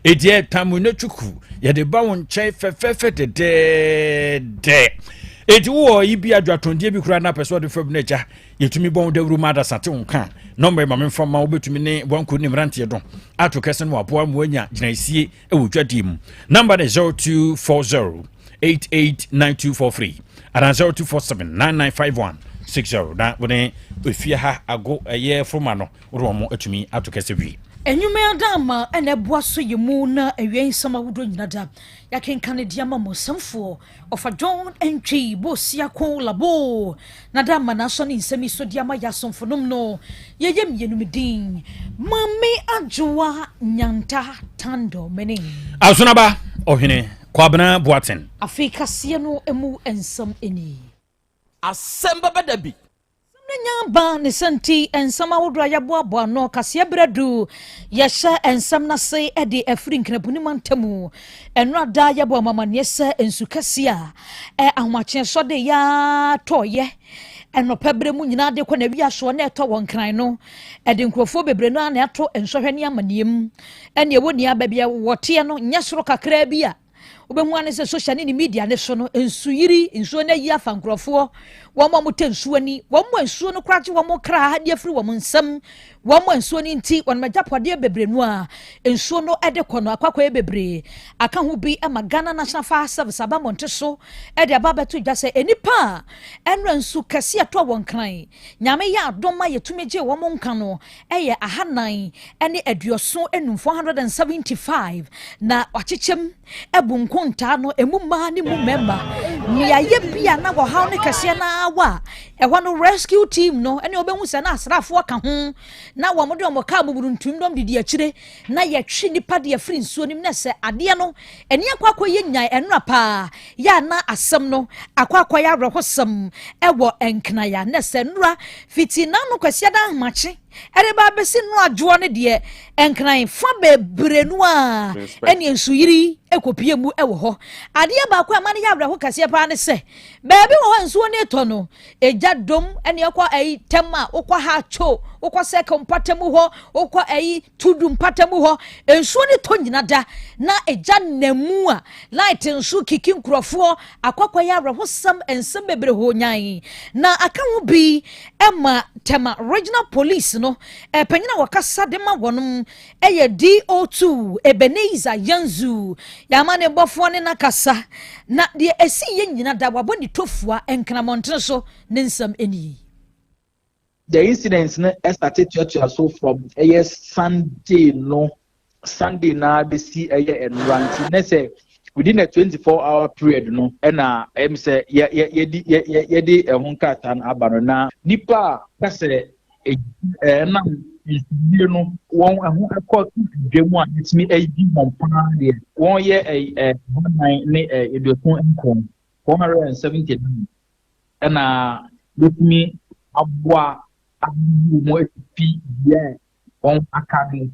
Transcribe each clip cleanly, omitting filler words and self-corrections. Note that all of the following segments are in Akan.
Ɛdeɛ tamu no twuku yɛde ba wo nkyɛn fɛfɛɛfɛ dɛdɛɛdɛ. Enti wowɔ yi bi adwatɔndeɛ bi koraa na apɛ sɛ ɔde fam no agya, yɛtumi bɔ wo dawuro ma adasa te wo nka. Nɔmba yi ma memfa ma wobɛtumi ne wanko ne mmeranteɛ dɔn ato kɛse no waboa ma wanya gyinaesie wɔ dwadie mu. Nɔmba ne 0240 889243 anaa 0247 995160 na wone efie ha ago ɛyɛ foroma no wode wɔn atumi ato kɛse wie. Nnwuma yi ada ama na ɛboa so yɛ mu na awia nsɛm ahodoɔ nyina da yɛakenkan de ama mo nsɛmfoɔ Ɔfa John Antwi Bosiako Labo na da ama n'asɔ ne nsɛm yi so de ama yɛ asomfo nom no yɛyɛ mmienu me din Maame Adwoa Nyanta Tando mene. Asonaba Ɔhene Kwabena Boateng. Afei kaseɛ no mu nsɛm nie. Asɛm bɛba da bi. Asɛm no nya aba ne sɛ nti nsɛm ahodoɔ a yɛaboaboa ano kaseɛ berɛ du yɛhyɛ nsɛm no ase de afiri Nkrabuni mantamu. Ɛnora da yɛbɔ mo amanneɛ sɛ nsu kɛseɛ a ahomakyeɛ sɔde yɛ ara tɔɔyɛ ɛnɔpɛ berɛ mu nyinaa de kɔ n'awia soɔ na ɛtɔ wɔ Nkran no ɛde nkurɔfoɔ bebree no ara na ɛto nsɔhwɛ ne amanneɛ mu. Ɛne ɛwɔ nia baabi a wɔteɛ no nyɛ soro kakraa bi a Wobɛhu ara ne sɛ social ne ne media ne so no, nsuyiri, nsuo no ayi afa nkurɔfoɔ, wɔn a wɔtɛ nsuo ani, wɔn a nsuo no koraa gye wɔn kra de afiri wɔn nsam, wɔn a nsuo no nti wɔn agyapadeɛ bebree no a nsuo no de kɔ no akɔ akɔyɛ bebree. Aka ho bi ma Ghana National Fire Service aba mmɔnte so de aba abɛto dwa sɛ nnipa a ɛnora nsu kɛse ɛtɔ wɔn kran, Nyame yɛ adom ma yɛtumi gye wɔn nka no yɛ 475, 475, na wakyekyɛm abu nkontaa no emu mmaa ne mu mmarima. Mmeaeɛ bi a na wɔhaw no kɛseɛ no ara wɔ a ɛhɔ no rescue team no ɛne wɔbɛhu sɛ na asraafoɔ ka ho na wɔn de wɔn kaa buburu ntum dɔm didi akyire na yɛtwe nnipa de afiri nsuo no mu na sɛ adeɛ no ani akɔ akɔyɛ nyan ɛnora paa yɛ a na asɛm no akɔ akɔyɛ awerɛhosɛm ɛwɔ Nkenaya na sɛ nnora fiti n'ano Kwasiada ahomakye ɛde ba abɛsi nnora adwoɔ no deɛ Nkran fa bebree no a ɛne nsuyiri ɛkɔpie mu ɛwɔ hɔ. Adeɛ baako a ɛma no yɛ awerɛho kɛseɛ paa ne sɛ baabi wɔ hɔ nsuo no retɔ no egya dom ɛne ɛkɔ ɛyi tɛm a wokɔ ha two wokɔ sɛkɛ mpata mu hɔ wokɔ ɛyi tudu mpata mu hɔ nsuo no tɔ nyina da na egya nam mu a light nso kiki nkurɔfoɔ akɔkɔ yɛ awerɛhosɛm nsɛm bebree hɔ nyan na aka ho bi ɛma Tema Regional Police no ɛpanyin a wɔkasa de ma wɔnom ɛyɛ DO2 Ebenezer Yanzu yɛama ne bɔfoɔ ne nakasa na deɛ ɛsi yɛ nyina da wabɔ ne tofua nkramɔntene so ne nsɛm nie. The incident no ɛstart tuatua so from ɛyɛ Sunday no, Sunday na bɛsi ɛyɛ nnora nti ne sɛ within a 24 hour period no ɛna ɛm sɛ yɛ yɛ yɛdi yɛ yɛ yɛde ɛho nkrataa no aba no na nipa a kasɛ ɛnam nsuyire no wɔn ɛho ɛkɔ dwa mu a yɛtumi ayi wɔn paa deɛ wɔn yɛ ɛ ɛ 479, 479 ɛna yɛtumi aboa ayi wɔn afi bea a wɔn aka no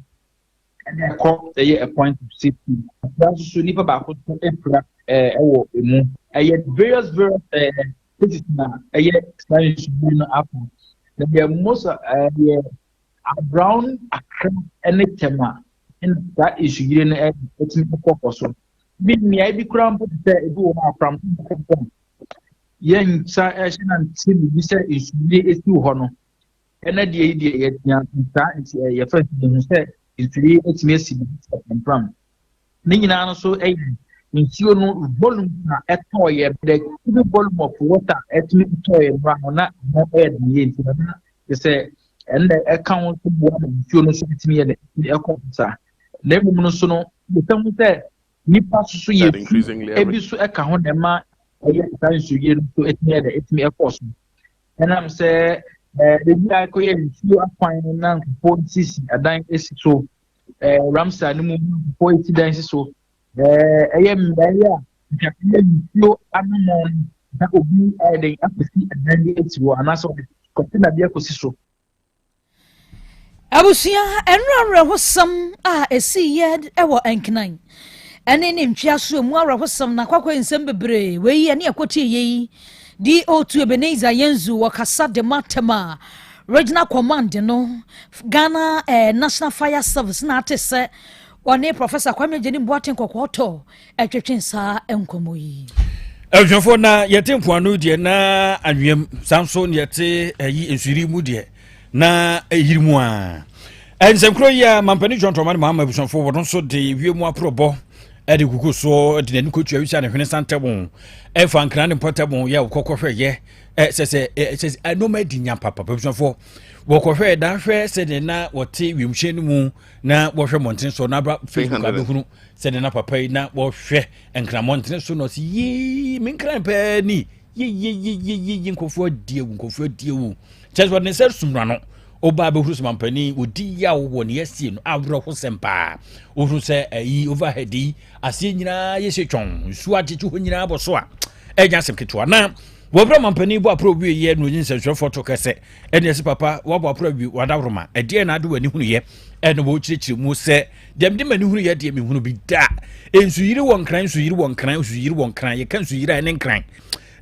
ɛna ɛkɔ ɛyɛ a point of safety. Akura nso so nipa baako nso apira ɛwɔ emu. Ɛyɛ various places na ɛyɛ saa nsuyiri no afa na deɛ most ɛyɛ around Accra ɛne Tema ɛna saa nsuyiri no ɛtumi kɔ kɔ so bi. Mmeae bi koraa mpo te sɛ ebi wɔ hɔ akora mpo yɛn nsa ɛhyɛ na nte biribi sɛ nsuyiri esi wɔ hɔ no ɛna deɛ yi deɛ yɛtia saa nti yɛfɛ nti sɛ nsuyiri etumi esi bi sɛ prampram ne nyinaa no so ɛyɛ nsuo no volume a ɛtɔɔyɛ, the cubic volume of water ɛtumi tɔɔyɛ no ano na ɛho ɛyɛ den yie nti na te sɛ ɛnna ɛka ho so boa ma nsuo no so ɛtumi yɛ dɛ ɛkɔ saa. Na emom no so no yɛsɛ ho sɛ nipa soso yɛ fi ebi so ɛka ho na ɛma ɛyɛ saa nsuyie no so ɛtumi yɛ dɛ ɛtumi ɛkɔ so ɛnam sɛ ebi a ɛkɔyɛ nsuo akwan na nkurɔfoɔ sisi adan esi so, Ramsar no mu nkurɔfoɔ esi dan si so, ɛyɛ mmeaeɛ a nka ɛyɛ nsuo anamɔn na obi ayɛ den akɔsi adan bi esi hɔ anaasɛ ɔde kɔntena bi akɔsi so. Abusua, ɛno awerɛhosɛm a ɛsiiɛ wɔ Nkran ɛne ne ntweaso mu awerɛhosɛm na akɔakɔ nsɛm bebree wei ɛne ɛkɔtie yɛ yi DO2 Ebenezer Yenzu wɔkasa de ma Tema Regional Command no, Ghana National Fire Service na ate sɛ Wɔne Professor Kwame Agyenim Boateng Kɔkɔɔtɔ ɛtwetwe saa nkɔmmɔ yi. Abusuafoɔ, na yɛte mpoano deɛ na anweam saa nso na yɛte ayi nsuyiri mu deɛ na ɛyiri mu a nsɛmkuro yi a mampani John Dramani Mahama, abusuafoɔ, wɔno nso de wiem aporɔbɔ ɛde gugu soɔ de n'ani kɔtua wisa ne hwene santɛmo ɛfa nkran ne mpɔtɛmo yɛ wɔkɔkɔhwɛ yɛ sɛ sɛ sɛ nneɛma adi nya papa. Abusuafoɔ, wɔkɔhwɛ dan hwɛ sɛdeɛ na wɔte wiemhyɛn no mu na wɔhwɛ mmɔntene so na aba Facebook abɛhunu sɛdeɛ na papa yi na wɔhwɛ nkran mmɔntene so na ɔsi yii me nkran pɛɛ ni yeyeyeyeye, nkurɔfoɔ adi awu, nkurɔfoɔ adi awu, kyerɛ sɛ wɔde ne nsa sum n'ano. Ɔbaa bɛhuru sɛ mampanin wɔdi yaw wɔ ne asie no awerɛhosɛm paa. Wohuru sɛ ayi overhead yi aseɛ nyinaa yɛ sɛ twɔn nsuo agyegye hɔ nyinaa bɔ so a ɛnya asɛm ketewa. Na wɔbrɛ mampanin bɔ aporɔ wie yɛ no ɔnyi nsɛnsrɛfoɔ to kɛsɛ ɛne ɛsɛ papa wabɔ aporɔ awie wadaworoma ɛdeɛ na ade w'ani hunu yɛ ɛna wɔkyerɛkyerɛ mu sɛ deɛ mede m'ani hunu yɛ deɛ mehunu bi da. Nsuyiri wɔ Nkran, nsuyiri wɔ Nkran, nsuyiri wɔ Nkran. Yɛka nsuyiri a ɛne Nkran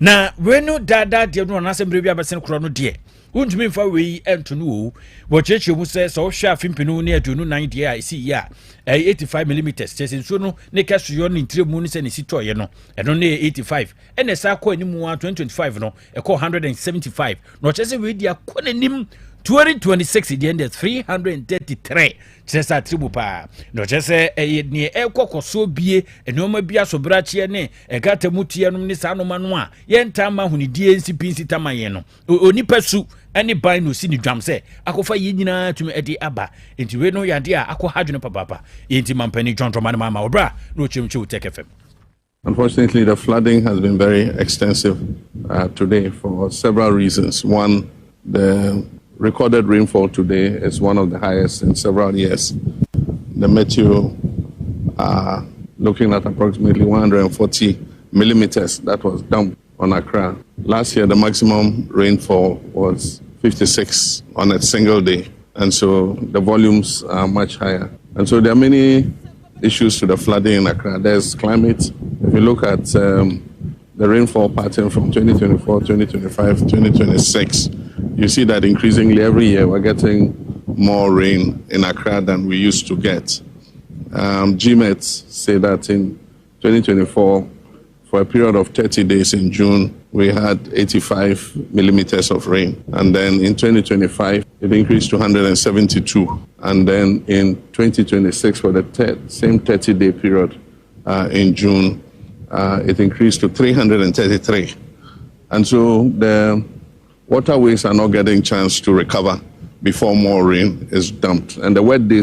na wei no daadaa deɛ no anaasɛ mmerɛ bi abɛsene korɔ no deɛ wontumi mfa wei nto no o. Wɔkyerɛkyerɛ mu sɛ sɛ wohwɛ afe 2024 deɛ a ɛsi yi a ɛyɛ 85 millimeters, kyerɛ sɛ nsuo no ne kɛsoyɔ ne ntire mu ne sɛ ne si tɔɔyɛ no ɛno ne yɛ 85, ɛna ɛsa kɔ anim a 2025 no ɛkɔ 175, na ɔkyerɛ sɛ wei di akɔ n'anim 2026 deɛ deɛ 333, kyerɛ sɛ atiri mu paa. Na ɔkyerɛ sɛ ɛyɛ neɛ ɛkɔ kɔsoɔ bie nneɛma bi asobrakyeɛ ne ɛgata mu teɛ nom ne saa nneɛma no a yɛnta ma ahonidie nsi pi nsi tama yɛn no onipa su ne ban na osi ne dwam sɛ akɔfa yɛn nyinaa tumi de aba. Nti wei no yɛ adeɛ a akɔ ha dwene papaapa. Yɛnti mampani John Dramani Mahama ɔbrɛ a na ɔkyerɛmkyerɛ Tech FM. Unfortunately, the flooding has been very extensive today for several reasons. One, the recorded rainfall today is one of the highest in several years. The meteo are looking at approximately 140 millimeters that was dumped on Accra. Last year, the maximum rainfall was 56 on a single day, and so the volumes are much higher. And so there are many issues to the flooding in Accra. There's climate. If you look at the rainfall pattern from 2024, 2025, 2026, you see that increasingly every year we're getting more rain in Accra than we used to get. GMET say that in 2024, for a period of 30 days in June, we had 85 millimeters of rain. And then in 2025, it increased to 172. And then in 2026, for the same 30 day period in June, it increased to 333. And so the waterways are not getting chance to recover before more rain is dumped. And the wet days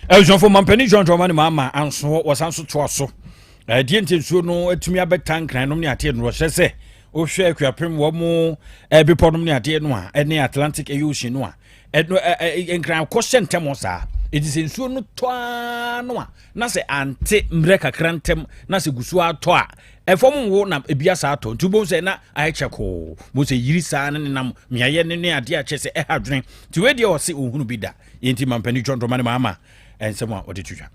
Abusuafo, mampanin John Dramani Mahama anso wɔsan so toa so ɛdeɛ nti nsuo no atumi abɛta Nkran nom ne ateɛ no. Wɔhyɛ sɛ wohwɛ Akuapem wɔ mo bepɔ nom ne adeɛ no a ɛne Atlantic ɛyɛ ocean no a ɛno Nkran kɔhyɛ ntɛm saa. Ɛti sɛ nsuo no tɔa no a na sɛ ante mmerɛ kakra ntɛm na sɛ gu so atɔ a ɛfɔm wo na ebi asa atɔ, nti wobɛhu sɛ na ayɛ kyɛkoo mo sɛ yiri saa ne nenam mmeayɛ ne ne adeɛ a kyerɛ sɛ ɛha adwene. Nti wei deɛ ɔse ɔhunu bi da. Yɛnti mampanin John Dramani Mahama ɛnsɛm a ɔde to dwa.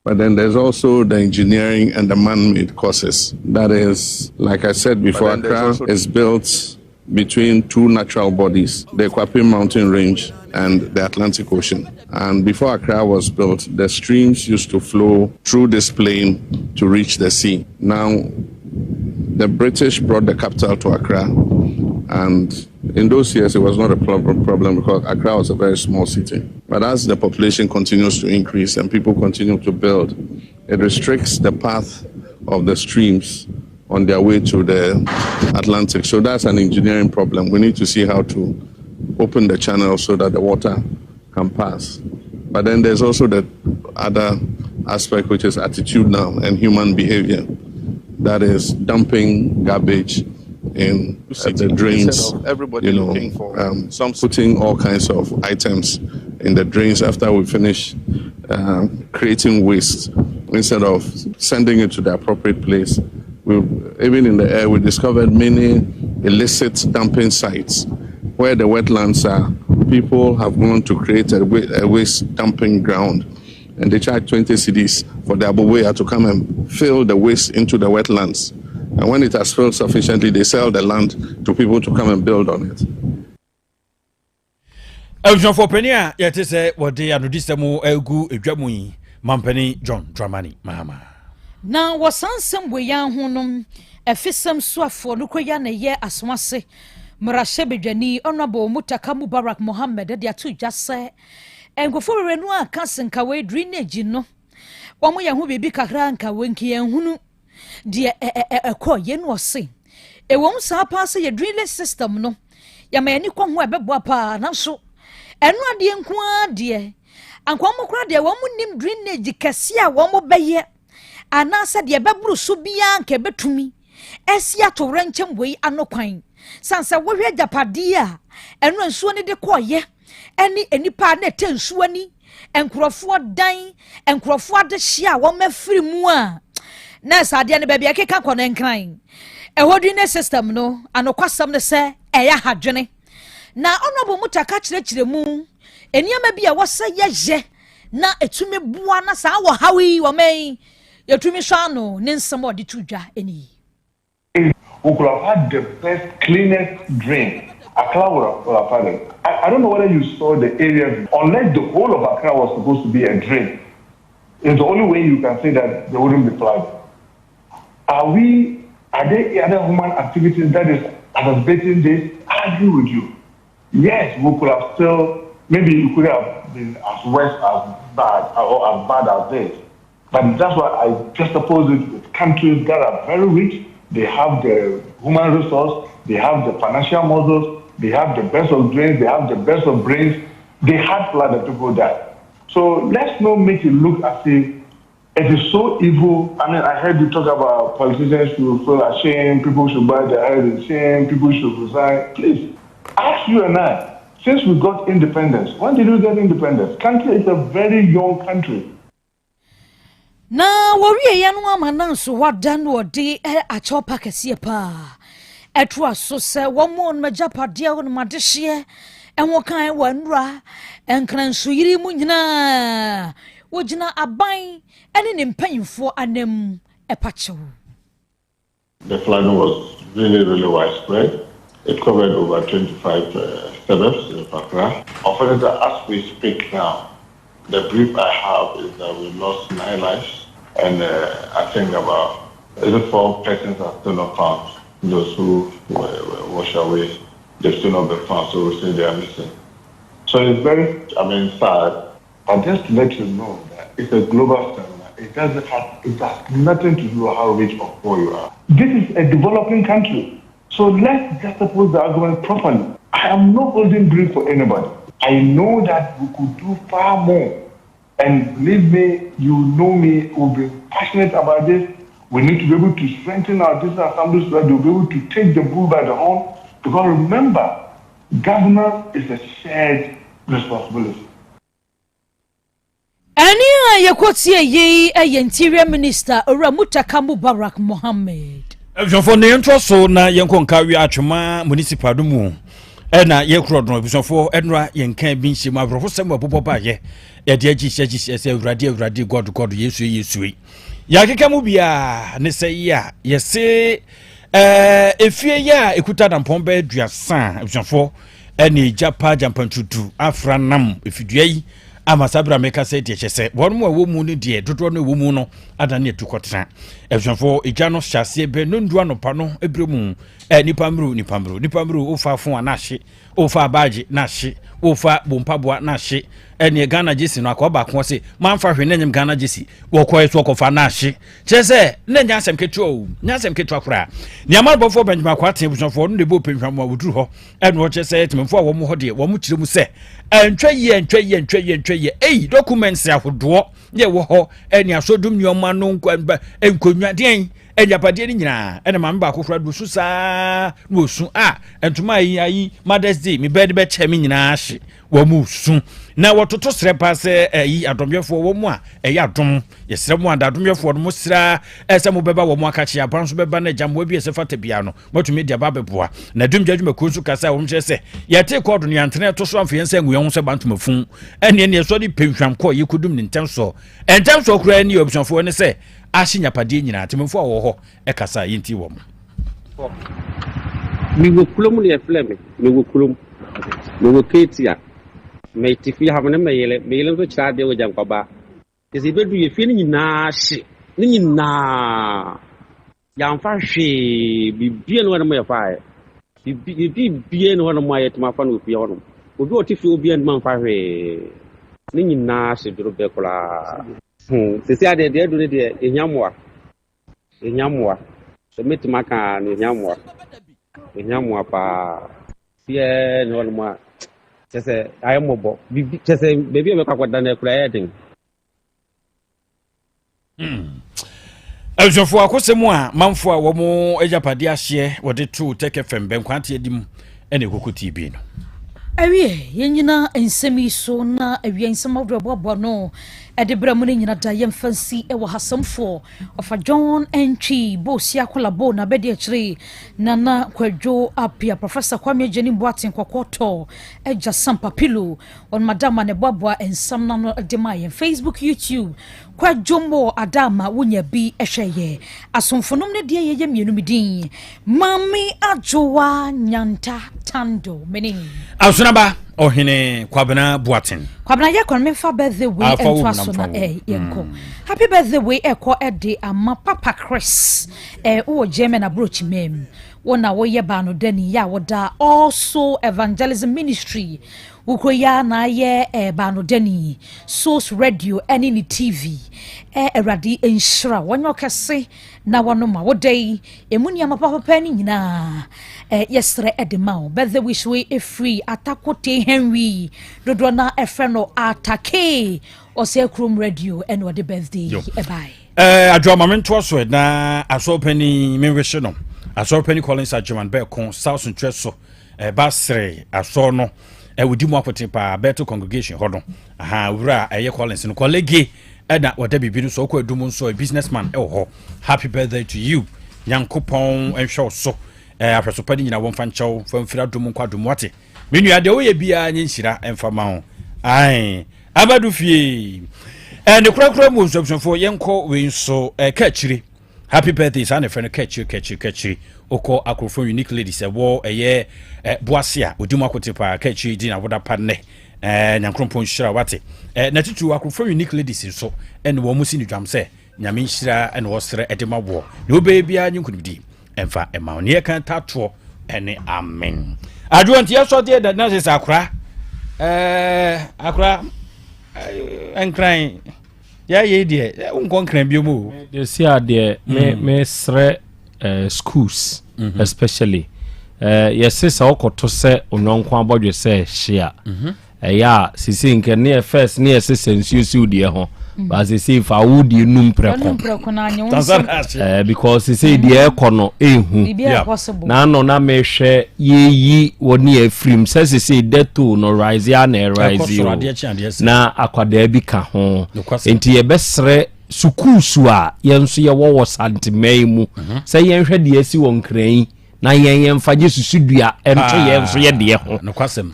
But then there's also the engineering and the man-made causes. That is, like I said before, Accra is built between two natural bodies, the Akuapem mountain range and the Atlantic Ocean. And before Accra was built, the streams used to flow through this plain to reach the sea. Now, the British brought the capital to Accra, and in those years it was not a problem because Accra was a very small city. But as the population continues to increase and people continue to build, it restricts the path of the streams on their way to the Atlantic. So that's an engineering problem. We need to see how to open the channel so that the water can pass. But then there's also the other aspect, which is attitudinal and human behavior. That is dumping garbage in the drains, Everybody looking for some putting all kinds of items in the drains after we finish creating waste instead of sending it to the appropriate place. We, even in the air, we discovered many illicit dumping sites where the wetlands are. People have gone to create a waste dumping ground and they charge 20 cedis for the aboboya to come and fill the waste into the wetlands. And when it has filled sufficiently, they sell the land to people to come and build on it. Abusuafoɔ, panin a yɛte sɛ wɔde anodisɛm agu edwa mu yi, Mampanin John Dramani Mahama. Na wɔ saa nsɛm wei yi ho no, ɛfisɛm soafoɔ no kɔ ya na ɛyɛ Asomase mmarahyɛbadwani, Honourable Mutaka Mubarak Mohammed, de ato dwa sɛ nkurɔfoɔ bebree no a ka senkawa drainage no, wɔn yɛ ho biribi kakra nka wɔnki yɛn hunu deɛ ɛkɔ yɛn no. Ɔse ɛwɔ mu saa paa sɛ yɛ drainage system no, yɛma yɛn ani kɔ ho a, ɛbɛboa paa, nanso ɛno adeɛ nko ara deɛ anka wɔn koraa deɛ wɔn nim drainage kɛseɛ a wɔn bɛyɛ anaasɛ deɛ ɛbɛboro so biara nka ɛbɛtumi ɛsi ato wrɛnkyɛm wei ano kwan, san sɛ wohwɛ agyapadeɛ a ɛno nsuo no de kɔɔyɛ ɛne nipa a na ɛtɛ nsuo ani, nkurɔfoɔ dan, nkurɔfoɔ adehyɛ a wɔn afiri mu a, na ɛsɛ adeɛ no baabi a ɛkeka kɔ no nkran ɛhɔ. Drainage system no, anokwasɛm no sɛ ɛyɛ ahadwene, na Honourable Mutaka kyerɛkyerɛ mu nneɛma bi a wɔsɛ yɛyɛ na ɛtumi boa na saa wɔ haw yi wɔn yi yɛtumi sɔ ano. Ne nsɛm a ɔde to dwa yi. We could have had the best, cleanest drain. Accra would have had it. I don't know whether you saw the area. Unless the whole of Accra was supposed to be a drain, it's the only way you can say that there wouldn't be flooding. Are there other human activities that is exacerbating this? I agree with you. Yes, we could have still, maybe it could have been as worse as bad or as bad as this. But that's why I juxtapose it with countries that are very rich. They have the human resource, they have the financial models, they have the best of drains, they have the best of brains. They had flood and people died. So let's not make it look as if it is so evil. I mean, I heard you talk about politicians should feel ashamed, people should bury their head in shame, people should resign. Please, ask you and I, since we got independence, when did we get independence? Country is a very young country. Na wɔwie yɛ no ama no nso wada no, ɔde akyɛw pa kɛseɛ paa ɛtoa so sɛ wɔn mu wɔn agyapadeɛ, wɔn adehyeɛ ɛho kan wɔ nnura nkransuyiri mu nyinaa, wɔgyina aban ɛne ne mpanyinfoɔ anam ɛpa kyɛw. The flooding was really, really widespread. It covered over 25 suburbs in Accra. Unfortunately, as we speak now, the brief I have is that we lost nine lives, and I think about is it four persons are still not found. Those who were washed away, they've still not been found, so we say they are missing. So it's very, I mean, sad. But just to let you know that it's a global phenomenon. It doesn't have, it has nothing to do with how rich or poor you are. This is a developing country. So let's juxtapose the argument properly. I am not holding brief for anybody. I know that we could do far more. And believe me, you know me, we've been passionate about this. We need to be able to strengthen our district assemblies so that they'll be able to take the bull by the horn. Because remember, governance is a shared responsibility. Ɛne a yɛkɔtie yei ɛyɛ Interior Minister, Owura Mutaka Mubarak Mohammed. Abusuafoɔ, ne yɛntoa so na yɛnkɔ nka wi Atwoma Municipal no mu ɛna yɛkorɔ no. Abusuafoɔ, ɛnora yɛnka bi nhyɛ mu aborɔfo sɛm ɛbobɔ baayɛ yɛde agye hyɛ agye hyɛ sɛ Awurade, Awurade, God, God, Yesue, Yesue, yɛakeka mu biaa ne sɛ yi a yɛse efie yi a ɛkuta dampɔn bɛyɛ 30, abusuafoɔ, ɛne egya pa gyampantutu afra nam efidua yi ama saa berɛ a meka sɛ deɛ kyɛ sɛ wɔn mu a ɛwɔ mu no deɛ dodoɔ no ɛwɔ mu no adane atu kɔtena. Abusuafoɔ, egya no hyɛ aseɛ bɛ nondu anɔpa no berɛ mu. Nipa mmuru, nipa mmuru, nipa mmuru, wofa fon a na ahye, wofa baagye na ahye, wofa bompaboa na ahye. Ɛneɛ Ghana gyesi no akɔ baako se mamfa hwee na nyem Ghana gyesi wɔkɔɛ so ɔkɔfa na ahye, kyerɛ sɛ na nyɛ asɛm ketewa o, nyɛ asɛm ketewa koraa. Nneɛma bɔfoɔ Benjamin Akwaten, abusuafoɔ no de bɔ pɛnhwam a wɔduru hɔ ɛna ɔkyerɛ sɛ tìmɛfoɔ a wɔn hɔ deɛ wɔn kyerɛ mu sɛ ɛntwa yie, ɛntwa yie, ɛntwa yie, ɛntwa yie. Eyi documents ahodoɔ yɛ wɔ hɔ ɛne asodum nneɛma no, nkonnwa deɛn, agyapadeɛ no nyinaa. Ɛna maame baako koraa do su saa na osu a ntoma ayi ayi Mother's Day me bɛɛ de bɛkyɛ me nyinaa hye. Wɔn mu su na wɔtoto srɛ paa sɛ ɛyi adomyɛfoɔ wɔn mu a ɛyɛ adom, yɛsrɛ mu ada adomyɛfoɔ no mo sra ɛsɛ mo bɛba wɔn akakye aban so bɛba na agya mmoa bi ɛsɛ fata bia no mɔtumi de aba abɛboa. Na dumgya adwumakuo nso kasa a wɔn kyerɛ sɛ yɛte kɔɔdo no yɛantena ɛto so amfa yɛn nsa ngu yɛn ho sɛ bantoma fun ɛneɛ neɛ sɔde pɛnhwam kɔɔ yɛkɔdum ne ntɛm soɔ ntɛm soɔ koraa ni. Abusuafoɔ ne sɛ ahye nyapadeɛ nyinaa, temamfoɔ a wɔwɔ hɔ ɛkasa a yɛnti wɔ mo. Mewɔ kurom na yɛfrɛ me. Mewɔ kurom. Mewɔ Ketia. Mete fie ha me ne me yere. Me yere nso kyerɛ adeɛ wɔ Gyankwaba. Kyerɛ sɛ yɛbɛduru yɛ fie no nyinaa hye. Ne nyinaa. Yɛamfa hwee. Biribiara nni hɔnom a yɛfaeɛ. Biribi biribiara nni hɔnom a yɛatumi afa no wɔ fie hɔnom. Obi a ɔte fie hɔ biara ntumi amfa hwee. Ne nyinaa hye dworobɛɛ koraa. Hmm, seesei adeɛ deɛ adu no deɛ yɛhia mmoa. Yɛhia mmoa. Sɛ mɛtumi aka a, no yɛhia mmoa. Yɛhia mmoa paa. Biara nni hɔnom a kyɛ sɛ ayɛ mmɔbɔ. Biribi kyɛ sɛ baabi a bɛkɔ akɔda no akura ɛyɛ den. Abusuafoɔ akosɛm a manfoɔ a wɔn agyapadeɛ ahyeɛ wɔde too Tech FM bɛnkwanteɛ di mu ɛna ɛkoko TV no. Awie, yɛnyina nsɛm yi so na awia nsɛm ahodoɔ ɛboaboa no ɛde berɛ mu no nyina da yɛmfa nsi ɛwɔ hasɛmfoɔ ɔfa John Antwi Bo Siakola Bo na bɛdi akyire Nana Kwadwo Apia Professor Kwame Agyenim Boateng Kɔkɔɔ Tɔ Agya Sampa Pilo Ɔno Adama na ɛboaboa nsɛm no ano de ma yɛn Facebook YouTube Kwadwo Mo Adama wonya bi hwɛ yɛ asomfonom no deɛ yɛyɛ mmienu me din Maame Adwoa Nyanta Tando mene Asonaba Ɔhene Kwabena Boateng. Kwabena yɛ kwan memfa birthday wei ntoa so na eh, yɛnkɔ mm. Happy birthday wei ɛkɔ ɛde ama Papa Chris eh, wowɔ German aburokyima mu wo na woyɛ baanodani yɛ a woda Also Evangelism Ministry Wokɔ yi ara na ayɛ eh, baanodani, Souls Radio ɛne ne TV. Eh, Awurade nhyira wo, ɔnyɛ ɔkɛse na wɔno ma wo da yi emu nneɛma papapa no nyinaa. Eh, yɛsrɛ ɛde ma wo. Birthday wish wei ɛfiri Atakote Henry, dodoɔ na ɛfrɛ no Atake, ɔsɛ kurom radio ɛna ɔde birthday yi ɛbae. Eh, adwoa ma mentoa so na asɔrepani menwehye no. Asɔrepani Collins Agyeman bɛɛko South Nkyerɛ so. Ɛba sere asɔr no wodi mu akoten paa Bethel congregation hɔ no aha wura a ɛyɛ Collins no kɔlege ɛna wɔda biribi no so ɔkɔ adum nso businessman ɛwɔ hɔ happy birthday to you nyankopɔn nhwɛ wo so ahwɛso pa no nyina wɔmfa nkyɛw fa mfiri adom nkɔ adom wate me nua deɛ woyɛ biara nyɛ nhyira ɛmfa ma wo ae abadu fie ne korakora mu nsuabusuafoɔ yɛnkɔ wei nso ɛka akyire Happy birthday saa na ɛfrɛ no kɛkyiri kɛkyiri kɛkyiri okɔ akorofo unique ladies ɛwɔ ɛyɛ ɛ boase a odi mu akote paa kɛkyiri di na woda pa nnɛ ɛɛ nyankrompɔn nhyira wate ɛ na titiri akorofo unique ladies nso ɛne wɔn mo si ne dwam sɛ nyame nhyira ɛna wɔsrɛ ɛde ma woɔ na wobɛyɛ biara nye nkunimdi ɛmfa ɛma wo ne yɛka tatoɔ ɛne amen adwoɔ nti yɛsɔ deɛ da na sɛ sɛ akora ɛɛ akora ɛnkran yɛ yei deɛ wonkɔ nkran bio mu o. Desi a deɛ me mm. mesrɛ uh, schools mm -hmm. especially uh, yɛse sɛ wokɔto sɛ onyɔnko abɔdwe sɛ hye a mhm. ɛyɛ a sisi nkɛ ne yɛ first ne yɛse sɛ nsuo siw deɛ ho mm. ba sisi fa wo deɛ num prɛko eh, because sisi deɛ ɛkɔ no ehu na ano na mehwɛ yɛyi wɔ ne afirim sɛ sisi death toll no rise a na ɛrise o na akwadaa bi ka ho nti yɛbɛsrɛ sukuusu a yɛn nso yɛwɔ wɔ santemɛ yi mu mhm. sɛ yɛnhwɛ deɛ asi wɔ nkran yi na yɛn yɛmfa gye susu dua ɛnto yɛn nso yɛ deɛ ho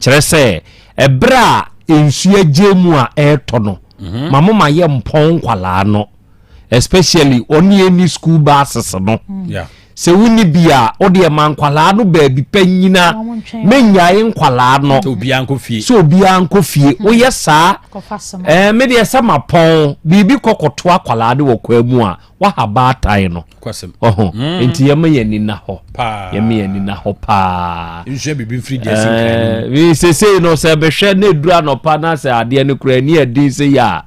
kyerɛ sɛ ɛberɛ a nsuo agye mu a ɛretɔ no mhm. ma mo ma yɛ mpɔn nkwalaa no especially ɔne ɛni school buses no sɛ wonni bi a wode ma nkwalaa no baabi pɛ nyina menyae nkwalaa no sɛ obiara nkɔ fie hmm. woyɛ saa eh, me deɛ sɛ mapɔn biribi kɔkɔto akwalaa de wɔ kwaa mu a waha baatan no ɔho hmm. nti yɛma yɛn ani na hɔ yɛma yɛn ani na hɔ paa eh, sesei no sɛ bɛhwɛ na ɛduru anɔpa na sɛ adeɛ no kora ani ɛden sɛ yɛ a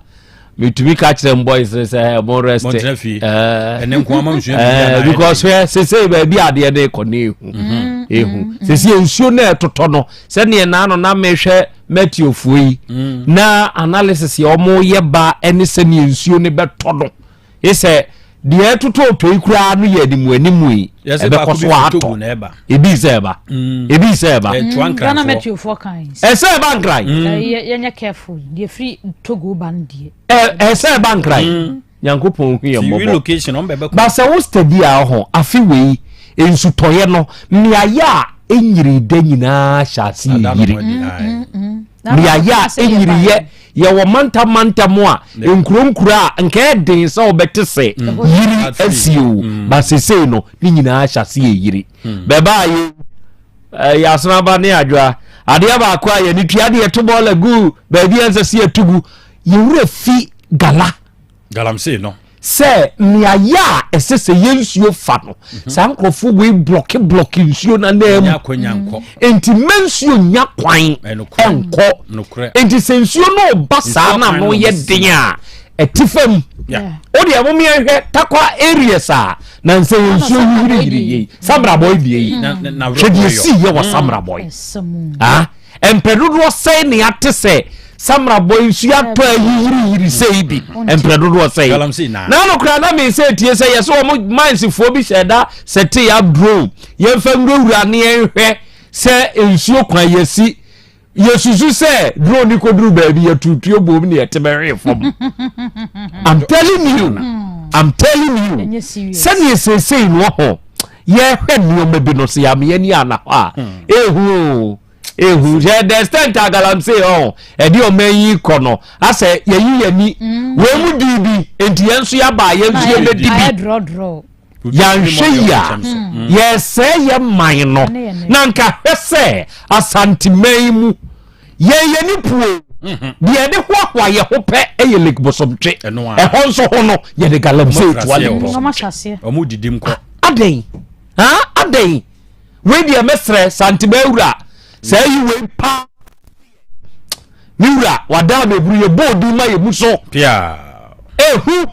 metumi ka kyerɛ m boys no sɛ eh, mo rest eh, eh, because hwɛ sesei baabi adeɛ no kɔ no ɛhu mhm. ɛhu mhm. sesei nsuo no ɛtotɔ no sɛneɛ naa no na mehwɛ metiofoɔ yi mm. na analysis yɛ ɔmo yɛ ba ɛne sɛneɛ nsuo no bɛtɔ no Sɛ deɛ ɛtotɔ ɔtɔ yi koraa no yɛ animu animu yi ɛbɛkɔ so atɔ ebi sɛ ɛba mm. ebi sɛ ɛba mm, Ghana metiofoɔ kan ɛsɛ ɛba nkran mm. yɛnyɛ careful deɛ firi Togo ba no deɛ ɛsɛ ɛba nkran nyankopɔn hu yɛ mmɔbɔ ba sɛ wo steady a ho afe wei nsutɔeɛ no mmeaeɛ a ɛnyiri da nyinaa hyɛ ase yiri Mmeaeɛ a ɛnyiniiɛ, yɛwɔ mantam mantam a nkuro nkuro a nka ɛden sɛ wobɛte sɛ mm. yiri asi o mm. ba sesei no ne nyinaa hyɛ ase yɛ yiri mm. bɛbaa yɛ yɛasenaba ne adwoa Adeɛ baako a yɛne tua de yɛto bɔɔla gu baabi a ɛnsɛ sɛ yɛto gu, yɛwura fi gala. Galamsey no. Sɛ mmeaeɛ a ɛsɛ sɛ yɛn nsuo fa no, saa nkurɔfoɔ wei blɔke blɔke nsuo no anan mu. Nti mma nsuo nya kwan nkɔ. Nti sɛ nsuo no ba saa na ano yɛ den a, ɛte fam. O deɛ mo yɛn takwa areas a na nsɛ yɛn nsuo yiriyiri yie samrabɔi deɛ yi hwɛ deɛ si yɛ wɔ samrabɔi ah mpɛ dodoɔ sɛn ne ate sɛ samrabɔi nsuo atɔ ayiyiriyiri sɛ yi bi mpɛ dodoɔ sɛn na ano koraa na mi nsɛ tie sɛ yɛsɛ wɔn mansifoɔ bi hyɛ da sɛ te ya drone yɛnfa nwurawura ne yɛn hwɛ sɛ nsuo kwan yɛsi. Yɛsusu sɛ drone no kɔduru baabi yɛtutuo bom ne yɛte bɛhwee fam. I'm telling you, I'm telling you. Sɛdeɛ seesei no ho yɛhwɛ nneɛma bi no sɛ yɛame ani ana hɔ a hmm. ehu o ehu sɛ the extent a galamsey ɔn ɛde ɔman yi kɔ no asɛ yɛyi yɛn ni hmm. wɔn mu di bi nti yɛn nso yɛaba yɛn nso yɛbɛdi bi. Yɛanhwɛ yie a, yɛresɛe yɛn man no. Na nka hwɛ sɛ Asanteman yi mu, yɛn yɛn ni puo. Mhm. Deɛ yɛde hoahoa yɛn ho pɛ yɛ Lake Bosomtwe. Ɛhɔ nso ho no, yɛde galamsey toa Lake Bosomtwe. Adɛn? Adɛn? Wei deɛ mɛsrɛ Santeman wura sɛ ayi wei paa. Me wura, wadaa meburu yɛ bɔɔ din ma yɛ mu so. Ehu.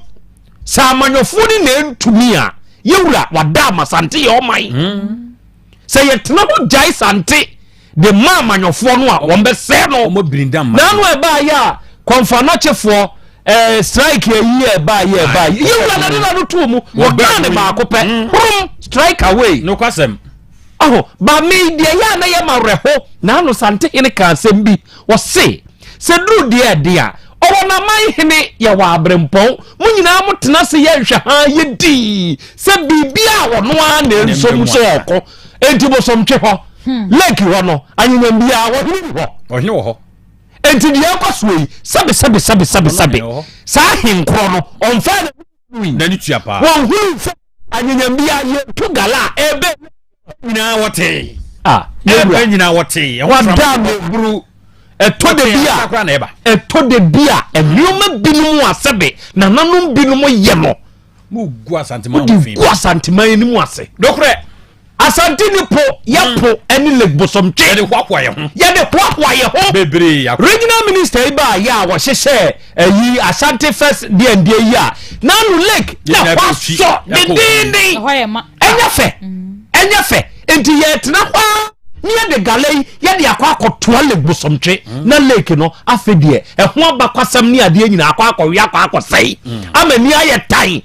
Sɛ amanyɔfoɔ no na ɛntumi a, yɛwura wada ama Sante yɛ ɔman. Hmm. Sɛ yɛtena hɔ gyae Sante de ma amanyɔfoɔ no a, wɔn bɛsɛe no. Naano ɛbaayɛ a kɔnfanɔkyefoɔ eh, strike ayi ɛbaayɛ ɛbaayɛ yɛwura na de na no too mu wɔkaa ne baako pɛ hmm. hrom strike away. Nokwasɛm. Aho, ba me deɛ yɛ a na yɛ ma werɛho naano Sante hene ka asɛm bi wɔse sɛ duru deɛ ɛde a Ɔwɔ n'aman hene yɛ wɔ aberempɔn. Mo nyinaa mo tena ase yɛ nhwɛhaa yɛ dii sɛ biribi a ɔno ara na ɛnsɔ mu sɛ ɔko. Enti bosomtwe hɔ, hmm. lake hɔ no, anyanyam biara ɔhene ni hɔ. Ɔhene wɔ hɔ. Enti deɛ ɛkɔ soɔ yi, sɛbe sɛbe sɛbe sɛbe sɛbe saa ahenkorɔ no ɔmfa n'ani tua paa. Wɔnhunu sɛ anyanyam biara yɛtu gala a ɛbɛ nyinaa wɔtee. Ah, yɛwura nyinaa wɔtee. Wada meburu. Ɛtɔ da bi a ɛtɔ da bi a nneɛma binom a sɛbe nananom binom yɛ no. Mo gu asanteman ho fi. Mo gu asanteman anim ase. Nokorɛ. Asante ni po yɛ mm. po ɛne Lake Bosomtwe. Yɛde hoahoa yɛ ho. Yɛde hoahoa yɛ ho. Bebree akɔ. Regional minister yi ba yɛ a wɔhyehyɛ ɛyi Asante first deɛ ndeɛ yi a n'ano lake na hɔ asɔ dedeenden. Ɛnyɛ fɛ. Ɛnyɛ fɛ. Nti yɛtena hɔ ara ne yɛde gala yi yɛde akɔ akɔtoa Lake Bosomtwe mm. na lake no afei deɛ ɛho abakwasɛm ne adeɛ nyinaa akɔ akɔwe akɔ akɔsɛe mm. ama ni ayɛ tan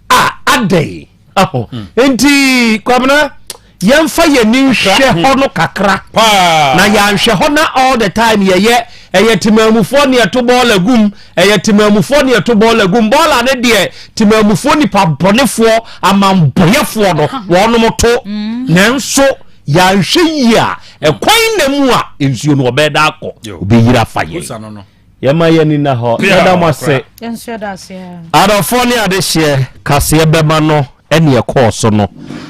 a adɛn aho mm. nti Kwabena yɛmfa yɛni nhwɛ hɔ no kakra na yɛanhwɛ hɔ na all the time yɛyɛ ɛyɛ temamufoɔ ne ɛto bɔɔla gum ɛyɛ temamufoɔ ne ɛto bɔɔla gum bɔɔla ne deɛ temamufoɔ nipa bɔnefoɔ amambɔyɛfoɔ no wɔnom to mm. nanso yɛanhwɛ yie a ɛkwan na mu a nsuo no ɔbɛda akɔ ɔbɛyiri afa yɛn yɛma yɛn ani na hɔ yɛda mo ase adɔfoɔ ne adehyeɛ kaseɛ bɛma no ɛne ɛkɔɔ so no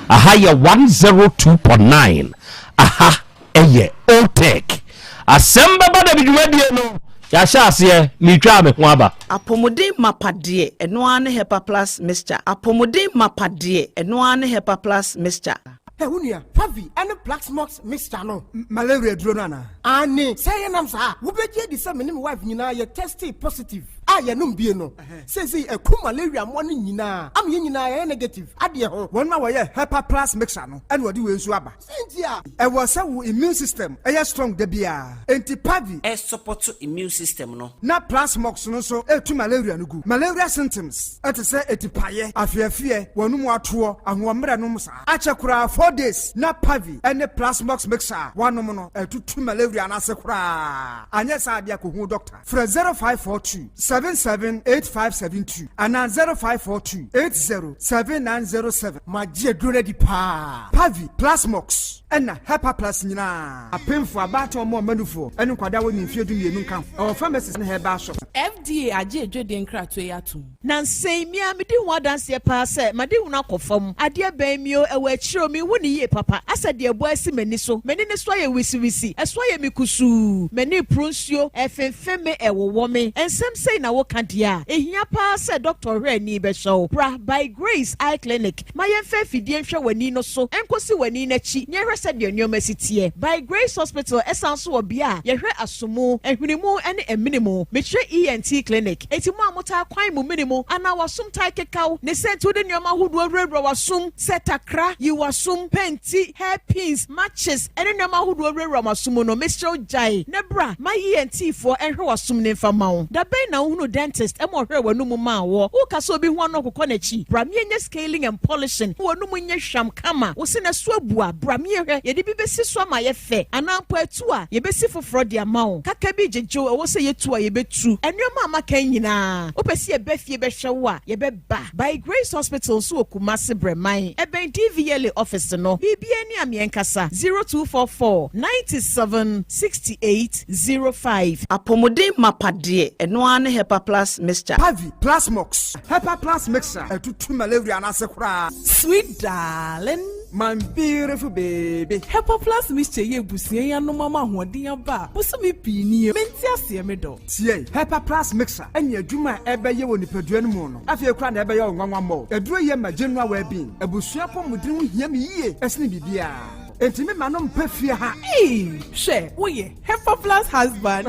aha yɛ 102.9 aha ɛyɛ Otec asɛm bɛba da bi dwumadie no yɛahyɛ aseɛ meretwa me ho aba. Apɔmuden mapa deɛ, ɛno ara ne Hepa Plus Mixture. Apɔmuden mapa deɛ, ɛno ara ne Hepa Plus Mixture. Hɛ wo nua, Pavi ne Plaxmox mixture no, malaria aduro no anaa? Aane, sɛ ɛyɛ nam saa a, wobɛgye adi sɛ me ne me wife nyinaa yɛ testee positive a yɛnom bie no. Seesei aku malaria mmoa no nyinaa ama yɛn nyinaa yɛayɛ negative adeɛ ho. Wɔn a wɔyɛ Hepa Plus mixture no na wɔde wei nso aba. Sɛ nti a. Ɛwɔ sɛ wo immune system yɛ strong da biara. Enti Pavi. Ɛsupɔto immune system no. Na Plasmox no nso tu malaria no gu. Malaria symptoms te sɛ atipaeɛ, afeafeɛ, w'anum atoɔ, ahoɔmmerɛ nom saa. Akyɛ koraa 4 days na Pavi ne Plasmox mixture a woanom no atutu malaria no ase koraa. Anyɛ saa deɛ kɔhu doctor. Frɛ 0542 778572 anaa 0542 807907. Magye aduro no adi paa. Pavi, Plasmox. Ɛna Hepa Plus nyinaa. Apemfoɔ, abaatan ɔmo ɔma nufoɔ, ɛne nkwadaa a wɔnni mfeɛ 12 nka ho. Ɛwɔ pharmacies ne herbal shops. FDA agye adwadie nkratoɔ yi atom. Nansa yi, me ara medi ho adanseɛ paa sɛ m'adehunu akɔ fam. Adeɛ bɛn me o, ɛwɔ akyire o, menhu no yie papa. Asɛ deɛ ɛbɔ asi m'ani so. M'ani no so ayɛ wisiwisi, ɛso ayɛ me kusuu, m'ani reporo nsuo, ɛrefemfem me, ɛrewowɔ me. Nsɛm sei na woka deɛ a, ɛhia paa sɛ dɔkta ɔhwɛ ani bɛhwɛ wo. Bra By Grace Eye Clinic ma yɛmfa afidie nhwɛ w'ani no so nkɔsi w'ani no akyi na yɛhwɛ sɛdeɛ nneɛma si teɛ. By Grace Hospital san nso wɔ bea a yɛhwɛ asomu, ahwene ne amene mu. Mekyerɛ ENT Clinic. Enti mo a motaa kwan mo mene mu anaa w'asom taa keka wo ne sɛ nti wode nneɛma ahodoɔ wurawura w'asom sɛ takra, yi w'asom, pɛnti, hair pins, matches, ne nneɛma ahodoɔ wurawura mo asom mu no, mesrɛ wo gyae na bra ma ENT foɔ nhwɛ w'asom no mfa mma wo. Da bɛn na wohunuu dentist ma ɔhwɛɛ w'anomu maa woɔ? Woka sɛ obi ho ano ɔkokɔ n'akyi? Bra meɛnyɛ scaling and polishing ma w'anomu nyɛ hwam kama. Wo se n'aso abu a, bra meɛhwɛ, yɛde bi bɛsi so ama ayɛ fɛ anaa mpo atu a, yɛbɛsi foforɔ de ama wo. Kaka bi gyegye wo, ɛwɔ sɛ yɛtu a, yɛbɛtu. Nnoɔma a maka yi nyinaa, wopɛ sɛ yɛba fie bɛhwɛ wo a, yɛbɛba. By Grace Hospital nso wɔ Kumasi Brɛman, ɛbɛn DVLA office no. Biribiara ni a meɛnkasa, 0244 97 68 05. Apɔmuden mapa deɛ, ɛno ara ne Hepa Plus Mixture. Pavi, Plasmox, Hepa Plus Mixture, ɛtutu malaria no ase koraa. Sweet darling. My beautiful baby. Hepa Plus Mixture yi abusua yi anom ama ahoɔden aba a bosome pii nie. Mente aseɛ me dɔ. Tie! Hepa Plus Mixture ne adwuma a ɛbɛyɛ wɔ nipadua no mu no, afei koraa na ɛbɛyɛ wo nwanwa mmɔ. Aduro yi yɛ ma general well-being. Abusua apɔmuden ho hia me yie sene biribiara. Enti me ma no mpɛ fie ha. Eii hwɛ woyɛ Hepa Plus husband.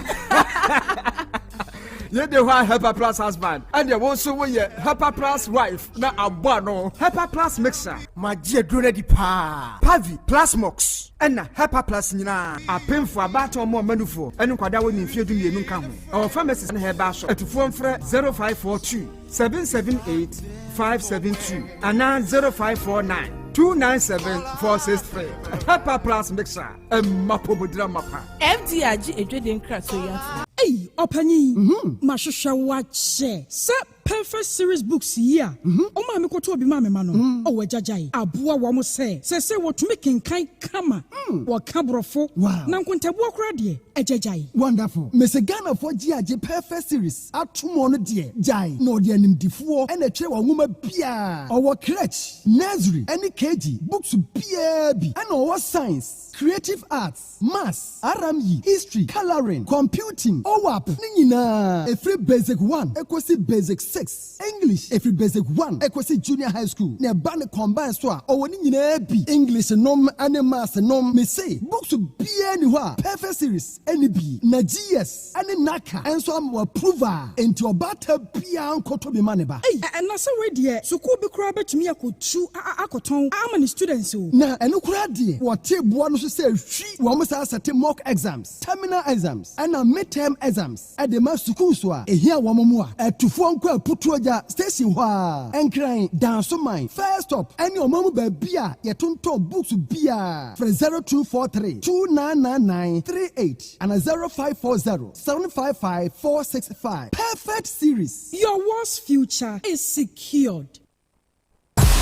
Yɛ de hɔ a Hepa Plus husband ɛneɛ wo nso woyɛ Hepa Plus wife na abɔ ano. Hepa Plus mixer. Magye aduro no adi paa. Pavi, Plasmox, ɛna Hepa Plus nyinaa. Apemfoɔ, abaatan ɔmo ɔma nufoɔ, ɛne nkwadaa a wɔnni mfeɛ 12 nka ho. Ɛwɔ pharmacies ne herbal shop. Atufoɔ mfrɛ 0542 778 572 anaa 0549 297 463. Hepa Plus mixer, ɛma pomodira mapa. FDA agye adwadie nkratoɔ yi atom. Ei ɔpanyin, mahwehwɛ wo akyɛ. Sɛ Perfect Series Books yi a ɔmaa mekɔtɔɔ bi maa me mma no, oh agyagyae aboa wɔn sɛ seesei wɔtumi kenkan kama, wɔka Borɔfo, na nkontabuo koraa deɛ, agyagyae. Wonderful. Mese Ghanafoɔ gye agye Perfect Series atom ɔno deɛ gyae na ɔde animdifoɔ na ɛtwerɛ wɔn nwoma biaa. Ɔwɔ crèche, nursery ɛne KG books biaa bi ɛna ɔwɔ science, creative arts, Maths, RME, History, Colouring, Computing, OWAP ne nyinaa ɛfiri Basic One kɔsi Basic Six, English ɛfiri Basic One kɔsi Junior High School na ɛba no combine so a ɔwɔ ne nyinaa bi, English nom ne Maths nom, mese books biara nni hɔ a Perfect Series nni bi na GS ne NaCCA nso ama wɔ approve a enti ɔbaatan biara nkɔtɔ bi ma ne ba. Ei na sɛ wei deɛ sukuu bi koraa bɛtumi akɔtu akɔtɔn ama ne students o. Na ɛno koraa deɛ wɔte boa no so sɛ hwi wɔn saa sɛte mock exams, terminal exams ɛna mid term exams de ma sukuus a ɛhia wɔn mmoa. Atufoɔ nkɔ Aputuogya station hɔ ara, Nkran, Dansoman, First Stop ɛne ɔman mu baabi a yɛtontɔn books biara. Frɛ 0243 2999 38 ana 0540 755 465. Perfect Series. Your world's future is secured.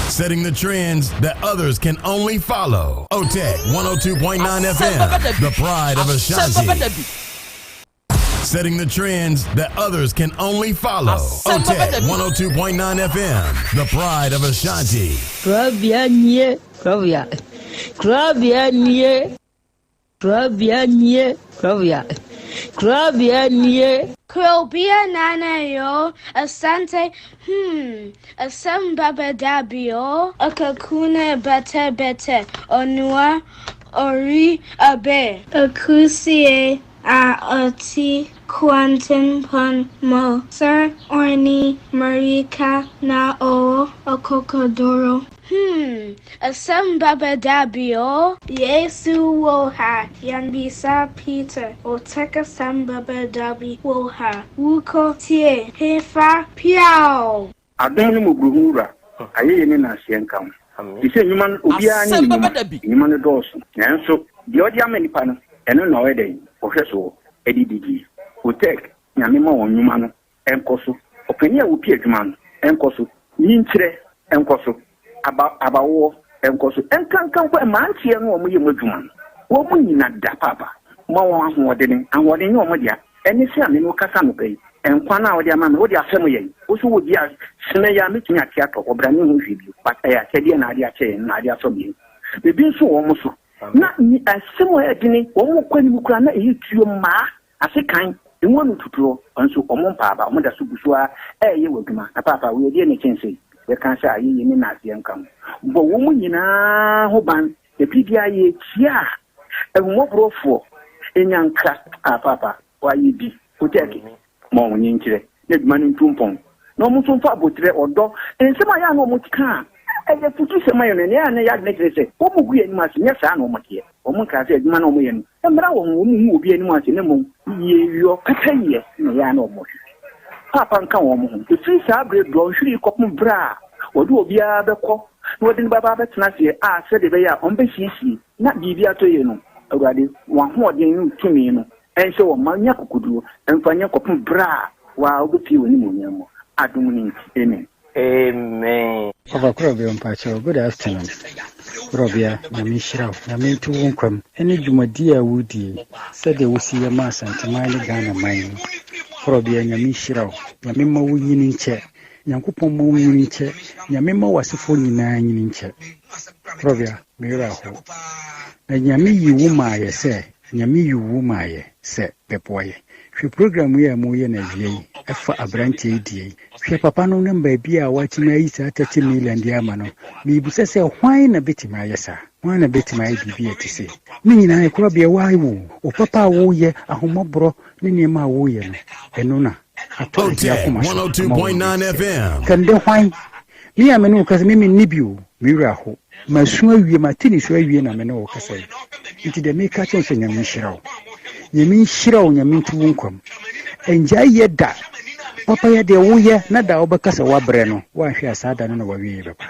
Setting the trends that others can only follow. OTEC 102.9 FM, the pride of Ashanti. Setting the trends that others can only follow. OTEC 102.9 FM, the pride of Ashanti. Kurabea nie, kurabea, kurabea nie, kurabea nie, kurabea, kurabea nie. Krobea nana yo, asante, hmm, asem baba dabio, akakuna bete bete, onua, ori abe. Akusie a ɔte kwantempɔn mu sɛ ɔne mmirika na ɔwɔ akokoduru. Hmm, asɛm bɛba da bi o. Yesu wɔ ha, yɛmmisa Peter, Otec asɛm bɛba da bi wɔ ha, Wokɔ tie hefa piaw! Adom ne mmɔborɔhunu Wura, ayɛyie ne naaseɛ nka wo. Te sɛ nnwuma no, obiara ne ne nnwuma, nnwuma no dɔɔso, nanso deɛ ɔde ama nnipa no, ɛno na ɔyɛ dɛn? Ɔhwɛ soɔ de didie. Otec, Nyame ma wɔn nnwuma no nkɔ so, ɔpanin a ɔpi adwuma no nkɔ so, nyinkyerɛ nkɔ so, aba abawoɔ. nkɔ so. Ɛnkanka mpo mmeranteɛ no a wɔyɛ mu adwuma no, wɔn nyina da paapa. Ma wɔn ahoɔdene. Ahoɔden nyɛ wɔn dea. Ɛne sɛ a me ne wo kasa anɔpa yi, nkwa no a wode ama me, wode afɛm yɛn. Wo nso wɔ bi a, sene yi a mɛtumi ate atɔ hɔ, bra menhu hwee bio. But ɛyɛ akyɛdeɛ na ade akyɛ yɛn, na ade afɛm yɛn. Biribi nso wɔ wɔn so. Na asɛm a ɛyɛ dene, wɔn kɔ anim koraa na ɛyɛ tuo mmaa, asekan, emu ano tutuo, nso wɔn mpa aba, wɔn da so gu so ara ɛreyɛ wɔ adwuma. Na paapa, wei ɛdeɛ na ɛkyɛn sei? Yɛka sɛ ayɛyie ne naaseɛ nka ho. Bɔ wɔn nyinaa ho ban, na biribiara yɛkyia a, ahummɔborɔfoɔ nya nkra. Ah, paapa, wɔayɛ bi, Otɛɛke, ma wɔn nkyerɛ na adwuma no ntu mpɔn, na wɔn nso mfa aboterɛ, ɔdɔ, nsɛm a ɛyɛ a na wɔka a ɛyɛ afutusɛm ayɛ no, nea ɛyɛ a na ɛyɛ adwene kyerɛ sɛ wɔgu yɛn anim ase, nyɛ saa na wɔteɛ. Wɔnkaa sɛ adwuma no a wɔyɛ no mmra wɔn ho, wɔnhu obi anim ase, na mmom yieyɔ, pɛpɛyɛ na ɛyɛ a na wɔhwehwɛ. Paapa nka wɔn ho. Ɛfiri saa berɛ dɔnhwere yi kɔpem berɛ a wɔde obiara bɛkɔ na wɔde no bɛba abɛtena aseɛ a sɛdeɛ ɛbɛyɛ a wɔbɛsiesie na biribi atɔ yie no, Awurade, w'ahoɔden ne wo tumi no Ɛnhyɛ wɔn mma nnya akokoduro mfa nyɛ kɔpem berɛ a wo ara wobɛpue w'animuonyam mu, adom no nti. Amen. Amen. Ɔfa Korɔbea mpakyɛw good afternoon Korɔbea Nyame nhyira wo Nyame nto wo nkwa mu ɛne dwumadie a wodie sɛdeɛ wosi yɛ ma Asanteman ne Ghana man yi Korɔbea Nyame nhyira wo Nyame mma wo nyini nkyɛ Nyankopɔn mma wo nyini nkyɛ Nyame mma w'asefoɔ nyinaa nyini nkyɛ Korɔbea me werɛ aho na Nyame yi wo maayɛ sɛ Nyame yi wo maayɛ sɛ bɛboa yɛ. Hwɛ program yi a moyɛ no awia yi ɛfa abranteɛ yi deɛ yi. Hwɛ papa no ne baabi a watumi ayi saa 30 million de ama no. Mebisa sɛ hwan na bɛtumi ayɛ saa? Hwan na bɛtumi ayɛ biribi a ɛte sei? Ne nyinaa ɛkorabea woayɛ wo. Wo papa a woyɛ, ahommɔborɔ ne nneɛma a woyɛ no, ɛno na atɔ obi akoma so ama wo ayɛ sei. Kɛnde hwan? Me a me ne wo kasa, me menni bi o, me werɛ aho. Masu awie, mate nisuo awie na me ne wo kasa yi. Nti deɛ meka kyerɛ wo sɛ Nyame nhyira wo. Nyame nhyira wo, Nyame nto wo nkwa mu. Ɛngyae yɛ da. Papa yɛ deɛ woyɛ na da a wobɛka sɛ woabrɛ no, woanhwɛ a saa da no na w'awieɛ bɛba.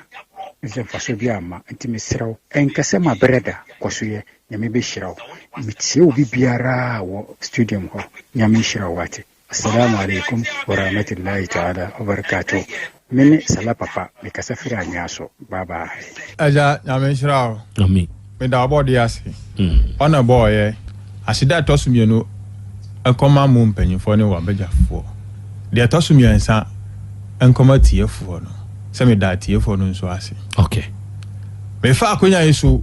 Ɛfiri sɛ mfasoɔ biara mma. Nti mesrɛ wo, ɛnka sɛ mabrɛ da, kɔ so yɛ. Nyame bɛhyira wo. Metie obi biara wɔ studium hɔ. Nyame nhyira wo wate. Assalamu alaikum warahmatullahi ta'ala wabarakatuh Me ne Salah Papa, me kasa firi Anwea so. Bye bye. Agya Nyame nhyira wo. Amen. Meda ɔbɔdeɛ ase. Ɔna ɛbɔɔ yɛ. Aseda a ɛtɔ so mienu nkɔma mo mpanyinfoɔ ne w'abagyafoɔ. Deɛ ɛtɔ so miɛnsa nkɔma atiefoɔ no. Sɛ meda atiefoɔ no nso ase. Okay. Mefa akonya yi so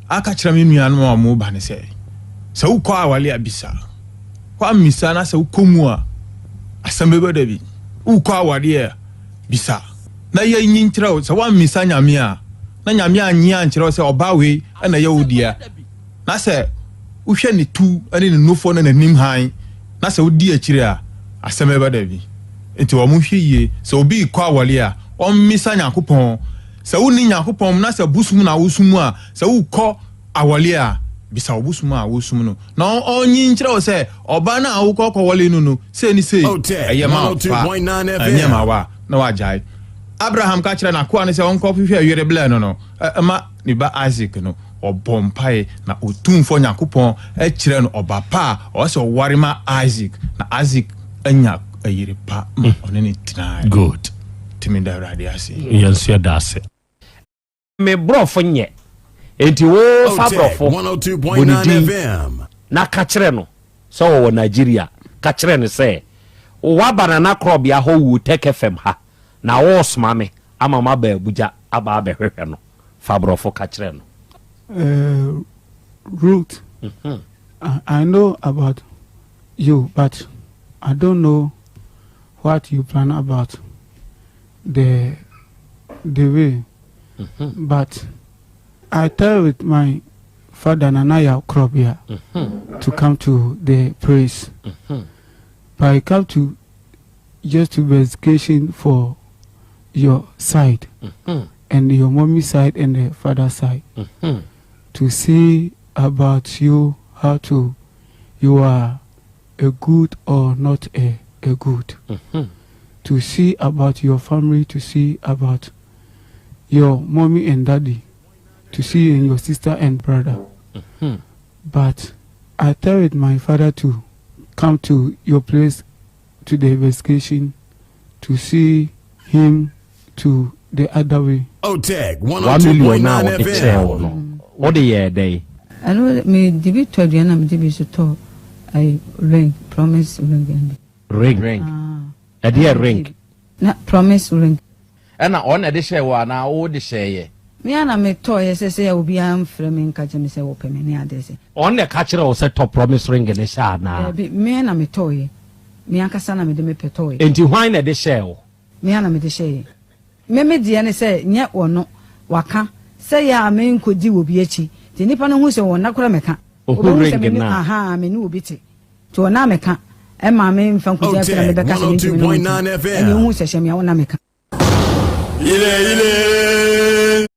aka kyerɛ me nuanom a wɔn ba no sɛ, sɛ wokɔ awale a bisa. Woammisa na sɛ wokɔ mu a, asɛm bɛba da bi. Wokɔ awareɛ a, bisa na yɛnyi nkyerɛ wo. Sɛ woammisa Nyame a, na Nyame annye ankyerɛ wo sɛ ɔbaa wei na ɛyɛ wo dea, na sɛ wohwɛ ne tu ne ne nufoɔ ne n'anim hann, na sɛ wodi akyire a, asɛm bɛba da bi. Nti wɔn hwɛ yie, sɛ obi rekɔ awareɛ a, ɔmmisa Nyankopɔn. Sɛ wonni Nyankopɔn mu na sɛ bosom na wosom a, sɛ wokɔ awɔle a, bisa wo bosom a wosom no na ɔnyi nkyerɛ wo sɛ ɔbaa no a wokɔ kɔwɔle no no sei ne sei, ɛyɛ ma wo fa, ɛnyɛ ma wo a, na wagyae. Abraham ka kyerɛ n'akoa no sɛ ɔnkɔhwehwɛ yere blɛ no no ma ne ba Isak no, ɔbɔ mpae na Otumfoɔ Nyankopɔn kyerɛ no ɔba pa a ɔwɔ sɛ ɔware ma Isak, na Isak anya yere pa ma ɔne no tenae. Good. Nti meda Awurade ase. Yɛn nso yɛda ase. Me borɔfo nyɛ enti wo fa borɔfo bɔ ne din na ka kyerɛ no sɛ ɔwɔ Nigeria ka kyerɛ no sɛ waba Nana Korɔbea hɔ wuo Tech FM ha na woresoma me ama maba Abuja aba abɛhwehwɛ no fa borɔfo ka kyerɛ no. Uh, Ruth, mm -hmm. I, I know about you, but I don't know what you plan about the the way. Mm -hmm. But I tell with my father Nanaya Krobia mm -hmm. to come to the place. Mm -hmm. But I come to just to investigation for your side mm -hmm. and your mommy side and the father side mm -hmm. to see about you how to you are a good or not a, a good. Mm -hmm. To see about your family, to see about your mommy and daddy, to see and your sister and brother. Mm -hmm. But I tell it my father to come to your place to the investigation to see him to the other way. Otec 1 million no a 102.9 wɔde kyɛɛ wo FM. no, wode yɛɛ dɛn? Ɛno mede bi tɔ aduane na mede bi nso tɔ ayi ring promise ring ɛn bi. Ring. Ɛdeɛ ring? Na promise ring. Ɛna ɔno na ɛde hyɛɛ wo anaa wo de hyɛɛ yɛ? Me ara na me tɔɔ yɛ sɛ sɛ obiara nfrɛ me nka kyerɛ me sɛ wɔpɛ me ne adeɛ sɛ. Ɔno na ɛka kyerɛɛ wo sɛ tɔ promise ring no hyɛ anaa? Daabi, me ara na me tɔɔ yɛ. Me ankasa na mede me pɛ tɔɔ yɛ. Enti hwan na ɛde hyɛɛ wo? Me ara na mede hyɛeɛ. Me me deɛ ne sɛ nyɛ ɔno, waka sɛ yɛ a menkɔdi obi akyi, nti nnipa no hu sɛ ɔnna koraa mɛka. Ɔhu Ɔbɛhu sɛ ring me ne no a. ahaa me ne obi te, nti ɔnna mɛka, ɛma memfa nkɔsi afei na Otec mebɛka sɛ mentumi ne wo ntena. 102.9 Ɛnneɛ FM. wohu sɛ hyɛ me a wonna mɛka. Ile ile.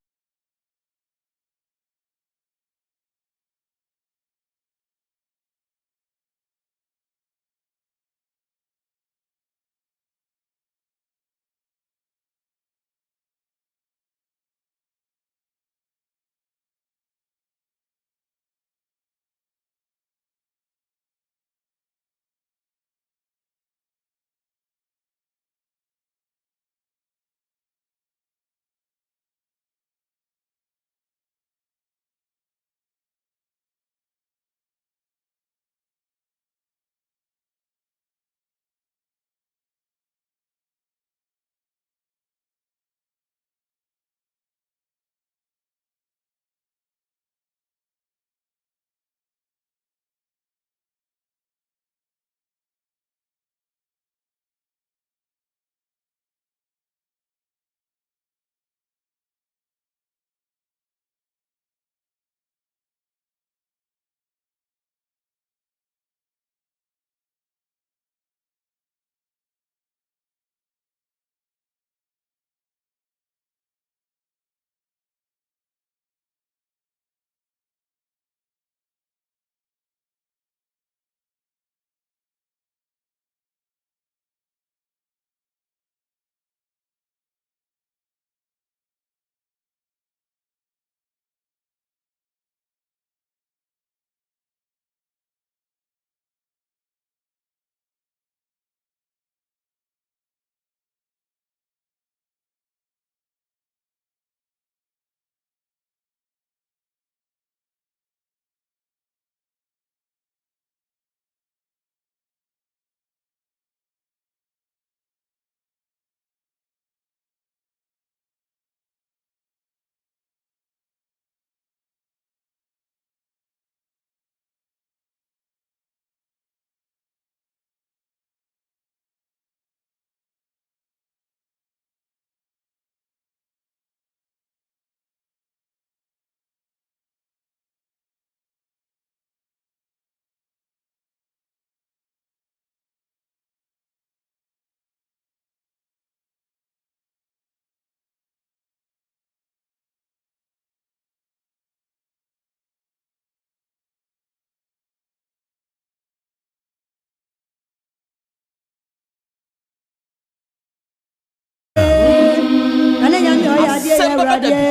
Asɛm bɛba da bi.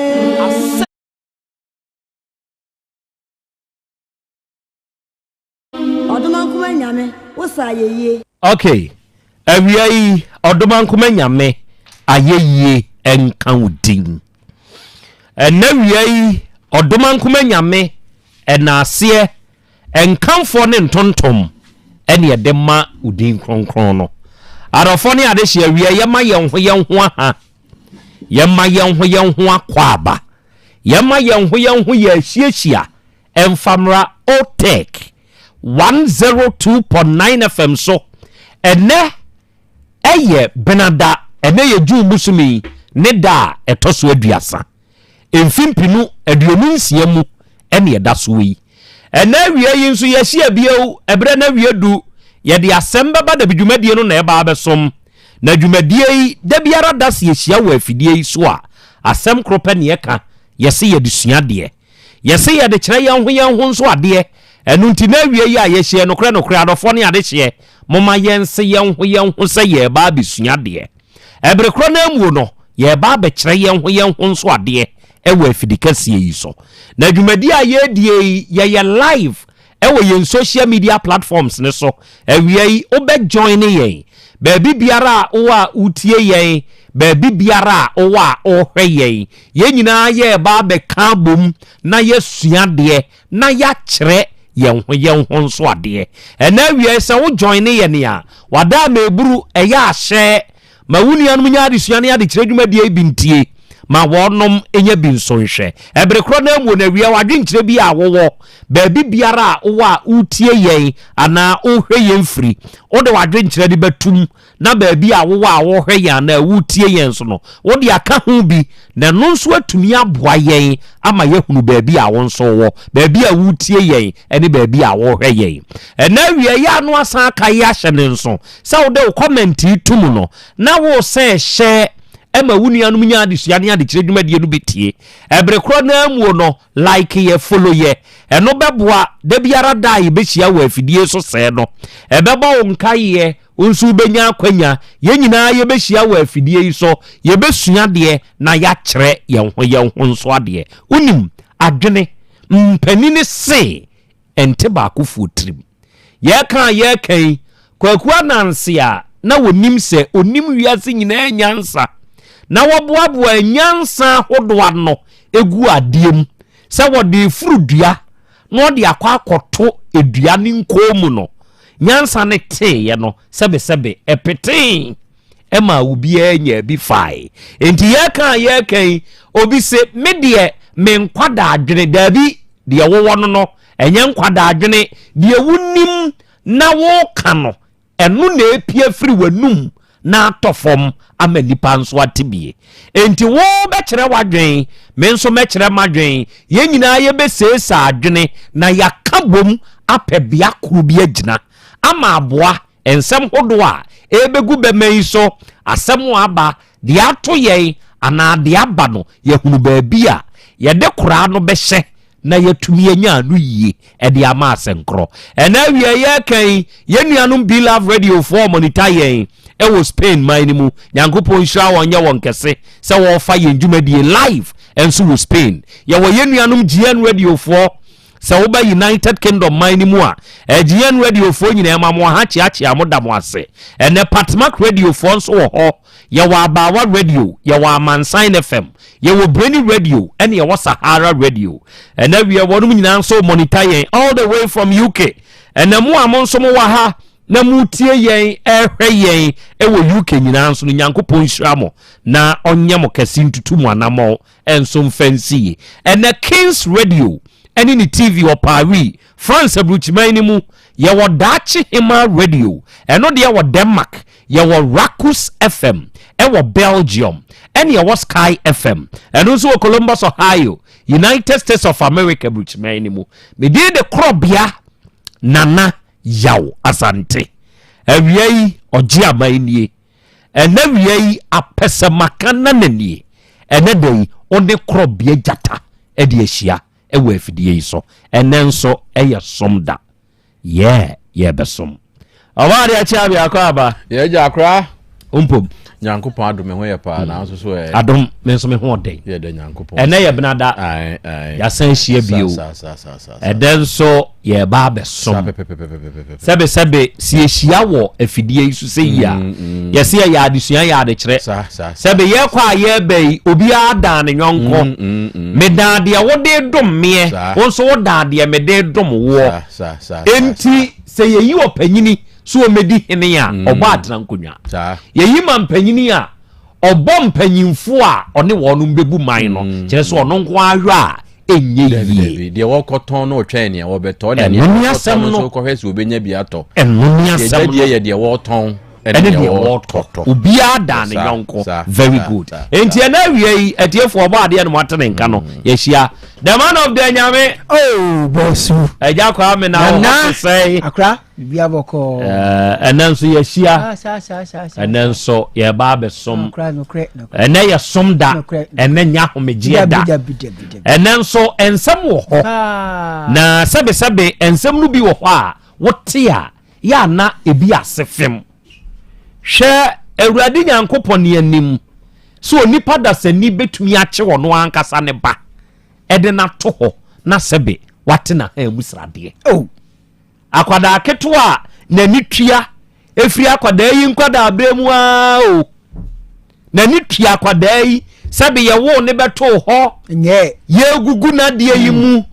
Asɛm. Ɔdomankoma Nyame, wo sa ayɛyie. Ok, awia yi Ɔdomankoma Nyame ayɛyie nka wo din. Ɛnɛ wia yi Ɔdomankoma Nyame ɛnaaseɛ nkamfoɔ ne ntontom ɛne ɛde ma wo din kronkron no. Adɔfoɔ ne adehyeɛ awia yɛma yɛn ho yɛn ho aha, yɛma yɛn ho yɛn ho akwaaba, yɛma yɛn ho yɛn ho yɛ ahyiahyia Ɛmfa mmra Otec 102.9 FM so. Ɛnnɛ ɛyɛ Benada, ɛnnɛ yɛ June bosome yi ne da a ɛtɔ so aduasa. Mfe mpenu 26 mu ɛne ɛda soɔ yi. Ɛnnɛ awia yi nso yɛahyia bio, ɛberɛ no awie du, yɛde asɛm bɛba dabi dwumadie no na ɛba abɛsom. Na dwumadie yi, da biara da sɛ yɛhyia wɔ afidie yi so a, asɛm koro pɛ ne yɛka, yɛse yɛde sua adeɛ. Yɛse yɛde kyerɛ yɛn ho yɛn ho nso adeɛ. Ɛno nti na awiei yi a yɛhyiaɛ nokorɛ nokorɛ adɔfoɔ ne adehyeɛ, momma yɛnse yɛn ho yɛn ho sɛ yɛreba abɛsua adeɛ. Ɛbere korɔ no ara muo no, yɛreba abɛkyerɛ yɛn ho yɛn ho nso adeɛ wɔ afidikɛseɛ yi so. Na dwumadie a yɛredie yi, yɛyɛ live wɔ yɛn social media platforms no so. Awia yi, wobɛ join yɛn baabi biara a wowɔ a wotie yɛn. Baabi biara a wowɔ a worehwɛ yɛn, yɛn nyinaa yɛreba abɛka abom na yɛasua adeɛ na yɛakyerɛ yɛn ho yɛn ho nso adeɛ. Ɛnnɛ awia yi sɛ wo joine yɛn a, wada ama ɛburu, ɛyɛ ahyɛ. Ma wo nuanom nya adesua ne adekyerɛ dwumadie yi bi ntie. Ma wɔnom nya bi nso nhwɛ. Ɛbere korɔ no ara mu no awia w'adwenkyerɛ bi a wowɔ, baabi biara a wowɔ a woretie yɛn anaa worehwɛ yɛn firi, wode w'adwenkyerɛ no bɛtum na baabi a wowɔ a worehwɛ yɛn anaa woretie yɛn nso no, wode aka ho bi, na ɛno nso atumi aboa yɛn ama yɛahunu baabi a wo nso wowɔ, baabi a woretie yɛn ne baabi a worehwɛ yɛn. Ɛnnɛ awia yi a na wasan aka yi ahyɛ ne nso sɛ wode wo kɔmɛnte yi to mu no, na woresan hyɛ ma wo nuanom nya adesua ne adekyerɛ dwumadie no bi tie. Ɛbere korɔ no ara muo no, Like yɛ, follow yɛ. Ɛno bɛboa da biara da a yɛbɛhyia wɔ afidie so sɛɛ no. Ɛbɛbɔ wo nkaeɛ, wo nso wobɛnya akwanya. Yɛn nyinaa yɛbɛhyia wɔ afidie yi so, yɛbɛsua adeɛ na yɛakyerɛ yɛn ho yɛn ho nso adeɛ. Wonim, adwene, mpanin se ɛnte baakofoɔ tirim. Yɛreka a yɛreka yi, Kwaku Ananse a na wɔnim sɛ ɔnim wiase nyinaa nyansa na wɔboaboa nyansa ahodoɔ ano gu adeɛ mu sɛ wɔde reforo dua na ɔde akɔ akɔto dua no nkɔn mu no, nyansa no teeɛ no, sɛbesɛbe ɛpetee ɛmaa obiara nyaa bi fae. Enti yɛreka a yɛreka yi, obi se, me deɛ me nkwadaa adwene, daabi, deɛ wowɔ no no, Ɛnyɛ nkwadaa-adwene, deɛ wonim na woreka no, ɛno na ɛrepue afiri w'anum na atɔ fam ama nnipa nso ate bie. Enti wobɛkyerɛ w'adwene, me nso mɛkyerɛ m'adwene, yɛn nyinaa yɛbɛseesa adwene na yɛaka bom apɛ bea koro bi agyina ama aboa nsɛm hodoɔ a ɛrebɛgu bɛma yi so, asɛm a aba, deɛ ato yɛn anaa deɛ aba no, yɛahunu baabi a yɛde koraa no bɛhyɛ na yɛatumi anya ano yie de ama asɛnkorɔ. Ɛna awia yɛreka yi, yɛn nuanom Be Love Radio foɔ monitor yɛn ɛwɔ Spain man no mu. Nyankopɔn nhyira wɔn nyɛ wɔn kɛse sɛ wɔrefa yɛn dwumadie live nso wɔ Spain. Yɛwɔ yɛn nuanom GN Radio foɔ sɛ woba United Kingdom man no mu a, GN Radio foɔ nyinaa ma mo aha kyeakyea mo da mo ase. Ɛnɛ Patmak Radio foɔ nso wɔ hɔ. Yɛwɔ Abaawa Radio, yɛwɔ Amansan FM, yɛwɔ Breni Radio, ɛne yɛwɔ Sahara Radio. Ɛnɛ wiɛ wɔnom nyinaa nso monitor yɛn all the way from UK. Ɛnɛ mo a mo nso mo wɔ ha na motie yɛn ɛhwɛ yɛn ɛwɔ UK nyinaa nso no Nyankopɔn nhyira mo na ɔnyɛ mo kɛse ntutu mo anammɔn nso mfa nsi yie. Ɛnɛ Kings Radio ɛne ne TV wɔ Paris, France aburukyiman no mu. Yɛwɔ Daakye Hemaa Radio, ɛno deɛ wɔ Denmark. Yɛwɔ Rakus FM ɛwɔ Belgium, ɛne yɛwɔ Sky FM, ɛno nso wɔ Columbus, Ohio, United States of America aburukyiman no mu. Me din de Korɔbea Nana Yaw Asante. Awia yi, ɔgye aman nie. Ɛnɛ wia yi apɛsɛmaka nana nie. Ɛnɛ da yi, wo ne korɔbea gyata de ahyia wɔ afidie yi so. Ɛnɛ nso ɛyɛ som da. Yɛ yɛbɛsom. Ɔbaa adeɛ akye abea akɔ aba. Yɛ gya akora. Ompom. Nyankopɔn adom me ho yɛ paa nanso so ɛ. Adom me nso me ho ɔden. Yɛ dɛ Nyankopɔn. Ɛnɛ yɛ benada. Ae ae. Yɛasan ahyia bio. Sa sa sa sa. Ɛdɛ nso yɛreba abɛsom. Sɛbe sɛbe sɛ yɛhyia wɔ afidie yi so sɛ yi a, yɛse yɛyɛ adesua yɛ adekyerɛ. Sɛbe yɛkɔ a yɛreba yi, obiara dan ne yɔnko. Medan deɛ wode dom meɛ, wo nso wodan deɛ mede dom woɔ. Enti sɛ yɛyi ɔpanyini sɛ ɔmmɛdi hene a, ɔbɔ atena nkonnwa. Yɛyi ma mpanyini a, ɔbɔ mpanyimfoɔ a ɔne wɔnom bɛbu man no, kyerɛ sɛ ɔno nko ara hwɛ a ɛnyɛ yie. Deɛ wɔkɔtɔn no ɔtwɛn nea wɔbɛtɔ, ɛna nea wɔkɔtɔ no nso kɔhwɛ sɛ wɔbɛnya bi atɔ. Ɛno ne asɛm no. Deɛ yɛ deɛ wɔtɔn ɛne deɛ wɔtɔ. Obiara da ne yɔnko. Very good. Enti ɛna awia yi atiefoɔ ɔbɔ adeɛ no mo ate ne nka no yɛhyia the man of the nyame. Oh, bɔsu. Ɛgya Kwame na wɔ hɔ te sɛn. Akora. Biribiara bɔkɔɔ. Ɛnɛ nso yɛahyia. Ɛnɛ nso yɛba abɛsom. Ɛnɛ yɛ som da. Ɛnɛ nyɛ ahomegyeɛ da. Ɛnɛ nso nsɛm wɔ hɔ. Na sɛbesɛbe nsɛm no bi wɔ hɔ a wote a yɛ ana ebi ase fem. Hwɛ Awurade Nyankopɔn ne anim sɛ onipa dasani bɛtumi akye ɔno ankasa ne ba ɛde no ato hɔ na sɛbe wate n'ahan mu sradeɛ. Oh. Akwadaa ketewa a n'ani tua firi akwadaa yi nkwadaaberɛ mu ara o. N'ani tua akwadaa yi sɛbe yɛwoo ne bɛtoo hɔ. Yɛgugu n'adeɛ yi mu.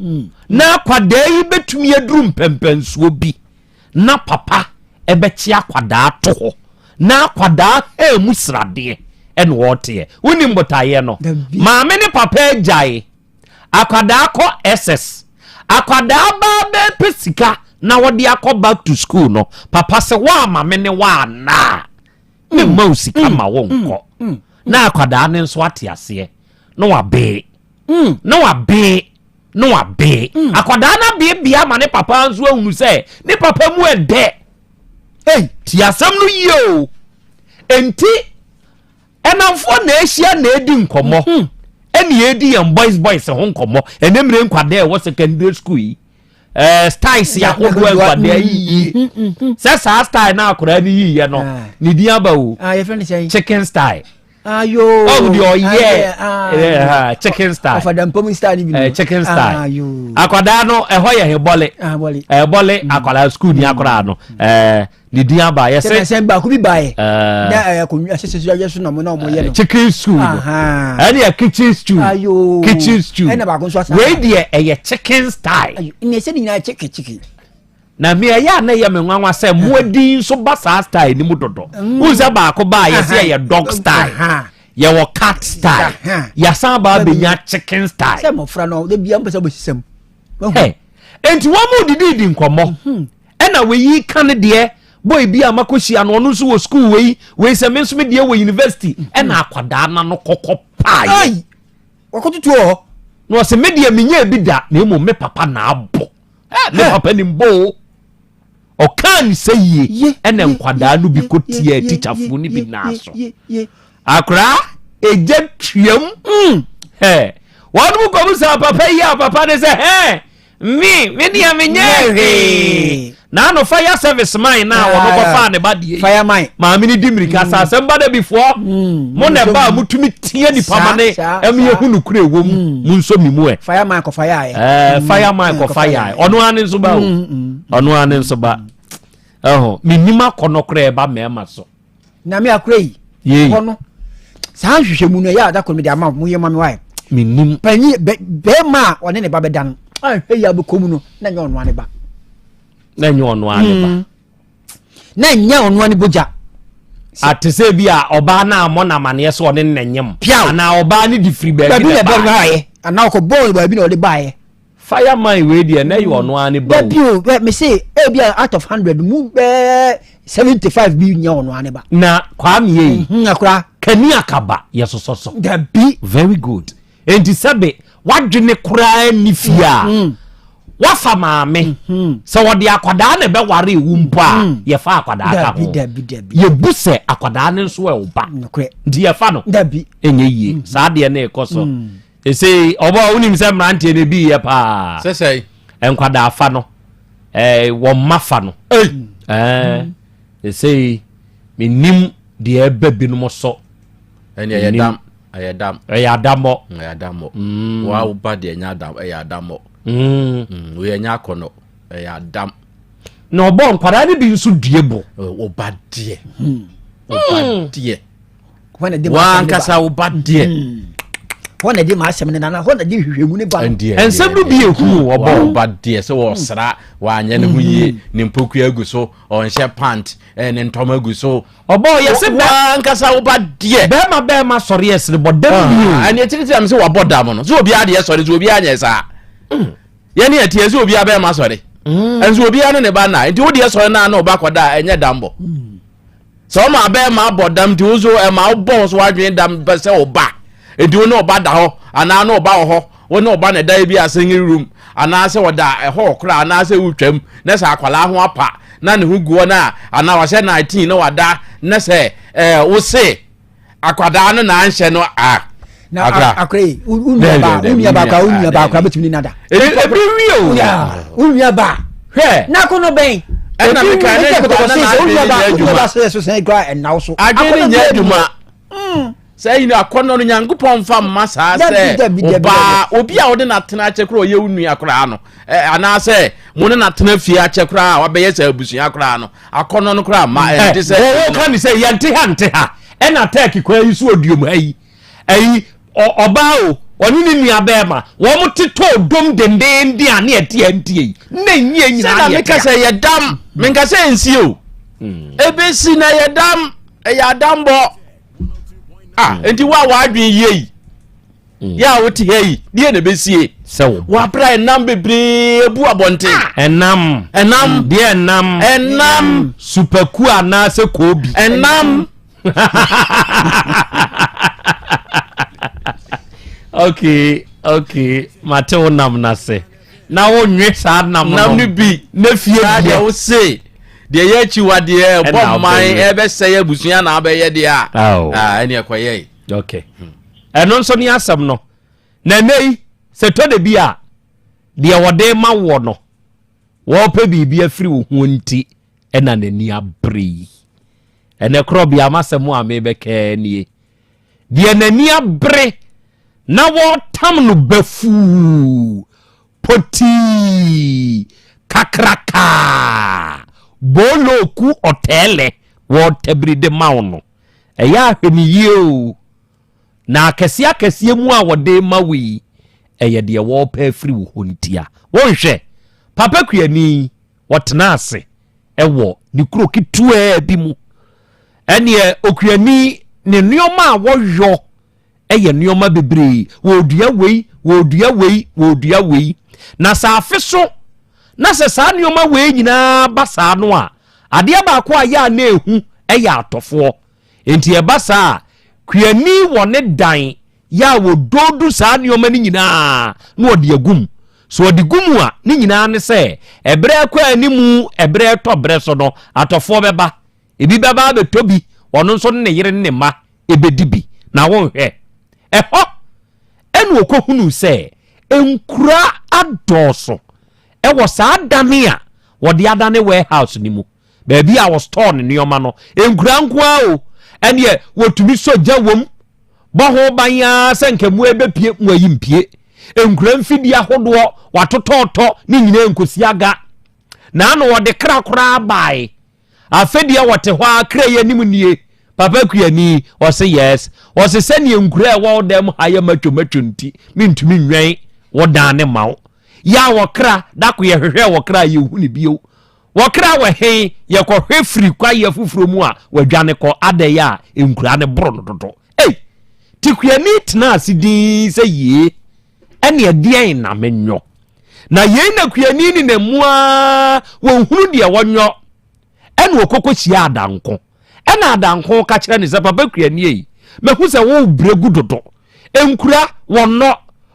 Na akwadaa yi bɛtumi aduru mpɛmpɛnsoɔ bi na papa ɛbɛkye akwadaa to hɔ na akwadaa haa mu sradeɛ ɛna ɔteɛ. Wonim botaeɛ no? Maame ne papa agyae. Akwadaa kɔ SS. Akwadaa baa bɛpɛ sika na wɔde akɔ back to school no, papa sɛ woama me ne woanna a, me mma wo sika ma wo nkɔ. Na akwadaa no nso ate aseɛ na wabee. Na wabee. Na wabee. Akwadaa no abeebee ama ne papa nso ahunu sɛ ne papa mu ɛdɛ. Ei, ti asɛm no yie o. Enti Ɛnamfoɔ na ahyia na edi nkɔmmɔ. Hmm. Ɛne yɛdi yɛn boys boys ho nkɔmmɔ. Ɛnɛ mmerɛ nkwadaa ɛwɔ secondary school yi. Ɛɛ eh, styles ahodoɔ nkwadaa yi yie. Mm, mm, mm, Sɛ saa style na akwadaa no yiyɛ no, ah. ne din aba o. Ah, chicken style. Ayo. Oh, deɛ ɔyɛ ah, chicken style. Ɔfadampom style ni bi. Eh, chicken style. Akwadaa no ɛhɔ yɛ he bɔle. Ɛbɔle akwadaa school ni akwadaa no. Ɛɛ. ne din aba yɛ sɛ sɛ baako bi baeɛ eh. na ɛyɛ akonnwa sɛ sɛ yɛ so na ɔmo na ɔmo yɛ no chicken stew no ɛne yɛ kitchen stew kitchen stew ɛna baako nso asa wei deɛ ɛyɛ chicken style ɛna ɛsɛ ne nyinaa chicken chicken na mi ɛyɛ a na ɛyɛ mi nwanwa sɛ mmoa din nso ba saa style ni mu dodo n sɛ baako ba a yɛsɛ ɛyɛ dog style yɛwɔ cat style yɛasan ba abɛnya chicken style sɛ mmɔfra no de bia mpɛ sɛ wɔbɛsisam nti wɔn mu didi di nkɔmmɔ mhm. Ɛna wei yi ka ne deɛ boy bi a makɔhyia no ɔno nso wɔ school wei wei sɛ me nso me deɛ wɔ university mhm. ɛna akwadaa na no kɔkɔ paeɛ wakɔtutu wɔ hɔ na ɔsɛ me deɛ menyɛ bi da na mmom me papa na abɔ me papa nim bɔ o ɔkaa ne sɛ yie ɛna nkwadaa no bi kɔ tia tikyafoɔ no bi naa so Akora egya tuam. Mm. Hɛ. Wɔn mu kɔm sɛ papa yi a papa ne sɛ hɛ me me deɛ menyɛ hwee. Na ano fire service man na wɔn kɔfaa ne ba deɛ yi. Fireman. Maame ne di mirika sa asɛm ba da bi foɔ. Mo na ɛba a motumi tia nipa ma ne ɛmi ehu no kura ɛwɔ mu. Mo nso mi mu ɛ. Fireman kɔ fire ayɛ. Ɛɛ fireman kɔ fire ayɛ. Ɔno ara ne nso ba o. Ɔno ara ne nso ba. Ɛho mi nim akɔnɔ kora ɛba mɛɛma so. Nyame akora yi. Yei. Hɔ no saa nhwehwɛmu no ɛyɛ a da koro mede ama mo yɛ ma me wae. Menim. Panyin bɛ bɛrima a ɔne ne ba bɛda no anhwɛ yi abɛkɔ mu no na nyɛ ɔnoa ne ba. Na nyɛ ɔnoa ne ba. Na nyɛ ɔnoa ne bogya. Ate sɛ bi a ɔbaa no ammɔ no amaneɛ sɛ ɔne ne nyem. Piaw. Anaa ɔbaa no de firi baabi na ɛbaeɛ. Anaa ɔkɔbɔɔ baabi na ɔde baeɛ. Fireman wei deɛ na ɛyɛ ɔno ara ne ba o. Dabi o, bɛ me se ebi a out of hundred mu bɛɛ 75 bi nyɛ ɔno ara ne ba. Na Kwame ei. Mhm, akora. Kani akaba yɛ sosɔ so. Dabi. Very good. Enti sɛbe wadwene koraa nni fie a, mm-hmm. wafa maame mm-hmm. sɛ wɔde akwadaa na ɛbɛware ewu mpo a mm-hmm. yɛfa akwadaa ka ho. Dabi dabi. Yɛbu sɛ akwadaa no nso ɛwo ba. Nokorɛ. Nti yɛfa no. Dabi. Ɛnyɛ yie. Saa deɛ no ɛkɔ so. Mm. Ɛsei ɔbɔ a wonim sɛ mmeranteɛ no bi yɛ paa. Sɛ sɛe. Nkwadaa fa no. Ɛɛ wɔn mma fa no. Ɛɛ ɛsei menim deɛ ɛbɛ binom so. Ɛne ɛyɛ dam. Ɛyɛ dam. Ɛyɛ adammɔ. Ɛyɛ adammɔ. Mm. Wa wo ba deɛ ɛnyɛ adam ɛyɛ adammɔ. Mm. Mm. Wei ɛnyɛ akɔnɔ ɛyɛ adam. Na ɔbɔ nkwadaa no bi nso due bo. Ɔba deɛ. Ɔba deɛ. wankasa wo ba deɛ hmm. hɔ na de ma asɛm no nana hɔ na de nhwehwɛmu no ba no nsɛm no bi ehu ɔbɔ wo ba deɛ sɛ wɔsra wanyɛ ne ho yie hmm. ne mpokua agu so ɔnhyɛ pant eh, ne ntɔm agu so ɔbɔ yɛsɛ wankasa wo ba deɛ bɛrima bɛrima sɔre ɛsere bɔ dam ah, bio ɛne ɛkyiri sɛ sɛ wabɔ dam no sɛ obiara deɛ sɔre sɛ obiara nyɛ saa hmm. yɛne ɛteɛ sɛ obiara bɛrima sɔre nso obiara ne ne ba na nti wo deɛ sɔre na na ɔba kɔda ɛnyɛ dambɔ Sɛ ɔma bɛrima abɔ dam nti wo nso ɛma wobɔ wo so w'adwene dam bɛ sɛ wo ba nti wo ne ɔba da hɔ anaa ne ɔba wɔ hɔ wo ne ɔba na ɛda bi a single room anaasɛ ɔda ɛhɔ koraa anaasɛ wotwam na sɛ akwadaa ho apa na ne ho gu hɔ na anaa wahyɛ 19 na wada na sɛ ɛɛ wo se akwadaa no na anhyɛ no a. Na akora yi wo nua baa wo nua baa koraa wo nua baa koraa bɛtumi ne nada. Ebi wie o. Wo nua baa. Hwɛ. Na akɔnɔ bɛn. Ɛna mi ka ne nipa na na adwene nyɛ adwuma. Wo nua baa sɛ so sɛn koraa ɛnna so. Adwene nyɛ adwuma. Sɛ yi akɔnɔ no Nyankopɔn nfa mma saa sɛ ɔbaa obi a ɔde n'atena akyɛ koraa ɔyɛ wo nua koraa no anaasɛ mo ne n'atena fie akyɛ koraa a wabɛyɛ sɛ abusua koraa no akɔnɔ no koraa ma ɛnte sɛ. Wɔn ka ne sɛ yɛnte ha nte ha. Ɛna Turkey kwan yi so oduom ha yi, ayi ɔbaa o, ɔne ne nua bɛrima, wɔn tetɔɔ dom dendeenden a ne ɛte a ntie yi, na nyie nyinaa Sɛna ne meka ɛte sɛ a. yɛ dam, menka sɛ nsie o. Ebesi na yɛ dam, ɛyɛ adambɔ. Ah, nti wo a w'adwene yie yi, yɛ a wote ha yi, deɛ na ebesie? Sɛ wo. Wabra ɛnam bebree ebu abɔnten. Ɛnam. Ɛnam. Deɛ ɛnam. Ɛnam. Supaku anaasɛ koobi. Ɛnam. Okay, okay. Mate wo nam n'ase. Na wo nwe saa nam no. Nam no bi. Na fie Saa deɛ. deɛ wo se deɛ yɛ akyiwadeɛ ɛbɔ Ɛna man wobɛwe. ɛbɛsɛe abusua na abɛyɛ deɛ a. Aw. Ah, ɛne ɛkɔyɛe. Okay. Ɛno nso ne asɛm no. Na ɛnɛ yi, sɛ tɔ da bi a, deɛ wɔde ma woɔ no, wɔrepɛ biribi afiri wo ho nti ɛna n'ani abere yi. Ɛnɛ korɔbea m'asɛm a mebɛka nie. Deɛ n'ani abere na wɔretam no bafuu potii kakrakaa boolooku ɔtɛɛlɛ wɔretabiri de ma wo no, ɛyɛ ahwɛ ne yie o. Na akɛseɛ akɛseɛ mu a wɔde rema wo yi, ɛyɛ deɛ wɔrepɛ afiri wo hɔ ntia. Wonhwɛ, Papa Kuani yi, ɔtena ase wɔ ne kuro ketewaa bi mu. Ɛneɛ okuani ne nneɛma a wɔyɔ yɛ nneɛma bebree. Wɔredua wei, wɔredua wei, wɔredua wei. Na sɛ afe so na sɛ saa nneɛma wei nyinaa ba saa no a, adeɛ baako a yɛ a na ehu yɛ atɔfoɔ. Enti ɛba saa a, kuani wɔ ne dan yɛ a wɔdoodu saa nneɛma no nyinaa na ɔde agu mu. So ɔde gu mu a, ne nyinaa ne sɛ, ɛberɛ rekɔ anim, ɛberɛ retɔ berɛ so no, atɔfoɔ bɛba. Ebi bɛba abɛtɔ bi, ɔno nso ne ne yere ne ne mma ɛbɛdi bi. Na wonhwɛ. Ɛhɔ ɛna ɔkɔhunuu sɛ nkura adɔɔso ɛwɔ saa dane a wɔde adane warehouse no mu. Baabi a wɔstɔɔ ne nneɛma no, nkura nko ara o, ɛneɛ wɔtumi sɔ gya wom, bɔ ho ban ara sɛ nka mmoa bɛpue, mmoa yi mpue. Nkura mfidie ahodoɔ, wɔatotɔɔtɔ ne nyinaa nkosi aga. Na ano wɔde kra koraa bae. Afe deɛ wɔte hɔ ara, kra yi anim nie. Papa kuani, ɔse yes. Ɔse sɛdeɛ nkura a ɛwɔ wo dan mu ha yɛ matwo matwo nti, mentumi nwɛn wo dan ne ma wo. Yɛ a wɔkra, dako yɛhwehwɛɛ wɔkra a yɛnhu ne bio. Wɔkra wɔ he? Yɛkɔhwɛ firi kwaeɛ foforɔ mu a, wadwane kɔ. Adɛn a nkuraa no boro no dodo. Ei! Tikuani tenaa ase dinn sɛ yee, ɛneɛ deɛn na menyɔ? Na yei na kuani nenam mu ara, wɔnhunu deɛ wɔnyɔ. Ɛna ɔkɔkɔ hyia Adanko. Ɛna Adanko ka kyerɛ ne sɛ, Papa kuani ei, mahu sɛ worebrɛ gu dodo. Nkura, wɔnnɔ,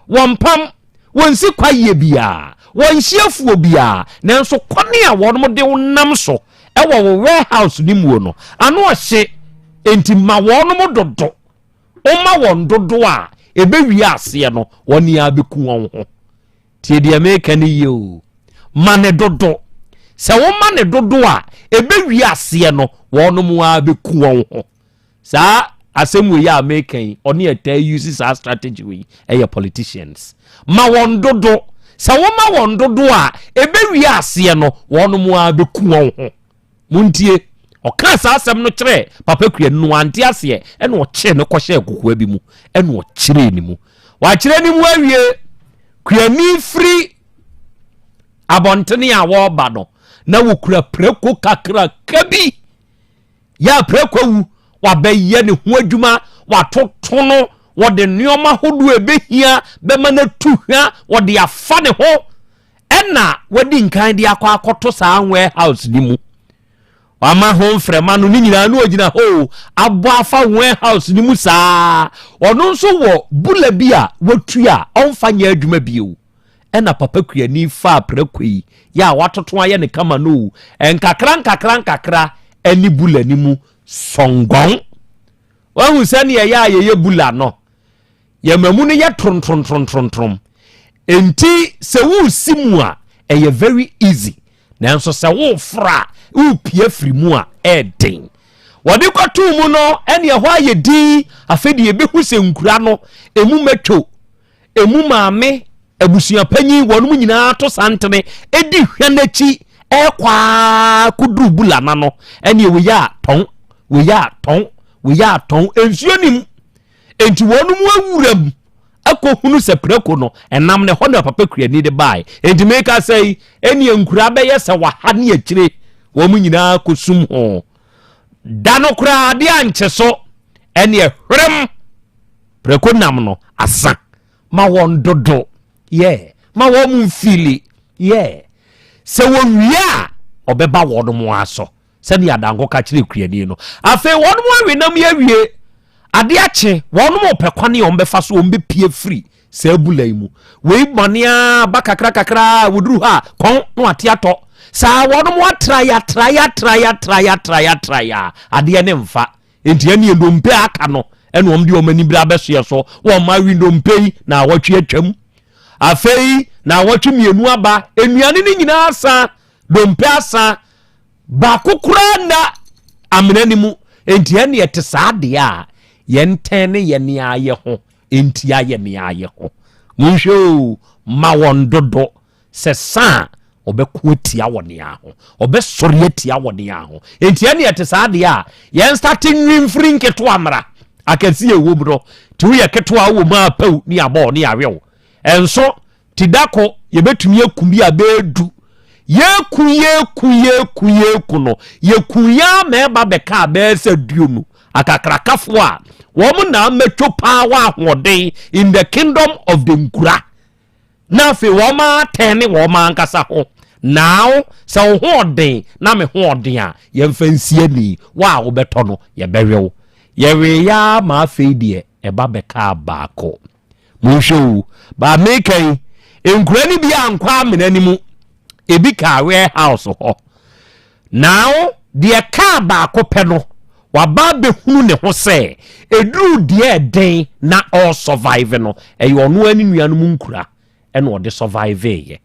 wɔmpam, wɔnsi kwaeɛ biara, wɔnhye afuo biara, nanso kwane a wɔn de wo nam so wɔ wo warehouse no muo no, ano ɔhye, enti ma wɔn dodo. Woma wɔn dodo a, ɛbɛwie aseɛ no, wɔn ara bɛku wɔn ho. Tie deɛ meka no yie o. Ma ne dodo. Sɛ woma ne dodo a, ɛbɛwie aseɛ no, wɔn ara bɛku wɔn ho. Saa asɛm wei a meka yi, ɔne ɛtaa use saa strategy wei ɛyɛ politicians. Ma wɔn dodo. Sɛ woma wɔn dodo a, ɛbɛwie aseɛ no, wɔnom ara bɛku wɔn ho. Montie. Ɔkaa saa asɛm no kyerɛɛ Papa Kua no, wante aseɛ, ɛna ɔkyee no kɔhyɛɛ kokoa bi mu, ɛna ɔkyeree ne mu. Wakyerɛ ne mu awie, Kuani firi abɔntene a wɔreba no, na wɔkura prako kakraka bi. Yɛ aprako awu, wabɛyɛ ne ho adwuma, watoto no, wɔde nneɛma ahodoɔ a ɛbɛhia bɛma no atu hwa, wɔde afa ne ho, ɛna wadi nkan de akɔ akɔto saa warehouse no mu. Wama ho mframa no ne nyinaa na ɔgyina hɔ o, abɔ afa warehouse no mu saa. Ɔno nso wɔ bula bi a watua a ɔmfa nyɛ adwuma bio. Ɛna papa kuani faa prako yi yɛ a watoto ayɛ ne kama no o, nkakra nkakra nkakra ɛne bula no mu sɔngɔn. Wahu sɛnea ɛyɛ a yɛyɛ bula no, yɛma mu no yɛ trontrontrontrontrom. Enti sɛ woresi mu a, ɛyɛ very easy. Nanso sɛ woreforo a, worepia firi mu a, ɛyɛ den. Wɔde kɔtoo mu no, ɛne ɛhɔ ayɛ din. Afei deɛ yɛbɛhu sɛ nkura no, emu mɛtwo. Emu maame, abusua panyin, wɔnom nyinaa to santene di hwɛ n'akyi ɛkɔ ara kɔduru bula no ano. Ɛneɛ wei a tɔn, wei a tɔn, Wei atɔn nsuo nim. Enti wɔn mu awura mu akɔhunu sɛ prako no ɛnam ne hɔ na papa kuani de baeɛ. Enti meka sɛ yi, ɛneɛ nkura bɛyɛ sɛ waha ne akyire wɔn nyinaa kɔsum ho. Da no koraa adeɛ ankye so, ɛneɛ hwerem prako nam no asa ma wɔn dodo. Yeah, ma wɔn mfili. Yeah. Sɛ wɔwie a, ɔbɛba wɔn mo aso. Sɛnea Adanko ka kyerɛɛ kuani no. Afei wɔnom awe nam yi awie. Ade akye, wɔnom repɛ kwane a wɔbɛfa so wɔn bɛpie firi saa bula yi mu. Wei mane ara ba kakra kakra a wɔduru hɔ a, kɔn na wate atɔ. Saa wɔnom atrae atrae atrae atrae atrae atrae a, adeɛ ne mfa. Enti ɛneɛ ndompe a aka no ɛna wɔn de wɔn ani bere abɛsoɛ so. Wɔn awe ndompe yi na awɔtwe atwam. Afei na awɔtwe mmienu aba, nnuane no nyinaa asa, dompe asa. Baako koraa nna amena no mu. Enti ɛnne ɛte saa deɛ a, yɛntɛn ne yɛn ara yɛ ho ntia yɛn ara yɛ ho. Monhwɛ oo, ma wɔn dodo, sɛ sa a, wɔbɛko atia wɔn ara ho. Wɔbɛsɔre atia wɔn ara ho. Enti ɛnne ɛte saa deɛ a, yɛn starte nwi mfiri nketewa mmra. Akɛseɛ ɛwɔ mu no, nti woyɛ ketewa wɔ mu a pɛw ne abɔ ne awew. Ɛnso Ti da ko yɛbɛtumi aku bi a bɛyɛ du. Yɛku yɛku yɛku yɛku no, yɛku yɛn ara ma ɛba bɛkaa bɛyɛ sɛ duonu. Akakrakafoɔ a wɔn na mɛtwo paa wɔ ahoɔden in the kingdom of the nkura. Na afei wɔn atɛn ne wɔn ankasa ho. Now sɛ wo ho ɔden na me ho ɔden a, yɛmfa nsi ani. Wo a wobɛtɔ no, yɛbɛwe wo. Yɛwee yɛ ara ma afei deɛ ɛba bɛkaa baako. Monhwɛ o, baa meka yi, nkura no bi ankɔ amena no mu, ebi kaa warehouse hɔ. Now, deɛ kaa baako pɛ no, waba abɛhunu ne ho sɛ, ɛduru deɛ ɛden na ɔresurvive no, ɛyɛ ɔno ara ne nuanom nkura ɛna ɔde survive yɛ.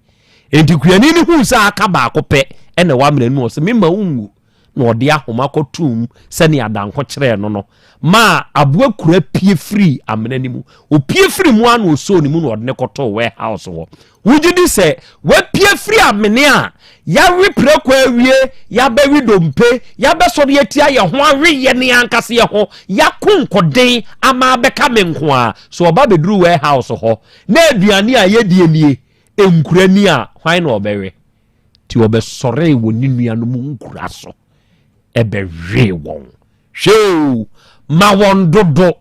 Enti kuani no huu sɛ aka baako pɛ ɛna ɛwɔ amena no mu, ɔsɛ mema wo nwu. na ɔde ahoma kɔtoo mu sɛnea Adanko kyerɛɛ no no, maa aboa kura pue firii amena no mu. Ɔpue firii mu ara na ɔsoo ne mu na ɔde no kɔtoo warehouse hɔ. Wogye di sɛ wapue afiri amene a yɛawe prako awie, yɛabɛwe dompe, yɛabɛsɔre atia yɛn ho awe yɛn ankasa yɛn ho, yɛako nkoden ama abɛka me nko ara. So ɔba bɛduru warehouse hɔ na aduane a yɛdie nie, nkura ni a, hwan na ɔbɛwe? Nti ɔbɛsɔree wɔ ne nuanom nkura so bɛwee wɔn. Hwɛ o, ma wɔn dodo.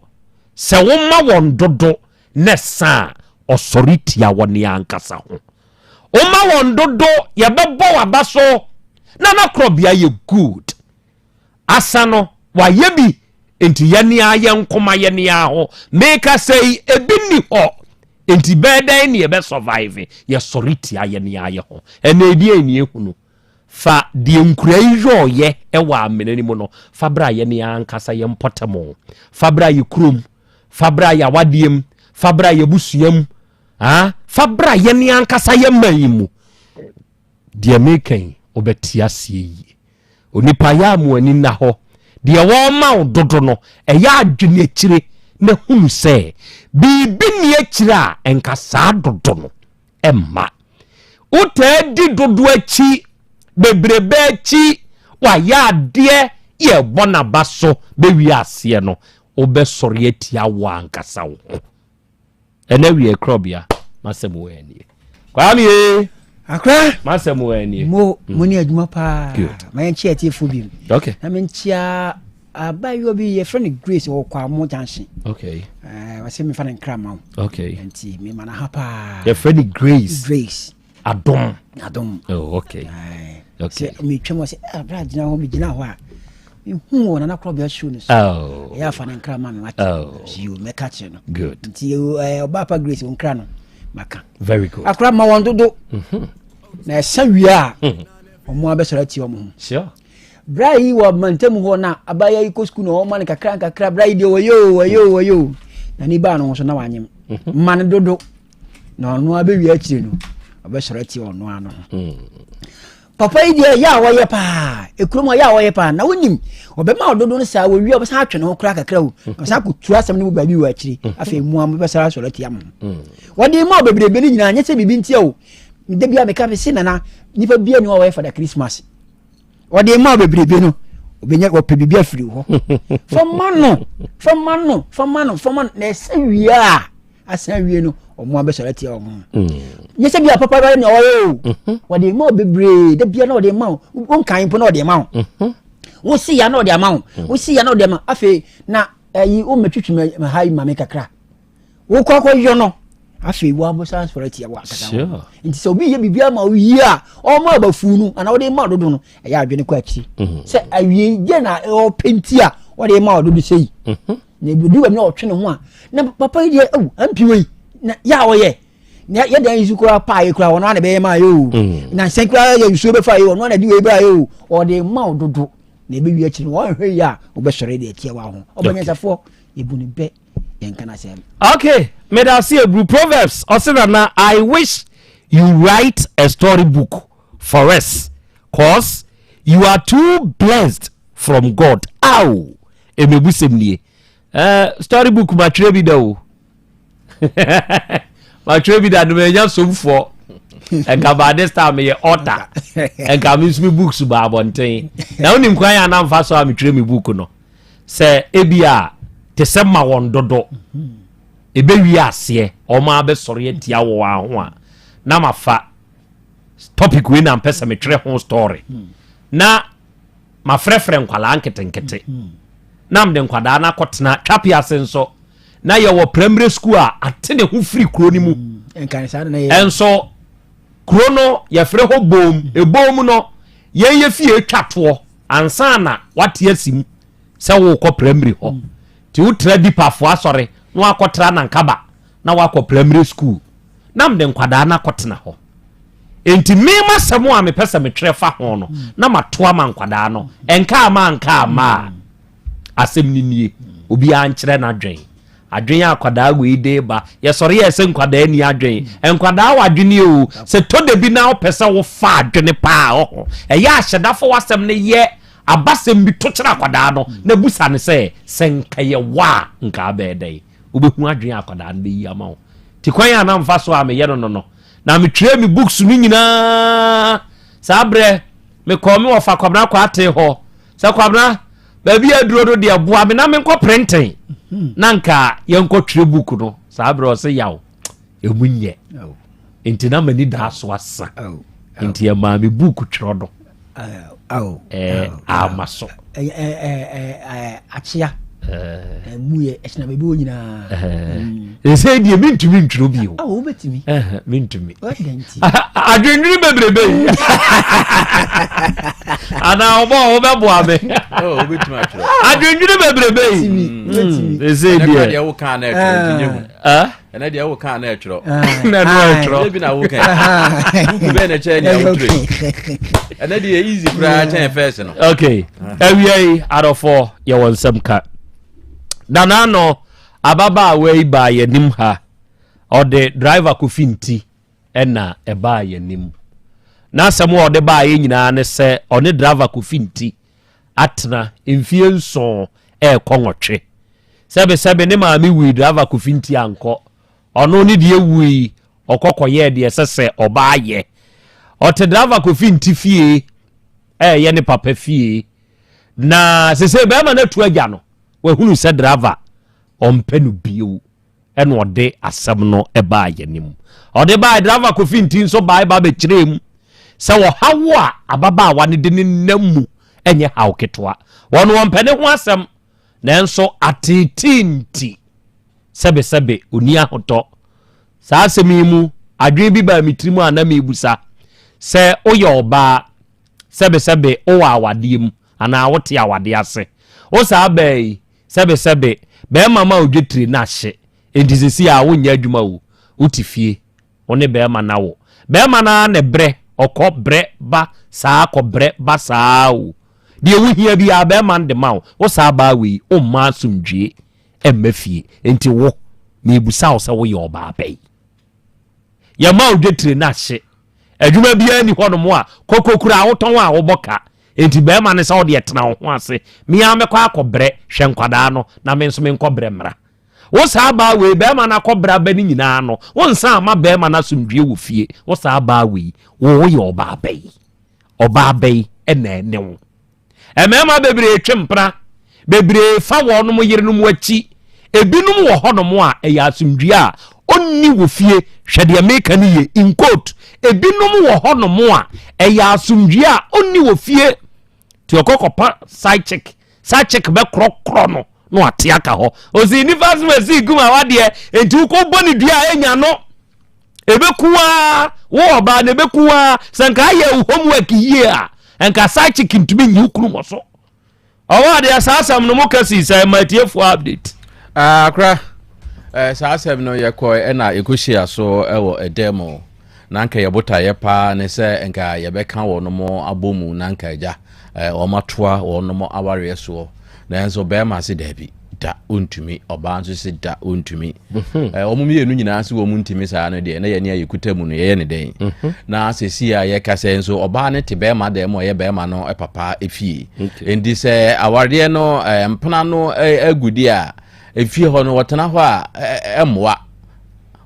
Sɛ woma wɔn dodo na ɛsa a, ɔsɔre tia wɔn ankasa ho. Woma wɔn dodo, yɛbɛbɔ w'aba so na n'akorɔbea yɛ good. Asa no, wayɛ bi, nti yɛne ara yɛn nkoma yɛne ara ho. Meka sɛ yi, ebi nni hɔ. Nti bɛyɛ dɛn ne yɛbɛ survive? Yɛsɔre tia yɛne ara yɛ ho. Ɛnna ɛdeɛn ne ehunu? Fa deɛ nkura yi yɔɔyɛ wɔ amena no mu no, fa bra yɛne ara ankasa yɛn mpɔtam. Fa bra yɛ kurom. Fa bra yɛ awadeɛ mu. Fa bra yɛ abusua mu. Ah, fa bra yɛne ankasa yɛ man yi mu. Deɛ meka yi, wobɛte aseɛ yie. Onipa yɛ a mo ani nna hɔ. Deɛ wɔrema wo dodo no, ɛyɛ adwene akyire na hunu sɛ biribi nni akyire a ɛnka saa dodo no mma. Wotaa di dodo akyi, bebrebe akyi, wayɛ adeɛ yɛrebɔ n'aba so bɛwie aseɛ no, wobɛsɔre atia wo ankasa wo ho. Ɛnɛ wiɛ korɔbea masɛm wɔ anie. Kwame ee. Akra. Masɛm wɔ anie. Mo mo ni adwuma paa. Good. Ma yɛn kyia atiefo bi. Okay. Na me nkyia abayewa bi yɛfrɛ no Grace wɔ Kwamo Junction. Okay. Ɛɛ wɔsɛ mefa no nkra ma wo. Okay. Nti me ma no ha paa. Yɛfrɛ no Grace. Grace. Adom. Adom. Oh, okay. Okay. Sɛ metwam wɔ sɛ abra gyina hɔ megyina hɔ a mehu wɔ nana korɔbea show no so. Oh. Ɛyɛ afa ne nkra ma me wate. Oh. Yo mɛka kyerɛ no. Good. Nti ɔbaa pa Grace wo nkra no maka. Very good. Akora ma wɔn dodo. Mm-hmm. Na ɛsa wie a mm-hmm. ɔmo abɛsɔrɔ atia ɔmo ho. Sure. Bra yi wɔ mantam hɔ na abaya yi kɔ sukuu na ɔma no kakra nkakra bra yi deɛ wɔyɛ o wɔyɛ o wɔyɛ o na ne baa no ho so na wanyem. Mm-hmm. Ma no dodo. na ɔno abɛwie akyire no ɔbɛsɔrɔ atia ɔno ano ho hmm. papa yi deɛ ɛyɛ a wɔyɛ paa ekurom ɛyɛ a wɔyɛ paa na wonim ɔbɛma ɔdodo no saa wɔwie ɔbɛsan atwe ne ho koraa kakra o hmm. ɔbɛsan akɔtu asɛm no mu baabi wɔ akyire hmm. afei mu a mobɛsɔrɔ asɔrɔ atia mo wɔde ma bebrebe no nyinaa nyɛ sɛ biribi ntia o da bi a meka me se nana nipa bia ni hɔ a wɔyɛ fada christmas wɔde ma bebrebe no. Obɛnya wɔpɛ biribi afiri hɔ. Fama no, fama no, fama no, fama no. Na ɛsɛ wie a, asan awie no, ɔmo abɛsɔre atia ɔmo. Hmm. Nyɛ sɛ bia papa bɛyɛ nea ɔyɛ o. Mhm. Wɔde ma wo bebree, da bia na ɔde ma wo. Wonkan mpo na ɔde ma wo. Mhm. Wosi ya na ɔde ama wo. Hmm. Wosi ya na ɔde ama. Afei na ɛyi wo mɛtwitwi ma ha yi ma me kakra. Wokɔ akɔyɔ no. Afei woabɛsan sɔrɔ atia wo ankasa. Nti sɛ obi yɛ biribi ama wo yie a, ɔma abafu no anaa ɔde ma dodo no, ɛyɛ adwene kɔ akyiri. Mhm. Sɛ awie gye na ɔpɛ nti a ɔde ma dodo sɛ yi. Mhm. Na ebi obi wɔ na ɔtwe ne ho a, na papa yi deɛ ɛwu oh, mp wei na yɛ a ɔyɛ na yɛ dan yi so koraa paa yi koraa ɔno ana bɛyɛ maa yɛ o. Mhm. Na nsɛn koraa yɛ nsuo bɛfa yi ɔno ana di wei baa yɛ o. Ɔde ma dodo na ebi wie akyiri no wɔnhwɛ yi a wɔbɛsɔre de atia wa ho. Ɔbɛnyansafoɔ ebu ne bɛ. yɛnka no asɛm. Okay, meda ase ebru Proverbs ɔse nana I wish you write a story book for us cause you are too blessed from God. Aw, emebusɛm nie. Eh, story book matwerɛ bi da o. matwerɛ bi da no manya somfoɔ. Nka by this time meyɛ author. Nka me nso me books ba abɔnten. Na wonim kwan a na mfa so a metwerɛ me book no. Sɛ ebia te sɛ ma wɔn dodo, ɛbɛwie aseɛ wɔn abɛsɔre atia wɔ wɔn ho a, na mafa topic wei na mpɛ sɛ metwerɛ ho story na mafrɛfrɛ nkwadaa nketenkete na mede nkwadaa no akɔtena twape ase nso na yɛwɔ primary school a ate ne ho firi kuro no mu ɛnso kuro no yɛfrɛ hɔ bom ebom no yɛn yɛ fie twa toɔ Ansa na woate asi mu sɛ worekɔ primary hɔ. Nti wotra Dipafoɔ asɔre na woakɔtra Nankaba na woakɔ primary school. Na mede nkwadaa no akɔtena hɔ. Enti me m'asɛm a mepɛ sɛ metwerɛ fa ho no, na mato ama nkwadaa no. Ɛnka ama anka amma a, asɛm no nie. Obiara nkyerɛ n'adwene. Adwene a akwadaa wei de ba. Yɛsɔre yɛ sɛ nkwadaa ni adwene. Nkwadaa wɔ adwene o. Sɛ tɔ da bi na wopɛ sɛ wofa adwene paa ɔho. Ɛyɛ ahyɛda fa w'asɛm no yɛ abasɛm bi to kyerɛ akwadaa no na busa no sɛ, sɛ nka yɛ wo a nka abɛyɛ dɛn? Wobɛhu adwene a akwadaa no bɛyi ama wo. Nti kwan a na mfa so a meyɛ no no no, na metwerɛ me books no nyinaa. Saa berɛ mekɔɔ me wɔfa Kwabena Kwarteng hɔ sɛ Kwabena baabi a aduro no deɛ boa me na menkɔ printing hmm. na nka yɛnkɔ twerɛ book no saa berɛ ɔsɛ yaw ɛmu nyɛ nti na m'ani daa so asa nti ɛmaa me book twerɛ no ama so akyea mu yɛ ɛkyina baabi wɔ nyinaa ɛsɛ deɛ mentumi ntwerɛ bio wobɛtumi mentumi adwendwene bebrebe yi anaa ɔbɔ a wobɛboa me oh, adwendwene bebrebe yi ɛsɛ deɛ ɛnɛ deɛ wo kaa na ɛtwerɛ na ɛno ɛtwerɛ bi na wo kan buku bɛn na ɛkyɛn nea wotwerɛ ɛnɛ deɛ easy koraa kyɛn fɛs no okay awia yi adɔfoɔ yɛwɔ nsɛm ka dana no ababaawa yi baa yɛnim ha ɔde driver kofi nti ɛna ɛbaa yɛnim n'asɛm a ɔde baa yɛ nyinaa ne sɛ ɔne driver kofi nti atena mfie nson ɛrekɔ nwɔtwe Sɛbesɛbe ne maame wui driver Kofi nti ankɔ. Ɔno ne deɛ wui ɔkɔ kɔyɛɛ deɛ ɛsɛ sɛ ɔbaa yɛ. Ɔte driver Kofi nti fie ɛɛyɛ ne papa fie. Na sesei bɛrima no atu agya no wahunu sɛ driver ɔmpɛ no bio ɛna ɔde asɛm no ɛbaa yɛnim. Ɔde baa driver Kofi nti nso baa ba bɛkyerɛ mu sɛ ɔhaw a ababaawa no de ne nam mu ɛnyɛ haw ketewa. Wɔn wɔmpɛ ne ho asɛm Nanso ateetee nti, sɛbesɛbe onni ahotɔ. Saa asɛm yi mu, adwene bi baa me tirim a na merebisa, Sɛ woyɛ ɔbaa, sɛbesɛbe wowɔ awadeɛ mu anaa wote awadeɛ ase, wo saa baa yi, sɛbesɛbe barima ma wo dwetire no ahye, enti seesei a wonyɛ adwuma o, wote fie, Wo ne bɛɛma no awo. Bɛɛma no ara na ɛbrɛ, ɔkɔ brɛ ba saa kɔ brɛ ba saa o. Deɛ wo hia biara bɛɛma no de ma wo. Wo saa baa wei, wo mma asomdwie mma fie. Nti wo, mebusa wo sɛ wo yɛ ɔbaa bɛn? Yɛma wo dwetire no ahye. Adwuma biara nni hɔ nom a koko koraa wotɔn a wobɔ ka. Nti bɛɛma no sɛ wo deɛ tena wo ho ase. Me ara mɛkɔ akɔ brɛ, hwɛ nkwadaa no na me nso menkɔ brɛ mmra. Wo saa baa wei, bɛrima no akɔ bra bɛ no nyinaa no, wo nsa ama bɛrima no asomdwie wɔ fie. Wo saa baa wei, wo woyɛ ɔbaa bɛyi. Ɔbaa bɛyi ɛna ɛne wo. Mmarima bebree twe mpena, bebree fa wɔnom yerenom akyi. Ebinom wɔ hɔnom a ɛyɛ asomdwie a ɔnni wɔ fie. Hwɛ deɛ meka no yie, in quote, ebinom wɔ hɔnom a ɛyɛ asomdwie a ɔnni wɔ fie. Nti ɔkɔ kɔpa side chick, side chick bɛkorɔkorɔ no na wate aka hɔ. Ɔsi nifa so ɛsi gum a wadeɛ, nti wokɔ bɔ ne dua a ɛnya no. Ɛbɛku aa, wo ɔbaa no ɛbɛku aa. Sɛ nka ayɛ wo homework yie a, nka side chick ntumi nyi wo kunu wɔ so. Ɔwɔ adeɛ saa asɛm no mo ka sii sɛ ɛma atiefoɔ update. Ah, akora eh, saa asɛm no yɛkɔe ɛna yɛkɔhyia so ɛwɔ ɛdɛ mu na nka yɛbotaeɛ paa ne sɛ nka yɛbɛka wɔnom abɔ mu na nka agya eh, wɔn atoa wɔnom awareɛ soɔ nanso bɛrima se daabi da ɔntumi ɔbaa nso se da ɔntumi mhm. eh, wɔn mmienu nyinaa se wɔn ntumi saa no deɛ na yɛne a yɛkuta mu no yɛyɛ ne dɛn mhm. na sɛsi a yɛka sɛ nso ɔbaa no te bɛrima dɛm ɔyɛ bɛrima no eh, papa efie nti sɛ awareɛ no eh, mpena no agudi a efie hɔ no wɔtena hɔ a ɛmmoa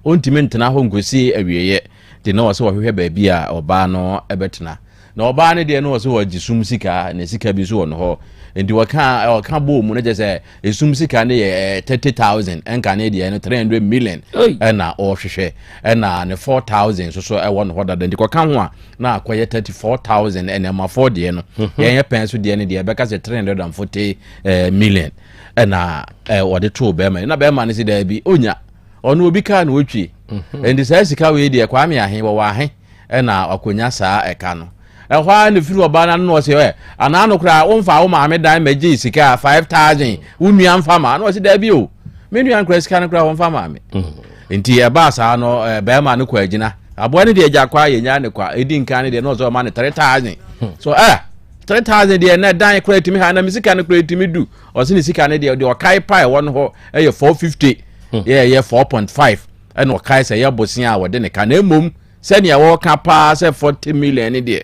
ɔntumi ntena hɔ nkosi awieeɛ nti na ɔsɛ wɔhwehwɛ baabi a ɔbaa no bɛtena Na ɔbaa no deɛ no ɔsɛ ɔgye sum sika na sika bi nso wɔ no hɔ nti wɔka ɔka bɔɔ mu no kyɛ sɛ esum sika no yɛ 30,000 ɛnka ne deɛ no 300 million ɛna ɔhwehwɛ ɛna ne 4,000 nso so ɛwɔ no hɔ dada nti kɔka ho a na akɔyɛ 34,000 ɛna ɛma fɔ deɛ no mhm. yɛn yɛ pɛn so deɛ no deɛ ɛbɛka sɛ 340 eh, million ɛna eh, wɔde too bɛrima na bɛrima no si daabi onya ɔno obi kaa na otwi mhm. nti saa sika wei deɛ Kwame ahe wɔwɔ ahe ɛna wakonya saa ɛka no. Ɛhɔ ara na firi ɔbaa no ano na ɔsɛ ɛ anaa no koraa womfa wo maame dan mɛgye sika 5000 wo nua mfa ma na ɔsɛ daabi o me nua nkora sika no koraa wɔmfa maa me mm. nti ɛbaa saa no bɛrima no kɔ agyina aboa no deɛ agya kwa yɛnya ne kwa ɛdi nkan no deɛ na ɔsɛ ɔma no 3000 so ɛ 3000 deɛ na dan koraa ɛtumi ha na me sika no koraa ɛtumi du ɔsɛ ne sika no deɛ deɛ ɔkae pa ɛwɔ no hɔ ɛyɛ 450 yɛyɛ 4.5 ɛna ɔkae sɛ ɛyɛ bosea a wɔde ne ka na mmom sɛnea wɔka paa sɛ 40 million ne deɛ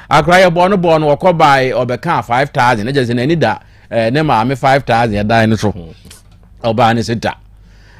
akora yɛ bɔɔ no bɔɔ no wɔkɔ bae ɔbɛka 5000 na kyerɛ sɛ n'ani da eh, ne maame 5000 ɛdan no so ɔbaa no sɛ da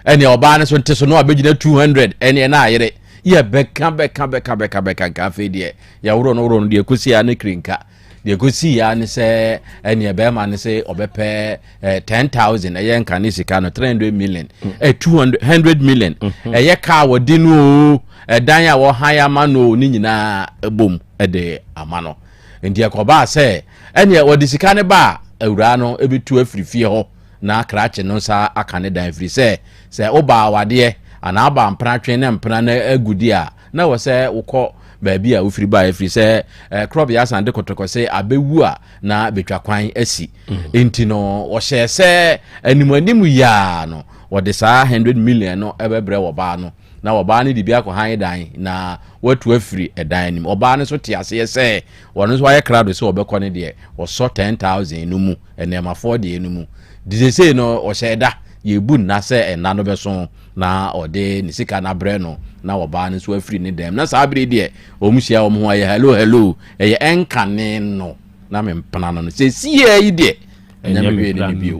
ɛnea ɔbaa no so nte so na wabɛgyina 200 ɛneɛ na ayere yɛ bɛka bɛka bɛka bɛka bɛka nka afei deɛ yɛworɔ no worɔ no deɛ kɔsi a ne kirinka Deɛ ɛkɔsii ara ne sɛ ɛneɛ bɛrima no sɛ ɔbɛpɛ eh, 10000 ɛyɛ nka ne sika no 300 million eh, 200 100 million mhm. ɛyɛ kaa wɔde no o ɛdan a wɔhan ama no o ne nyinaa ɛbom ɛde ama no nti ɛkɔbaa sɛ ɛneɛ wɔde sika no ba a awuraa no ɛbɛtu afiri fie hɔ na krakye no nsa aka ne dan firi sɛ sɛ woba awadeɛ anaa aba mpena twe ne mpena no agudi a na ɛwɔ sɛ wokɔ baabi a wofiri baeɛ ɛfiri sɛ eh, korɔbea asan de kɔtɔkɔ sɛ abɛwu a na bɛtwa kwan asi mm. nti no wɔhyɛɛ sɛ animanim yiaa no wɔde saa 100 million no ɛbɛbrɛ wɔbaa no na wɔbaa no de bi akɔhan dan na watu afiri ɛdan anim ɔbaa no nso te aseɛ sɛ wɔn nso ayɛ krado sɛ wɔbɛkɔ no deɛ wɔsɔ 10000 no mu nneɛmafoɔ deɛ no mu de sesei no wɔhyɛ ɛda yɛbu nna sɛ ɛnna no bɛso na ɔde ne sika no abrɛ no na ɔbaa no nso afiri ne dɛm na saa bere deɛ wɔn hyia wɔn ho ayɛ hello hello ɛyɛ ɛnkane no na me mpena no no sɛ siɛ yi deɛ ɛnyɛ me hwee ne ne bio.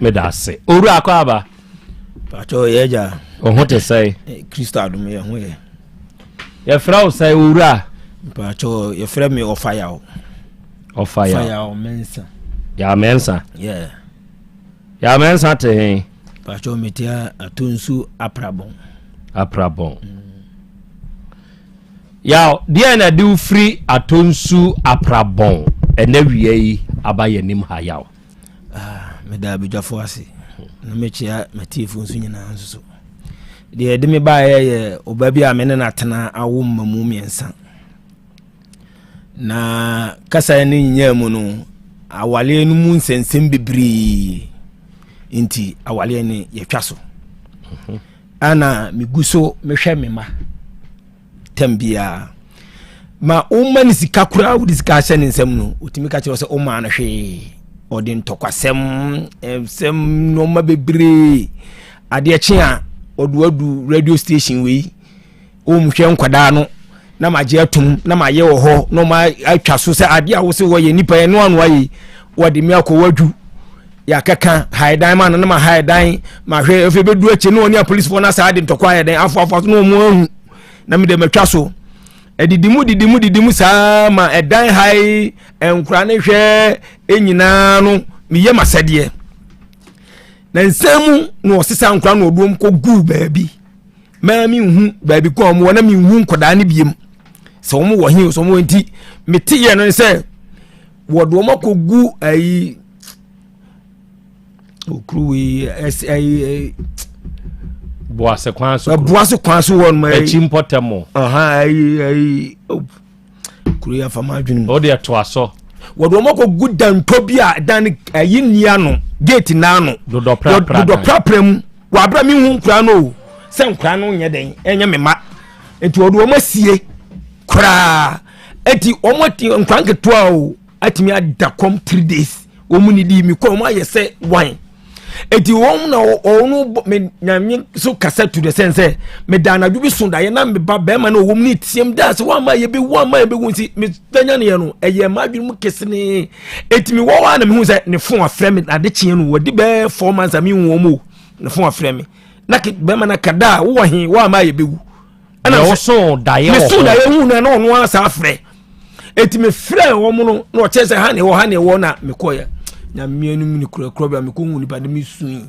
Meda ase owura akɔ aba. Pàtó yɛ gya. Wo ho te sɛn? Eh, Kristo adom yɛ ho yɛ. Yɛfrɛ wo sɛn owura? Pàtó yɛfrɛ me Ɔfayaw. Ɔfayaw. Ɔfayaw Mensah. Yaw Mensah. Yeah. Yaw Mensah te he? Pàtó mete Atonsu Aprabɔn. Aprabɔn. Mm. Yaw, deɛ na de wo firi Atonsu Aprabɔn ɛnɛ wia yi aba yɛn anim ha Yaw? Ah, meda abadwafo ase na mekyia m'atiefo nso nyinaa nso so. Deɛ ɛde me baeɛ yɛ ɔba bi a me ne no atena awo mmamu mmiɛnsa. Na kasa no nyinaa mu no, awaleɛ no mu nsɛnsɛm bebree nti awaleɛ no yɛtwa so. Mhm. Ana megu so mehwɛ me ma tɛm biara ma woma no sika koraa wode sika ahyɛ ne nsam no ɔtumi ka kyerɛ sɛ womaa no hwee ɔde ntɔkwasɛm nsɛm nneɛma bebree adeɛ kye a ɔde wadu radio station wei wɔmhwɛ nkwadaa no na magye atom na mayɛ wɔ hɔ na ɔma atwa so sɛ adeɛ a wo sɛ wɔyɛ nipa yɛ no ano ayɛ wɔde me akɔ wadwu yɛakɛka haedan ma no na ma haedan mahwɛ afei bɛdu akyi na ɔne apolisifoɔ no asaa de ntɔkwa ayɛ dɛn afoafoa so na ɔmo ahu na mede matwa so. Ɛdidi mu didi mu didi mu saa ma ɛdan ha yi nkora ne hwɛ nyinaa no meyɛ m'asɛdeɛ. Na nsɛm mu na ɔsesa nkora na ɔde wɔn kɔ guu baabi. Maa mi nhu baabi kɔ wɔn wɔ na mi nhu nkwadaa no biem sɛ wɔn wɔ he sɛ wɔn wɔ nti mete yɛ no sɛ wɔde wɔn akɔ gu ayi. okuru wei ɛsɛ ɛyi ɛyi. Boase kwan so. Boase kwan so hɔ nom. Akyi mpɔtam. Ayi ayi kuro yi afa maa dwene mu. O deɛ to asɔ. Wɔde wɔn akɔ gu dantɔ bi a dan ayi nni ano gate n'ano. Dodɔ prapra. Dodɔ prapra mu. Wabra mi hu nkura no o sɛ nkura no nyɛ dɛn ɛnyɛ me ma nti wɔde wɔn asie koraa nti wɔn ati nkura nketewa o. atumi ada kɔm three days wɔn ni di mi kɔ wɔn ayɛ sɛ wan eti wɔn na wɔn bɔ me nyame so kasa tu de sɛn sɛ me da anadwo bi so daeɛ na me ba bɛrima na wɔn ni tiam da sɛ wɔn ama yɛ bɛ wu ama yɛ bɛ wu nti me danya ne yɛ no ɛyɛ maa adwene mu kɛse ne eti mi wɔ hɔ a na mi hu sɛ ne fon afrɛ mi ade kyeɛ no wɔde bɛɛ four months a mi hu wɔn o ne fon afrɛ mi na bɛrima na kada a wowɔ he wɔn ama yɛ bɛ wu. Ɛna woso daeɛ wɔ hɔ. Meso daeɛ hu na na ɔno ara saa frɛ. Eti mefrɛ wɔn no na ɔkyerɛ sɛ ha na ɛwɔ ha na ɛwɔ na mekɔɛ. Na mmea no mu ne kurakura bi a mekɔhu nipa de mesui.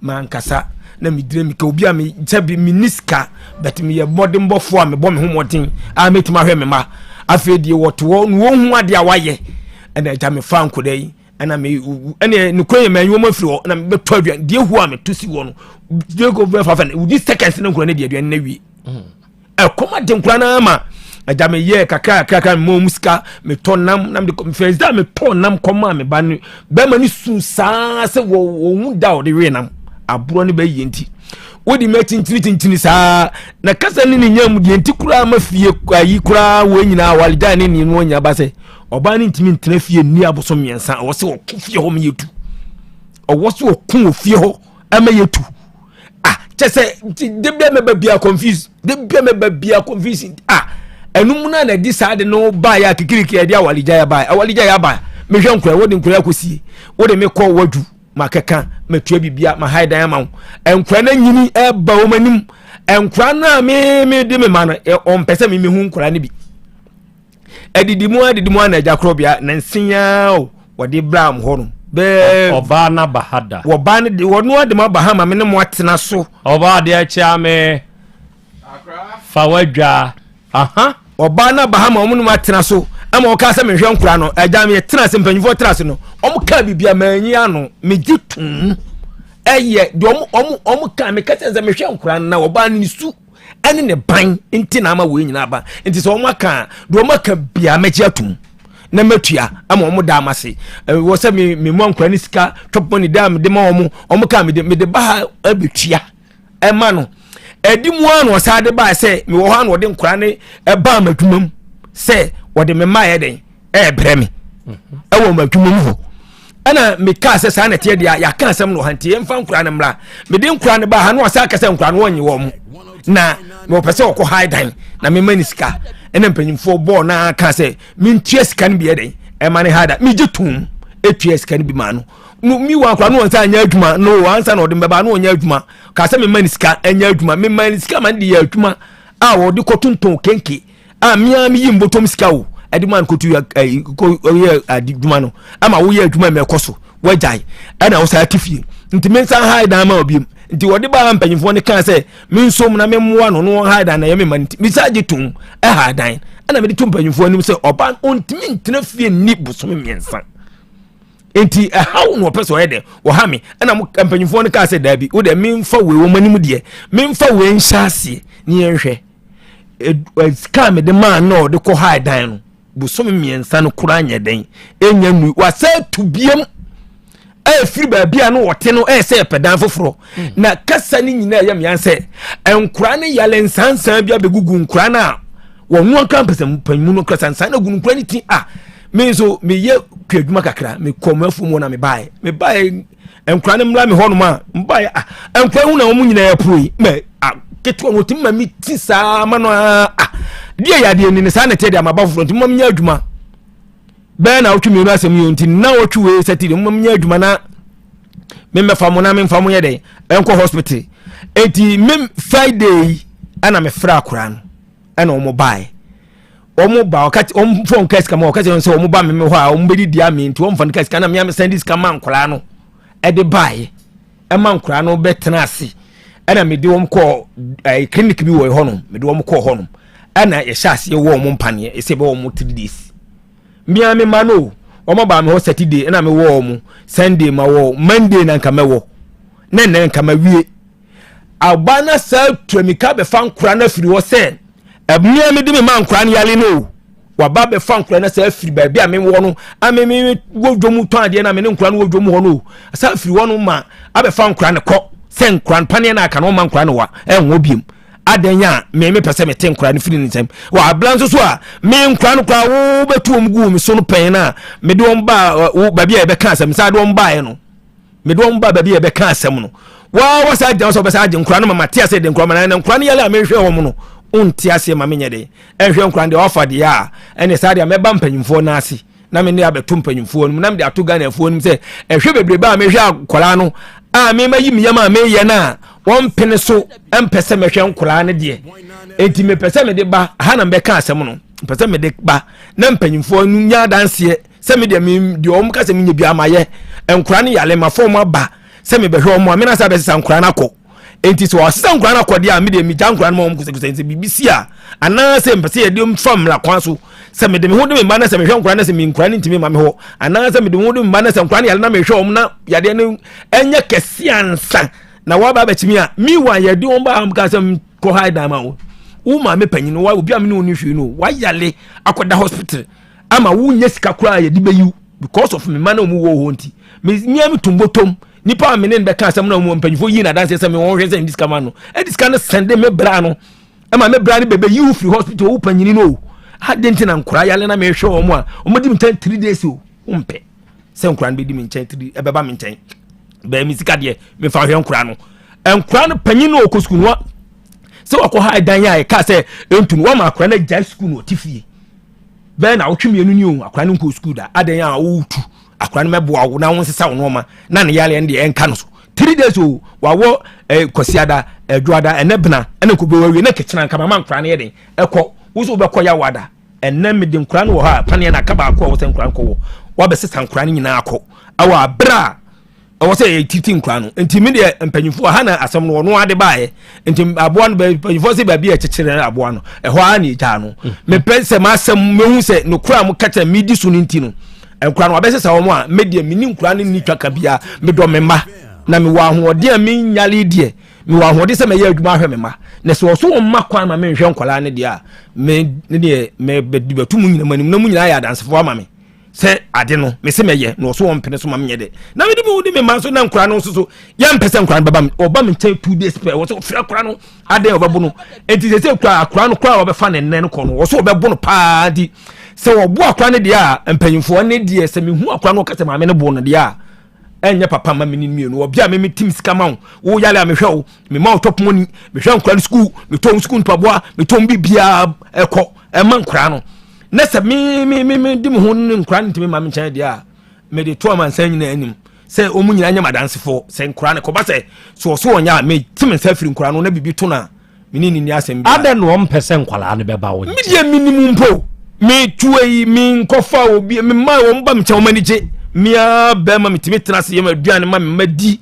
Mankasa na medire mika obi a me sɛ bi menni sika but meyɛ mmɔdenbɔfoɔ a mebɔ me ho mmɔden a mɛtumi ahwɛ me mma. Afei deɛ wɔte hɔ na wɔhu adeɛ a wayɛ ɛna agya mefa nkɔda yi. ɛna me ɛna nukuri yɛ mɛ wɔn afiri hɔ ɛna mɛ bɛtɔ aduane deɛ ehu a mɛ to si hɔ no deɛ ko bɛ fa fɛ no wudi seconds ne nkura ne deɛ aduane na wie ɛkɔm adi nkura naa ma ɛgya mɛ yɛ kakra kakra mɛ mo sika mɛ tɔ nam nam de kɔ fɛn da mɛ tɔ nam kɔm a mɛ ba ne bɛrima ne sun saa sɛ wɔ wɔn ho da ɔde wie nam aborɔ ne bɛ yie nti wodi mɛ kyinkyini kyinkyini saa na kasa ne ne nya mu deɛ nti koraa ma fie ayi koraa wɔn nyinaa wɔaligya ne ne wɔn nyinaa ba sɛ. Ɔbaa no ntumi ntena fie nni abosom mmiɛnsa. Ɔwɔ sɛ ɔko fie hɔ ma yɛtu. Ɔwɔ sɛ ɔko wɔ fie hɔ ma yɛtu. Ah, kyɛ sɛ de bia mɛba bia confuse, de bia mɛba bia confuse. Ah, ɛno mu na na ɛde saa de no baeɛ a kikiriki ɛde awaregya yɛ baeɛ. Awaregya yɛ aba. Mehwɛ nkora, wode nkora akɔsie. Wode me kɔ wadu makɛka matua bibia mahae dan ama wo. Nkora no anyini ɛba wɔn anim. Nkora no a me me de me ma no, ɔmpɛ sɛ me mehu nkora no bi. Adidi mu adidi mu ana agya korɔbea na nsia o wɔde bra mo hɔ no bɛɛ. Ɔbaa no aba ha da. Wɔbaa no de wɔn ade mo aba ha ma me ne mo atena so. Ɔbaa deɛ kyea me fa wadwa aha. Ɔbaa no aba ha ma wɔn ne mo atena so ama wɔka sɛ mehwɛ nkora no agya me tena ase mpanyinfoɔ tena ase no wɔn kaa biribi a manyi ano megye tum ɛyɛ deɛ wɔn wɔn wɔn kaa meka kyɛn sɛ mehwɛ nkora no na ɔbaa no ne su. ɛne ne ban nti na ama wei nyinaa aba nti sɛ wɔn aka deɛ wɔn aka bia mɛgye atum na mɛtua ama wɔn da ama se wɔ sɛ me me mu ankora ne sika chop money da me de ma wɔn wɔn ka me de me de ba ha ɛbɛtua ɛma no ɛdi mu ara na ɔsan de ba sɛ mewɔ hɔ a na ɔde nkora ne ɛba ama adwuma mu sɛ wɔde me mma yɛ den ɛɛbrɛ me ɛwɔ mo adwuma mu hɔ ɛna mekaa sɛ saa na ɛteɛ deɛ yɛaka asɛm no ha nti yɛmfa nkora no mmra mede nkora no baa ha na ɔsɛ aka sɛ nkora no wɔnye wɔ mo na mewɔpɛ sɛ ɔkɔ hae dan na mema ne sika ɛna mpanyimfoɔ bɔɔ na aka sɛ mentua sika no bi ɛdɛn ɛma ne hae dan megye tom ɛtua sika no bi maa no mi wɔ akora no wɔn nsa anyɛ adwuma no ansa na ɔde mbɛba no wɔnyɛ adwuma kaa sɛ mema ne sika ɛnyɛ adwuma mema ne sika ma ne de yɛ adwuma a wɔde kɔtontɔn kenke a mmea mi yi mbɔtɔm sika o ɛde maa no kotu ɛyi ko yɛ adwuma no ama woyɛ adwuma mɛ ɛkɔ so wagyae ɛna wosan ate fie nti me nsa ha dan ma obi nti wɔde baa mpanyinfoɔ no kaa sɛ me nsom na me mmoa no no wɔn ha dan na ɛyɛ me ma nti misa gye tom ɛha dan ɛna mede to mpanyinfoɔ anim sɛ ɔbaa ɔntumi ntena fie nni bosome mmiɛnsa nti ɛhaw na ɔpɛ sɛ ɔyɛ dɛ ɔha me ɛna mo mpanyinfoɔ no kaa sɛ daabi wo deɛ memfa wei wɔn anim deɛ memfa wei nhyɛ aseɛ ne yɛnhwɛ sika a mede maa no a ɔde kɔ ha dan no bosome mmiɛnsa no koraa nyɛ dɛn ɛnya nnu wasɛ tu biam ɛfiri baabi a no wɔte no ɛyɛ sɛ ɛpɛ dan foforɔ hmm. na kasa no nyinaa ɛyɛ mmea sɛ nkora no yale nsansan bi abɛgugu nkora no a wɔn anka mpɛsɛ mpanyimu no kasa nsan no agu nkora no ti a me nso meyɛ kuadwuma kakra mekɔ mafo mu na mebaeɛ mebaeɛ nkura no mmra me hɔnom a mbaeɛ a nkura hu na wɔn nyinaa apue yi mɛ a ketewa no wɔtumi ma mi ti saa ma no a deɛ yɛ adeɛ ni ne saa na ɛteɛ deɛ ama ba foforɔ nti mo ma mi nyɛ adwuma bɛyɛ na awotwe mmienu asɛm yi nti na wɔtwe wei sɛ ti deɛ mo ma mi nyɛ adwuma na me mmɛfa mo na me nfa mo yɛ dɛ ɛnkɔ hospital eti me Friday yi ɛna me frɛ akora no. Ɛna wɔn baeɛ. Wɔn ba ɔka wɔn fɔ nka sika ma ɔka kyerɛ sɛ wɔn ba me hɔ a wɔn bɛdi di ame nti wɔn fa nka sika na mmea sɛn de sika ma nkwadaa no ɛde baeɛ ɛma nkwadaa no bɛtena ase ɛna mede wɔn kɔɔ ɛɛ clinic bi wɔ hɔnom mede wɔn kɔɔ hɔnom ɛna yɛhyɛ aseɛ wɔ wɔn mpaneɛ ɛsɛ bɛ wɔn 3 days. Mmea me ma no wɔn aba me hɔ Saturday ɛna me wɔ wɔn Sunday ma wɔ Monday na nka mɛwɔ na nnɛ nka ma wie ɔbaa na saa tuamika bɛfa nkora no afiri hɔ sɛ mmea me de me ma nkora no yale no o waba bɛfa nkora no saa afiri baabi a mewɔ no a me me wɔ dwom tɔn adeɛ na me ne nkora no wɔ dwom hɔ no o saa afiri hɔ no ma abɛfa nkora no kɔ sɛ nkora no paneɛ no aka no ɔma nkora no wa ɛnwɔ biem adɛn a me mepɛ sɛ mete nkora no firi ne nsam wɔ abla nso so a me nkora no koraa wobɛtu wɔn gu me so no pɛn no a mede wɔn baa baabi a yɛbɛka asɛm saa de wɔn baeɛ no mede wɔn baa baabi a yɛbɛka asɛm no waa wasa agyina sɛ wɔbɛsa agye nkora no ma mate ase de nkora ma na nkora no yɛlɛ a mehwɛ wɔn no wonte aseɛ ma menyɛ den ɛnhwɛ nkora no deɛ wafa deɛ a ɛne saa deɛ mɛba mpanyimfoɔ no ase na me ne abɛto mpanyimfoɔ no mu na mede ato Ghanafoɔ no mu sɛ ɛhwɛ bebrebe a mehwɛ akwaraa no a mema yi me yam a meyɛ no a wɔmpene so mpɛ sɛ mɛhwɛ nkoraa no deɛ enti mepɛ sɛ mede ba ha na mebɛka asɛm no mpɛ sɛ mede ba na mpanyimfoɔ no nya adanseɛ sɛ me deɛ me deɛ wɔn ka sɛ menyɛ bi amayɛ nkoraa no yale ma fɔm aba sɛ mebɛhwɛ wɔn a mena sɛ abɛsesa nkoraa no akɔ nti sɛ wɔasesa nkura no akɔdeɛ a medeɛ megya nkura no ma wɔn kosɛkosɛ sɛ biribi si a anaasɛ mpɛ sɛ yɛde fa mmara kwan so sɛ mede me ho de me mma no sɛ mehwɛ nkura no sɛ me nkura no ntumi ma me hɔ anaasɛ mede me ho de me mma no sɛ nkura no yare na mehwɛ wɔn na yadeɛ no ɛnyɛ kɛse ansa na wɔaba abɛkyimi a meanwhile yɛde wɔn ba ka sɛ kɔ ha dan ma wo wo maame panyin wa obi a me ne wo ne hwee no wayale akɔda hospital ama wonyɛ sika koraa yɛde bɛyiw because of me mma na wɔn wɔ hɔ nti me mmea me tum bɔtɔm nipa a me ne no bɛka asɛm na wɔn mpanyinfoɔ yi na adanseɛ sɛ me wɔn hwɛ sɛ ne sika ma no ɛde sika no sɛnde me bra no ɛma me bra no bɛbɛ yi wo firi hospital wo panyini no o adi nti na nkora yale na mehwɛ wɔn a wɔn di me nkyɛn 3 days o wɔn mpɛ sɛ nkora no bɛdi me nkyɛn three ɛbɛba me nkyɛn bɛɛ me sika deɛ mefa hwɛ nkora no nkora no panyin no ɔkɔ sukuu no sɛ wakɔ ha ɛdan a ɛka sɛ ɛntu no wɔma akora no agyae sukuu no ɔte fie bɛyɛ na awotwe mmienu ni o akora no nkɔ sukuu da adɛn a wotu akora no mɛboa wo na wo nsesa wo nneɛma na ne yareɛ no deɛ ɛnka no so 3 days o wawɔ eh, kwasiada adwoada ɛnɛ bena ɛne nkɔbɛ wawie ne kekyena nka mama nkora no yɛ den ɛkɔ wo so wobɛkɔ yawada ɛnɛ mede nkora no wɔ hɔ a paneɛ no aka baako a wɔ sɛ nkora no kɔwɔ wabɛsesa nkora no nyinaa akɔ ɛwɔ aberɛ a ɛwɔ sɛ yɛtiti nkura no nti mi deɛ mpanyinfoɔ ha na asɛm no ɔno ade baayɛ nti aboa no mpanyinfoɔ sɛ baabi a ɛkyekyere aboa no ɛhɔ ara na egyaa no mepɛ sɛ m'asɛm mehu sɛ nokura mo kɛkyɛ mi di so no nti no nkura no wabɛsesa wɔn a me deɛ me ni nkura no ni twaka bia medɔ me mma na mewɔ ahoɔden a menyale deɛ mewɔ ahoɔden sɛ mɛyɛ adwuma ahwɛ me mma na sɛ ɔso wɔn mma kwan ma menhwɛ nkwadaa no deɛ a me ne deɛ mɛbɛtu mu nyina mu anim na mu nyinaa yɛ adansefoɔ ama me sɛ ade no mese mɛyɛ na ɔso wɔn mpene so ma menyɛ dɛ na mede me wode me ma nso na nkora no nso so yɛmpɛ sɛ nkora no bɛba ɔba me nkyɛn 2 days pɛ wɔ sɛ ɔfrɛ akora no adɛn ɔbɛbo no enti sɛ sɛ kura akora no kora a ɔbɛfa ne nnɛ no kɔ no wɔ so ɔbɛbo no paa nti sɛ wɔbo akora no deɛ a mpanyimfoɔ ne deɛ sɛ mehu akora no ɔka sɛ maame no bo no deɛ a ɛnyɛ papa ma mene mmienu ɔbea a meme tim sika ma wo wo yale a mehwɛ wo mema wo top money mehwɛ nkora no sukuu metɔ wo sukuu mpaboa metɔ biribiaa ɛkɔ ɛma nkora no na sɛ me me me me di me ho ne nkora no ntumi ma me nkyɛn deɛ a mede to amansan nyinaa anim sɛ wɔn nyinaa nyɛ m'adansefoɔ sɛ nkora no kɔba sɛ so ɔso wɔn yɛ a mete me nsa firi nkora no na biribi to no a me ne ne ni asɛm bi. Adɛn na wɔmpɛ sɛ nkwadaa no bɛba wo nkyɛn? Me deɛ menim mpo metu ayi menkɔfa obi mema wɔn ba me nkyɛn wɔn ani gye mea bɛrima metumi tena ase yɛ ma aduane ma me ma di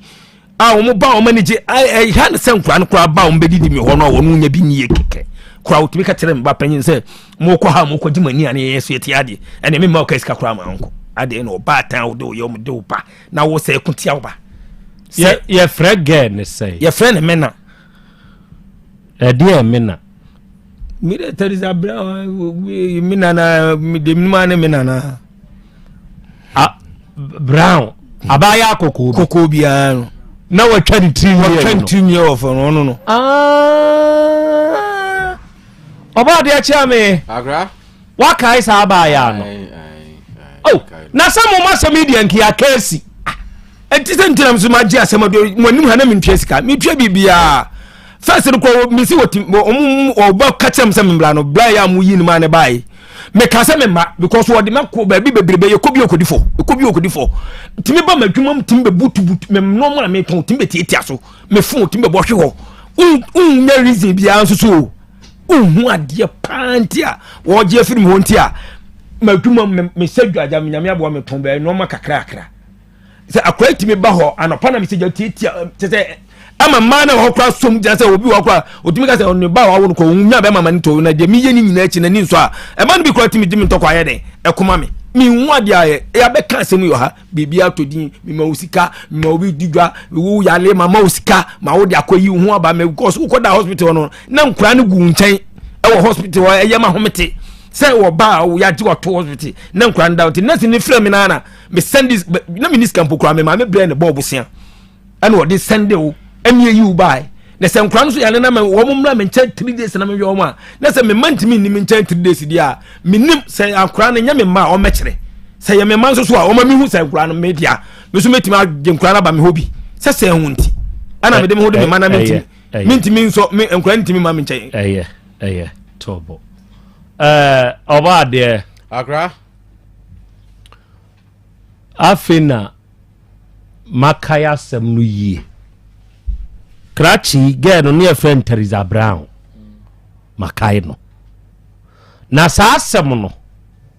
a wɔn ba wɔn ani gye ɛha ne sɛ nkwadaa no koraa ba wɔn bɛdidi mi hɔ no a wɔn nya bi nie kɛkɛ koraa wɔtumi ka kyerɛ me ba panyin sɛ mokɔ ha mokɔ gye mo ani ane yɛn so yɛte adeɛ ɛne me mma ɔka sika koraa ma nkɔ adeɛ na ɔba atan wode woyɛ wɔn de wo ba na wo sɛ ɛko tia wo ba. Sɛ yɛfrɛ gɛɛ ne sɛ. Yɛfrɛ ne mena. Ɛdeɛ mena. Mi de Teresa Brown mi nana mi de mi ma ne mi nana. Ah, Brown abaayɛ akɔkɔɔ bi. Kɔkɔɔ biara no. Na watwa ne tiri nwi Watwa ne tiri nwi wɔ fam ɔno no. Ah. Ɔbɔ adeɛ kyerɛ me. Akra. Wakae saa abaayɛ no. Oh, na sɛ mo ma sɛm yi deɛ nka yɛaka asi. Ɛnti sɛ ntina nso magye asɛm ado mo anim ha na mentua sika metua biribiaa first no kɔ mesi wɔtim ɔmo ɔba ka kyerɛ m sɛ membra no bra yɛ a moyi no maa ne bae meka sɛ memma because wɔde makɔ baabi bebrebe yɛkɔ bi ɔkɔdi fɔ yɛkɔ bi ɔkɔdi fɔ tumi ba m'adwuma mu tumi bɛbutubutu me nneɛma a metɔn tumi bɛtiatia so me phone tumi bɛbɔ hwe hɔ wonnya reason biara nso so o. Wohu adeɛ paa nti a wɔgye afiri me hɔ nti a m'adwuma mesɛ dwagya me nyame aboa metɔn bɛɛ nneɛma kakrakra sɛ akora tumi ba hɔ anɔpa na mesɛ gya tiatia kyɛ sɛ ama mmaa na hɔ kora som gyina sɛ obi wɔ kora otumi ka sɛ ɔne ba a wawo no kɔ ohun nya bɛma ma ne tɔ na deɛ meyɛ ne nyinaa akyi n'ani nsɔ a ɛma no bi kora tumi gye me ntɔkwa ayɛ dɛn ɛkoma me mehu adeɛ ayɛ yɛabɛka asɛm yi wɔ ha biribi atɔ din mema wo sika mema obi di dwa wo yale mama wo sika ma wo de akɔ yi wo ho aba me because wokɔda hospital no na nkura no gu nkyɛn ɛwɔ hospital hɔ ɛyɛ ma homete sɛ wɔba a yɛagye wato hospital na nkura no da nti nurse ne frɛ me no ana me send this na me ni sika mpo kura me maame brɛ ne bɔɔ bosea ɛna ɔde sɛnde wo ɛne eyi wo bae na sɛ nkura no so yare na ma wɔn mmra me nkyɛn three days na mehwɛ wɔn a na sɛ me mma ntumi nni me nkyɛn three days deɛ a menim sɛ akora no nyɛ me mma a wɔmɛkyerɛ sɛ yɛ me mma nso so a wɔma mehu sɛ nkura no me dea me nso mɛtumi agye nkura no aba me hɔ bi sɛ sɛ ɛho nti ɛna mede me ho de me mma na mentumi mentumi nsɔ me nkura no ntumi ma me nkyɛn. Ɛyɛ ɛyɛ tɔbɔ ɛɛ ɔbaa deɛ. Akora. Afei na makae asɛm no yie. Krakye girl no ne yɛfrɛ no Teresa Brown. Makae no. Na saa asɛm no,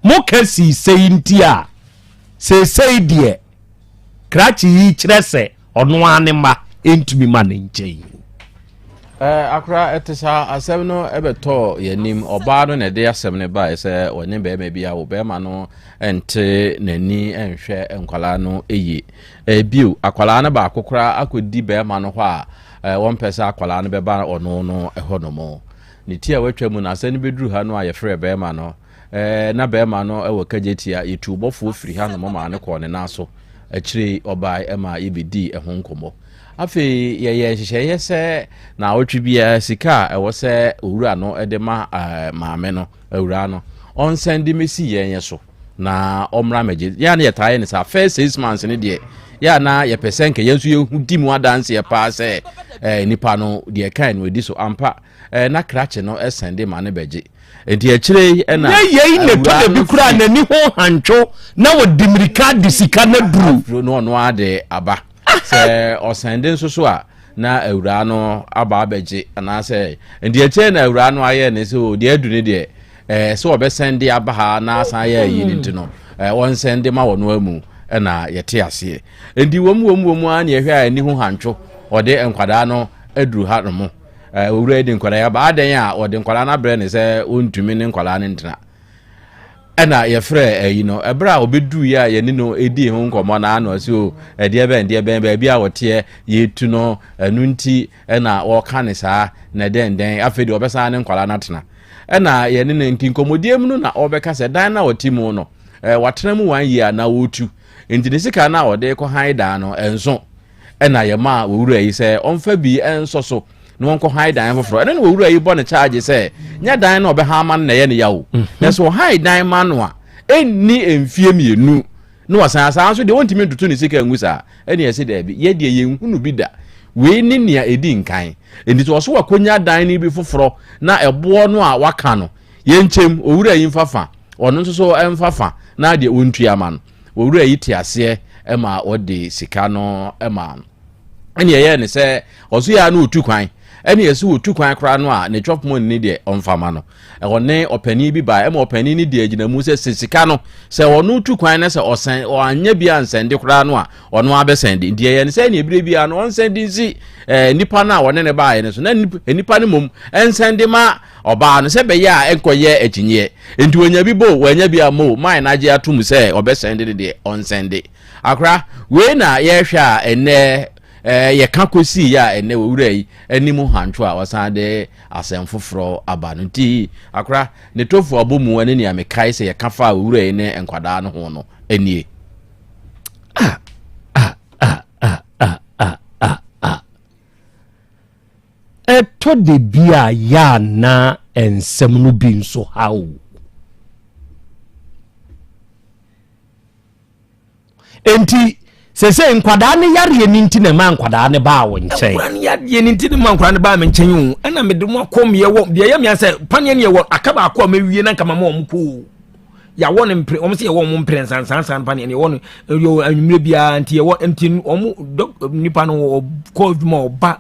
moka sii sei nti a, seesei deɛ krakye yi kyerɛ sɛ ɔno ara ne mma ntumi ma ne nkyɛn. Eh, akora ɛte saa asɛm no ɛbɛtɔɔ yɛnim ɔbaa no na ɛde asɛm no baeɛ sɛ ɔne bɛrima bi awo bɛrima no nte n'ani nhwɛ nkwadaa no yie eh, bio akwadaa no baako koraa akɔdi bɛrima no hɔ a eh, wɔmpɛ sɛ akwadaa no bɛba ɔno no ɛhɔ nom ne ti a watwa mu no asɛm no bɛduru ha no a yɛfrɛ bɛrima no eh, na bɛrima no wɔ kagye tia yɛtuu bɔfoɔ firi ha nom maa no kɔɔ ne nan so akyire ɔbae ma yɛbɛdii ɛho nkɔmmɔ Afei yɛyɛɛ nhyehyɛeɛ sɛ naawɔtwe biara sika a ɛwɔ sɛ owura no de ma maame no, awuraa no, ɔnsan de mɛsi yɛn yɛ so na ɔmmra mɛgye. Yɛn a na yɛtaa yɛ ne saa first six months no deɛ, yɛ a na yɛpɛ sɛ nka yɛn nso yɛhu di mu adanseɛ paa sɛ eh, nipa no deɛ ɛkae no ɛdi so ampa eh, na krakye no ɛsɛn de ma no bɛgye. Nti akyire yi ɛna Nyɛ yei na ɛtɔ da awuraa bi no koraa firi n'ani ho hantwo na ɔde mmirika de sika no aduru. aduro no ɔno ara de aba. Sɛ ɔsɛnde nso so a, na awuraa no aba abɛgye anaasɛ nti akyire na awuraa no ayɛ ne sɛ o deɛ adu ne deɛ ɛɛ sɛ ɔbɛsɛnde aba ha na asan ayɛ ayi ne nti no ɛɛ wɔnsɛnde ma wɔn amu ɛna yɛte aseɛ nti wɔn wɔn wɔn ara na yɛhwɛ a ani ho hantwo ɔde nkwadaa no aduru ha nom ɛɛ owura yi de nkwadaa yi aba adan a ɔde nkwadaa no abrɛ ne sɛ ɔntumi ne nkwadaa no ntena. Ɛna yɛfrɛɛ ayi no, ɛberɛ a ɔbɛduruiɛ a yɛne no dii ho nkɔmmɔ na ano ɔse o, ɛdeɛ bɛn deɛ bɛn, baabi a ɔteɛ yɛtu no, ɛno nti ɛna wɔka ne saa, na dɛn dɛn, afei deɛ ɔbɛsan ne nkwadaa no atena. Ɛna yɛne no nti nkɔmmɔdie mu no na ɔbɛka sɛ dan no a ɔte mu no, eh, watena mu one year na ɔretu, nti ne sika no a ɔde kɔ han dan no ɛnso. Ɛna yɛmaa owura yi sɛ ɔmfa bi nsɔ so na wɔnkɔ han dan foforɔ. Ɛno na owura yi bɔ ne kyaagye sɛ nyɛ dan na ɔbɛhan ama no na ɛyɛ ne yaw. Mhm. Na sɛ ɔhan dan ma no a, ɛnni mfie mmienu na wasan asan nso deɛ ɔntumi ntoto ne sika ngu saa. Ɛne ɛsɛ daabi, yɛ deɛ yɛnhunu bi da. Wei ne nea ɛdi nkan. Enti sɛ ɔso wakɔnya dan no bi foforɔ na ɛboɔ no a waka no, yɛnkyɛm, owura yi mfa fa, ɔno nso so mfa fa na deɛ ɔntua ma no. Owura yi te aseɛ ma ɔde sika no maa no. Ɛne ɛyɛɛ ne sɛ ɔso yɛ a na ɔtu kwan. Ɛne ɛsɛ ɔtu kwan koraa no a ne chop money ne deɛ ɔmfa ma no. Ɔne ɔpanin bi baa ɛma ɔpanin no di agyinamu sɛ sɛ sika no sɛ ɔno tu kwan na sɛ ɔsɛn ɔanyɛ bi ansɛnde koraa no a ɔno abɛsɛnde. Nti ɛyɛ ne sɛ ɛne ebire biara no ɔnsɛnde nsi ɛɛ nipa no a ɔne ne baeɛ no so na nipa no mmom ɛnsɛnde ma ɔbaa no sɛ ɛbɛyɛ a ɛnkɔyɛ akyinnyeɛ. Enti wanya bi bo, wanya bi amma o, mae no agye atom sɛ ɔbɛsɛnde no deɛ, ɔnsɛnde. Akora, wei na yɛrehwɛ a ɛnnɛ eh, yɛka kɔsii yɛ a ɛnnɛ owura yi anim hantwo a ɔsan de asɛm foforɔ aba no. Nti, akora, ne tofu abɔ mu ne nea mekae sɛ yɛka faa owura yi ne nkwadaa no ho no nie. Ah, ah, ah, ah, ah, ah, ah, ah. Ɛtɔ da bi a yɛ a na nsɛm no bi nso ha o. Enti sese nkwadaa no yareɛ no nti na ɛma nkwadaa no baa wo nkyɛn. Nkwadaa no yareɛ no nti na ɛma nkwadaa no baa me nkyɛn o. Ɛna mede mo akɔ meɛ wɔ deɛ ɛyɛ mea sɛ paneɛ no yɛwɔ aka baako a mawie na nka mama wɔn kɔ o. Yɛawɔ no mpere wɔn sɛ yɛwɔ wɔn mpere nsansansan paneɛ no yɛwɔ no yɛwɔ anwummerɛ biara nti yɛwɔ nti wɔn dɔk nipa no ɔkɔ adwuma ɔba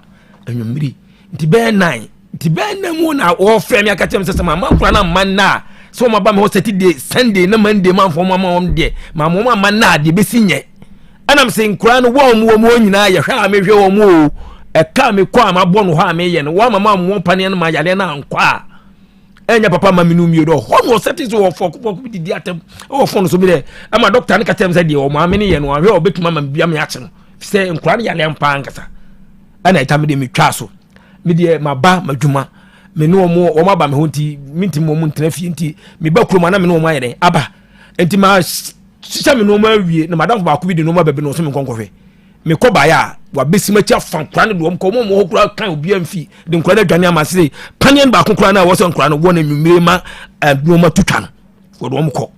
anwummere nti bɛyɛ nine. Nti bɛn na mu na wɔfrɛ me aka kyerɛ me sɛ sɛ mama nkora no amma nna a sɛ wɔn aba me hɔ Saturday, Sunday na Monday manfa wɔn ama wɔn deɛ mama wɔn amma nna a deɛ bɛsi nyɛ. Ɛnam sɛ nkora no wɔn wɔn wɔn nyinaa yɛhwɛ a mehwɛ wɔn o ɛka me kɔ a mabɔ no hɔ a meyɛ no wɔn ama ma wɔn paneɛ no ma yareɛ no ankɔ a ɛnyɛ papa ma me no mmienu hɔ no ɔsɛte sɛ wɔfɔ kɔkɔ bi didi atɛm ɛwɔ fɔn so bi dɛ ɛma dɔkta no ka kyerɛ me sɛ deɛ wɔn maame no yɛ no ahwɛ ɔbɛtumi ama me bia me akye no sɛ nkora no yareɛ mpaa ankasa ɛna ɛta me deɛ metwaa so me deɛ maba m'adwuma me ne wɔn wɔn aba me hɔ nti mentumi wɔn ntena fie nti meba kurom ana me ne wɔn ayɛ dɛn aba nti ma hyehyɛ me nneɛma awie na madamfo baako bi de nneɛma bɛbi na ɔsɛ me nkɔnkɔhwɛ mekɔ baeɛ a wabɛsi m'akyi afa nkora no de wɔn kɔ wɔn hɔ kora kan obiara mfi de nkora no adwane ama sɛ paneɛ no baako kora no a wɔsɛ nkora no wɔ no anwummere ma nneɛma tutwa no wɔde wɔn kɔ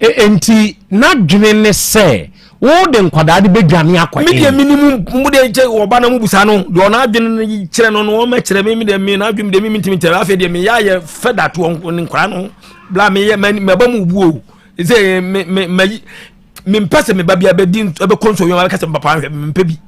E, enti n'adwene ne sɛ wode nkwadaa de bɛdwane akɔ me deɛ menim mo deɛ nkyɛ ɔba na mobusa no deɛ ɔno adwene no kyerɛ no no ɔmɛkyerɛ me me deɛ me n'adwene deɛ me mentimi nkyerɛ afei deɛ meyɛ ayɛ fɛ da toɔ ne nkwadaa no bla meyɛ maba mu buo sɛ me me mayi mempɛ sɛ meba bia bɛdi ɛbɛkɔ nsuo yɔn abɛka sɛ papa nhwɛ mempɛ bi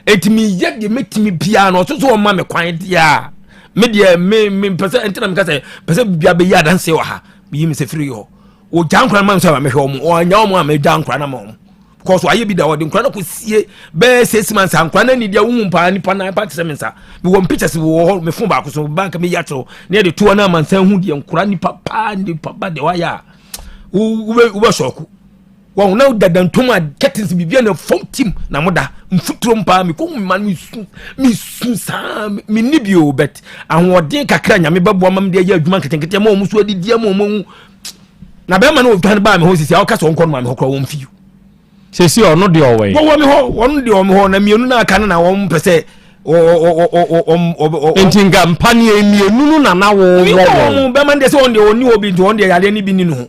enti meyɛ deɛ mɛtumi biara no ɔso so ɔma me kwan deɛ a me deɛ me mempɛ sɛ ɛnti na meka sɛ pɛ sɛ bia bɛyi adanseɛ wɔ ha meyi me sɛ firi hɔ Ogya nkora no ma me sɛ mehwɛ wɔn, ɔnya wɔn a megya nkora no ma wɔn. Because wayɛ bi da ɔde nkora no kɔ sie bɛyɛ six months a nkora no ani deɛ wohu paa nipa nan pa te sɛ me nsa. Mewɔ pictures wɔ hɔ me phone baako so bank meyi akyerɛw na yɛde toɔ no amansan hu deɛ nkora nipa paa nipa ba deɛ wayɛ a wobɛ sɔɔko. Wɔn na dada ntom a curtains biribi na fam tim na mo da mfuturo paa mekɔ hu ma no mesu mesu saa menni bi o but ahoɔden kakra nyame bɛboa ma me de ayɛ adwuma nketenkete ma wɔn so adidi ama wɔn ahu na bɛrima no ɔdwane baa me hɔ sisi a ɔka sɛ ɔnkɔ no ma me hɔ koraa wɔn fi sisi ɔno deɛ ɔwɔ yi wɔwɔ me hɔ wɔn deɛ ɔwɔ me hɔ na mmienu no aka no na wɔn pɛ sɛ nti nka mpaneɛ mmienu no na na wɔwɔ wɔn bɛrima no deɛ sɛ wɔn deɛ ɔni hɔ bi nti wɔn deɛ yadeɛ no bi ni no ho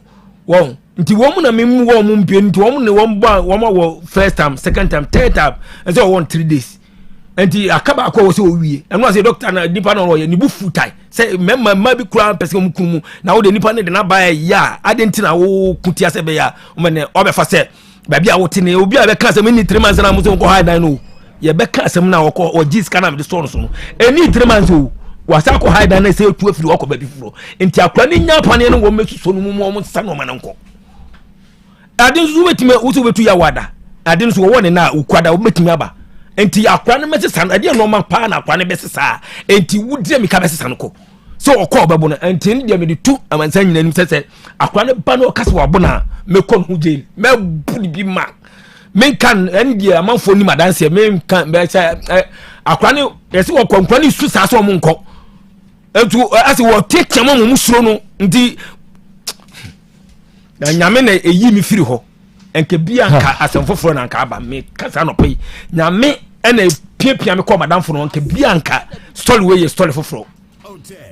wɔn nti wɔn na memu wɔn mu mpie nti wɔn ne wɔn bɔ a wɔn wɔ first time second time third time ɛsɛ wɔn three days nti aka baako a wɔ sɛ owie ɛno ase dɔkta na nipa na ɔyɛ ne bu fu tae sɛ mmarima mmaa bi kura mpɛ sɛ wɔn kun mu na wode nipa ne de n'aba ɛyɛ a adi nti na wo ko tia sɛ bɛyɛ a wɔn ne ɔbɛfa sɛ baabi a wote ne obi a bɛka asɛm ne three months na mo sɛ wɔkɔ ha dan no yɛbɛka asɛm na wɔkɔ wɔgye sika na mede sɔɔ no so no ɛni three months o wasa akɔ ha dan no sɛ etu afiri wɔkɔ baabi foforɔ nti akora ne nya paneɛ no wɔn mɛsusɔ no mu mu wɔn nsa nneɛma no nkɔ Ade nso wobɛtumi wo sɛ wobɛtu yɛ awada ade nso wɔwɔ ne na wokuada wobɛtumi aba nti akora no mɛsesa no ɛdeɛ nɔɔma paa na akora no bɛsesa nti wodi mika bɛsesa no kɔ sɛ ɔkɔ ɔbɛbo no nti ne deɛ mede tu amansan nyina nim sɛ sɛ akora no ba no ɔka sɛ wabo no a mɛkɔ no ho jail mɛbu no bi ma menka ɛne deɛ amanfoɔ nim adanseɛ menka sɛ akora no yɛsɛ wɔkɔ nkora no su saa sɛ ɔmo nkɔ nti asɛ wɔteteam a wɔn suro no nti na nyame na ɛyi me firi hɔ nka bi anka asɛm foforɔ na nka aba me kasa anɔpa yi nyame ɛna piapia me kɔ madamfo no nka bi anka story wei yɛ story foforɔ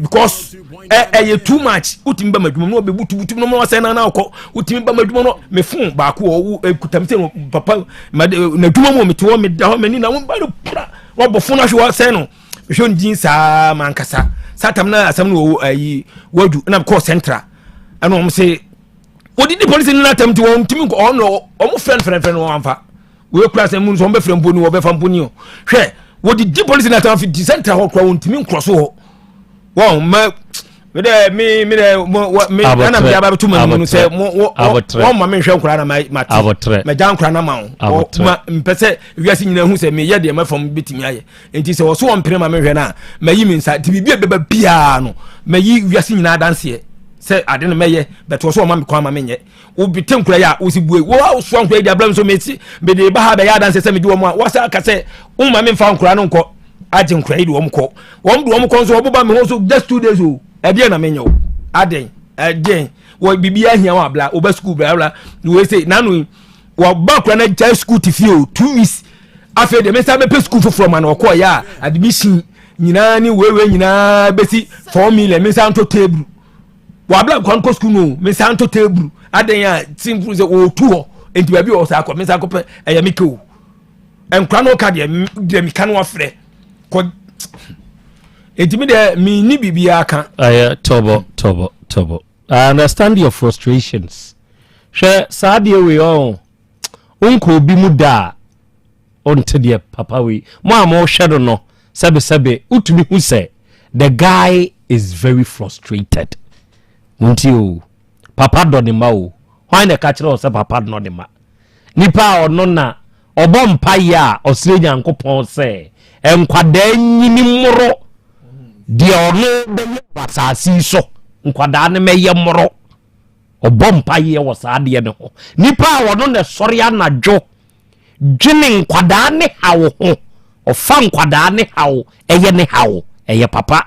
because ɛyɛ too much wotumi ba m'adwuma mu na ɔbɛbutubutu no ma ɔsɛ na na ɔkɔ wotumi ba m'adwuma no me phone baako wɔ ekuta me sɛ papa n'adwuma mu mete hɔ meda hɔ m'ani na wɔn ba no pura wɔbɔ phone ahwɛ wɔsɛn no mehwɛ no din saa mankasa saa tam na asɛm no wɔ ayi wadu ɛna kɔɔ central ɛna wɔn se wɔdidi polisi no n'atɛm nti wɔn ntumi nkɔ ɔno wɔn frɛ no frɛfrɛ no wɔn amfa wɔyɛ kura asɛm mu nso wɔn bɛfrɛ mpo ni wɔbɛfa mpo ni o hwɛ wɔdidi polisi no atɛm afi di central hɔ kura wɔn ntumi nkorɔ so hɔ wɔn mɛ mi dɛ mi mi dɛ mo wɔ mi ɛna mi aba bɛto mu no sɛ mo wɔ wɔn ma mi nhwɛ nkora na ma ma te mɛ gya nkora na ma wo ma mpɛ sɛ wiase nyinaa hu sɛ mi yɛ deɛ mɛ fam betumi ayɛ nti sɛ wɔso wɔn mpene ma mehwɛ no a mayi me nsa nti biribi a ɛbɛba biara no mayi wiase nyinaa adanseɛ sɛ ade no mɛyɛ bɛtɛ wɔso wɔma me kwan ma menyɛ wobite nkura yi a wosi bue wo a wosoa nkura yi de abira mi so mesi mede ba ha bɛyɛ adanseɛ sɛ mede wɔn a wɔsɛ aka sɛ woma me mfa nkura no nkɔ agye nkura yi de wɔn kɔ wɔn de wɔn kɔ nso wɔboba me ho so just two days o ɛdeɛ na menyɛ o adɛn ɛdeɛn wɔ biribi ahia wɔn abla wɔba sukuu bla bla wei sɛ nanu yi wɔba nkura no agya sukuu te fie o two weeks afei deɛ mesa bɛpɛ sukuu foforɔ ma no ɔkɔɔ yɛ a admission nyinaa ne weiwei nyinaa bɛsi 4 million mesa ntɔ table wabla nkwa nkɔ sukuu no mesa ntɔ table adan a simple sɛ wɔtu hɔ nti baabi wɔ saa kɔ mesa kɔpɛ ɛyɛ me ke o nkwa no ka deɛ deɛ meka no afrɛ kɔ nti mi deɛ mi ni biribiara ka. Ɛyɛ tɔbɔ tɔbɔ tɔbɔ. I understand your frustrations. Hwɛ saa deɛ wei ɔn wonkɔ obi mu da a ɔnte deɛ papa wei mo a mohwɛ no no sɛbesɛbe wotumi hu sɛ The guy is very frustrated. Montie o, papa dɔ ne mma o. Hwan na ɛka kyerɛ wo sɛ papa dɔ ne mma? Nipa a ɔno na ɔbɔ mpaeɛ a ɔsrɛ Nyankopɔn sɛ nkwadaa nyini mmoro deɛ ɔno bɛyɛ wɔ asase yi so, nkwadaa no mɛyɛ mmoro. Ɔbɔ mpaeɛ wɔ saa adeɛ no ho. Nipa a ɔno na ɛsɔre anadwo dwene nkwadaa ne haw ho, ɔfa nkwadaa ne haw ɛyɛ ne haw, ɛyɛ papa.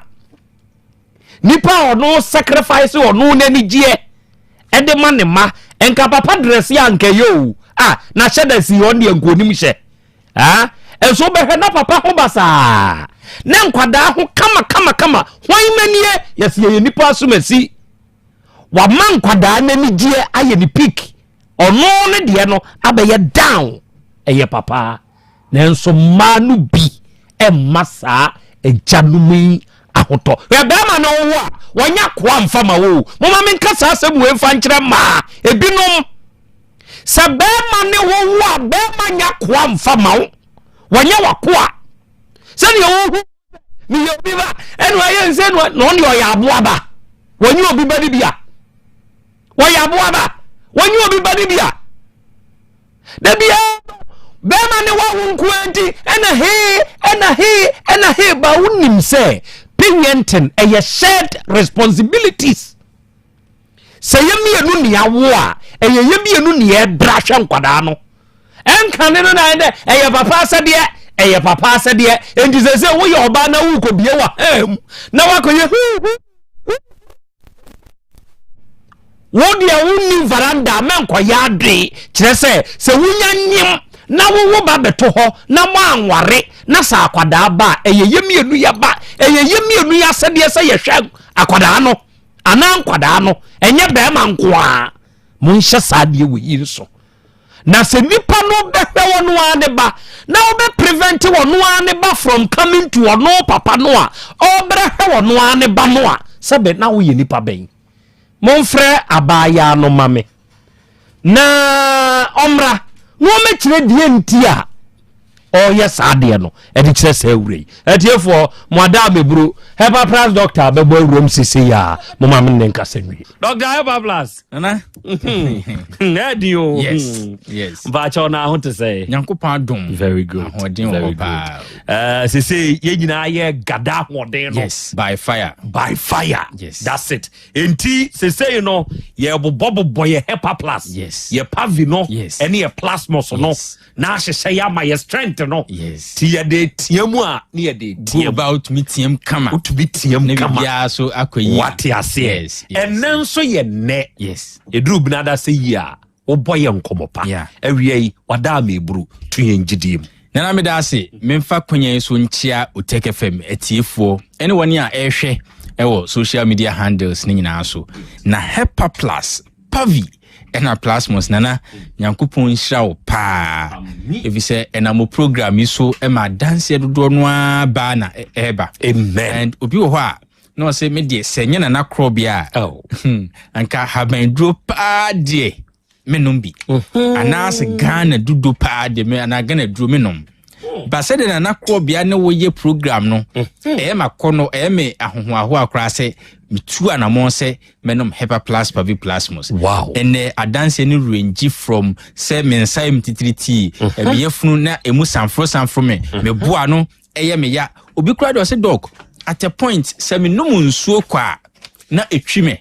Nipa a ɔno sacrifice ɔno n'anigyeɛ ɛde ma ne ma, nka papa dress a nka ɛyɛ o, ah, na hyɛ da si ɔno deɛ nka onim hyɛ. Ah, nso wobɛhwɛ na papa ho basaa na nkwadaa ho kama kama kama. Hwan manie yɛsi yɛyɛ nipa asomasi. Wama nkwadaa n'anigyeɛ ayɛ ne peak, ɔno ne deɛ no abɛyɛ down. Ɛyɛ papa, nanso mmaa no bi mma saa agyanom yi ahotɔ. Hwɛ bɛrima no wo a wɔnyɛ akoa mfa ma wo. Moma menka saa asɛm wei mfa nkyerɛ mmaa ebinom sɛ bɛrima ne wo wo a, bɛrima nyɛ akoa mfa ma wo, wɔnyɛ wakoa. Sɛdeɛ wohu meyɛ obi ba ɛna ɔyɛ nsɛ na ɔno deɛ ɔyɛ aboa ba, wɔnyɛ obi ba no bi a wɔyɛ aboa ba, wɔnyɛ obi ba no bi a da biara bɛrima ne wawo nkoa nti ɛna hee ɛna hee ɛna hee ba. Wonim sɛ parenting ɛyɛ shared responsibilities. Sɛ yɛ mmienu ne awo a, ɛyɛ yɛ mmienu ne yɛbra hwɛ nkwadaa no. Ɛnka ne no na ɛdɛ ɛyɛ papa asɛdeɛ, ɛyɛ papa asɛdeɛ. Enti sɛ sɛ woyɛ ɔbaa na wokɔbie wɔ ha mu na wakɔyɛ huhu, wo deɛ wonni varanda mɛnkɔyɛ ade. Kyerɛ sɛ sɛ wonya nyem na wowo ba bɛto hɔ na mo anware na sɛ akwadaa ba a, ɛyɛ yɛ mmienu yɛ ba, ɛyɛ yɛ mmienu yɛ asɛdeɛ sɛ yɛhwɛ akwadaa no anaa nkwadaa no, ɛnyɛ bɛrima nko a. Monhyɛ saa adeɛ wɔ yi nso. Na sɛ nipa no bɛhwɛ ɔno ara ne ba na ɔbɛ prevent ɔno ara ne ba from coming to ɔno papa no a ɔbrɛ hwɛ ɔno ara ne ba no a, sɛbɛ na woyɛ nipa bɛn? Momfrɛ abaayaa no ma me na ɔmmra na ɔmmɛkyerɛ deɛ nti a ɔreyɛ saa adeɛ no ɛde kyerɛ saa awura yi. Atiefoɔ, mo ada ameburo Hepaplas doctor bɛbɔ awuram sese yi a moma me ne nkasa nwie. Doctor Hepaplas. Nana. Ɛdi o. Yes. Yes. Mpakyɛw na aho te sɛ. Nyankopɔn adom. Very good. Ahoɔden wɔ hɔ paa. Eh, sese yɛn nyinaa yɛ gada ahoɔden no. Yes. By fire. By fire. Yes. That's it. Enti sesei no yɛbobɔbobɔ yɛ Hepaplas. Yes. Yɛ Pavi no. Yes. Ɛne yɛ Plasmos no. Yes. Na ahyehyɛ yɛ ama yɛ strength no. Yes. Ti yɛde tea mu a ne yɛde tea mu. Ba wotumi team kama. Wotumi team Ne kama. biribiara so akɔ yie. Wate aseɛ. Yes. Yes. Ɛnɛ nso yɛ nnɛ. Yes. Ɛduru benada sɛ yie a wobɔ yɛ nkɔmmɔ pa. Yeah. Awia yi wada ameburu to yɛn gyidie mu. Nana meda ase memfa kwanya yi so nkyia Otec FM atiefoɔ ne wɔn a ɛrehwɛ ɛwɔ social media handles ne nyinaa so. Na Hepa Plus, Pavi ɛna Plasmos, Nana Nyankopɔn nhyira wo paa. Ɛfiri sɛ ɛnam wo program yi so ma adanseɛ dodoɔ no ara baa na ɛreba. Amen. And obi wɔ hɔ a na ɔsɛ me deɛ sɛ nyɛ Nana korɔbea a oh. anka habanduro paa deɛ menom bi mhm. anaasɛ Ghana dudo paa deɛ me anaa Ghana duro menom mm. ba sɛdeɛ Nana korɔbea ne woyɛ program no mhm. ɛyɛ ma kɔ no ɛyɛ me ahohoahoa koraa sɛ metu anammɔn sɛ mɛnom Hepa Plus Pavi Plasmos. Wow. Ɛnɛ adanseɛ no range from sɛ me nsa yɛ me titiritii, mhm. meyɛ funu na ɛmu sanforo sanforo me, meboa no ɛyɛ me ya. Obi koraa deɛ ɔsɛ dɔk at a point sɛ menom nsuo kɔ a na ɛtwi me.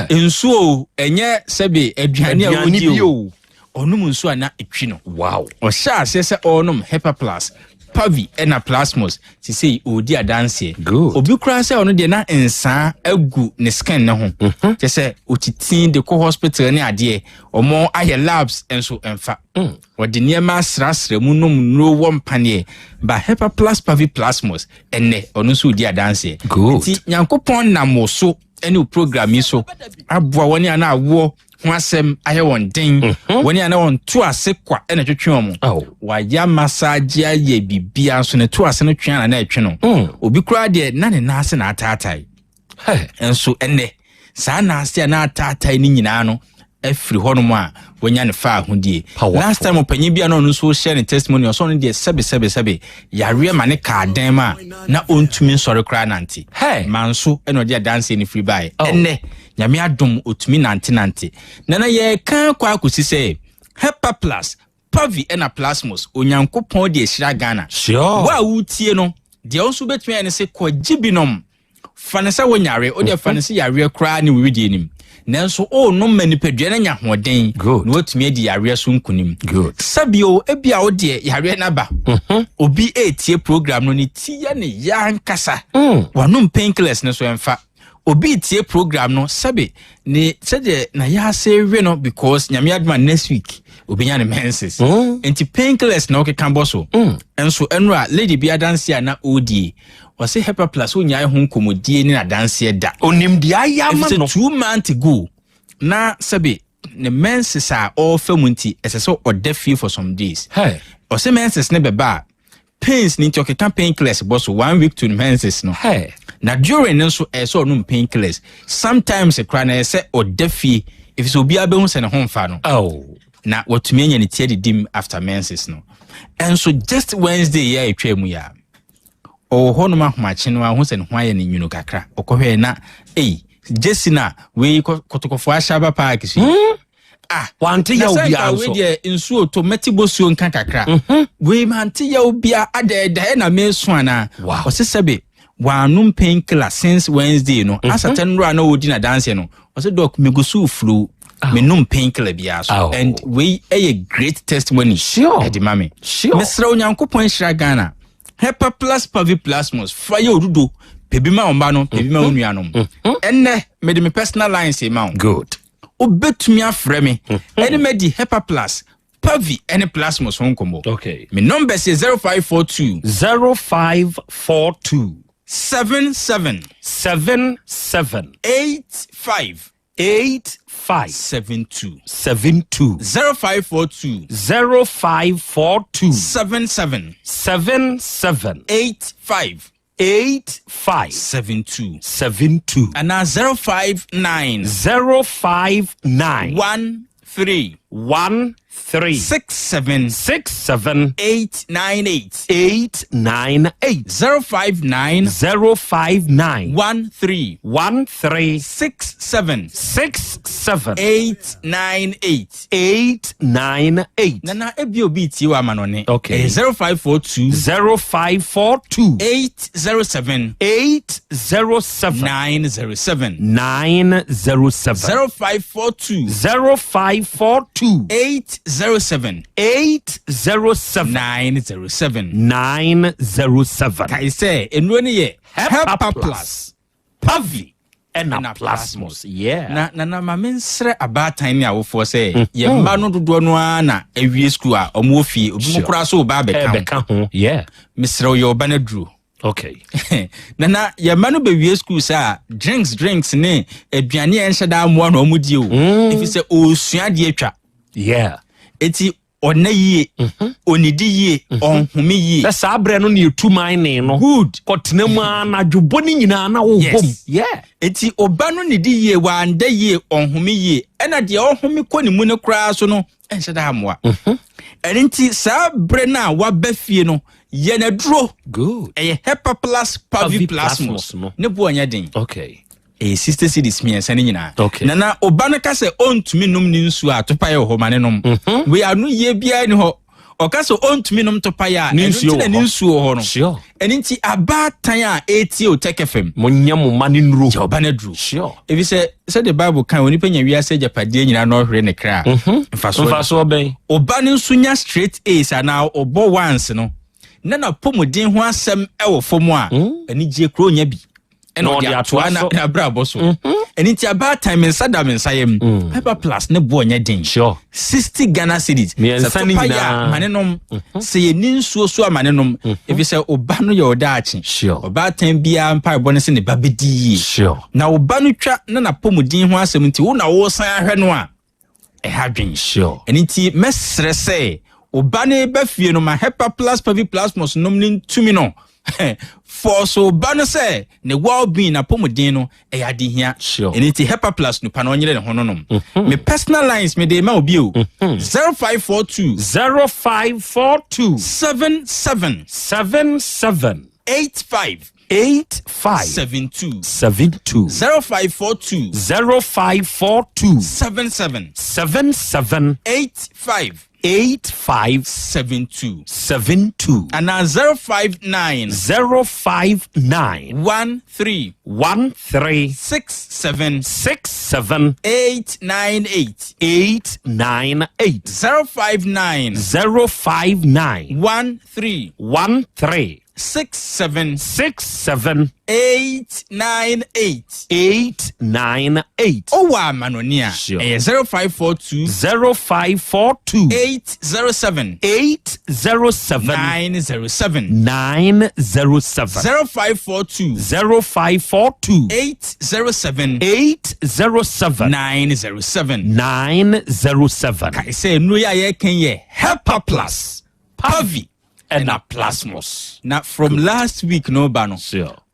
Nsuo o, ɛnyɛ sɛbe aduane a wodi o. Ɔnom nsuo a na ɛtwi no. Wow. Ɔhyɛ aseɛ sɛ ɔrenom Hepa Plus, Pavi ɛna Plasmos sesei ɔredi adanseɛ. Good. Obi koraa sɛ ɔno deɛ na nsaa agu ne skin ne ho. Mhm. Kyɛ sɛ ɔtiti de kɔ hospital ne adeɛ, ɔmo ayɛ labs nso ɛmfa. Ɔde nneɛma asrasra mu nom nnuro wɔ mpaneɛ. Ba Hepa Plus Pavi Plasmos ɛnɛ ɔno nso redi adanseɛ. Good. Nti Nyankopɔn nam wo so ɛne wo program yi so aboa wɔn a na awoɔ ho asɛm ayɛ wɔn den, Mhm. wɔn a na wɔn to ase kwa ɛna ɛtwetwe wɔn. Wayɛ massage ayɛ biribiara nso ne to ase no twea na na ɛtwe no. Mm. Obi koraa deɛ na ne nan ase na ataatae. Nso ɛnɛ saa nan ase a na ataatae no nyinaa no afiri hɔnom a wanya ne fa ahodie. Last time ɔpanyin bi a na ɔno nso hyɛ ne testimony, ɔsɛ ɔno deɛ sɛbe sɛbe sɛbe yareɛ ma ne kaa dan mu a na ɔntumi nsɔre koraa nante. Manso ɛna ɔde adanseɛ no firi baeɛ. Ɛnnɛ Nyame adom ɔtumi nante nante. Nana yɛka kɔ akɔsi sɛ Hepa Plus, Pavi ɛna Plasmos, Onyankopɔn de ahyira Ghana. Wo a wotie no, deɛ wo nso wobɛtumi ayɛ ne sɛ kɔgye binom. Fa no sɛ wonyare, wodeɛ fa no sɛ yareɛ koraa ne wo wedeɛ nim. Nanso worenom ma nipadua no anya ahoɔden na woatumi adi yareɛ so nkonim. Sɛbio, ebia wo deɛ yareɛ no aba. Obi retie program no, ne ti yɛ ne ya ankasa. Wanom painkillers no so ɛmfa. Obi retie program no, sɛbe ne sɛdeɛ na yɛase we no because Nyame adom a next week obenya ne menses. Nti painkillers na ɔkeka bɔ so. Nso ɛnora lady bi adanse a na ɔredie, ɔse Hepa Plus wonyae ho nkɔmmɔdie ne n'adanseɛ da. Onim deɛ ayɛ ama Ɛfiri no. sɛ 2 months ago na sɛbe ne menses a ɔrefa mu nti ɛsɛ sɛ ɔda fie for some days. Ɔsɛ menses ne bɛba a, pains ne nti ɔkeka painkillers bɔ so one week to menses no. Na during no nso ɛyɛ sɛ ɔnom painkillers. Sometimes koraa na ɛyɛ sɛ ɔda fie ɛfiri sɛ obiara bɛhu sɛ ne ho mfa no. Na watumi anya ne ti adidim after menses no. Ɛnso just Wednesday yɛ a ɛtwa mu yɛ a, ɔwɔ hɔnom ahomakye no aho sɛ ne ho ayɛ ne nwunu kakra. Ɔkɔhwɛɛ na ei, gyesi na wei kɔtɔkɔfoɔ ahyɛ aba park so yi. Ah, wante na yaw sɛ biara nka wei nso. deɛ nsuo tɔ mɛte bosuo nka kakra. Wei mante yaw bia adɛɛdɛɛ na meso anaa. Ɔse sɛbe wanom painkiller since Wednesday no. Asatɛ nnora na ɔdi n'adanseɛ no, ɔse doc, megu so flu, menom painkiller biara so. And wei ɛyɛ great testimony ɛde ma me. Mesrɛ Onyankopɔn nhyira Ghana. Hepa Plus Pavi Plasmos, fa yɛ odudo pɛ bi ma wo mba no, pɛ bi ma wo nuanom. Ɛnnɛ mede me personal lines ma wo. Good. Wobɛtumi afrɛ me ɛne madi Hepa Plus, Pavi ɛne Plasmos ho nkɔmmɔ. Me numbers yɛ 0542 0542 77 77 85 85 72 72 0542 0542 77 77 85 85 72 72 anaa 059 059 13 13 67 67 898 898 059 059 13 13 67 67 898 898. Nana, ebi obi tie wɔ amanɔne. Okay. Ɛyɛ 0542 0542 807 807 907 907 0542 0542 807 807 907 907. Kae sɛ nnuro no yɛ Hepa Plus, Pavi ɛna Plasmos. Yeah. Na nana, ma mensrɛ abaatan ne awofoɔ sɛ yɛn mma no dodoɔ no ara na awie school a ɔmo wɔ fie, obi mu koraa so ɔba abɛka ho. Ɛbɛka ho. Yeah. Mesrɛ wo, yɛ ɔba no aduro. Nana, yɛn mma no bɛwie school sɛ a, drinks ne aduane a ɛnhyɛ daa mmoa na ɔmo die o, ɛfiri sɛ ɔresua adeɛ atwa. Eti ɔna yie, ɔnidi yie, ɔnhome yie. Sɛ saa berɛ no ne yɛtu man ne no. Good. Kɔtena mu a anadwo bɔ ne nyinaa na wobom. Yes. Eti ɔba no nidi yie, wanda yie, ɔnhome yie, ɛna deɛ ɔhome kɔ ne mu no koraa so no ɛnhyɛ daa mmoa. Ɛno nti saa berɛ no a waba fie no, yɛ n'aduro. Good. Ɛyɛ Hepa Plus, Pavi Pavi Plasmos. Plasmos no. Ne boɔ nyɛ den. Ɛyɛ 60 cedis mmiɛnsa no nyinaa. Nana, ɔba no ka sɛ ɔntumi nom ne nsuo a, topa yɛ wɔ hɔ ma ne nom. Wei ano yie biara ni hɔ. Ɔka sɛ ɔntumi nom topa yɛ a, Ne ɛno nsuo nti na wɔ ne hɔ. nsuo wɔ hɔ no. Ɛno nti abaatan a ɛretie Otec FM, monyɛ mo ma ne nnuro. Yɛ ɔba no aduro. Ɛfiri sɛ sɛdeɛ Bible kan, onipa nya wiase agyapadeɛ nyinaa na ɔhwere ne kra a, mfasoɔ Mfasoɔ bɛn? Ɔba no nso nya straight A's anaa ɔbɔ ones no na napɔmuden ho asɛm ɛwɔ fam a, anigye kuro nya bi ɛna Na ɔde ɔde atoa atoa so. n'abrabɔ so. Ɛno nti abaatan, me nsa da me nsa yam, Hepa Plus ne boɔ nyɛ den. 60 Ghana cedis. Mmiɛnsa Sɛ ne topa yɛ a, nyinaa. ma ne nom. Sɛ yɛni nsuo so a, ma ne nom, ɛfiri sɛ ɔba no yɛ ɔdaakye. Ɔbaatan biara mpaebɔ no sɛ ne ba bɛdi yie. Na ɔba no twa na napɔmuden ho asɛm nti wo na wosan ahwɛ no a, ɛha dwen. Ɛno nti mɛsrɛ sɛ ɔba no ba fie no, ma Hepa Plus, Pavi Plasmos nom ne ntumi no. Fɔɔso ba no sɛ ne well being n'apɔmuden no ɛyɛ ade hia. Ɛno nti Hepa Plus nupa no ɔnyere ne ho no nom. Me personal lines mede ma obi o. 0542 0542 77 77 85 85 72 72 0542 0542 77 77 85 85 72 72 anaa 059 059 13 13 67 67 898 898 059 059 13 13 67 67 898 898. Ɔwɔ amanɔne a ɛyɛ 0542 0542 807 807 907 907 0542 0542 807 807 907 907. Kae sɛ nnuro yi a yɛreka yi yɛ Hepa Plus, Pavi ɛna Plasmos. Na from last week no ba no,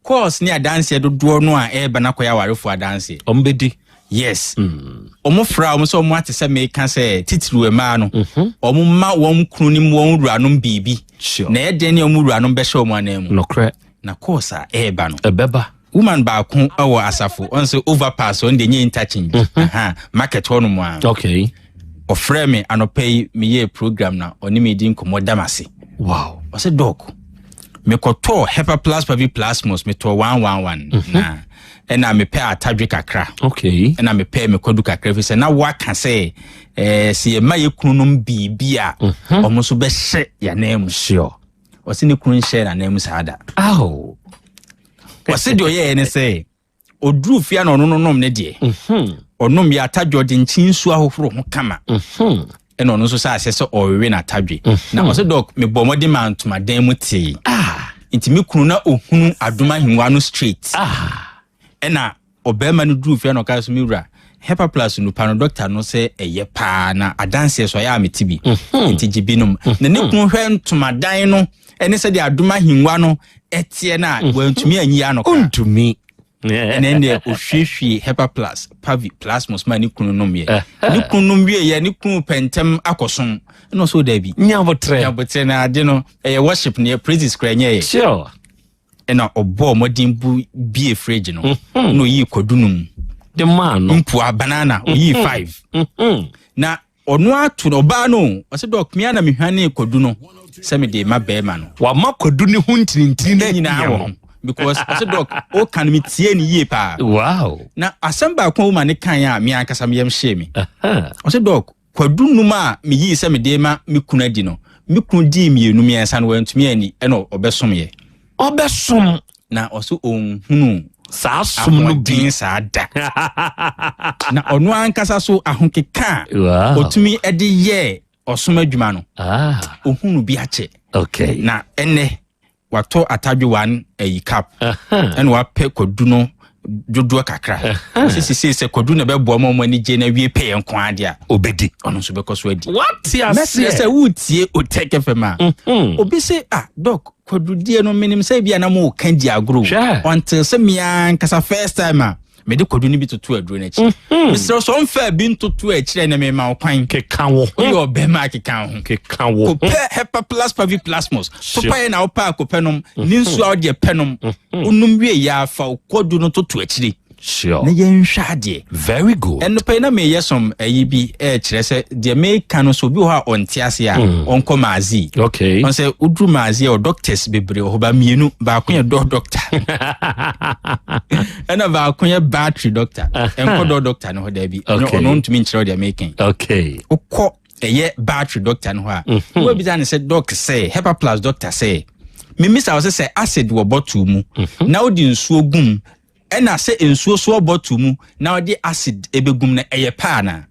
course ne adanseɛ dodoɔ no a ɛreba no akɔyɛ awarefoɔ adanseɛ. Wɔn bɛdi. Yes. Wɔn fra wɔn sɛ wɔn ate sɛ meka sɛ titiriw mmaa no, wɔn ma wɔn kunu ne wɔn wuranom biribi. Na ɛyɛ den ne wɔn wuranom bɛhyɛ wɔn anan mu. Nokorɛ. Na course a ɛreba no. Ɛbɛba. Woman baako wɔ asafo, ɔn sɛ overpass ɔn deɛ nyɛ interchange. Aha, market hɔ nom a. Okay. Ɔfrɛ me anɔpa yi meyɛɛ program na ɔne me di nkɔmmɔ da m'ase. Wow. Ɔsɛ doc, mekɔtɔɔ Hepaplus Pavi Plasmos metɔɔ 111 na ɛna mepɛ atadwe kakra. Okay. Ɛna mepɛ mekwadu kakra fi sɛ na waka sɛ ɛɛ sɛ yɛma yɛ kununom biribi a ɔmo nso bɛhyɛ yɛn mu. Sure. Ɔsɛ ne kunu nhyɛ n'anan mu saa da. Aw. Ɔsɛ deɛ ɔyɛɛ ne sɛ ɔduru fie a na ɔno no nom ne deɛ. Ɔnom yɛ atadwe ɔde nkyen nsuo ahohoro ho kama. Ɛna ɔno nso sɛ asɛ sɛ ɔrewe n'atadwe. Na ɔsɛ dɔk mebɔ mmɔden maa ntomadan mu tee. Nti me kunu na ɔhunu adom ahengua no straight. Ɛna ɔbarima no duruu fie na ɔka so me wura Hepa Plus nupa no dɔkta no sɛ ɛyɛ paa na adanseɛ so ayɛ a mete bi. Nti gye bi nom. Na ne kunu hwɛ ntomadan no ɛne sɛdeɛ adom ahengua no ɛteɛ no a wantumi anyi ano koraa. Ɔntumi. Ɛnɛ deɛ ɔhwiehwie Hepa Plus Pavi Plasmos ma ne kunu nomyɛ. Ne kunu nom wieɛ ne kunu pɛ ntɛm akɔsom. Ɛna ɔsɛ ɔdaabi. Nyabotrɛ. Nyabotrɛ na ade no ɛyɛ worship ne praises koraa nyɛ yɛ. Sure. Ɛna ɔbɔɔ mmɔden bu bie fridge no. Na ɔyii kwadu nom. De maa no. Mpoa banana ɔyii 5. Na ɔno ato no ɔbaa no ɔsɛ dɔk mea na mehwane kwadu no sɛ mede ma bɛrima no. Wama kwadu ne ho ntinintini na nyinaa wɔ ho because ɔsɛ dɔk ɔka no metie ne yie paa. Wow. Na asɛm baako a woma ne kan a me ankasa meyam hyee me. Ɔsɛ dɔk kwadu num a meyii sɛ mede ma me kunu adi no, me kunu dii mmienu mmiɛnsa no wantumi anni ɛna ɔbɛsomyɛ. Ɔbɛsom. Na ɔso ɔnhunu saa som no bi ahoɔden saa da. Na ɔno ankasa so ahokeka a ɔtumi de yɛɛ ɔsom adwuma no, ɔhunu bi akyɛ. Okay. Na ɛnɛ watɔ atadwe one ayi cap ɛna wapɛ kwadu no dodoɔ kakra. Sɛ sese sɛ kwadu na ɛbɛboa ma ɔmo ani gye na wie pɛyɛ nko adeɛ a obɛdi. Ɔno nso bɛkɔ so adi. Wate Mɛsrɛ aseɛ. sɛ wotie Otec FM a, obi se ah dɔk kwadudie no menim sɛ bia na moka di agorɔ Hwɛ. until sɛ mea nkasa first time a mede kwadu no bi toto aduro no akyi. Mesrɛ sɛ ɔmfa bi ntoto akyirɛ na mema wo kwan. Keka wo ho. Woyɛ ɔbɛma a keka wo ho. Keka wo ho. Kopɛ Hepa Plus Pavi Plasmos. Sure. Topa yɛ na wopɛ a kopɛ nom. Ne nsuo a wode pɛ nom. Wonom wie yɛ a fa wo kwadu no toto akyire. Sure. Na yɛnhwɛ adeɛ. Very good. Ɛnopɛ yi na meyɛ som ayi bi ɛkyerɛ sɛ deɛ meka no so obi wɔ hɔ a ɔnte ase a ɔnkɔ maazi. Okay. Ɔn sɛ woduru maazi a doctors bebree wɔ hɔ ba mmienu baako yɛ dɔ doctor ɛna baako yɛ battery doctor. Ɛnkɔ dɔ doctor no hɔ daabi. Ɔno Okay. ɔno ntumi nkyerɛ wo deɛ meka yi. Okay. Wokɔ ɛyɛ battery doctor no hɔ a wobɛbisa ne sɛ doc sɛ Hepa Plus doctor sɛ memisa wo sɛ sɛ acid wɔ bottle mu na wode nsuo gum ɛna sɛ nsuo so wɔ bottle mu na wode acid ɛbɛgum no ɛyɛ paa anaa?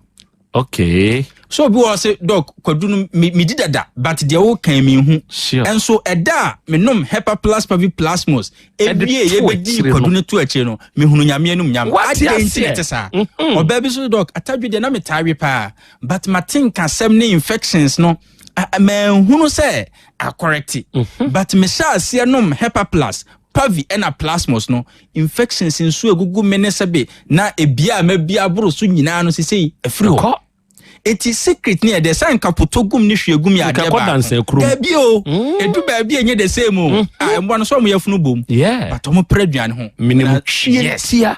Okay. So obi wɔ hɔ sɛ doc kwadu no medi dada but deɛ wokan menhu. Sure. Ɛnso ɛda a menom Hepa Plus Pavi Plasmos Ɛde ewie to yɛbɛdi akyire kwadu no. no to akyire no mehunu nyame anom nyam. Wate Adɛn nti na aseɛ? ɛte saa? Ɔbaa bi so doc atadwe deɛ na metaa we paa but mate nkasɛm ne infections no Manhunu sɛ akɔrɛte, but mehyɛ aseɛ nom Hepa Plus, Pavi ɛna Plasmos no, infections nso egugu me ne sɛbe na ebia a mabia aboro so nyinaa no, sesei afiri hɔ. Eti secret ne yɛ dɛ sɛ nka potɔ gum ne hwie gum yɛ Nka adeɛ ɛkɔ dansa baako. kurom. Daabi o, edu baabi a ɛnyɛ the same o. A mmoa no sɛ ɔmo yɛfunu bom, but ɔmo pere aduane ho. Menim Na- twie Yes. tia.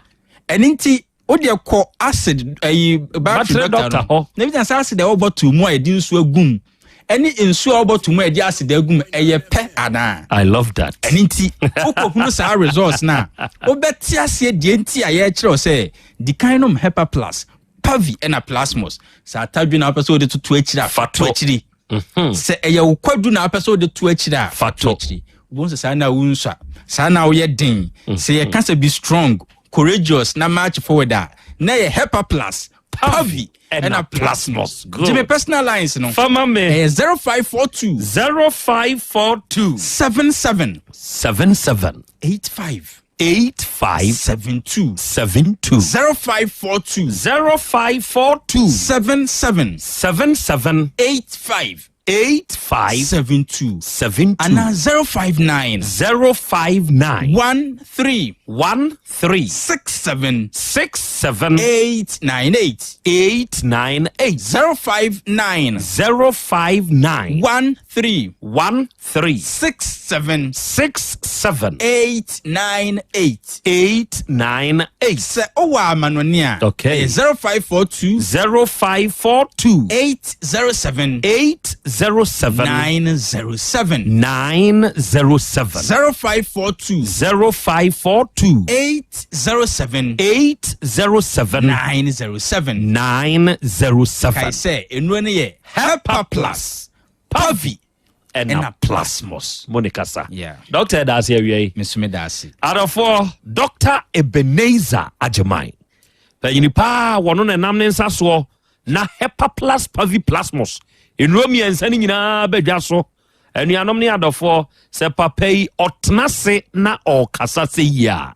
Ɛne nti wodeɛ kɔ acid ayi battery Battery doctor doctor no na ebi sɛ acid a ɛwɔ bottle mu a yɛde nsuo agum ɛne nsuo a ɛwɔ bottle mu a yɛde acid agum ɛyɛ pɛ anaa? I love that. Ɛne nti wokɔhunu saa results no a, wobɛte aseɛ deɛ nti a yɛrekyerɛw sɛ di kan nom Hepa Plus, Pavi ɛna Plasmos. Sɛ atadwe na wopɛ sɛ wode toto akyiri a, fa to akyiri. Sɛ ɛyɛ wo kwadu na wopɛ sɛ wode to akyiri a, fa to akyiri. Wobɛhu sɛ saa na wonsua, saa na woyɛ den. Sɛ yɛka sɛ be strong, courageous na march forward a, na yɛ Hepa Plus, Pavi ɛna Plasmos. Good. Gye me personal lines no. Fama me. Ɛyɛ 0542 0542 77 77 85 85 72 72 0542 0542 77 77 85 85 72 72 ana 059 059 13 13 67 67 898 898 059 059 13 13 67 67 898 898. Sɛ ɔwɔ amanɔne a, Okay. ɛyɛ 0542 0542 807 807 907 907 0542 0542 807 807 907 907. Kae sɛ nnuro no yɛ Hepa Plus, Pavi ɛna ɛna Plasmos. Mo ne kasa. Yeah. Doctor, ɛda ase awia yi. Meso meda ase. Adɔfoɔ, Dr Ebenezer Agyeman panyini paa, wɔno na ɛnam ne nsa soɔ na Hepa Plus, Pavi, Plasmos nnuro mmiɛnsa no nyinaa bɛdwa so. Anuanom ne adɔfoɔ, sɛ papa yi ɔtena se na ɔrekasa sɛ yie a,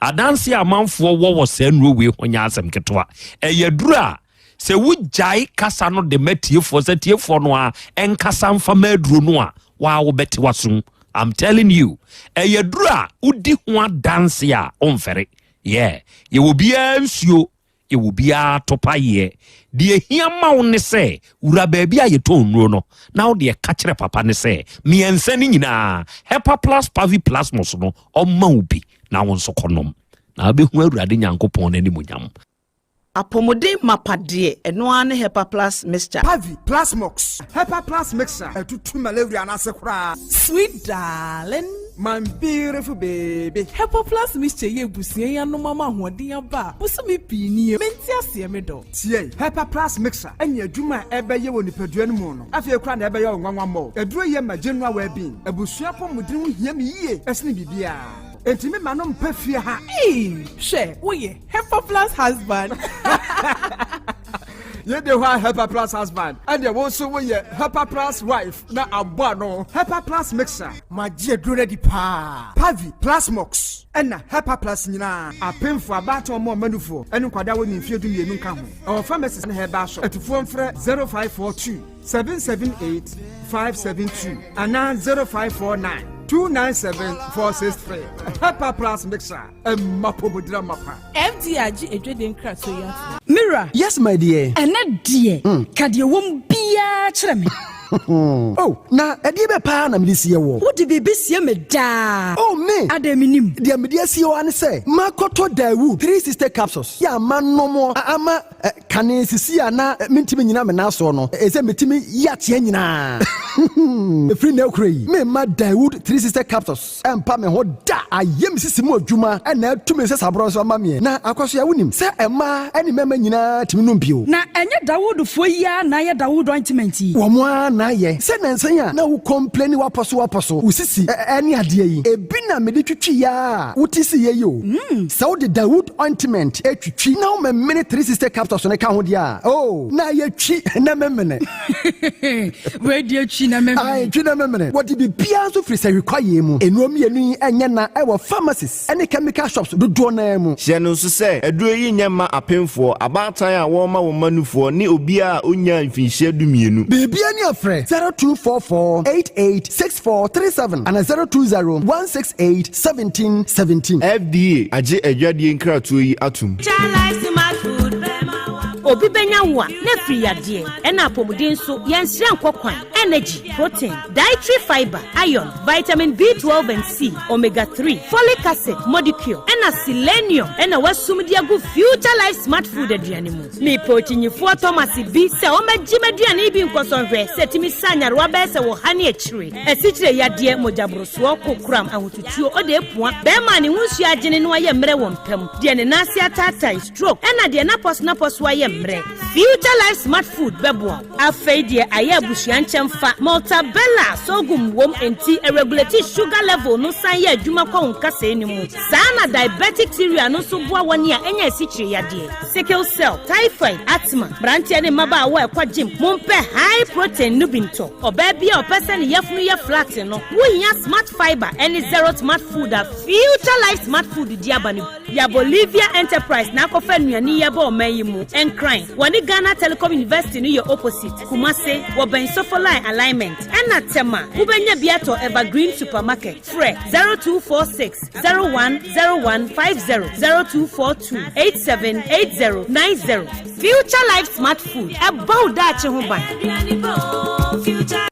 adanse a amanfoɔ wɔ wɔ saa nnuro wei ho nyɛ asɛm ketewa. Ɛyɛ duro a sɛ wogyae kasa no de ma tiefoɔ sɛ tiefoɔ no a ɛnkasa mfa ma aduro no a waa wobɛte w'asom. I'm telling you, ɛyɛ duro a wodi ho adanse a ɔmfɛre yɛ. Yɛwɔ biara nsuo, yɛwɔ biara topayeɛ. Deɛ hia ma wo ne sɛ wura baabi a yɛtɔn nnuro no na wode ɛka kyerɛ papa ne sɛ mmiɛnsa no nyinaa, Hepa Plus, Pavi, Plasmos no, ɔma wo bi na wo nso kɔnom na wobɛhu Awurade Nyankopɔn no animonyam. Apɔmuden mapa deɛ, ɛno ara ne Hepa Plus mixture. Pavi, Plasmox, Hepa Plus mixture ɛtutu malaria n'ase koraa. Sweet darling. My beautiful baby. Hepa Plus mixture yɛ abusua yi anom ama ahoɔden aba a bosome pii nie. Mente aseɛ, me dɔ. Tie, Hepa Plus mixture ɛnyɛ adwuma a ɛbɛyɛ wɔ nipadua no mu no, afei koraa na ɛbɛyɛ wo nwanwa mmɔ. Aduro yɛ ma general well-being. Abusua pɔmuden ho hia me yie ɛsene biribiara, enti me ma no mpɛ fie ha. Ee, hwɛ, woyɛ Hepa Plus husband. Yɛde hɔ a Hepa Plus husband, ɛdeɛ wo nso woyɛ Hepa Plus wife na abɔ ano. Hepa Plus mixture, magye aduro no adi paa. Pavi, Plasmox ɛna Hepa Plus nyinaa, apemfo, abaatan, ɔmo ɔmanufoɔ ɛne nkwadaa wɔ ne mfeɛ 12 nka ho. Ɛwɔ pharmacies ne herbal shop. Atufoɔ mfrɛ 0542 778 572 anaa 0549 297 463. Hepa Plus mixture, ɛmma pomodira mapa. FDA agye edwede nkratoɔ yi ato. Mira. Yes, my dear. Ɛnɛ deɛ, ka deɛ wɔm biara kyerɛ me. Oh, na ɛdeɛ bɛ paa na mede sie wɔ? Wode biribi sie me daa. Oh, me. Adɛn, menim? Deɛ mede asie wɔ ne sɛ makɔtɔ Dawood 360 capsules yɛ ama nomɔ ama kane sisi a na mentumi nyina me nan soɔ no, ɛsɛ metumi yi ateɛ nyinaa. Ɛfiri na akura yi, memma Dawood 360 capsules ɛmpa me ho da. Ayɛ me sisi mu adwuma ɛna atumi sɛ saborɔ nso ama meɛ. Na akɔso a wonim sɛ ɛmaa ɛne mmarima nyinaa tumi nom bio. Na ɛnyɛ Dawoodfoɔ yi ara na ayɛ Dawood ointment yi? Wɔn ara na ayɛ. Sɛ nansan a na wo complain wapɔ so wapɔ so wo sisi ɛne adeɛ yi, ebi na mede twitwi ya a wote si yɛ yi o. Sɛ wode Dawood ointment etwitwi na woma mene 360 capsules no ka ho deɛ a, oh, na yɛtwi na memene. Wei deɛ twi. Twi na memene. Ae, twi na memene. Wɔde biribiara nso firi sahwi kwaeɛ mu. Nnuro mmienu yi nyɛ na ɛwɔ pharmacies ne chemical shops dodoɔ no ara mu. Hyɛ no nso sɛ, aduro yi nyɛ mma apemfoɔ, abaatan a wɔrema wɔn mma nufoɔ ne obiara a ɔnnyaa mfinhyia dumienu. Biribiara ni a frɛ 0244 88 6437 anaa 020 168 1717. FDA agye adwadie nkratoɔ yi atom. Obi bɛnya wo a, na afiri yadeɛ, ɛna apɔmuden nso, yɛnsrɛ nkɔ kwan, energy, protein, dietary fibre, iron, vitamin B12 and C, omega 3, folic acid, modicure, ɛna selenium ɛna wasum de agu Future Life Smart Food aduane mu. Mepɛ okyinyifoɔ Thomas bi sɛ ɔmmɛgye m'aduane yi bi nkɔsɔ nhwɛ sɛ ɛtumi sa nyarewa bɛyɛ sɛ wɔ ha ne akyire, asikyire yadeɛ, mogyaborosoɔ, kokoram, ahotutuo, ɔde apua, bɛrima a ne ho nsuo agyene na wayɛ mmerɛ wɔ mpa mu, deɛ ne nan ase ataatae, stroke, ɛna deɛ n'apɔso-napɔso ayɛ mmerɛ. Future Life Smart Food bɛboa wo. Afei deɛ ayɛ abusua nkyɛmfa, Maltabella sorghum wom enti ɛregulate sugar level no san yɛ adwuma kɔ wo nkasɛɛ no mu. Saa na diabetic cereal no nso boa wɔn a anya asikyire yadeɛ, sickle cell, typhoid, asthma. Mmeranteɛ ne mmabaawa a ɛkɔ gym, mompɛ high protein no bi ntɔ. Ɔbaa bi a ɔpɛ sɛ ne yafunu yɛ flat no, wohia Smart Fibre ne Zero Smart Food a Future Life Smart Food de aba no bi. Ya Bolivia Enterprise na akɔfa nnuane yi aba ɔman yi mu. Nkran, wɔne Ghana Telecom University no yɛ opposite. Kumase, wɔbɛn Sofoline Alignment. Ɛna Tema, wobɛnya bi atɔ Evergreen Supermarket. Frɛ 0246 010150, 0242 878090. Future Life Smart Food, ɛbɔ wo daakye ho ban.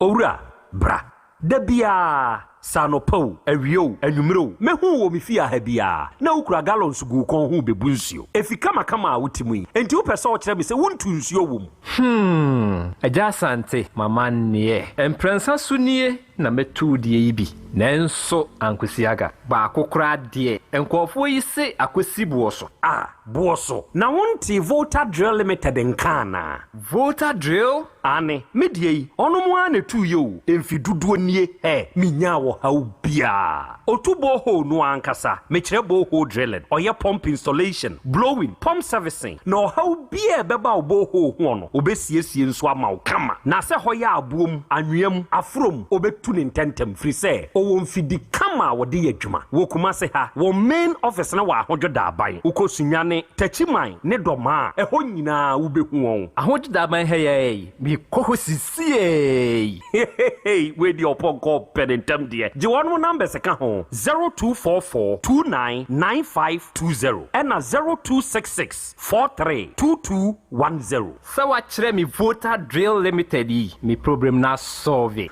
Owura, bra. Da biara, sɛ anɔpa o, awia o, anwummere o, mɛhu wo wɔ me fie ha biara, na wokura gallons gu wo kɔn ho rebebu nsuo. Efi kamakama a wote mu yi, enti wopɛ sɛ wokyerɛ me sɛ wontu nsuo wɔ mu? Hmm, Agya Asante, m'amanneɛ. Mprɛnsa so nie na mɛtu wo deɛ yi bi, nanso ankosi aga. Baako koraa deɛ, nkurɔfoɔ yi se akɔsi boɔ so. Ah, boɔ so. Na wontee Volta Drill Limited nka anaa? Volta Drill? Aane, me deɛ yi, ɔnom ara na ɛtuiɛ o, mfe dodoɔ nie, hɛ, menyaa ɔhaw biara. Ɔtu borehole no ara ankasa, mekyerɛ borehole drilling, ɔyɛ pump installation, blowing, pump servicing, na ɔhaw biara a ɛbɛba wo borehole hoɔ no, ɔbɛsiesie nso ama wo kama. Na sɛ hɔ yɛ aboɔ mu, anwea mu, aforɔ mu, ɔbɛtu no ntɛntɛm, firi sɛ ɔwɔ mfidi kama a wɔde yɛ adwuma. Wɔ Kumase ha, wɔn main office no wɔ Ahodwo Daaban. Wokɔ Sunyani, Techiman ne Dɔmaa a, ɛhɔ nyinaa wobɛhu wɔn. Ahodwo Daaban ha yi ara yi, mekɔ hɔ sisiei. Hehehe wei deɛ ɔpɔnkɔ pɛ ne ntɛm deɛ. Gye wɔnom numbers ka ho, 0244 29 9520 ɛna 0266 43 2210. Sɛ wakyerɛ me Volta Drill Limited yi, me problem no asɔlve.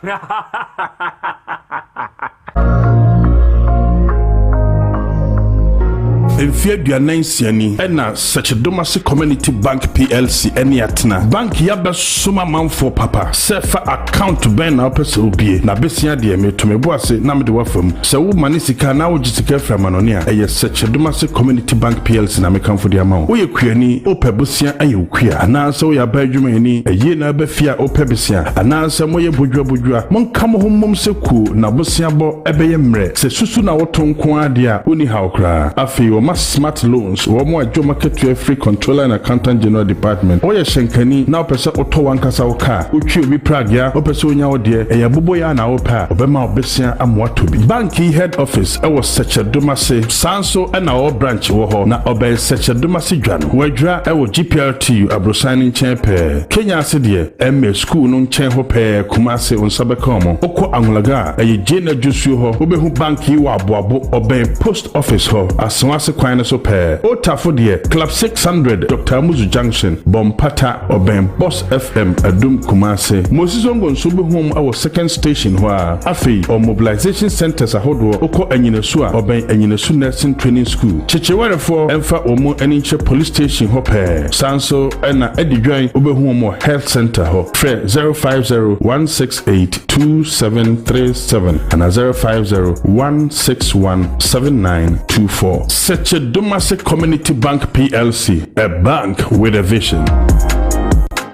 Mfe 46 ni na Sɛkyedomase Community Bank PLC ne atena. Bank yi abɛsom amanfoɔ papa. Sɛ fa account bɛn na wopɛ sɛ wobie? Na besia deɛ meto me bo ase na mede wo afa mu. Sɛ wo mane sika anaa wogye sika firi amanɔne a, ɛyɛ Sɛkyedomase Community Bank PLC na mekamfo de ama wo. Woyɛ kuani, wopɛ bosea ayɛ wo kua, anaa sɛ woyɛ aban adwumayɛni, ayie na aba fie a wopɛ besea, anaa sɛ moyɛ bodua bodua, monka mo ho mmom sɛ kuo na boseabɔ bɛyɛ mmerɛ. Sɛ susu na woto nko ara deɛ a, wonni haw koraa. Afei wɔma smart loans, wɔn a dwom akatua firi Controller and Accountant General Department. Woyɛ hyɛnkani na wopɛ sɛ wotɔ w'ankasa wo kaa, wotwi obi pragea, wopɛ sɛ wonya wo deɛ, ɛyɛ aboboyaa na wopɛ a, wɔbɛma wo besea ama woatɔ bi. Bank yi head office wɔ Sɛkyɛ-Domase, saa nso na wɔwɔ branch wɔ hɔ, na ɔbɛn Sɛkyɛ-Domase dwa no. Wɔadwira wɔ GPRTU aborosan no nkyɛn pɛɛ. Kenya ase deɛ, ɛmmɛ sukuu no nkyɛn hɔ pɛɛ, Kumase, wo nsa bɛka wɔn. Wokɔ Anwulaga a, ɛyɛ Jane Adwosuo hɔ, wobɛhu bank yi wɔ Aboabo, ɔbɛn Post Office hɔ, Asewa kwan no so pɛɛ. Otafo deɛ, Club 600, Dr. Amuzu Junction, Bɔmpata, ɔbɛn Boss FM, Adum, Kumase. Moses Zongo nso wobɛhu wɔn wɔ Second Station hɔ ara. Afei, ɔwɔ mobilization centres ahodoɔ, wokɔ Anyinasu a, ɔbɛn Anyinasu Nursing Training School. Kyekyewarefoɔ mfa wɔn ani nkyerɛ Police Station hɔ pɛɛ. Saa nso na Adidwan, wobɛhu wɔn wɔ Health Centre hɔ. Frɛ 050 168 2737 anaa 050 161 7924. Sekyedomase Community Bank PLC, a bank with a vision.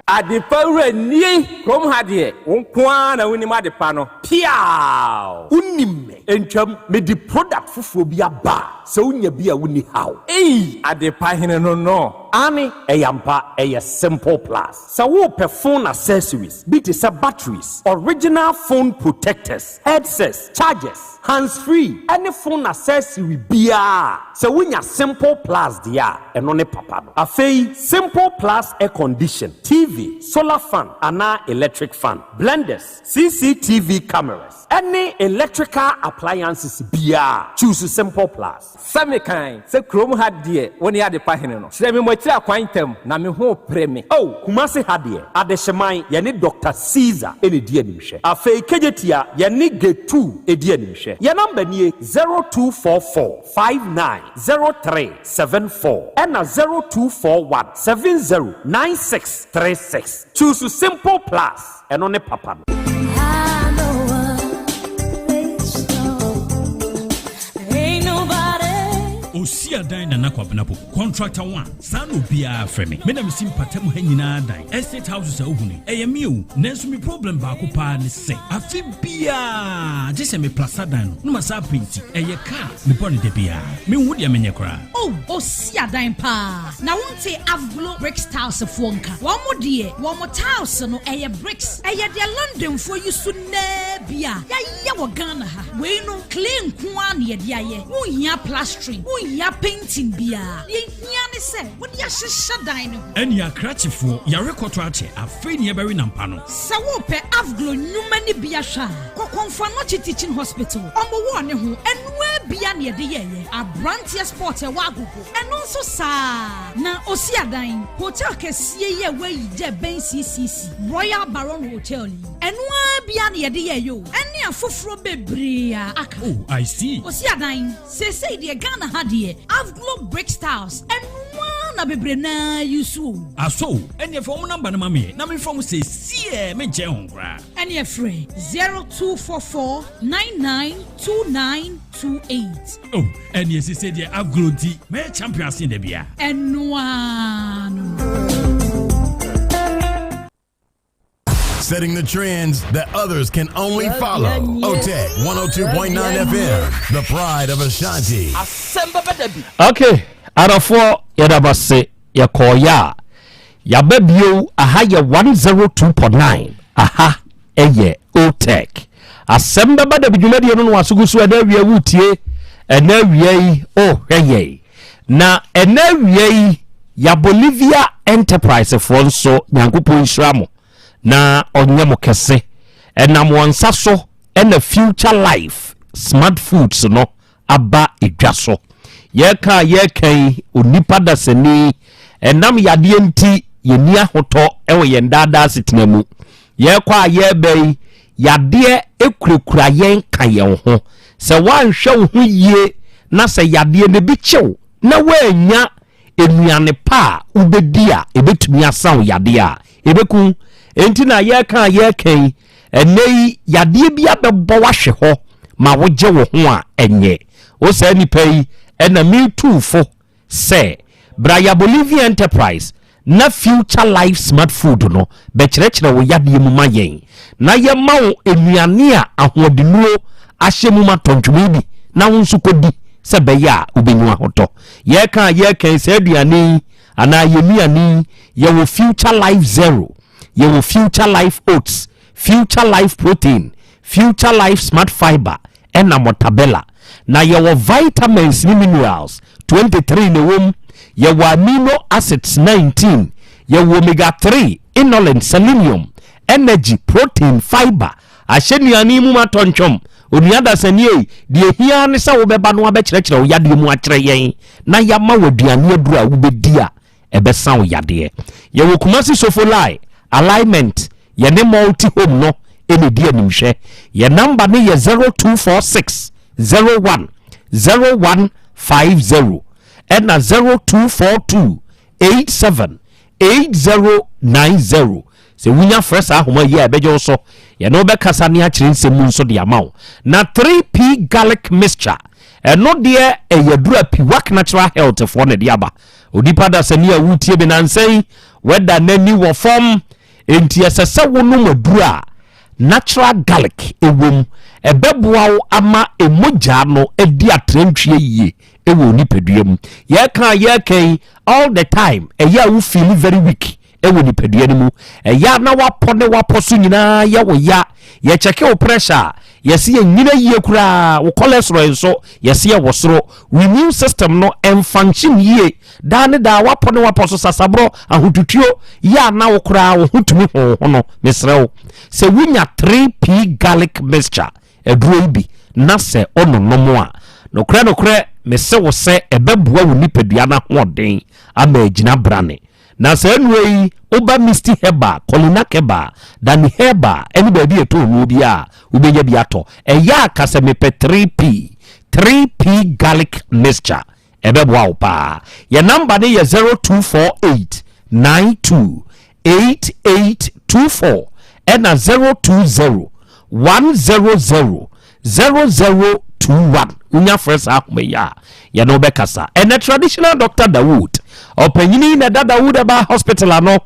Adepa wura nie! Kurom ha deɛ, wo nko ara na wonim adepa no. Piaaw! Wonim me. Ntwam, mede product foforɔ bi aba a, sɛ wonya bi a wonni haw. Ei! Adepa hene no no! Aane, ɛyɛ ampa, ɛyɛ Simple Plus. Sɛ worepɛ phone accessories bi te sɛ batteries, original phone protectors, headsets, chargers, hands free ɛne phone accessory biara a, sɛ wonya Simple Plus deɛ a, ɛno ne papa no. Afei, Simple Plus air condition, TV, solar fan anaa electric fan, blenders, CCTV cameras, ɛne electrical appliances biara, choose Simple Plus. Sɛ mekan sɛ kurom ha deɛ wo ne adepa hene no, kyerɛ me mo akyiri akwan ntɛm na me ho repere me. Oh, Kumasi ha deɛ, Adehyeman, yɛne Doctor Caesar na ɛdi animhwɛ. Afei Kejetia, yɛne Getu di animhwɛ. Yɛn number nie, 0244 59 03 74 ɛna 0241 70 96 36. Choose Simple Plus, ɛno ne papa no. Osi adan Nana Kwabena Poku, contractor one, saa na obiara frɛ me. Me na mesi mpata mu ha nyinaa dan. Estate houses a wohu no, ɛyɛ me o. Nanso me problem baako paa ne sɛ, afe biara gye sɛ me plasta dan no na masan apenti. Ɛyɛ ka a mebɔ no da biara. Menhu deɛ menyɛ koraa. Oh, osi adan paa. Na wonte Avglo Bricks Tiles foɔ nka? Wɔn deɛ, wɔn tiles no, ɛyɛ bricks. Ɛyɛ deɛ Londonfoɔ yi so nnɛɛ bi a yɛayɛ wɔ Ghana ha. Wei no, clay nko ara na yɛde ayɛ. Wonhia plastering, wonhia painting biara. Deɛ ehia ne sɛ wode ahyehyɛ dan no ho. Ɛnea akrakyefoɔ, yare kɔtɔ akyɛ, afei na yɛbɛwe nampa no. Sɛ worepɛ Avglo nnwuma no bi ahwɛ a, kɔ Komfo Anokye Teaching Hospital. Wɔn wɔ ne ho, ɛnoaa bia na yɛde yɛeɛ. Abranteɛ Sport a ɛwɔ Agogo, ɛno nso saa ara. Na Osiadan, hotel kɛseɛ yi a wɔayi gya ɛbɛn CCC, Royal Baron Hotel yi, ɛno ara bia na yɛde yɛeɛ o. Ɛne afoforɔ bebree a aka. Oh, I see. Osiadan, seesei deɛ Ghana ha deɛ, Avglo Brick Styles, ɛno ara na bebree no ara use o. Aso o, ɛneɛ fa wɔn number no ma me na memfrɛ wɔn seesei, menkyɛn ho koraa. Ɛneɛ frɛ 0244 99 2928. Oh, ɛneɛ seesei deɛ Avglo nti, mɛyɛ champion asen da biara. Ɛno ara no no. Setting the trends that others can only follow. OTEC 102.9 FM, the pride of Ashanti. Okay, adɔfoɔ yɛda mo ase yɛkɔɔyɛ a yɛaba bio aha yɛ 102.9 aha ɛyɛ OTEC asɛm bɛba da bi dwumadie no no wasogo so ɛna awia wotie ɛna awia yi ɔhwɛ yɛn na ɛna awia yi ya Bolivia Enterprise foɔ nso Nyankopɔn nhyira mo na ɔnyɛ mo kɛse ɛnam wɔn nsa so ɛna Future Life Smart Foods no aba edwa so. Yɛreka a yɛreka yi, onipa dasani, ɛnam yadeɛ nti yɛnni ahotɔ wɔ yɛn daadaa asetena mu. Yɛrekɔ a yɛreba yi, yadeɛ kurakura yɛn ka yɛn ho. Sɛ woanhwɛ wo ho yie na sɛ yadeɛ no bi kye wo na woannya nnuane pa a wobɛdi a ɛbɛtumi asa wo yadeɛ a, ɛbɛku wo. Enti na yɛreka a yɛreka yi, ɛnnɛ yi yadeɛ bi abɛbɔ wahwe hɔ ma wogye wo ho a ɛnyɛ. Wo saa nipa yi ɛna metu fo sɛ bra ya Bolivia Enterprise na Future Life Smart Food no bɛkyerɛkyerɛ wo yadeɛ mu ma yɛn na yɛma wo nnuane a ahoɔdennuro ahyɛ mu ma tɔntwene bi na wo nso kɔdi sɛ ɛbɛyɛ a wobɛnya ahotɔ. Yɛreka a yɛreka yi saa aduane yi anaa yɛn nnuane yi yɛwɔ Future Life Zero, yɛwɔ Future Life Oats, Future Life Protein, Future Life Smart Fibre ɛna Mortabella. Na yɛwɔ vitamins ne minerals 23 na ɛwɔ mu, yɛwɔ amino acids 19, yɛwɔ omega 3, inulin, selenium, energy, protein, fibre, ahyɛ nnuane yi mu ma tɔ ntwom. Onua dasani ei, deɛ ɛhia ara ne sɛ wobɛba na wabɛkyerɛkyerɛ wo yadeɛ mu akyerɛ yɛn na yɛama wo aduane aduro a wobɛdi a ɛbɛsa wo yadeɛ. Yɛwɔ Kumasi Sofolai Alignment, yɛne Multi Home no na ɛdi animhwɛ. Yɛn namba no yɛ 0246 01 0150 ɛna 0242 87 8090. Sɛ wonya frɛ saa ahoma yi a ɛbɛgye wo so, yɛne wo bɛkasa ne akyerɛ nsɛm mu nso de ama wo. Na 3P Garlic Mixture, ɛno deɛ ɛyɛ aduru a Piwak Natural Health foɔ na ɛde aba. Onipa dasani a woretie me nansa yi, wada n'ani wɔ fam, enti ɛsɛ sɛ wonom aduru a natural garlic wom. Ɛbɛboa wo ama mogya no adi atrantwie yie. wɔ nipadua mu. Yɛka yɛka yi all the time, ɛyɛ a wo feel very weak ɛwɔ nipadua no mu, ɛyɛ a na wapɔ ne wapɔ so nyinaa yɛ wo ya. Yɛkyɛke wo pressure a, yɛse yɛnyina yie koraa. Wo cholesterol nso, yɛse yɛwɔ soro. Wo immune system no ɛmfunction yie. Daa ne daa wapɔ ne wapɔ so, sasaborɔ, ahotutuo yɛ a na wo koraa wo ho tumi ho ho no. Mesrɛ wo, sɛ wonya 3P Garlic Mixture aduro yi bi na sɛ ɔnonom a, nokorɛ nokorɛ mese wo sɛ ɛbɛboa wo nipadua no ahoɔden ama agyina brane. Na saa nnuro yi, woba Misty Herbal, Kolinak Herbal, Dani Herbal ɛne baabi a ɛtɔ nnuro bi a, wobɛnya bi atɔ. Ɛyɛ a ka sɛ mepɛ 3P, 3P Garlic Mixture, ɛbɛboa wo paa. Yɛ number no yɛ 0248 92 8824 ɛna 020 100 0021. Wonya frɛ saa ahoma yi a, yɛne wobɛkasa. Ɛnɛ traditional doctor Dawood, ɔpanyini na ɛda Dawood ɛba hospital ano.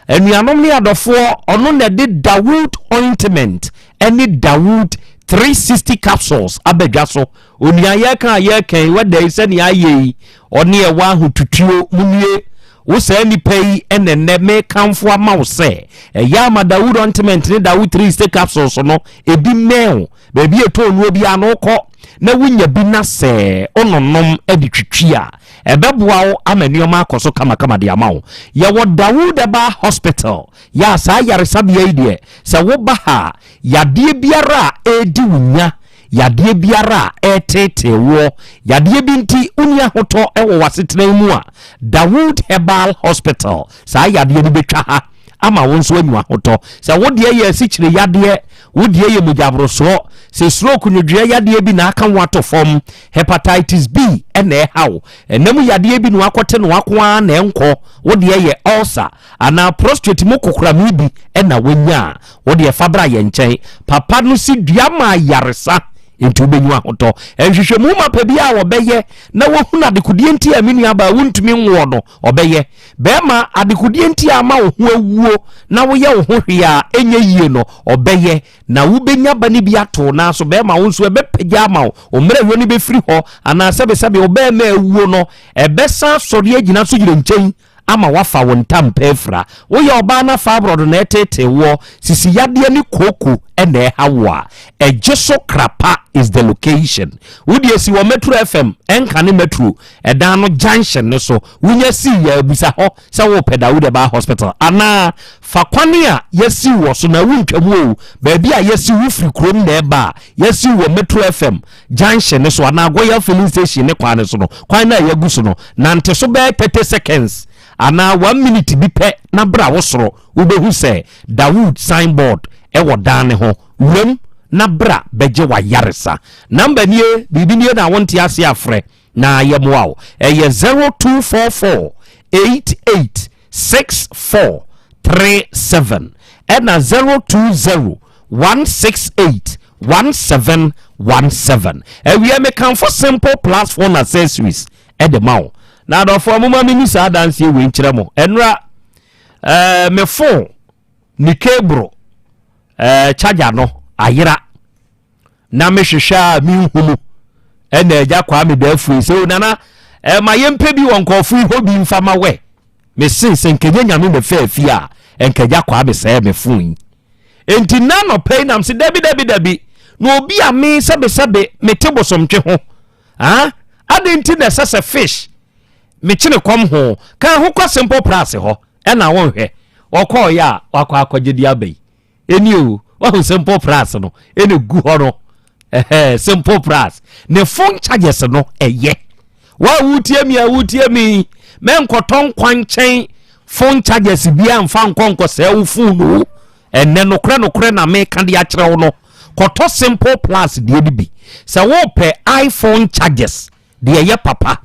Anuanom ne adɔfoɔ, ɔno na ɛde Dawood ointment ɛne Dawood 360 capsules abadwa so. Onua, yɛka a yɛka yi, wada yi sɛnea ayɛ yi, ɔne ɛwɔ ahotutuo mu nie. Wo saa nipa yi, ɛnɛ nnɛ mekamfo ama wo sɛ ɛyɛ ama Dawood ointment ne Dawood 360 capsules no ebi mmɛn wo. Baabi ɛtɔ nnuo bi ano kɔ na wonya bi na sɛ ɔnonom de twitwi a, ɛbɛboa wo ama nneɛma akɔ so kamakama de ama wo. Yɛwɔ Dawood Herbal Hospital. Yɛ a saa yaresabea yi deɛ, sɛ woba ha, yadeɛ biara a ɛredi wo nya, yadeɛ biara a ɛretetee woɔ, yadeɛ bi nti wonni ahotɔ wɔ w'asetena yi mu a, Dawood Herbal Hospital, saa yadeɛ no bɛtwa ha ama wo nso anyu ahotɔ. Sɛ wo deɛ yɛ asikyire yadeɛ, wo deɛ yɛ mogyaborosoɔ, sɛ stroke nwodwoeɛ yadeɛ bi na aka wo ato fam, hepatitis B ɛna ɛha wo, ɛnam yadeɛ bi na wakɔte no wako ara na ɛnkɔ, wo deɛ yɛ ulcer anaa prostate mu kokorame bi ɛna wanya a, wo deɛ fa bra yɛn nkyɛn. Papa no si dua ma ayaresa nti wobɛnyu ahotɔ. Nhwehwɛmu mapa bi a wɔbɛyɛ na wɔhunu adekodeɛ nti a me nuabaa wontumi nwoɔ no, ɔbɛyɛ. Bɛrima, adekodeɛ nti a ama wo ho awuo na woyɛ wo ho hwee a ɛnyɛ yie no, ɔbɛyɛ na wobɛnya ba no bi ato. Na so bɛrima, wo nso ɛbɛpagya ama wo, wo mmerɛyɔ no bɛfiri hɔ anaa sɛbesɛbe wo bɛrima awuo no ɛbɛsan asɔre agyina so gyina nkyɛn ama wafa wo ntampa afira. Woyɛ ɔbaa na fibroid na ɛtete woɔ, sisi yadeɛ ne kooko ɛna ɛha wo a, ɛgye so Krapa is the location. Wode asi wɔ Metro FM ɛnka ne Metro ɛdan no junction ne so. Wonya sii yɛ abusa hɔ sɛ wopɛ Dawood Herbal Hospital anaa fa kwane a yɛsiw wɔ so na wontwam o. Baabi a yɛsiw, wofiri kurom na ɛba a, yɛsiw wɔ Metro FM junction ne so anaa Goyal filling station ne kwan ne so no, kwan no a yɛagu so no, nante so bɛyɛ 30 seconds anaa 1 minute bi pɛ na bra wo soro, wobɛhu sɛ Dawood signboard ɛwɔ dan ne ho. Wuram na bra bɛgye wayaresa. Number nie, biribi nie na wonte ase afrɛ na yɛmmoa wo. Ɛyɛ 0244 88 64 37 ɛna 020 168 1717. Awia mekamfo Simple Plus phone accessories ɛde ma wo. Na adɔfoɔ, moma meni saa adanseɛ wei nkyerɛ mo. Ɛnora me phone ne cable charger no ayera na mehwehwɛ a menhunu, ɛna agya kwaa me da afue sɛ o nana, ma yɛmpɛ bi wɔ nkɔɔfo yi hɔ bi mfa ma wɛ. Mese sɛ nkɛnyɛ Nyame na fɛ afie a, ɛnkɛgya kwaa me sɛɛ me phone yi. Enti na nɔpɛ yi nam sɛ dabi dabi dabi, na obi a me sɛbesɛbe mete bosomtwe ho ah, ade nti na ɛsɛ sɛ fish mekyene kɔm ho ka ho kɔ Simple Plus hɔ ɛna wɔnhwɛ ɔkɔɔyɛ a wakɔ akɔgye de aba yi. Ɛni o, wahu Simple Plus no ɛna gu hɔ no. Ɛhɛ, Simple Plus ne phone chargers no ɛyɛ wa. Wotie mi a, wotie mi, mɛnkɔtɔ nkwankyɛn phone chargers bi a mfa nkɔ nkɔsɛɛ wo phone o. Ɛnɛ nokorɛ nokorɛ na meka de akyerɛ wo no, kɔtɔ Simple Plus deɛ no bi. Sɛ wopɛ iPhone chargers deɛ ɛyɛ papa,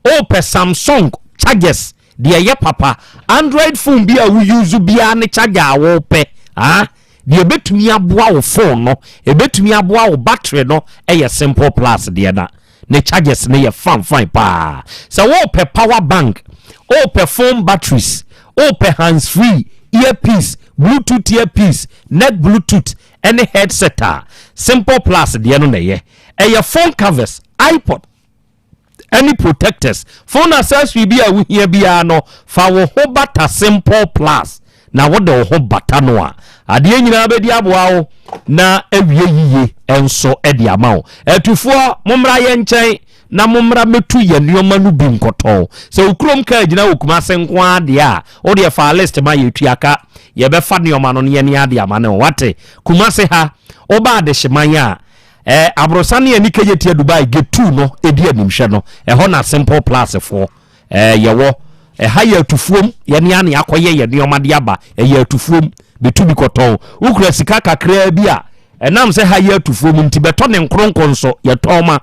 wopɛ Samsung chargers deɛ ɛyɛ papa, Android phone bi a wo use biara ne charger a wopɛ, ah, deɛ ɛbɛtumi aboa wo phone no, ɛbɛtumi aboa wo battery no, ɛyɛ Simple Plus deɛ na ne chargers no yɛ fine fine paa. Sɛ wopɛ power bank, wopɛ phone batteries, wopɛ hands free earpiece, Bluetooth earpiece, neck Bluetooth ɛne headset a, Simple Plus deɛ no na ɛyɛ. Ɛyɛ phone covers, iPod. ɛne protectors. Phone accessory bi a wohia biara no, fa wo ho bata Simple Plus na wode wo ho bata no a, adeɛ nyinaa bɛdi aboa wo na awie yiye nso de ama wo. Atufoɔ, mommra yɛn nkyɛn na mommra mmɛtu yɛn nneɛma no bi nkɔtɔn. Sɛ wo kurom kaa gyina wɔ Kumase nko ara deɛ a, wo deɛ fa list ma yɛtua ka. Yɛbɛfa nneɛma no na yɛne ade ama no. Wate? Kumase ha, woba Adehyeman a, eh, Aborosan ne ani kɛyɛ tia Dubai gate 2 no ɛdi animhwɛ no, ɛhɔ na Simple Plus foɔ eh, yɛwɔ. Ɛha yɛ atufuom, yɛne ane akɔyɛ yɛ nneɛma de aba, ɛyɛ atufuom, bɛtu bi kɔtɔn. Wokura sika kakraa bi a, ɛnam sɛ ha yɛ atufuom nti, bɛtɔ ne nkoronko nso, yɛtɔn ma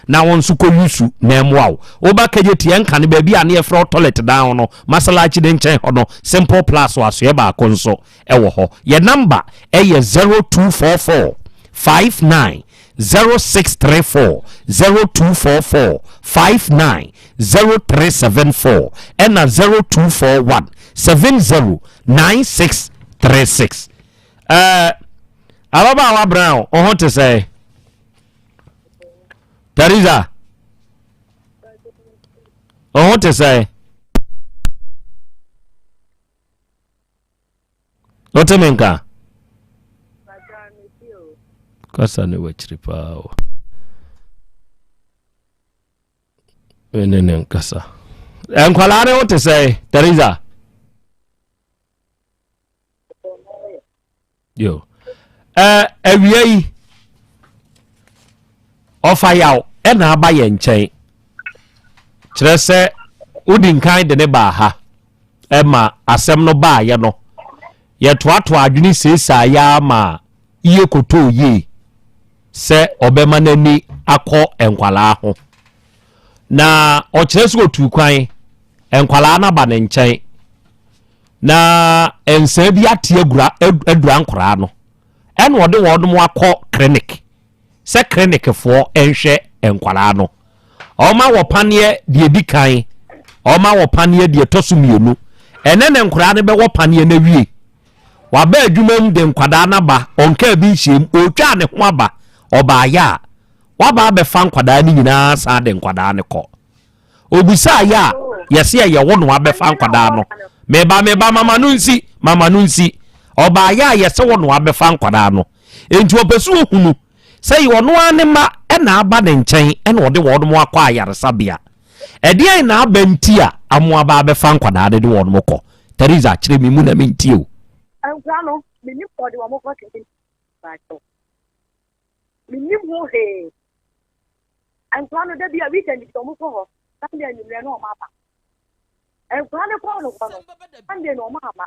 na wo nso kɔ yusu na ɛmmoa wo. Woba kɛyɛ tia nkane baabi a ne yɛfrɛ toilet dan ho no, Masalachi ne nkyɛn hɔ no, Simple Plus wɔ asoɛ baako nso ɛwɔ hɔ. Yɛ namba ɛyɛ 0244 59 0634, 0244 59 0374 ɛna 0241 70 9636. Ɛɛ ababaawa Brown, wo ho te sɛ? Teresa, wo ho te sɛ? Wote me nka? Kasa ne wakyiri paa o. Ne ne nkasa. Nkwadaa ne ho te sɛ Teresa? Yo. Eh, awia yi ɔfa yaw ɛna aba yɛn nkyɛn kyerɛ sɛ wodi nkan de ne baa ha ɛma asɛm no baayɛ no yɛtoatoa adwene seesaa yɛ ama yie kotoo yie sɛ ɔbɛma n'ani akɔ nkwalaa ho na ɔkyerɛ sɛ otu kwan nkwalaa no aba ne nkyɛn na nsaa bi ate agura adura nkoraa no ɛna ɔde wɔn akɔ clinic sɛ clinicfoɔ nhwɛ nkwaraa no. Ɔma wɔ paneɛ deɛ edi kan, ɔma wɔ paneɛ deɛ ɛtɔ so mmienu. Ɛnɛ na nkwaraa no bɛwɔ paneɛ no awie. Waba adwuma mu de nkwadaa no aba, ɔnkaa bi nhyɛm, ɔretwa ne ho aba, ɔbaayɛ a, waba abɛfa nkwadaa no nyinaa san de nkwadaa no kɔ. Obisaa yɛ a, yɛse ɛyɛ wo na wabɛfa nkwadaa no. Meba meba mama no nsi, mama no nsi. Ɔbaayɛ a yɛse wo na wabɛfa nkwadaa no. Enti ɔpɛ sɛ ohunu sɛ yɛ ɔno ara ne mma na aba ne nkyɛn na ɔde wɔn akɔ ayaresabea. Ɛdeɛn na aba nti a amoa ba abɛfa nkwadaa no de wɔn kɔ? Teresa, kyerɛ me mu na mentie o. Nkwadaa no, mennim sɛ ɔde wɔn kɔ clinic mpakyɛw. Mennim ho hwee. Nkwadaa no, da bi a weekend bi wɔn kɔ hɔ, Sunday anwummerɛ na wɔn aba. Nkwadaa no kɔɔ no hɔ no, Sunday na wɔn amma.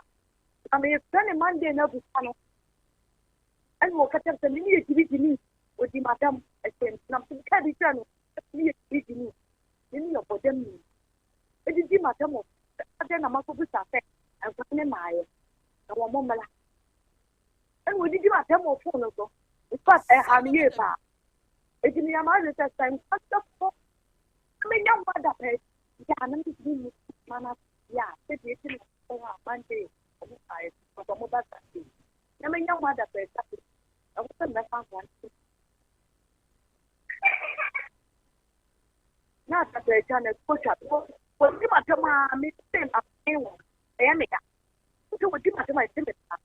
Na mefrɛ ne Monday no abusa no. Ɛna ɔka kyerɛ sɛ me ne yɛ gyimigyimi ɔdi madam ɛsɛm nam so kaa bi kyerɛ no me yɛ gyimigyimi me ne yɛ bɔdam ni ɛdidi madam wɔ adɛn na makɔbusa sɛ nkwa ne maayɛ na wɔn mmla ɛna ɔdidi madam wɔ fon no so in fact ɛha me yie paa ɛti meyɛ maa adwene sɛ sɛ nkwa sɛ kɔ na menya ho adapɛ yɛ a na metumi mu mana yɛ a sɛdeɛ ɛti na hɔ a Monday ɔmo maayɛ ɔmo ba Sunday na menya ho adapɛta bi, ɛwɔ sɛ mɛfa nkwa no na adapɛta no kɔtwa wɔdi m'atɛm a mete afei wɔ ɛyɛ me ya sɛ wɔdi m'atɛm a ɛte me saa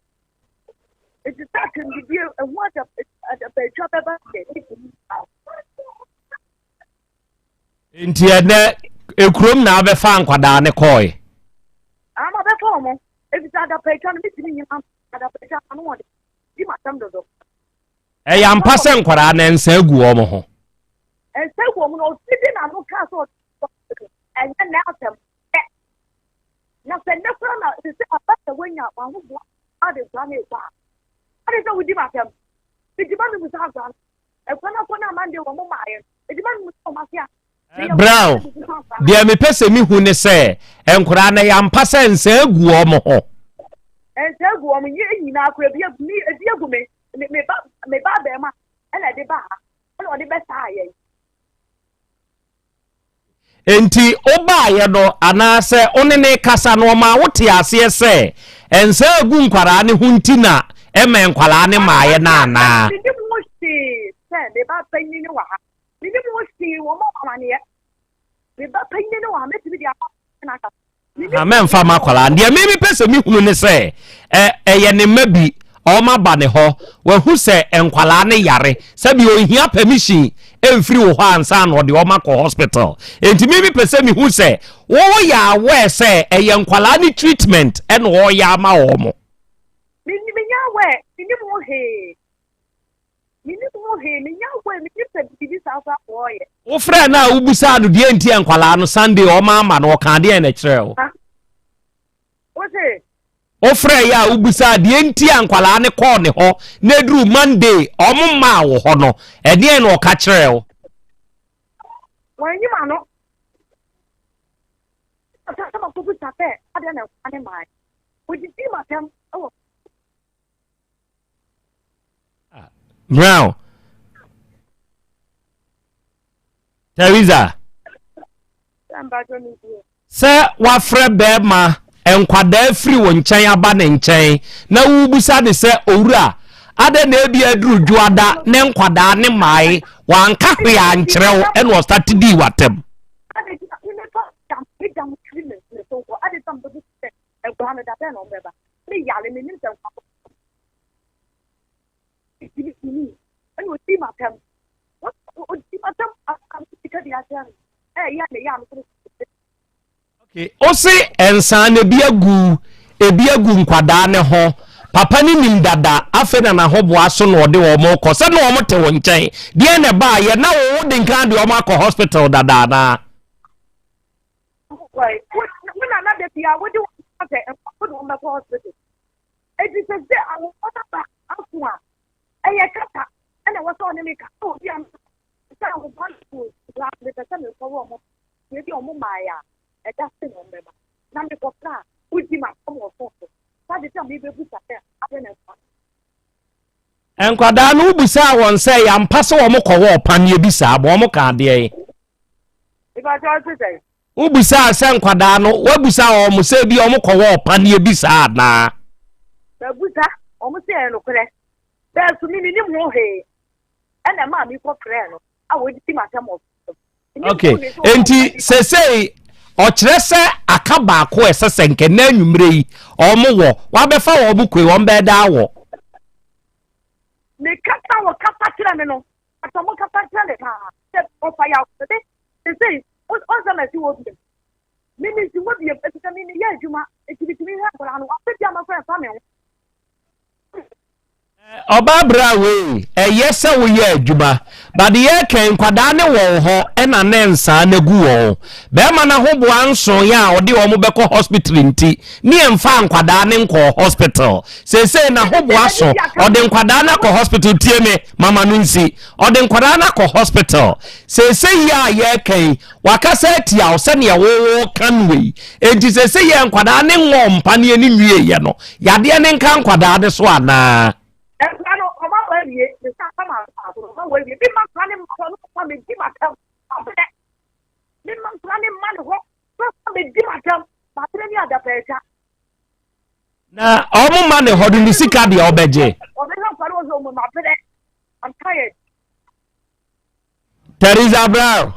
nti sɛ atɛmdidie ɛho adapɛtwa bɛba deɛ ne tumi. Nti ɛnɛ ekurom na abɛfa nkwadaa ne kɔɔe. Ama bɛfa wɔn efisɛ adapɛtwa no metumi nyina adapɛtwa ano wɔde di m'asɛm dodo. Ɛyɛ ampa sɛ nkwadaa no nsa agu wɔn ho. Nsa gu wɔn na ɔsi de n'ano kaa sɛ ɔde ɛnyɛ nɛ asɛm ɛ na sɛ nnɛ koraa na sɛ sɛ aba sɛ woanya w'ahoboa ade nkwadaa no ekɔ a ade sɛ wodi m'asɛm egyima mi mu sɛ nkwadaa no ɛkwan akɔ no amande wɔn maayɛ no egyima mi mu sɛ wɔn ase a. Brown, deɛ mepɛ sɛ mehu ne sɛ nkoraa no ɛyɛ ampa sɛ nsa agu wɔn ho? Nsa agu wɔn yɛ nyinaa kora ebi agu me ebi agu me me ba me ba abɛɛma ɛna ɛde ba ha ɛna ɔde bɛ saa yɛn. Enti wobaeɛ no anaasɛ wo ne ne kasa no ɔmaa wote aseɛ sɛ nsa agu nkwaraa no ho nti na ɛma nkwaraa no maaeɛ no anaa? Menim ho hwee sɛ me ba panyin no wɔ ha. Menim ho hwee, wɔmmɔ me amaneɛ. Me ba panyin no wɔ ha, mɛtumi de akɔ na aka. Na mɛmfa ma akwadaa. Deɛ me mepɛ sɛ mehunu ne sɛ, ɛ ɛyɛ ne mma bi, wɔn aba ne hɔ, wahu sɛ nkwadaa no yare, sɛbi ɔnhia permission mfiri wo hɔ ansa na ɔde wɔn akɔ hospital. Enti me mepɛ sɛ mehu sɛ woyɛ aware sɛ ɛyɛ nkwadaa no treatment ɛna ɔreyɛ ama wɔn. Me menyɛ aware, menim ho hwee. Menim ho hwee, menyɛ aware, menim sɛ biribi saa koraa na ɔreyɛ. Wofrɛɛ no a wobisaa no deɛ nti a nkwadaa no Sunday wɔn ama no, ɔkaa deɛn na ɛkyerɛɛ wo? Wose? Wofrɛɛ yɛ a wobisaa deɛ nti a nkwadaa no kɔɔ ne hɔ na ɛduru Monday wɔn mmaa wo hɔ no, ɛdeɛn na ɔka kyerɛɛ wo? Wɔanyi m'ano. Ɔsɛ sɛ makɔbisa sɛ adeɛ na nkwadaa no mmaeɛ. Wɔdidii m'atɛm wɔ Brown. Teresa. Sɛ wafrɛ bɛrima nkwadaa firi wo nkyɛn aba ne nkyɛn na wobusa ne sɛ owura adɛn na ebi aduru dwoada ne nkwadaa ne mmae wanka hwee ankyerɛ wo ɛna ɔsate dii w'atɛm. Me yare menim sɛ nkwa tumi ɛna ɔdi m'atɛm ɔdi m'atɛm sika bi akyerɛ me ɛyɛ a meyɛ a mesɛ Okay, ose nsaa no ebi agu ebi agu nkwadaa ne ho papa ne nim dada afei na n'ahoboa so na ɔde wɔn kɔ sɛ na wɔn te wɔn nkyɛn deɛ na ɛbaa yɛ na wɔn de nkan de wɔn akɔ hospital dada anaa. Wo nana da bia wode wo sɛ wode wɔn bɛkɔ hospital eti sɛ sɛ awɔ ba aso a ɛyɛ kasa ɛna ɛwɔ sɛ ɔne me ka sɛ obi a sɛ ahoboa no wɔ mepɛ sɛ mekɔwɔ ɔmo ebi ɔmo maaeɛ a ɛda se na ɔmo bɛba na mekɔfra a wodi ma ɔmo ɔso so sade sɛ mebɛbu sa sɛ ade na ɛfa. Nkwadaa no wobisaa wɔn sɛ yɛampa sɛ wɔn kɔwɔ ɔpaneɛ bi saa ma wɔn ka adeɛ yi. Wobisaa sɛ nkwadaa no woabisa wɔn sɛ bi wɔn kɔwɔ ɔpaneɛ bi saa anaa. Mabusa wɔn sɛ ɛyɛ nokorɛ bɛɛ so mi menim ho hwee ɛna ɛmaa mi kɔ frɛɛ no a wɔdidi m'asɛm wɔ okay nti sesei ɔkyerɛ sɛ aka baako a ɛsɛ sɛ nkɛ na anwummerɛ yi ɔmo wɔ wabɛfa wɔn mo koe wɔn bɛɛ daa wɔ. Me kasa wɔ kasa kyerɛ me no ɔtɔ mo kasa kyerɛ me paa sɛ ɔfa yaw sɛ sesei ɔnsɛ ma si wɔ biem me me si wɔ biem efisɛ me meyɛ adwuma eti bitumi hwɛ nkwadaa no ɔsɛ bi a mɛkɔ ɛfa me ho. Ɔbaa bra wei ɛyɛ sɛ woyɛ adwuma but deɛ yɛka yi nkwadaa ne wɔn hɔ ɛna ne nsaa no agu wɔn bɛrima no ahoboa nsoeɛ a ɔde wɔn bɛkɔ hospital nti ne yɛmfa nkwadaa ne nkɔɔ hospital seesei n'ahoboa so ɔde nkwadaa no akɔ hospital tie me mama no nsi ɔde nkwadaa no akɔ hospital seesei yi a yɛka yi Wakasa atia wo sɛdeɛ wo ka no yi. Enti seesei yɛ nkwadaa ne nwɔ mpaneɛ ne nwieɛ no, yadeɛ ne nka nkwadaa ne so anaa? Nkwadaa no, ɔma wɔ awie. Me sa aka ma baako no, ɔma wɔ awie. Me ma nkwadaa ne mma hɔ no, ɔma me di m'atɛm. Mabrɛ. Me ma nkwadaa ne mma ne hɔ, ɔma me di m'atɛm. Mabrɛ ne adapɛɛtwa. Na ɔmo ma ne hɔ no, ne sika deɛ ɔbɛgye. Ɔbɛhwɛ nkwadaa no, ɔhwɛ ɔmo, mabrɛ. I'm tired. Teresa Brown.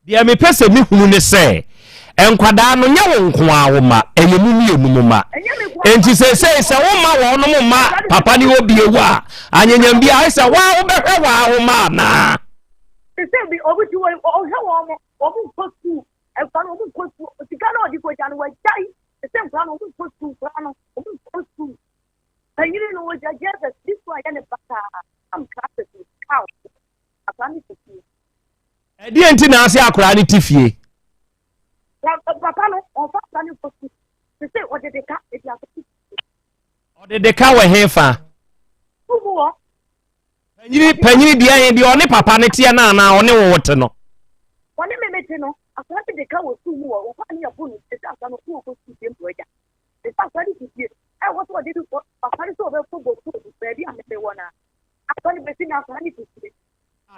Deɛ mepɛ sɛ mehunu ne sɛ nkwadaa no nyɛ wo nko ara wo ma, ɛyɛ mu mmienu mo ma. Enti seesei sɛ woma wɔnom ma papa ne hɔ bio a, anyanyam bi ayɛ sɛ waa wobɛhwɛ waa wo ma anaa? Sɛ bi obi ti wɔ ɔhwɛ wɔn mo wɔn nkɔ sukuu nkwa no wɔn nkɔ sukuu sika na ɔde kɔgya no wɔagyae sɛ nkwa no wɔn nkɔ sukuu nkwa no wɔn nkɔ sukuu Panyin no wɔ gya Jesus bi so a yɛ ne basaa am classes no cow akora ne te fie. Ɛdeɛ nti na ase akora ne te fie. Papa no ɔnfa akora ne nkɔ sukuu te sɛ ɔde de ka ebi akɔ fie. Ɔde de ka wɔ he fa? Sukuu mu hɔ. Panyini panyini deɛ he deɛ ɔne papa ne teɛ no anaa ɔne wo te no? Ɔne me me te no akora ne de ka wɔ sukuu mu hɔ wɔfa ne yɛ bo no te sɛ akora no ɔkɔ sukuu fie mpo agya. Te sɛ asɔre fifie a ɛwɔ sɛ ɔde bi kɔ asɔre sɛ ɔbɛkɔ bɔkuo bi baabi a meme wɔ no a, asɔre bɛsi na asɔre ne fifie.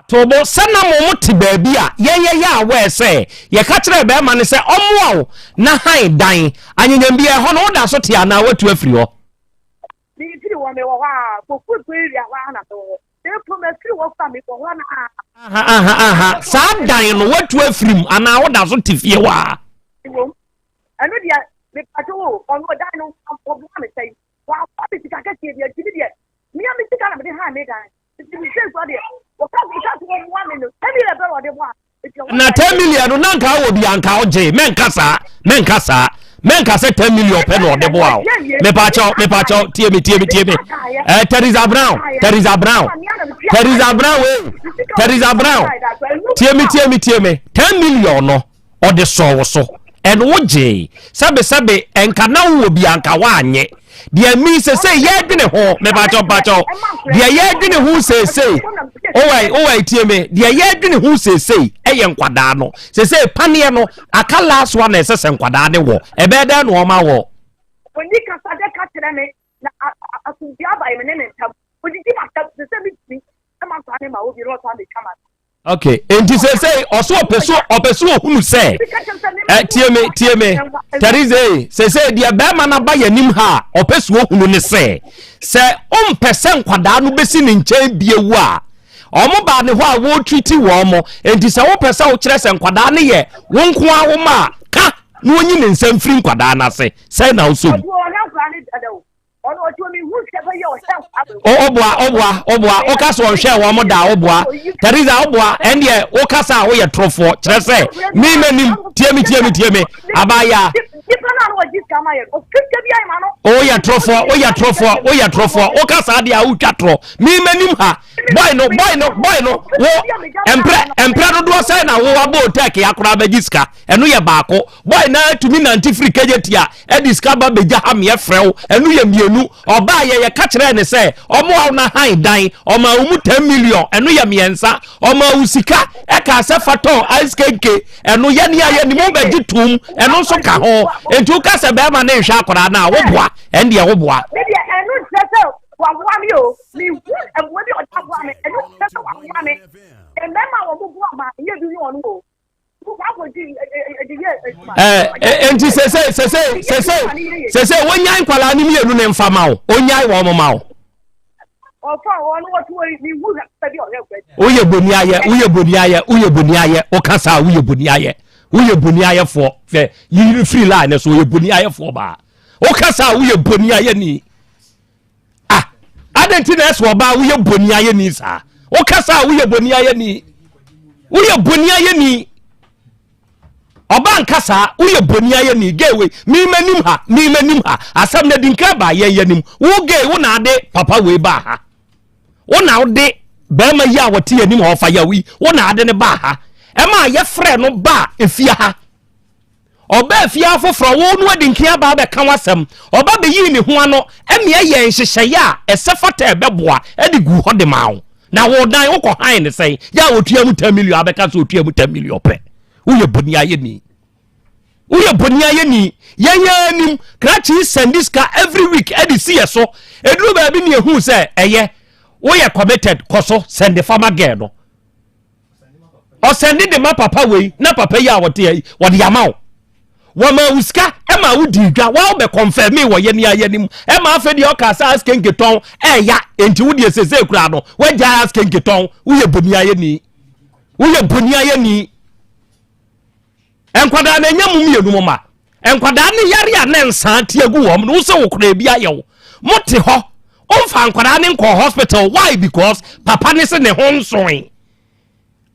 Tobo, sɛ na mo mo te baabi a yɛn yɛyɛ aware sɛ yɛka kyerɛɛ bɛrima no sɛ ɔmmoa wo na han dan anyanyam bi ɛhɔ no woda so te anaa woatu afiri hɔ? Memfiri hɔ, mewɔ hɔ ara, Koforidua area hɔ ara na mewɔ hɔ. Mpo mafiri hɔ fa mekɔ hɔ na. Aha aha aha saa dan no watu afiri mu anaa woda so te fie hɔ a. Ɛwom ɛno deɛ mepatwo wo ɔno ɔdan no ɔboa me sɛn wafa me sika kɛseɛ bi nti me deɛ mea me sika na mede han me dan nti me sɛ sua deɛ wɔka sika so wɔmmoa me no ɛmi yɛ bɛrɛ ɔde boa na 10 million no na nka wɔ bi anka wogye mɛnka saa mɛnka saa mɛnka sɛ 10 million pɛ na ɔde boa wo mepakyɛw mepakyɛw tie me tie me tie me eh, Teresa Brown Teresa Brown Teresa Brown wei Teresa Brown tie me tie me tie me 10 million no ɔde sɔɔ wo so ɛno wogyee sɛbesɛbe ɛnka na wowɔ bi anka woanyɛ deɛ mi sese yɛdwene ho mepakyɛw pakyɛw deɛ yɛdwene ho seesei owai owai tie me deɛ yɛdwene ho seesei ɛyɛ nkwadaa no seesei paneɛ no aka last one na ɛsɛ sɛ nkwadaa ne wɔ ɛbɛyɛ dɛn na ɔma wɔ. Oni kasa dɛ ka kyerɛ me na asomdua aba me ne ne ntam odidi ma sɛ sɛ mi tumi ɛma nkwadaa ne ma obi na ɔsan bɛtwa ma. ok nti sese ɔso ɔpɛ so ɔpɛ so ohunu sɛ ɛ tie me tie me tɛrize sese deɛ bɛrima no aba yɛn anim ha a ɔpɛ so ohunu ne sɛ sɛ ɔmpɛ sɛ nkwadaa no bɛsi ne nkyɛn biewu a wɔn baa ne hɔ a wɔretriti wɔn mo nti sɛ wopɛ sɛ wokyerɛ sɛ nkwadaa no yɛ wo nko ara wo ma a ka na wɔnyi ne nsa mfiri nkwadaa no ase sɛn na wosɔ mu. Ɔboa ɔboa ɔboa woka sɛ ɔnhwɛ wɔn mo da ɔboa Teresa ɔboa ɛndeɛ woka sɛ a woyɛ torofoɔ kyerɛ sɛ me m'anim tie me tie me tie me abaayaa woyɛ torofoɔ woyɛ torofoɔ woyɛ torofoɔ woka saa deɛ a wotwa torɔ me m'anim ha boy no boy no boy no wo mprɛ mprɛ dodoɔ sɛn na wo abɔ otɛk akora abɛgye sika ɛno yɛ baako Boy na tumi nante firi Kejetia de sika ba bɛgya ha meɛ frɛ wo ɛno yɛ mmienu ɔbaa yɛ yɛka kyerɛɛ ne sɛ ɔmoa wo na han dan ɔmaa wo mu 10 million ɛno yɛ mmiɛnsa ɔmaa wo sika ɛkaa sɛ fa tɔn ice kenke ɛno yɛ ne a yɛnim wobɛgye tom ɛno nso ka ho enti woka sɛ bɛrima ne nhwɛ akwadaa no a woboa ɛndeɛ woboa. Medeɛ ɛno nkyerɛ sɛ waboa me o mehu mmoa bi a ɔde aboa me ɛno nkyerɛ sɛ waboa me mmarima a wɔn boa ma yɛ bi ne ɔno o. nti sese sese sese sese wonyae nkwadaa no mmienu ne nfa ma wo onyae wɔn ma wo. woyɛ boni ayɛ woyɛ boni ayɛ woyɛ boni ayɛ woka saa woyɛ boni ayɛ woyɛ boni ayɛfoɔ fɛ yiri firi line ne so woyɛ boni ayɛfoɔ baa woka saa woyɛ boni ayɛ ni. Ah, adɛn nti na ɛsɛ ɔbaa woyɛ boni ayɛni saa? Wokasa a woyɛ boni ayɛni. Woyɛ boni ayɛni. Ɔbaa nka saa, woyɛ boni ayɛni. Gay wei, mi m'anim ha, mi m'anim ha. Asɛm na di nka baa yɛn yɛnim. Wo gay, wo na ade papa wei baa ha. Wo na wode bɛrima yi a wɔte yɛn anim ha ɔfa yaw yi, wo na ade ne baa ha. Ɛma yɛfrɛ no baa efie ha. Ɔbaa fie afoforɔ, wo no adi nkan aba abɛka w'asɛm. Ɔba bɛyii ne ho ano ɛne ɛyɛɛ nhyehyɛeɛ a ɛsɛ fata a ɛbɛboa de guu hɔ de maa wo. Na wo dan wokɔ han ne sɛn? Yɛ a ɔtua mu 10 million abɛka sɛ ɔtua mu 10 million pɛ. Woyɛ boniayɛni. Woyɛ boniayɛni. Yɛn yɛn anim, krakye yi sɛnde sika every week de si yɛ so. Ɛduru baabi ne yɛhuu sɛ ɛyɛ woyɛ committed kɔ so sɛnde fa ma girl no. Ɔsɛnde de ma papa wei na papa yi a ɔte ha yi wɔde ama wo. Wɔma wo sika ɛma wo di dwa wa wobɛ kɔnfɛmi wɔ yɛn a yɛnim ɛma afei deɛ ɔka sɛ askenke tɔn ɛɛya enti wo deɛ sese kura no wagya askenke tɔn woyɛ boni ayɛni woyɛ boni ayɛni. Nkwadaa no ɛnyɛ mo mmienu mo ma nkwadaa no yare a na nsaa ti agu wɔn no wosɛ wo koraa ebi ayɛ wo mo te hɔ ɔmfa nkwadaa no nkɔ hospital why because papa ne se ne ho nsoe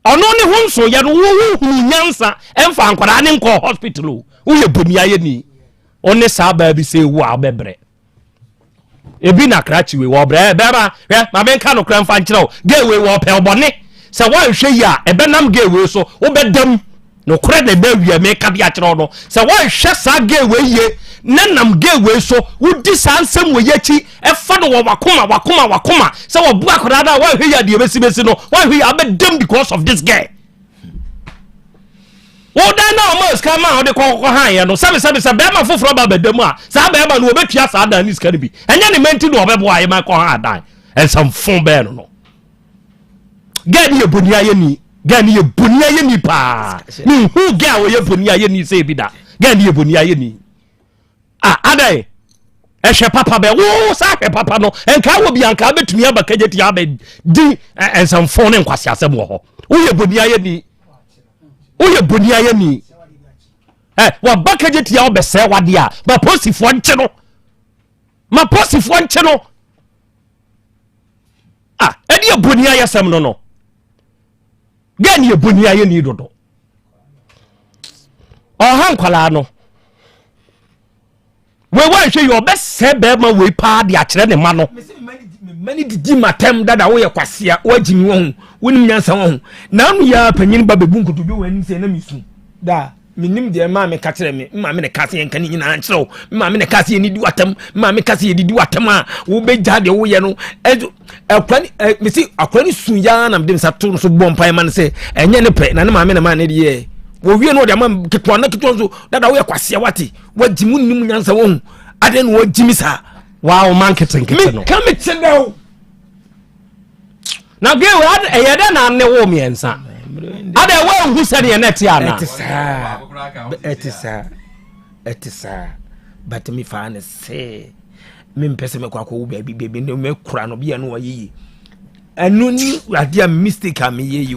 ɔno ne ho nsoeɛ no wo wo hunu nyansa ɛmfa nkwadaa no nkɔ hospital o woyɛ boni ayɛ ni ɔne saa baa bi sɛ ewu a ɔbɛbrɛ ebi na krakye wei wɔ brɛ bɛrima hwɛ maame nka no kora mfa nkyerɛ wo gay wei wɔ pɛ ɔbɔne sɛ woanhwɛ yi a ɛbɛnam gay wei so wobɛdam nokorɛ na ɛbɛ awia meka de akyerɛ wo no sɛ woanhwɛ saa gay wei yie na nam gay wei so wodi saa nsɛm wei akyi ɛfa no wɔ wakoma wakoma wakoma sɛ wɔbu akwadaa no a woanhwɛ yi a deɛ bɛsi bɛsi no woanhwɛ yi a wobɛdam because of this girl Wo dan no a ɔmaa sika maa wode kɔkɔkɔ haeɛ no, sɛbesɛbe sɛ bɛrima foforɔ ba bɛda mu a, saa bɛrima no wɔbɛtua saa dan ne sika no bi. Ɛnyɛ ne mma nti na ɔbɛboa yɛ ma ɛkɔ ha dan. Nsɛmfo bɛɛ no no. Gɛɛ no yɛ boniayɛni. Gɛɛ no yɛ boniayɛni paa. Menhu gɛɛ a ɔyɛ boniayɛni sɛ ebi da. Gɛɛ no yɛ boniayɛni. Ah, adɛn? Ɛhwɛ papa bɛ wo saa hwɛ papa no nka wɔ bi anka bɛtumi aba kagya ti abɛdi nsɛmfo ne nkwaseasɛm wɔ hɔ. Woyɛ boni ayɛni, woyɛ boni ayɛni. Ɛ waba kagya ti a wobɛsɛe wadeɛ a ma posifoɔ nkye no, ma posifoɔ nkye no. Ah, ɛde yɛ boni ayɛsɛm no no. Gɛɛ ne yɛ boni ayɛni dodo. Ɔha nkwalaa no. Wei wanhwɛ yi ɔbɛsɛe bɛrima wei paa de akyerɛ ne ma no. Mani didi matam dada woyɛ kwasea woagyi me wahu wonim nyansa wahu na ano yɛ panyin ba bɛbu nkotodwe wɔ anim sɛ na mesu da menim deɛ maa meka kyerɛ me maame ne ka sɛ yɛnka ne nyinaa nkyerɛ wo maame ne ka sɛ yɛnidi watam maame ka sɛ yɛdidi watam a wobɛgya deɛ woyɛ no ɛnso akora ne ɛ mesi akora ne su yaa na mede nsa to no so bɔ mpae ma no sɛ ɛnyɛ ne pɛ na ne maame na maa ne deɛ wɔwie no ɔde ama ketewa na ketewa nso dada woyɛ kwasea wate wagyi mu nim nyansa wɔhu adɛn na wɔgyi mi saa waa wo ma nketenkete no meka me kyerɛ wo na gay ɛyɛ dɛ na ne wo mmiɛnsa adɛ woanhu sɛdeɛ na ɛte ana ɛte saa ɛte saa ɛte saa but mefaa ne sɛ mempɛ sɛ mɛkɔ akɔwo baabi baabi no mɛkora no bia no ɔyɛ yie ɛno ne adeɛ a mistake a meyɛ yi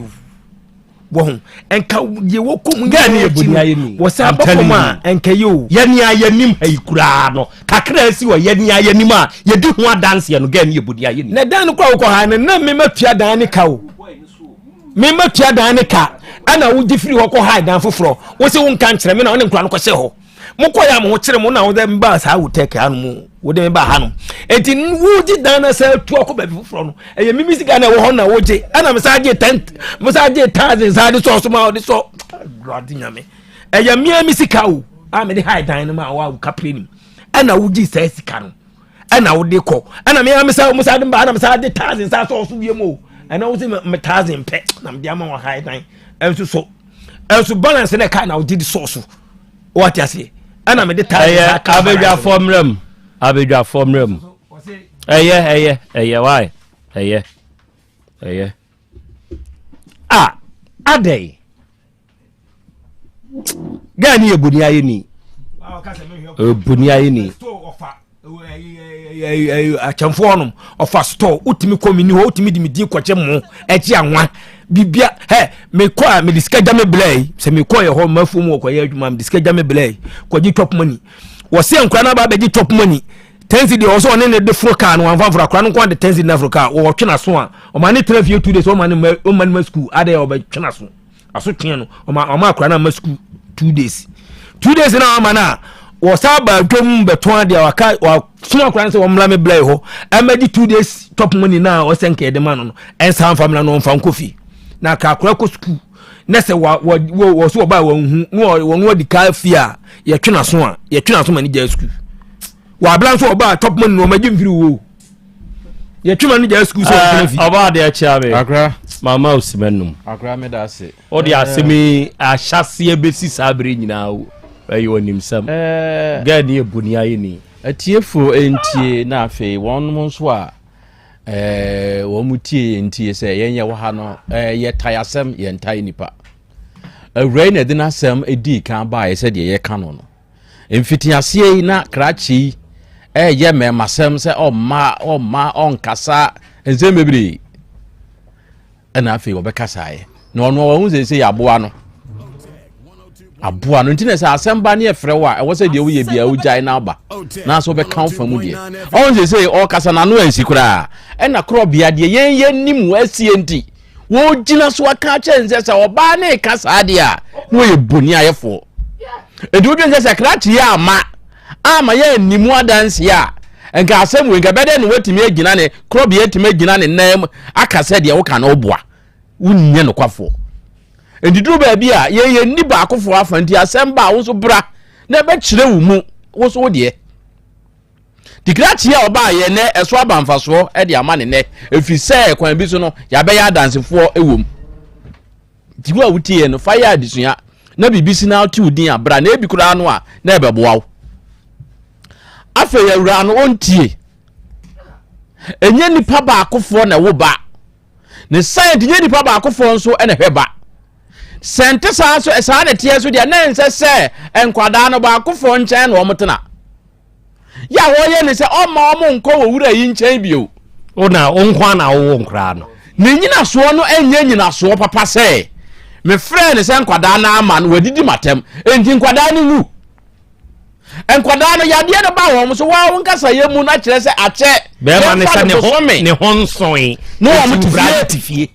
wɔ ho ɛnka deɛ wɔkɔ mu nyinaa yɛ boni ayɛ ni wɔsan I'm bɔ telling fam a you. ɛnka yɛ o yɛne a yɛnim ha yi koraa no kakra asi wɔ yɛne a yɛnim a yɛdi ho adanseɛ no gɛɛ ne yɛ boni ayɛ ni na dan no kora wokɔ ha no na mema tua dan ne ka o mema tua dan ne ka ɛna wogye firi hɔ kɔ ha dan foforɔ wo se wonka nkyerɛ me na wone nkora no kɔhyɛ hɔ mokɔ yɛ a mo ho kyerɛ mo na wode mba saa hotel ha no mu wode me ba ha no enti wogye dan no sɛ atu akɔ baabi foforɔ no ɛyɛ mimi sika na ɛwɔ hɔ na wogye ɛna me saa gye ten me saa gye thousand saa de sɔ so ma wode sɔ awurade nyame ɛyɛ mmea mi sika o a mede ha dan no ma wa wo kapre nim ɛna wogye saa sika no ɛna wode kɔ ɛna me me saa mo saa de mba ɛna me saa de thousand saa sɔ so wie mu o ɛna wo sɛ me thousand pɛ na mede ama wɔ ha dan ɛnso so ɛnso balance na ɛka na wogye de sɔ so wate aseɛ ɛna mede taa ɛyɛ abadwafoɔ mmerɛ mu abadwafoɔ mmerɛ mu ɛyɛ ɛyɛ ɛyɛ wae ɛyɛ ɛyɛ a adɛn gaa ni yɛ boni ayɛ ni boni ayɛ ni akyɛnfoɔ nom ɔfa store wotumi kɔ me ni hɔ wotumi de me din kɔkyɛ mo ɛgye anwa bibia hɛ mekɔ a mede sika gya me blɛ yi sɛ mekɔ yɛ hɔ mafuo mu wɔkɔyɛ adwuma mede sika gya me blɛ yi kɔgye top money wɔsɛ nkora no aba abɛgye top money tɛnsi deɛ ɔsɛ ɔne ne de foro kaa no wamfa mforo akora no nko ade tɛnsi de no aforo kaa wɔtwe n'aso a ɔma ne tena fie two days ɔma ne ma ɔma ne ma sukuu adɛ ɔbɛtwe n'aso asotweɛ no ɔma ɔma akora no ama sukuu two days 2 days na ɔma no a wɔsa ba dwom bɛtɔn adeɛ a waka wasoma akora no sɛ wɔmmla me blɛ hɔ ɛmɛgye 2 days top money na ɔsɛ nka yɛde ma no no ɛnsa mfa mmla no ɔmfa nkɔ fie na aka akora kɔ sukuu na sɛ wa wɔ wɔ wɔ so ɔba wɔn hu na wɔn wɔdi kaa fie a yɛtwe n'aso a yɛtwe n'aso ma ne gya sukuu wɔ abla nso ɔba top money na ɔmɛgye mfiri wo yɛtwe ma no gya sukuu sɛ ɔtena fi. ɔba adeɛ kyea me akra mama osima num akra meda ase wode asɛm yi ahyɛseɛ bɛsi saa berɛ nyinaa o ɛyɛ ɔnimsɛm gɛɛ ne yɛ boni ayɛ ni atiefoɔ ntie na afei wɔn nso a wɔn tie yɛn ntie sɛ yɛn yɛ wɔ ha no yɛtae asɛm yɛn tae nipa awura yi na ɛde n'asɛm dii kan baeɛ sɛdeɛ yɛka no no Mfitiaseɛ yi na krakye yi ɛreyɛ mmɛɛmasɛm sɛ ɔmma ɔmma ɔnkasa nsɛm bebree ɛna afei wɔbɛkasaeɛ na ɔno ɔhu sɛ sɛ yɛ aboa no aboa no nti na sɛ asɛm ba ne ɛfrɛ wo a ɛwɔ sɛ deɛ woyɛ bia wogyae no aba na sɛ wobɛka wo fa mu deɛ ɔhu sɛ sɛ ɔkasa n'ano ansi koraa ɛna korɔbea deɛ yɛn yɛnim asie nti wɔgyina so aka akyerɛ ne sɛ sɛ ɔbaa ne ka saa deɛ a na wɔyɛ boni ayɛfoɔ ɛnti wodwen sɛ sɛ krakye yɛ ama ama yɛ animu adanseɛ a nka asɛm wei nka bɛdɛ ne watumi agyina ne korɔbea atumi agyina ne nan mu aka sɛ deɛ woka no woboa wonyɛ nokwafoɔ nti duru baabi a yɛyɛ nni baakofoɔ afa nti asɛm ba a wo nso bra na ɛbɛkyerɛ wo mu wo so wo deɛ Nti krakye a ɔbaayɛ nɛ ɛso aba mfasoɔ de ama ne nɛ ɛfiri sɛ kwan bi so no yɛabɛyɛ adansefoɔ wɔ mu. Nti wo a wotieɛ no fa yɛ adesua na biribi si na wote wo din a bra na ebi koraa no a na ɛbɛboa wo. Afei awuraa no ɔntie. Ɛnyɛ nipa baakofoɔ na ɛwo ba. Ne saa nti nyɛ nipa baakofoɔ nso na ɛhwɛ ba. Sɛ nte saa nso saa na ɛteɛ nso deɛ na ɛnsɛ sɛ nkwadaa no baakofoɔ nkyɛn na wɔn tena. Yɛ a wɔyɛ ne sɛ ɔmma wɔn nkɔ wɔ wura yi nkyɛn bio. Wo na wo nko ara na wowo nkoraa no. Ne nyinasoɔ no nyɛ nyinasoɔ papa sɛ mefrɛɛ no sɛ nkwadaa no ama no wadidi m'atɛm enti nkwadaa no nwu. Nkwadaa no yadeɛ no ba wɔn so wɔn nkasayɛ mu no akyerɛ sɛ akyɛ. Bɛrima no Yɛmfa sɛ no ne ho bosome. ne ho nsoe. Na wɔn Enti te wura fie. no te fie.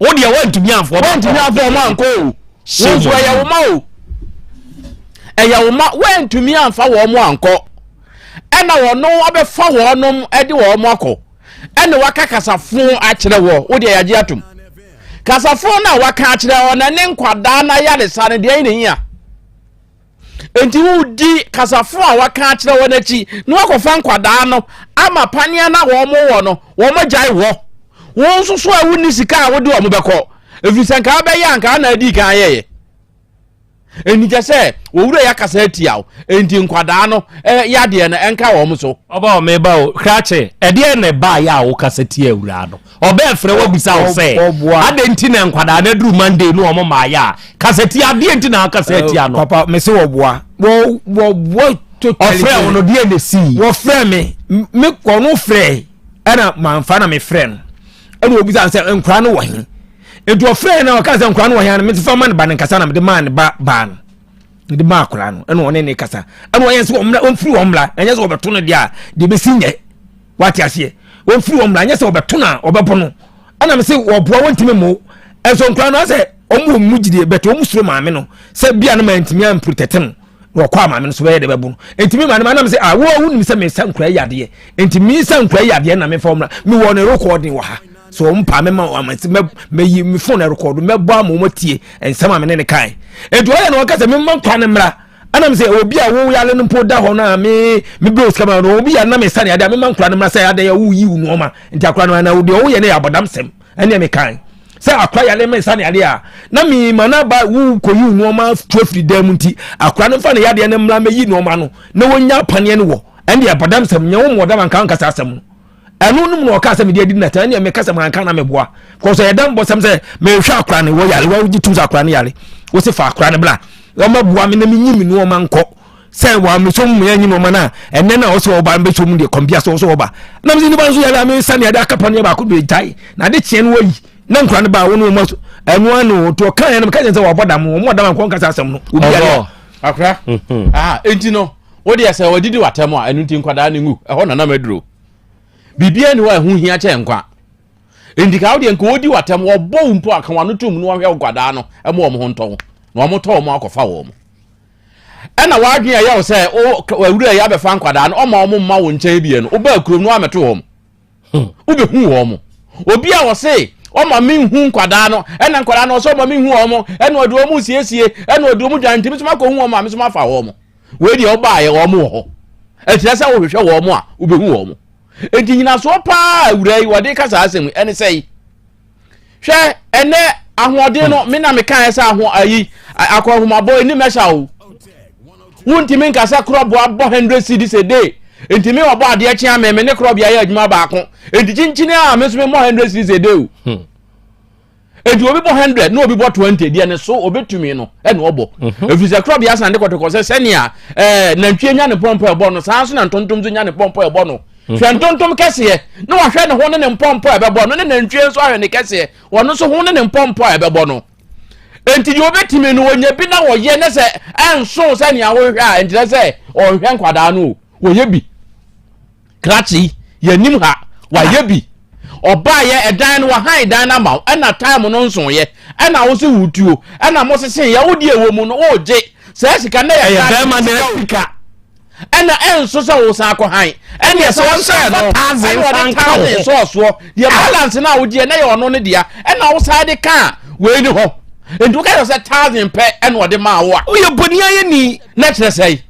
Wo deɛ woantumi amfa wɔn Woantumi amfa wɔn ankɔ o. Wo Shame nso on ɛyɛ you. wo ma o. Ɛyɛ wo ma woantumi amfa wɔn ankɔ. Ɛna wɔn abɛfa wɔnom de wɔn akɔ. Ɛna waka kasafo akyerɛ wɔ wo deɛ yɛagye atom. Kasafo no a waka akyerɛ wɔ na ne nkwadaa no ayaresa no deɛ ɛna hia. Enti wodi kasafo a waka akyerɛ wɔn akyi na wakɔfa nkwadaa no ama panea no a wɔn wɔ no wɔn agyae wɔ. Wɔn nso so a wonni sika a wode wɔn bɛkɔ. Ɛfiri sɛ nka wobɛyɛ a nka na adi kan ayɛyɛ. Enti kyɛ sɛ wɔwura yɛ akasa atia wo. Enti nkwadaa no eh, yadeɛ no ɛnka wɔn so. Ɔba o meba o krakye ɛdeɛ na ɛbaayɛ a wokasa tia awuraa no ɔbɛɛ frɛ wabisa wo sɛ adɛn nti na nkwadaa no aduru Monday no wɔn maayɛ a kasa tia adeɛ nti na akasa atia no. Papa mese wɔboa wɔboa totally. Ɔfrɛ wo no deɛ na ɛsii. Wɔfrɛ me me ɔno frɛ ɛna manfa na mefrɛ no ɛna obisa sɛ nkwadaa no wɔ he nti ɔfrɛ na ɔka sɛ nkwadaa no wɔ he ana mete fa ma ne ba no nkasa na mede maa ne ba baa no mede maa akwadaa no ɛna ɔne ne kasa ɛna ɔyɛ sɛ ɔmmra ɔmfiri wɔn mmra ɛnyɛ sɛ ɔbɛto no deɛ a deɛ bɛsi nyɛ wate aseɛ wɔmfiri wɔn mmra nyɛ sɛ ɔbɛto no a ɔbɛbɔ no ɛna me sɛ wɔboa wɔntumi mmo ɛnso nkwadaa no asɛ wɔn wɔ mu gyidie bɛtɛ wɔn suro maame no sɛ bia no ma ntumi amprotɛte no na ɔkɔ a maame no so bɛyɛ de bɛbo no ntumi maame no anam sɛ ah wo wonim sɛ mesa nkwadaa yi adeɛ nti mesa nkwadaa yi adeɛ na mefa wɔn mmra mewɔ ne rekɔɔden wɔ ha so wɔn paa mɛma wɔn amansi mɛ mɛyi me phone ɛrekɔɔdo mɛbɔ ama wɔn atie nsɛm a me ne ne kan nti ɔyɛ na ɔka sɛ mema nkwadaa no mmra ɛna mi sɛ obi a wo yare no mpo da hɔ no a me me bɛ osika ma no obi yare na me sa ne adeɛ a me ma nkura no mmra sɛ adeɛ wo yi wo nneɛma nti akora no ana deɛ ɔwoyɛ no yɛ abɔdam sɛm ɛne me kan sɛ akora yare me sa ne adeɛ a na me ma na ba wo kɔ yi wo nneɛma tu afiri dan mu nti akora no mfa ne yadeɛ no mmra mɛyi nneɛma no na wɔnya paneɛ no wɔ ɛne abɔdam sɛm nyɛ wo mmɔdam anka ankasa asɛm no ɛno no mu na ɔka sɛ mede adi nata ɛne meka sɛ manka na meboa kɔsɛ ɛda mbɔ sɛm sɛ mehwɛ akora no wɔ yare wogye tom sɛ akora no yare wo se fa akora no bra wɔmaboa me na menyi me nnoɔma nkɔ sɛ wɔamesɔ mu yɛnyi nnoɔma no a ɛnɛ no a wɔsɛ wɔba mbɛsɔ mu deɛ kɔmbia sɛ wɔsɛ wɔba na mesɛ nipa nso yare a mesa ne ade aka paneɛ baako de gyae na ade kyeɛ no wayi na nkora no baa wo ne wɔma so ɛno ano to ɔka yɛ no meka kyɛn sɛ wɔabɔ dam wɔn ɔdam ankɔ nkasa asɛm no obi yare akora ah enti no Wo deɛ sɛ wɔdidi w'atɛm a, ɛno nti nkwadaa no ngu. Ɛhɔ na nam aduro. Biribiara ni hɔ a ɛho hia kyɛn nkwa. Enti ka wo deɛ nka wɔdi w'atɛm, wɔbɔ wo mpo a, ka w'ano tom na wɔhwɛ wo nkwadaa no ma wɔn ho ntɔ wo, na wɔtɔ wɔn akɔfa wɔn. Ɛna w'adwene a ɛyɛ wo sɛ wo awura yi abɛfa nkwadaa no, ɔma wɔn mma wo nkyɛn bie no, wobaa kurom no woamɛto wɔn. Wobɛhu wɔn. Obi a ɔse ɔma menhu nkwadaa no, ɛna nkwadaa no ɔsɛ ɔma menhu wɔn, ɛna ɔde wɔn siesie, ɛna ɔde wɔn dwan, nti me nso makɔhu wɔn a me nso mafa wɔn. Wei deɛ ɔbaayɛ wɔn wɔ hɔ. Ɛkyerɛ sɛ wohwehwɛ wɔn a wobɛhu wɔn. Enti nyinasoɔ paa awura yi wɔde ka saa asɛm yi ɛne sɛ yi. Hwɛ ɛnɛ ahoɔden no me na mekaeɛ sɛ aho ayi akɔnhomabɔ ɛni mɛhyɛ o. Wontumi nka sɛ korɔboa bɔ 100 cedis a day. Enti me ɔbɔ adeɛ kyea me me ne korɔbea yɛ adwuma baako. Enti kyinkyini a me nso memmɔ 100 cedis a day o. Hmm. Enti obi bɔ 100 na obi bɔ 20 deɛ ne so obetumi no ɛna ɔbɔ. Mhm. Efiri sɛ korɔbea san de kɔtɔkɔ sɛ sɛnea ɛɛ nantwie nya ne pɔmpɔ ɛbɔ no saa nso na ntontom nso nya ne pɔmpɔ ɛbɔ no. Mhm. Hwɛ ntontom kɛseɛ na wahwɛ ne ho ne ne mpɔmpɔ ɛbɛbɔ no ne nantwie nso ahwɛ ne kɛseɛ wɔn nso ho ne ne mpɔmpɔ ɛbɛbɔ no. Enti deɛ obetumi no wɔnya bi na wɔyɛ ne sɛ ɛnso sɛ nea wɔhwɛ a nkyerɛ sɛ ɔnhwɛ nkwadaa no o wɔyɛ bi. Krakye yi yɛnim ha wayɛ bi ɔbaayɛ ɛdan no wahan dan no ama wo ɛna time no nsoyɛ ɛna wo se wotuo ɛna mo sese yɛ wo deɛ wɔ mu no wogye saa sika na yɛ bɛrima na sika ɛna ɛnso sɛ wo san akɔ han ɛna ɛsɛ wɔn no ɛna ɔde thousand sɔɔsoɔ deɛ balance no a wogyeɛ na yɛ ɔno ne dea ɛna wo san de ka wei ne hɔ nti woka sɛ thousand pɛ ɛna ɔde maa wo a woyɛ bɔni ayɛ ni na kyerɛ sɛ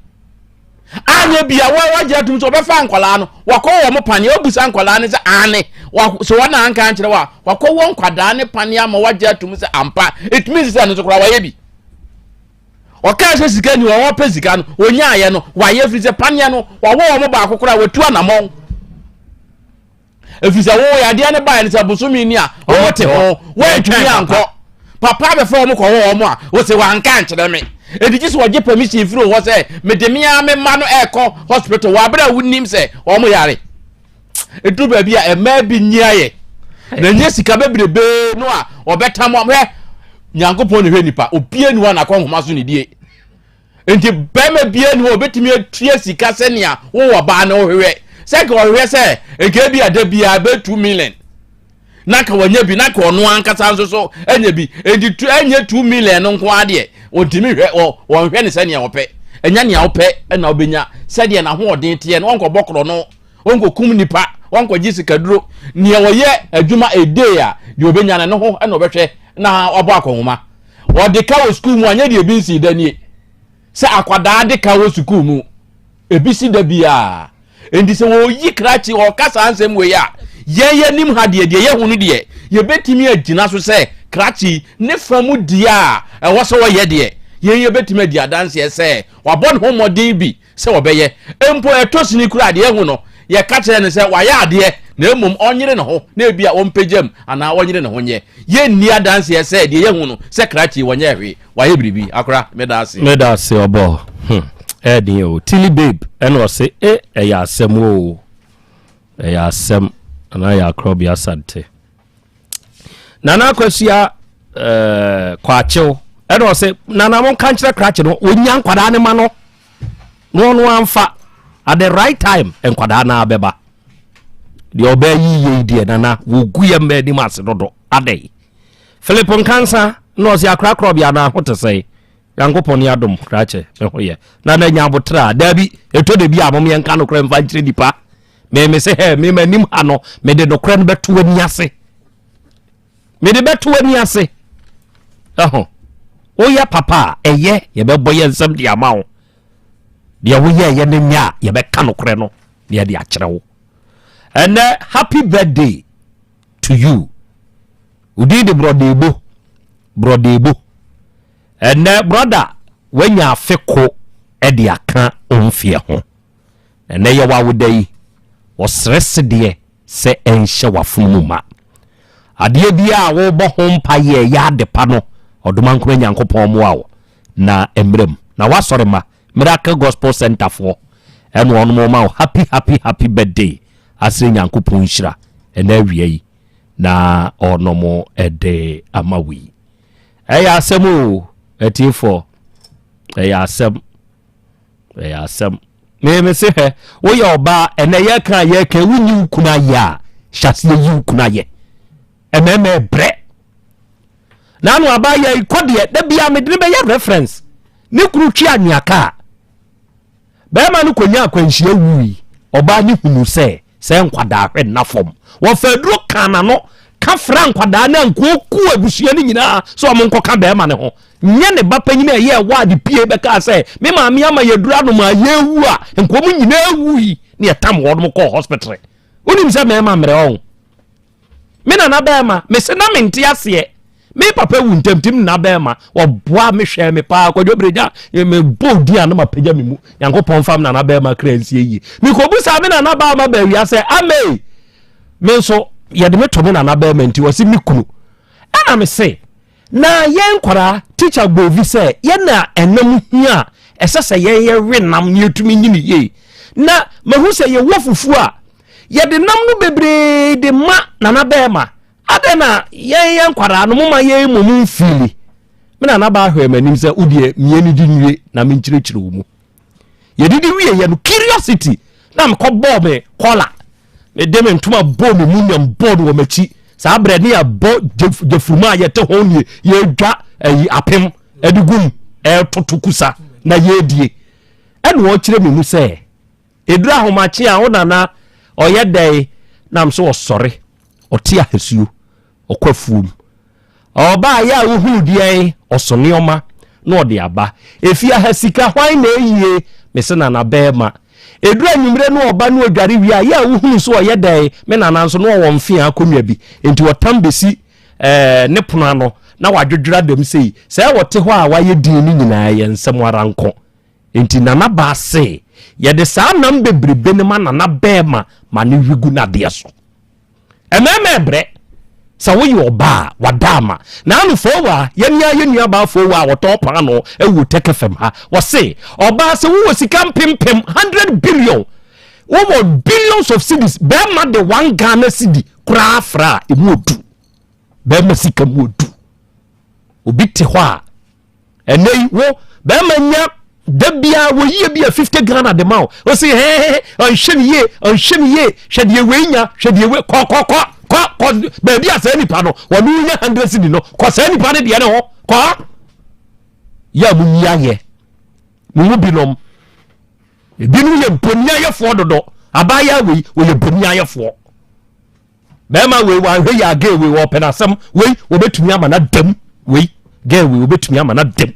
anyɛ bia wa wagye atum sɛ ɔbɛfa nkwadaa no wakɔ wɔn paneɛ wabusa nkwadaa no sɛ aane sɛ wɔn na anka ankyerɛ wa wakɔ wɔn nkwadaa ne paneɛ ama wagye atum sɛ ampa it means sɛ ɛno nso koraa wayɛ bi ɔkaa sɛ sika ni wɔn pɛ sika no wɔnyaayɛ no wayɛ firi sɛ paneɛ no wawɔ wɔn baako koraa watu anamɔn Ɛfiri sɛ wo yadeɛ no baeɛ no sɛ bosome ni a wote ho woantumi ankɔ papa bɛfa wɔn kɔwɔ wɔn a wose wanka ankyerɛ me. Enti gye sɛ wɔgye permission firi wo hɔ sɛ mede me ara me mma no ɛrekɔ hospital wɔ abere a wonim sɛ wɔn yare. Ɛduru baabi a mmaa bi nyi ayɛ na nyɛ sika bebrebe no a wɔbɛtam wɔn hwɛ Nyankopɔn na hwɛ nipa obiara ni hɔ a n'akɔnhoma so ne die. Nti bɛrima biara ni hɔ a obetumi atua sika sɛnea wowɔ baa no wohwehwɛ sɛ nka ɔhwehwɛ sɛ nka ebi ada biara bɛyɛ 2 million na nka wanya bi na nka ɔno ankasa nso so anya bi nti tu ɛnyɛ 2 million no nko adeɛ wɔntumi hwɛ wɔ wɔnhwɛ ne sɛnea wɔpɛ ɛnya nea wopɛ ɛna wobɛnya sɛdeɛ n'ahoɔden teɛ no wɔnkɔbɔ korɔ no wɔnkɔkum nipa wɔnkɔgye sikaduro nea wɔyɛ adwuma a day a deɛ ɔbɛnya no ne ho ɛna ɔbɛhwɛ na wabɔ akɔnhoma Wɔde ka wɔ sukuu mu a, nyɛ deɛ ebi nsii da nie. Sɛ akwadaa de ka wɔ sukuu mu, ebi si da biara. Enti sɛ wɔyi krakye ɔka saa nsɛm wei a, yɛn yɛnim ha deɛ, deɛ yɛhu no deɛ, yɛbɛtumi agyina so sɛ krakye ne fa mu deɛ a ɛwɔ sɛ wɔyɛ deɛ, yɛn yɛbɛtumi adi adanseɛ sɛ wabɔ ne ho mmɔden bi sɛ ɔbɛyɛ. Mpo ɛtɔ sini koraa a, deɛ yɛahu no, yɛka kyerɛ no sɛ wayɛ adeɛ, na mmom ɔnyere ne ho, na ebia ɔmpagya mu anaa ɔnyere ne ho nyɛ. Yɛnni adanseɛ sɛ deɛ yɛahu no sɛ krakye wɔnyɛɛ hwee, wayɛ biribi. Akora, meda ase. Meda ase ɔbɔ. Hmm, ɛyɛ den o. Tilly babe ɛna ɔse e ɛyɛ asɛm o. Ɛyɛ asɛm anaa yɛ akorɔbea asante. Nana Akosua eh, Kwakyew ɛna ɔse nana mo nka nkyerɛ krakye no wɔnya nkwadaa ne ma no na ɔno amfa at the right time nkwadaa no abɛba deɛ ɔbaa yi yei deɛ nana wɔgu yɛ mma anim ase dodo adɛn Philip Nkansa na ɔse akorakorɔ bia na ho te sɛe Nyankopɔn ne adom krakye ne ho yɛ na na nya abotra daabi ɛtɔ da bi a mom yɛnka nokorɛ mfa nkyerɛ nipa Me me se hɛ me m'anim ha no mede nokorɛ no bɛto w'ani ase mede bɛto w'ani ase ɛho woyɛ papa a ɛyɛ yɛbɛbɔ yɛ nsɛm de ama wo deɛ woyɛ ɛyɛ no nyɛ a yɛbɛka nokorɛ no na yɛde akyerɛ wo ɛnɛ happy birthday to you wodin de brɔdeebo brɔdeebo ɛnɛ brɔda wanya afe ko ɛde aka omfeɛ ho Ɛnnɛ yɛ w'awoda yi, wɔsrɛ sedeɛ sɛ ɛnhyɛ w'afono mu ma. Adeɛ biara a worebɔ ho mpaeɛ ɛyɛ ade pa no, Ɔdomankoma Nyankopɔn mmoa wo na ɛmmra mu. Na w'asɔre mma, Miracle Gospel Centre foɔ, ɛna wɔnom ma wo happy happy happy birthday, asrɛ Nyankopɔn nhyira ɛnɛ awia yi na ɔnom ɛde ama wo yi. Ɛyɛ asɛm o, atiefoɔ, ɛyɛ asɛm. Ɛyɛ asɛm. Me me se hwɛ, woyɛ ɔbaa ɛnɛ yɛka a yɛka wonyi wo kunu ayɛ a, hyɛ aseɛ yi wo kunu ayɛ. Ɛmɛɛmɛ brɛ. N'ano abaa yɛ kɔ deɛ, da bia mede ne bɛyɛ reference. Ne kunu twe anwea kaa. Bɛrima no kɔnya akwanhyia wui. Ɔbaa ne hunu sɛ Sɛ nkwadaa hwɛ nna fam. Wɔfa aduro kaa n'ano ka fra nkwadaa no ankuo ku abusua no nyinaa sɛ wɔn nkɔka bɛrima no ho. Nyɛ ne ba panyin a ɛyɛ ɛwɔ ade pie bɛkaa sɛ me maame ama yɛ aduro anom a yɛwu a nka wɔn nyinaa wui ne yɛtam wɔn kɔɔ hospital. Wonim sɛ mmarima mmerɛ ɔn. Me nana bɛrima, mese na mente aseɛ. Me papa wu ntɛm nti me nana bɛrima ɔboa me hwɛɛ me paa kwadwo berɛgya mebɔ din a na mapagya me mu nyankopɔn mfa me nana bɛrima kra nsie yie mekɔbu saa me nana baa ma baawia sɛ amei me nso yɛde me to me nana bɛrima nti ɔse me kunu ɛna me se Na yɛn nkwadaa, tikya Gbovi sɛ yɛn na ɛnam hia a ɛsɛ sɛ yɛn yɛwe nam na yɛtumi nyini yie. Na mahu sɛ yɛwɔ fufuo a, yɛde nam no bebree de ma nana bɛrima. Adɛn na yɛn yɛn nkwadaa no moma yɛn mmom mfiili? Me nana baa hwɛɛ m'anim sɛ wodeɛ mmieni di nwie na menkyerɛkyerɛ wo mu. Yɛdidi wieɛ no, curiosity na mekɔ bɔɔ me kɔla. Mede me ntoma bɔɔ me mu na mbɔɔ no wɔ m'akyi. Saa berɛ ne yɛbɔ gyafuruma a yɛte ho nie, yɛdwa ayi apem de gum ɛtoto kusa na yɛdie. Ɛna ɔkyerɛ me mu sɛ, ɛduru ahomakye a wo nana ɔyɛ dɛn nam so ɔsɔre, ɔte ahasuo, ɔkɔ afuom. Ɔbaa yɛ a wohunu deɛn? Ɔso nneɛma na ɔde aba. Efie ha sika hwan na eyie? Mese nana bɛɛma. Eduru anwummere no ɔba na ɔdware wie a, yɛ a wohunu so ɔyɛ dɛn? Me nana nso na ɔwɔ mfeaa akonnwa bi, enti ɔtam besi ɛɛ ne pono ano na wadwodwora dɛm sei. Sɛ ɔte hɔ a wayɛ din no nyinaa ɛyɛ nsɛm ara nko. Enti nana baa se yɛde saa nam bebrebe no ma nana bɛɛma ma no we gu n'adeɛ so. Mmarima ɛbrɛ. Sɛ woyɛ ɔbaa a, wada ama. Naano Fowaa, yɛn ara yɛn nuabaa Fowaa a ɔtɔn paanoo wɔ Tech FM ha, ɔse, ɔbaa sɛ wowɔ sika mpempem, 100 billion, wowɔ billions of cedis, bɛrima de one Ghana cedi koraa fra a, emu odu. Bɛrima sika mu odu. Obi te hɔ a, ɛnɛ yi wo bɛrima nya da biara wɔyie bi a 50 Ghana de ma wo ɔsi hɛhɛhɛ ɔnhwɛ ne yie ɔnhwɛ ne yie hwɛ deɛ wei nya hwɛ deɛ wei kɔ kɔ kɔ kɔ kɔ baabi a saa nipa no wɔn nya 100 cedi no kɔ saa nipa no deɛ ne ho kɔ yɛ a mo nyi ayɛ mo mu binom ebinom yɛ boniayɛfoɔ dodo abaayewa wei wɔyɛ boniayɛfoɔ. Bɛrima wei wanhwɛ yie a girl wei wɔpɛ n'asɛm wei wɔbɛtumi ama no adam wei girl wei wɔbɛtumi ama no adam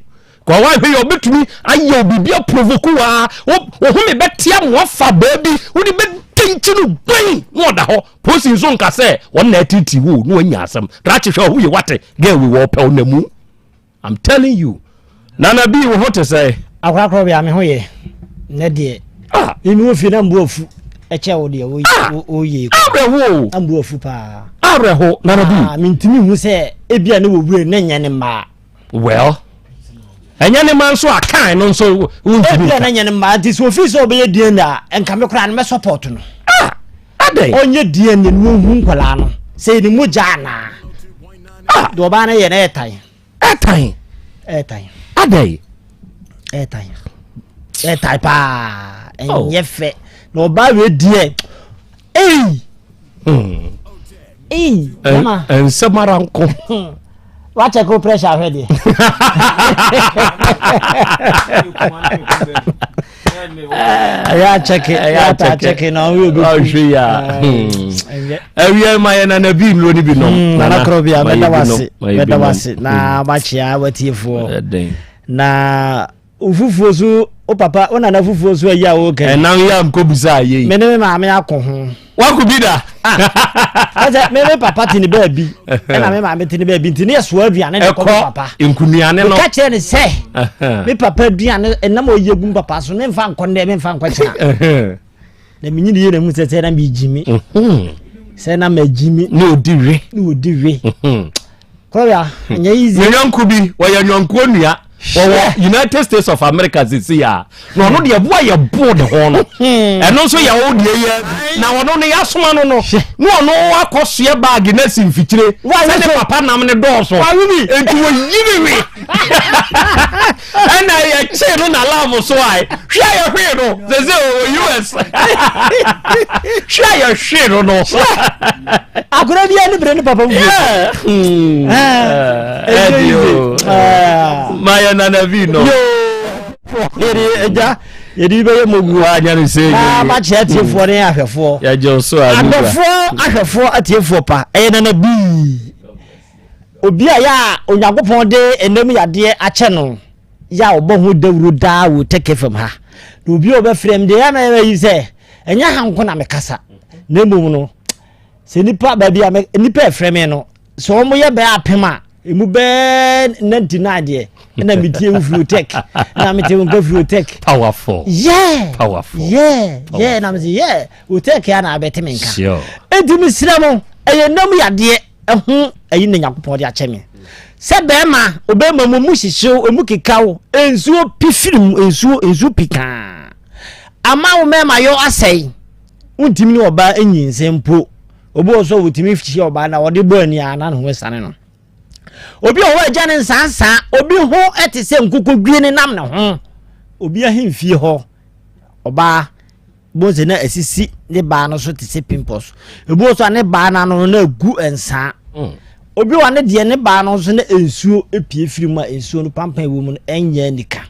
kɔ wanhwɛ yie wɔbɛtumi ayɛ wo biribi aprovoke waa wo home bɛte ama wafa baabi wode bɛdi nkyi no gbɛn na ɔda hɔ polisi nso nka sɛ wɔn na atiti wo na wɔanya asɛm krakye hwɛ ɔho yɛ wate girl wei wɔpɛ wo na mu I'm telling you. Nana B wo ho te sɛ? Akorakora bia me ho yɛ. Nɛ deɛ. Ah. Mimi wo fie na mbu afu. Ɛkyɛ wo deɛ wo ah. wo yɛ. Awerɛho. Na mbu afu paa. Awerɛho Nana B. Ah, mintimi hu sɛ ebia ne wɔ wura ne nyɛ ne mmaa. Well. Ɛnyɛ ne mma nso a kan no nso wontumi. Ebia ne nyɛ ne mmaa nti sɛ ofi sɛ ɔbɛyɛ DNA a nka me koraa no mɛ support no. Ah. Adɛn? Ɔnyɛ DNA no wɔnhu nkwadaa no sɛ yɛ ne mogya anaa. Ah. Deɛ ɔbaa no yɛ no ɛɛtan. Ɛɛtan. Ɛɛtan. Adɛn? Ɛɛtan. Ɛɛtan paa. Oh. Ɛnyɛ fɛ. Na ɔbaa wei deɛ. Ei. Hmm. Ei. Mama. Nsɛm ara nko. Wakyɛ ko pressure ahwɛ deɛ. ɛyɛ akyɛke ɛyɛ akyɛke na ɔyɛ obi ɔhwɛ ya ɛwiɛ ma yɛ nana bi nnuro ni bi nom hmm, nana korɔ bi a mɛda wase mɛda wase na makyea watiefoɔ na fufuo so wo papa wo nana fufuo so ayi a woka ɛnam yɛ a mkɔbisa ayɛ yi me ne me maame akɔ ho Wako bi da. Ah. Ɛsɛ me me papa te ne baabi ɛna me maame te ne baabi nti ne yɛ soa aduane de kɔ me papa. Nkunuane no. Meka kyerɛ ne sɛ me papa aduane ɛnam a ɔyɛ gu me papa so memfa nkɔ nnɛ memfa nkɔ kyena. Na menyini yie na mu sɛ sɛ na megyi me. Mhm. Sɛ na magyi me. Ne odi we. Ne odi we. Mhm. Kɔrɔbea ɛnyɛ easy. Ne yɔnko bi wɔyɛ yɔnko nua wɔwɔ United States of America sisi a na ɔno deɛ boa yɛ bo ne ho no hmm. ɛno nso yɛ wo deɛ yɛ na ɔno no yɛasoma no no na ɔno akɔ soɛ baage no asi mfikyire sɛ ne papa nam ne dɔɔso nti wɔyi ne we ɛna yɛkyee no na love so ae hwɛ a yɛhwee no sɛ sɛ ɔwɔ us hwɛ a yɛhwee no no akora bi ne bere ne papa mu mayɛ nana bi no yɛde agya yɛde bɛyɛ mogu anyɛ no sɛ na makyerɛ atiefoɔ ne ahwɛfoɔ yɛgye so a adɔfoɔ ahwɛfoɔ atiefoɔ pa ɛyɛ nana bii Obi a yɛ a Onyankopɔn de ɛnam yadeɛ akyɛ no yɛ a ɔbɔ ho dawuro daa wɔ Tech FM ha. Na obi a ɔbɛfrɛ me deɛ ɛyɛ na yi sɛ ɛnyɛ ha nko na mekasa na mmom no sɛ nipa baabi a nipa ɛfrɛ me no sɛ wɔn yɛ bɛyɛ apem a emu bɛɛ 99 deɛ ɛna metie wo firi tech na mete wo nka firi tech. Powerful. Yeah. Powerful. Yeah. Yeah na mese yeah wo tech ya na abɛte me nka. Sure. Enti mesrɛ mo ɛyɛ nam yadeɛ. Ɛho ayi na Nyankopɔn de akyɛ me. Sɛ bɛrima, ɔbɛrima mu, emu hyehyew, emu kekaw, nsuo pi firi mu, nsuo, nsuo pi kaa. Ama wo mmarima yɔ asɛe. Wontumi ne ɔbaa nyinsɛn mpo. Obi wɔ so a wɔtumi hyia ɔbaa na ɔde bɔ ani a na ne ho asiane no. Obi wɔ hɔ agya ne nsansa, obi ho te sɛ nkokodwie ne nam ne ho. Obi ahemfie hɔ, ɔbaa Bohu sɛ na asisi ne baa no so te sɛ pimples. Ebi wɔ so a ne baa no ano no na egu nsaa. Mm. Obi wɔ ne deɛ ne baa no nso na nsuo epie firi mu a nsuo no pampan wɔ mu no ɛnyɛ anika.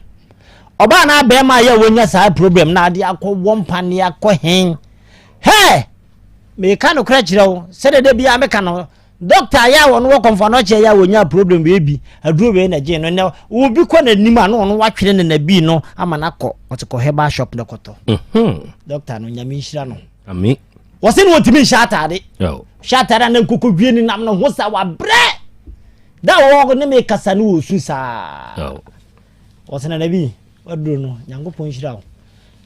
Ɔbaa na abɛɛma a yɛ wɔnya saa problem na ade akɔ wɔ mpaneɛ akɔ hen. Hɛ! Meka nokorɛ kyerɛ wo sɛdeɛ da biara meka no Doctor yɛ a wɔn wɔ kɔnfa no ɔkyɛ yɛ a wɔnya problem wei bi aduro wei na gye no nɛ obi kɔ n'anim a na ɔno watwere ne na bi no ama no akɔ ɔte kɔ herbal shop na kɔtɔ mhm. doctor no nyame nhyira no ami wɔse no wɔntumi nhyɛ ataade hyɛ ataade a na nkoko wie ne nam no ho sa wabrɛ da wɔ ne me kasa no wɔ su saa wɔse na na bi waduro no nyankopɔn nhyira wo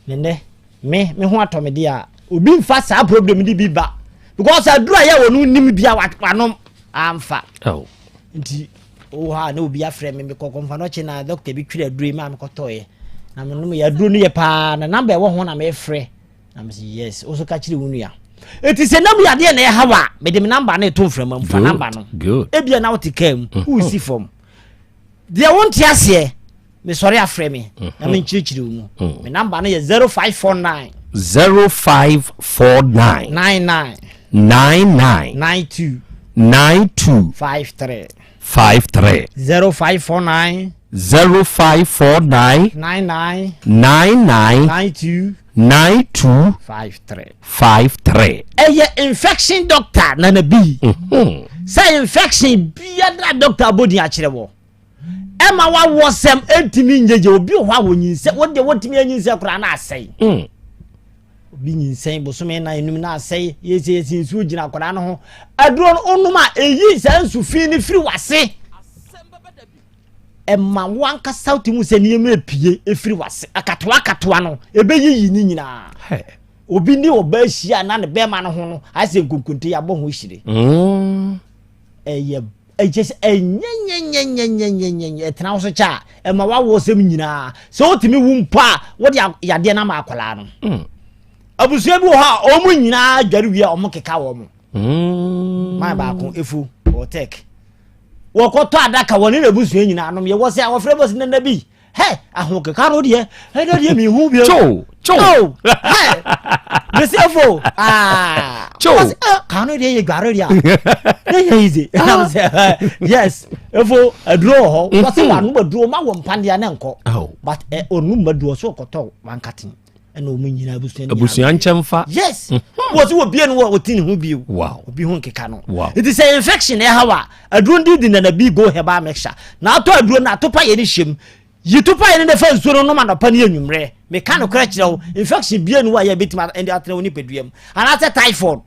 ne nɛ Me me ho atɔ me deɛ a obi nfa saa problem de bi ba because aduru a yɛ wɔn nim bi a wanom Amfa. Nti wowɔ hɔ a na obi afrɛ me mekɔ kɔmfa no ɔkye na dɔkta bi twerɛ aduro yi maa mekɔtɔeɛ na menom yɛ aduro no yɛ paa na namba ɛwɔ ho na mefrɛ na mese yes wo so ka kyerɛ wo nua ɛti sɛ nam yadeɛ na ɛha wa mede me namba no ɛto mframa mu fa namba no ebia na wote kaa mu mhm. wosi fam deɛ wonte aseɛ mesɔre afrɛ me na mhm. menkyerɛkyerɛ wo mu mhm. me namba no yɛ 0549 0549 99 99 92 92 53 53 0549 0549 99 99 92 92 53 53. Ɛyɛ infection doctor nana bi. Mhm. Sɛ infection biara doctor abɔdin akyerɛ wɔ. Ɛma wawɔ sɛm ɛntumi nyɛ yɛ obi wɔ hɔ a wɔnyinsɛ wɔde wɔntumi anyinsɛ koraa na asɛe. Mm. Obi nyinsɛn bosome na enum na asɛe yɛsɛ yɛsi nsuo gyina akwadaa no ho. Aduro no onom a ɛyi saa nsu fi no firi wase. Ɛma wo ankasa wote mu sɛ nneɛma epie efiri wase akatoa akatoa no ɛbɛyiyi ne nyinaa. Obi ne ɔbaa hyia na ne bɛrima no ho no ayɛ sɛ nkonkonte yɛabɔ ho hyire. Mm. Ɛyɛ ɛkyɛ sɛ ɛnyɛnyɛnyɛnyɛnyɛnyɛ ɛtena wo so kyɛ a ɛma wawo sɛm nyinaa sɛ wotumi wu mpo a wode yadeɛ no ama akwadaa no. Mm. Abusua bi wɔ hɔ a wɔn nyinaa dware wie a wɔn keka wɔn. Mm. Man baako efu wɔ tech. Wɔkɔtɔ adaka wɔne n'abusua nyinaa nom yɛwɔ sɛ wɔfrɛ bɔ sɛ nana bi hɛ ahokeka no deɛ ɛnɛ deɛ mehu bio cho cho hɛ mesefo ah cho ka no deɛ yɛ dware deɛ ne yɛ easy ɛnam sɛ yes efo aduro wɔ hɔ wɔsɛ wɔanom aduro ma wɔ mpandeɛ ne nkɔ but ɔnum aduro so ɔkɔtɔ wankaten ɛna wɔn nyinaa abusua nyinaa abusua nkyɛn fa yes mhm. wɔ so wɔ bie no wɔ ɔti ne ho bio wow obi ho nkeka no wow nti sɛ infection ɛha wa aduro ndi di nana bi go herbal mixture na atɔ aduro na atopa yɛ ne hyɛm yi topa yɛ ne de fa nsuo no nom anɔpa ne anwummerɛ meka no korɛ kyerɛ wo infection bie no wa yɛ bɛtumi ɛde atena wo nipadua mu anaasɛ typhoid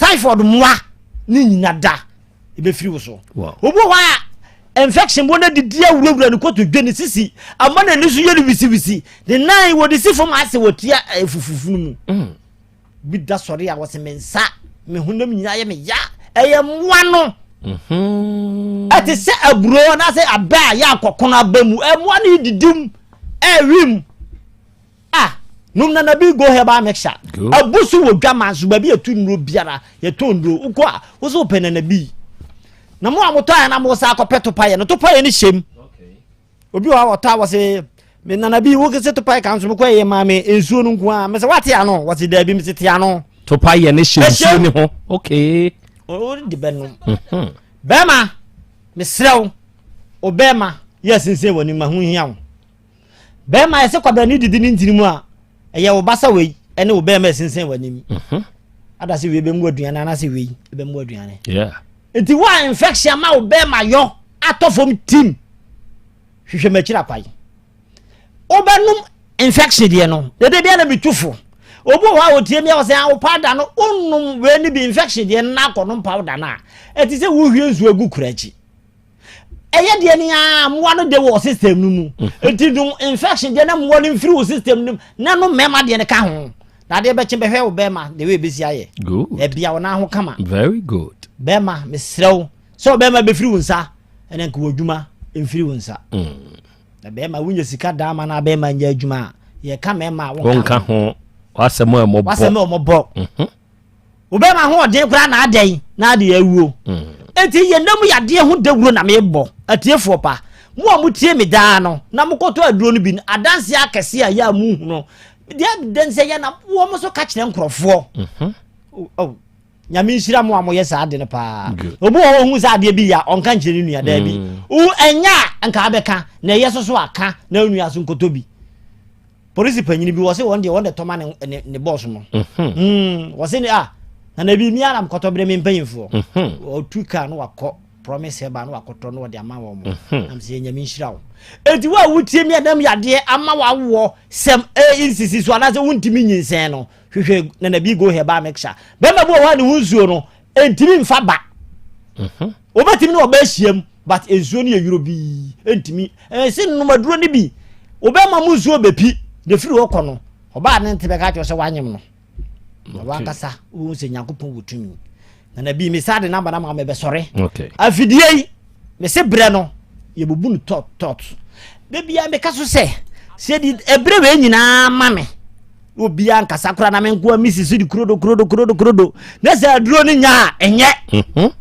Typhoid mmoa ne nyina da ebɛfiri wo so. Obi wɔ hɔ a infection bɔ no adidi awurawura ne kotodwe ne sisi ama n'ani so yɛ no wisiwisi ne nan wɔde si fam asɛ wɔtia eh, fufufunu mu. Mm. Bi da sɔre a wɔsɛ me nsa me honam nyinaa yɛ me ya ɛyɛ mmoa no. Mm-hmm. Ɛte sɛ aburo anaasɛ abɛ a yɛ akɔkono aba mu mmoa no didi mu ɛwe mu. Ah nom nana bi go herbal mixture. Abu so wɔ dwa man so baabi yɛtu nnuro biara yɛtɔn nnuro wokɔ a wo so wopɛ nana bi. Na mo a motɔ a na mo sa akɔpɛ topa yɛ no topa yɛ no hyɛm. Obi wɔ hɔ a wɔtɔ a wɔse me nana bi wo kese topa yɛ ka nso mekɔ yɛ maa me nsuo no nko a mesɛ wate ano wɔse daabi mese te ano. Topa yɛ no hyɛ nsuo ne ho okay. O de bɛnom. Mhm. Bɛrima mesrɛ wo o bɛrima yɛ sensɛn wɔ ne ma ho hia wo. Bɛrima ɛsɛ kwabra ne didi ne ntini mu a ɛyɛ wo basa wei ɛne wo bɛrima ɛsensɛn w'anim. Mhm. Ada sɛ wei bɛmu aduane anaasɛ wei bɛmu aduane. Nti wo a infection ama wo bɛrima yɔ atɔ fam tim hwehwɛ m'akyiri akwae. Wobɛnom infection deɛ no dede bia na metu fo. Obi wɔ hɔ a otie mi a ɔsɛ ah, wo powder no wonom wei ne bi infection deɛ no na akɔnom powder no a ɛte sɛ wohwie nsuo agu kura akyi. ɛyɛ deɛ ne aa mmoa no de wɔ system no mu mhm. nti dum infection deɛ na mmoa no mfiri wo system no mu na no mmarima deɛ no ka ho na adeɛ bɛkye bɛhwɛ wo bɛrima the way bɛsi ayɛ ɛbia wo nan ho kama very good bɛrima mesrɛ wo sɛ ɔbɛrima bɛfiri wo nsa ɛna nka wɔ adwuma mfiri wo nsa mm. na bɛrima wonya sika daa ma na bɛrima nyɛ adwuma a yɛka mmarima a wonka ho wasɛm a ɛmɔbɔ wasɛm a ɛmɔbɔ mhm. Wobɛma ahoɔden koraa na adɛn na ade awuo. Mm. Enti yɛn nna mu yadeɛ ho dawuro na mebɔ atiefoɔ pa. Mo a motie me daa no na mokɔtɔ aduro no bi no adanseɛ akɛseɛ a yɛ a mohu no deɛ dɛn sɛ yɛ na wɔn nso ka kyerɛ nkurɔfoɔ. Mhm. Oh, oh. Nyame nhyira mo a moyɛ saa ade no paa. Obi wɔ hɔ ɔhu sɛ adeɛ bi yɛ a ɔnka nkyerɛ ne nua daabi. Mm. Wo ɛnyɛ a nka abɛka na ɛyɛ soso aka na onua so nkɔtɔ bi. Polisi panyin bi wɔse wɔn deɛ wɔn de tɔma ne ne ne bɔs no. Mhm. Mm, wɔse ne ah na na bi mi ara mkɔtɔ brɛ me mpanyinfoɔ. Mhm. Ɔtu kaa no wakɔ promise hɛba no wakɔtɔ no wɔde ama wɔn. Mhm. Nam sɛ nyame nhyira wo. Eti wo a wotie mi adam yadeɛ ama wawoɔ sɛm e nsisi so anaasɛ wontumi nyinsɛn no hwehwɛ na na bi go herbal mixture. Bɛrima bi wɔ hɔ a ne ho nsuo no ntumi nfa ba. Mhm. Wobɛtumi ne ɔbaa ahyiam but nsuo no yɛ yuro bii ntumi ɛsɛ nnom aduro no bi wobɛma mu nsuo bɛpi na ɛfiri hɔ kɔ no ɔbaa ne nte bɛka kyerɛ sɛ wanyem no na wankasa wohu sɛ Nyankopɔn wɔ tumi. Nana bi mesa de namba na ma mebɛsɔre. Okay. Afidie yi mese berɛ no yɛbubu no tɔt tɔt. Da biara meka so sɛ sɛ yɛde ɛberɛ wei nyinaa ma me obiara nkasa koraa na me nkoa mesi so de kurodo kurodo kurodo kurodo na sɛ aduro no nya a ɛnyɛ. Mhm.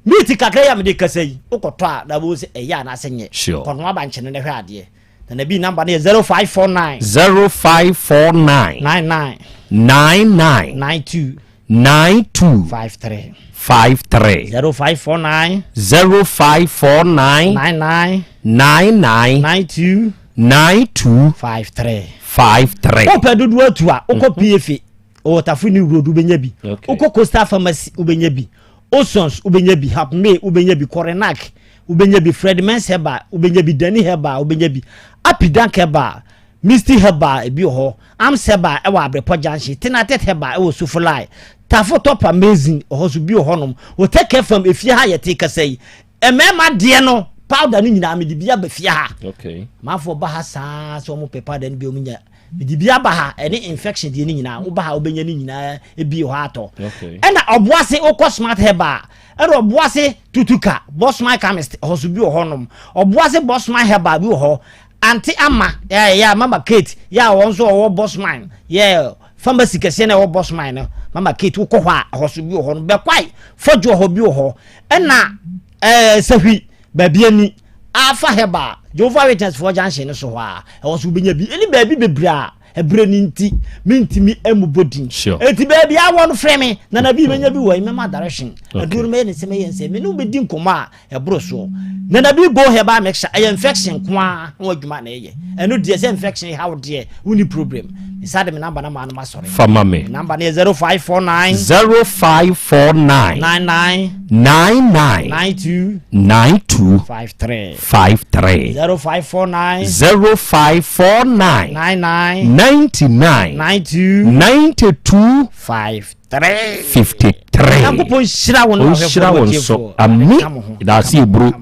Meat kakra yi a mede kasa yi wokɔtɔ a na wobɛhu sɛ ɛyɛ anaasɛ nyɛ. Sure. Kɔnoa bankye no na hwɛ adeɛ. Nana bi number no yɛ 0549. 0549. 99. 99. 92. 92. 53. 53. 0549. 0549. 99. 99. 92. 92. 53. 53. Wopɛ dodoɔ atu a wokɔ PFA ɔwɔ Tafo New Road wobɛnya bi. Wokɔ Coastal Pharmacy wobɛnya bi. Osons wobɛnya bi. Hapmay wobɛnya bi. Corenac wobɛnya bi. Fred Mens Herbal wobɛnya bi. Danny Herbal wobɛnya bi. Apidank Herbal, Misty Herbal ebi wɔ hɔ. Arms Herbal ɛwɔ Abrepɔ Junction. Tinatet Herbal ɛwɔ Sofolai. Tafo Top Amazing ɔhɔ so bi wɔ hɔnom. Hotel FM efie ha yɛte kasa yi. Mmarima deɛ no powder no nyinaa mede bi aba fie ha. Okay. Amanfoɔ ba ha saa sɛ wɔn pɛ powder no bi wɔn nya. Mede bi aba ha ɛne infection deɛ no nyinaa woba ha wobɛnya no nyinaa ebi wɔ hɔ atɔ. Okay. Ɛna ɔboase wokɔ smart herbal ɛna ɔboase tutuka bosman chemist ɛhɔ so bi wɔ hɔnom. Ɔboase bosman herbal bi wɔ hɔ. Ante ama yɛ yɛ mama Kate yɛ a wɔn nso ɔwɔ bosman yɛ pharmacy kɛseɛ na ɛwɔ bosman no mama Kate wokɔ hɔ a ɛhɔ so bi wɔ hɔ no bɛkwae fɔdwo hɔ bi wɔ hɔ ɛna ɛɛ sahwi baabi ani afa herbal Jehovah Witness foɔ junction no so hɔ a ɛwɔ so wobɛnya bi ɛne baabi bebree a ɛberɛ no nti mentumi mmobɔ din Sure. enti baabi a wɔ no frɛ me na na bi mɛnya bi wɔ yi mɛma direction aduro no mɛyɛ ne sɛ mɛyɛ nsɛ me ne wobɛdi nkɔmmɔ a ɛboro soɔ. Nana bi go herbal mixture ɛyɛ infection nko ara ho adwuma na ɛyɛ. Ɛno deɛ sɛ infection ha wo deɛ wonni problem. Mesa de me number na maa no ma sɔre. Fa ma me. Me number no yɛ 0549. 0549. 99. 99. 92. 92. 53. 53. 0549. 0549. 99. 99. 92. 92. 53. 53. Nyankopɔn nhyira wo ne Ɔnhyira wo nso. Ami. Daase eburu.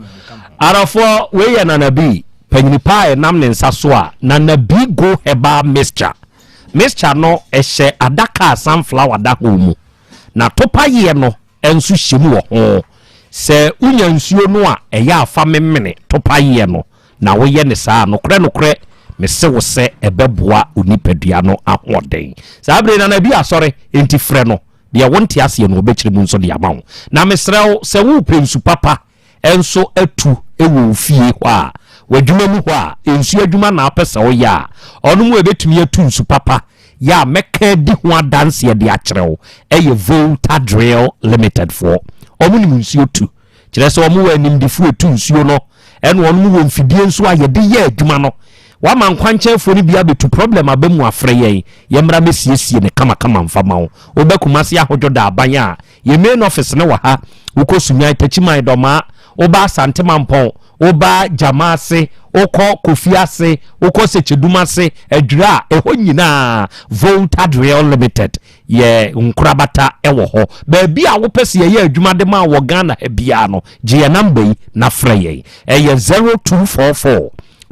Arafoɔ wei yɛ Nana B. Panyini paa a ɛnam ne nsa so a Nana B Go Herbal Mixture. Mixture no ɛhyɛ adaka a sunflower da ho mu. Na topayeɛ no nso hyɛ mu wɔ ho. Sɛ wonya nsuo no a ɛyɛ a fa memene topayeɛ no na woyɛ no saa a, nokorɛ nokorɛ mese wo sɛ ɛbɛboa wo nipadua no ahoɔden. Saa berɛ yi Nana bi asɔre, enti frɛ no, deɛ wonte aseɛ no ɔbɛkyerɛ mu nso de ama wo. Na mesrɛ wo, sɛ worepɛ nsu papa nso atu wɔ wo fie hɔ a, w'adwuma mu hɔ a, nsuo adwuma na wopɛ sɛ woyɛ a, ɔno mu ɛbɛtumi atu nsu papa yɛ a mɛka adi ho adanseɛ de akyerɛ wo, ɛyɛ Volta Drill Limited foɔ. Wɔn nim nsuo tu. Kyerɛ sɛ wɔn wɔ animdefoɔ ɛtu nsuo no ɛna wɔn wɔ mfidie nso a yɛde yɛ adwuma no. Wama nkwankyɛnfoɔ no bi abɛtu problem aba mu afrɛ yɛn yɛmmra mɛsiesie no kamakama mfa ma wo. Woba Kumasi Ahodwo Daaban a, yɛn main office no wɔ ha. Wokɔ Sunyani, Takyiman, Dɔmaa, woba Asante Mampɔn, woba Gyama ase, wokɔ Kofi ase, wokɔ Sekyedum ase, Adwira, ɛhɔ nyinaa Volta Drill Limited Yɛ nkorabata wɔ hɔ. Baabi a wopɛ sɛ yɛyɛ adwuma de ma wɔ Ghana ha biara no, gye yɛn namba yi na frɛ yɛn. Ɛyɛ 0244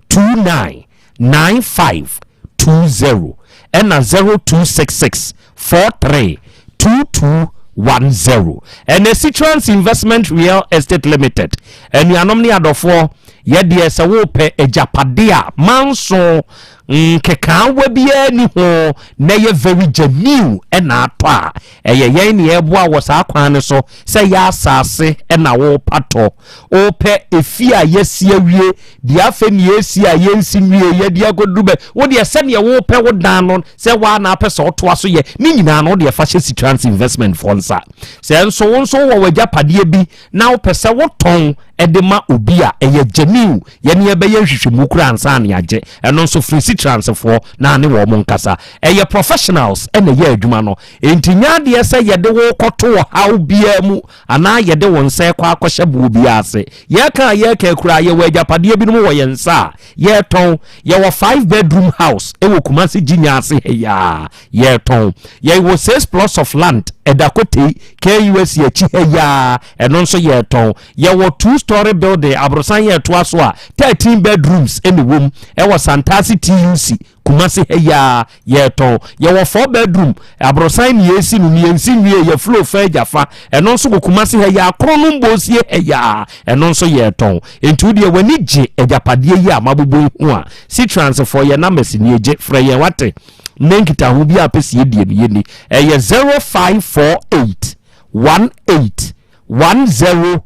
29 95 20 ɛna 0266 43 22 10. Ɛna Citrans Investment Real Estate Limited. Anuanom ne adɔfoɔ, yɛdeɛ sɛ wopɛ agyapade a manso Nkekaawa biara nni ho na ɛyɛ very genuine na atɔ a, ɛyɛ yɛn na yɛreboa wɔ saa kwan no so sɛ ɛyɛ asase na worepa tɔ, wopɛ efie a yɛasi awie, deɛ afei na yɛresi a yɛnsi nwie, yɛde akɔduru bɛ, wo deɛ sɛdeɛ wopɛ wo dan no sɛ woa na apɛ sɛ wotoa so yɛ ne nyinaa no wodeɛ fa hyɛ Citrans Investment foɔ nsa. Sɛ nso wo nso wowɔ w'agyapadeɛ bi na wopɛ sɛ wotɔn de ma obi a, ɛyɛ genuine, yɛne yɛbɛyɛ nhwehwɛmu koraa ansa na yɛagye. Ɛno nso firi Citrans-foɔ na ne wɔn nkasa. Ɛyɛ professionals na ɛyɛ adwuma no, enti nyɛ adeɛ sɛ yɛde wo rekɔto ɔhaw biara mu anaa yɛde wo nsa rekɔ akɔhyɛ boɔ biara ase. Yɛreka a yɛreka koraa, yɛwɔ agyapadeɛ binom wɔ yɛn nsa a yɛretɔn. Yɛwɔ five bedroom house wɔ Kumasi Gyinya ase ha yi ara, yɛretɔn. Yɛwɔ six plots of land. Ɛda Kotei, KUSC akyi ha yi ara, ɛno nso yɛretɔn. Yɛwɔ two story building, aborosan yɛ ɛtoa so a 13 bedrooms na ɛwɔ mu, ɛwɔ Santase TUC, Kumasi ha yi ara, yɛretɔn. Yɛwɔ four bedroom, aborosan ne yɛresi no, ne yɛnsi nwie, yɛ floor fa agya fa, ɛno nso wɔ Kumasi ha yi ara, Kronom Bosie ha yi ara, ɛno nso yɛretɔn. Enti wo deɛ w'ani gye agyapadeɛ yi a mabobɔ yi ho a, Citrans foɔ yɛn numbers nie, gye frɛ yɛn wate. Ne nkitaho bi a pɛ sɛ yɛdie no yɛni. Ɛyɛ 0548 18 1000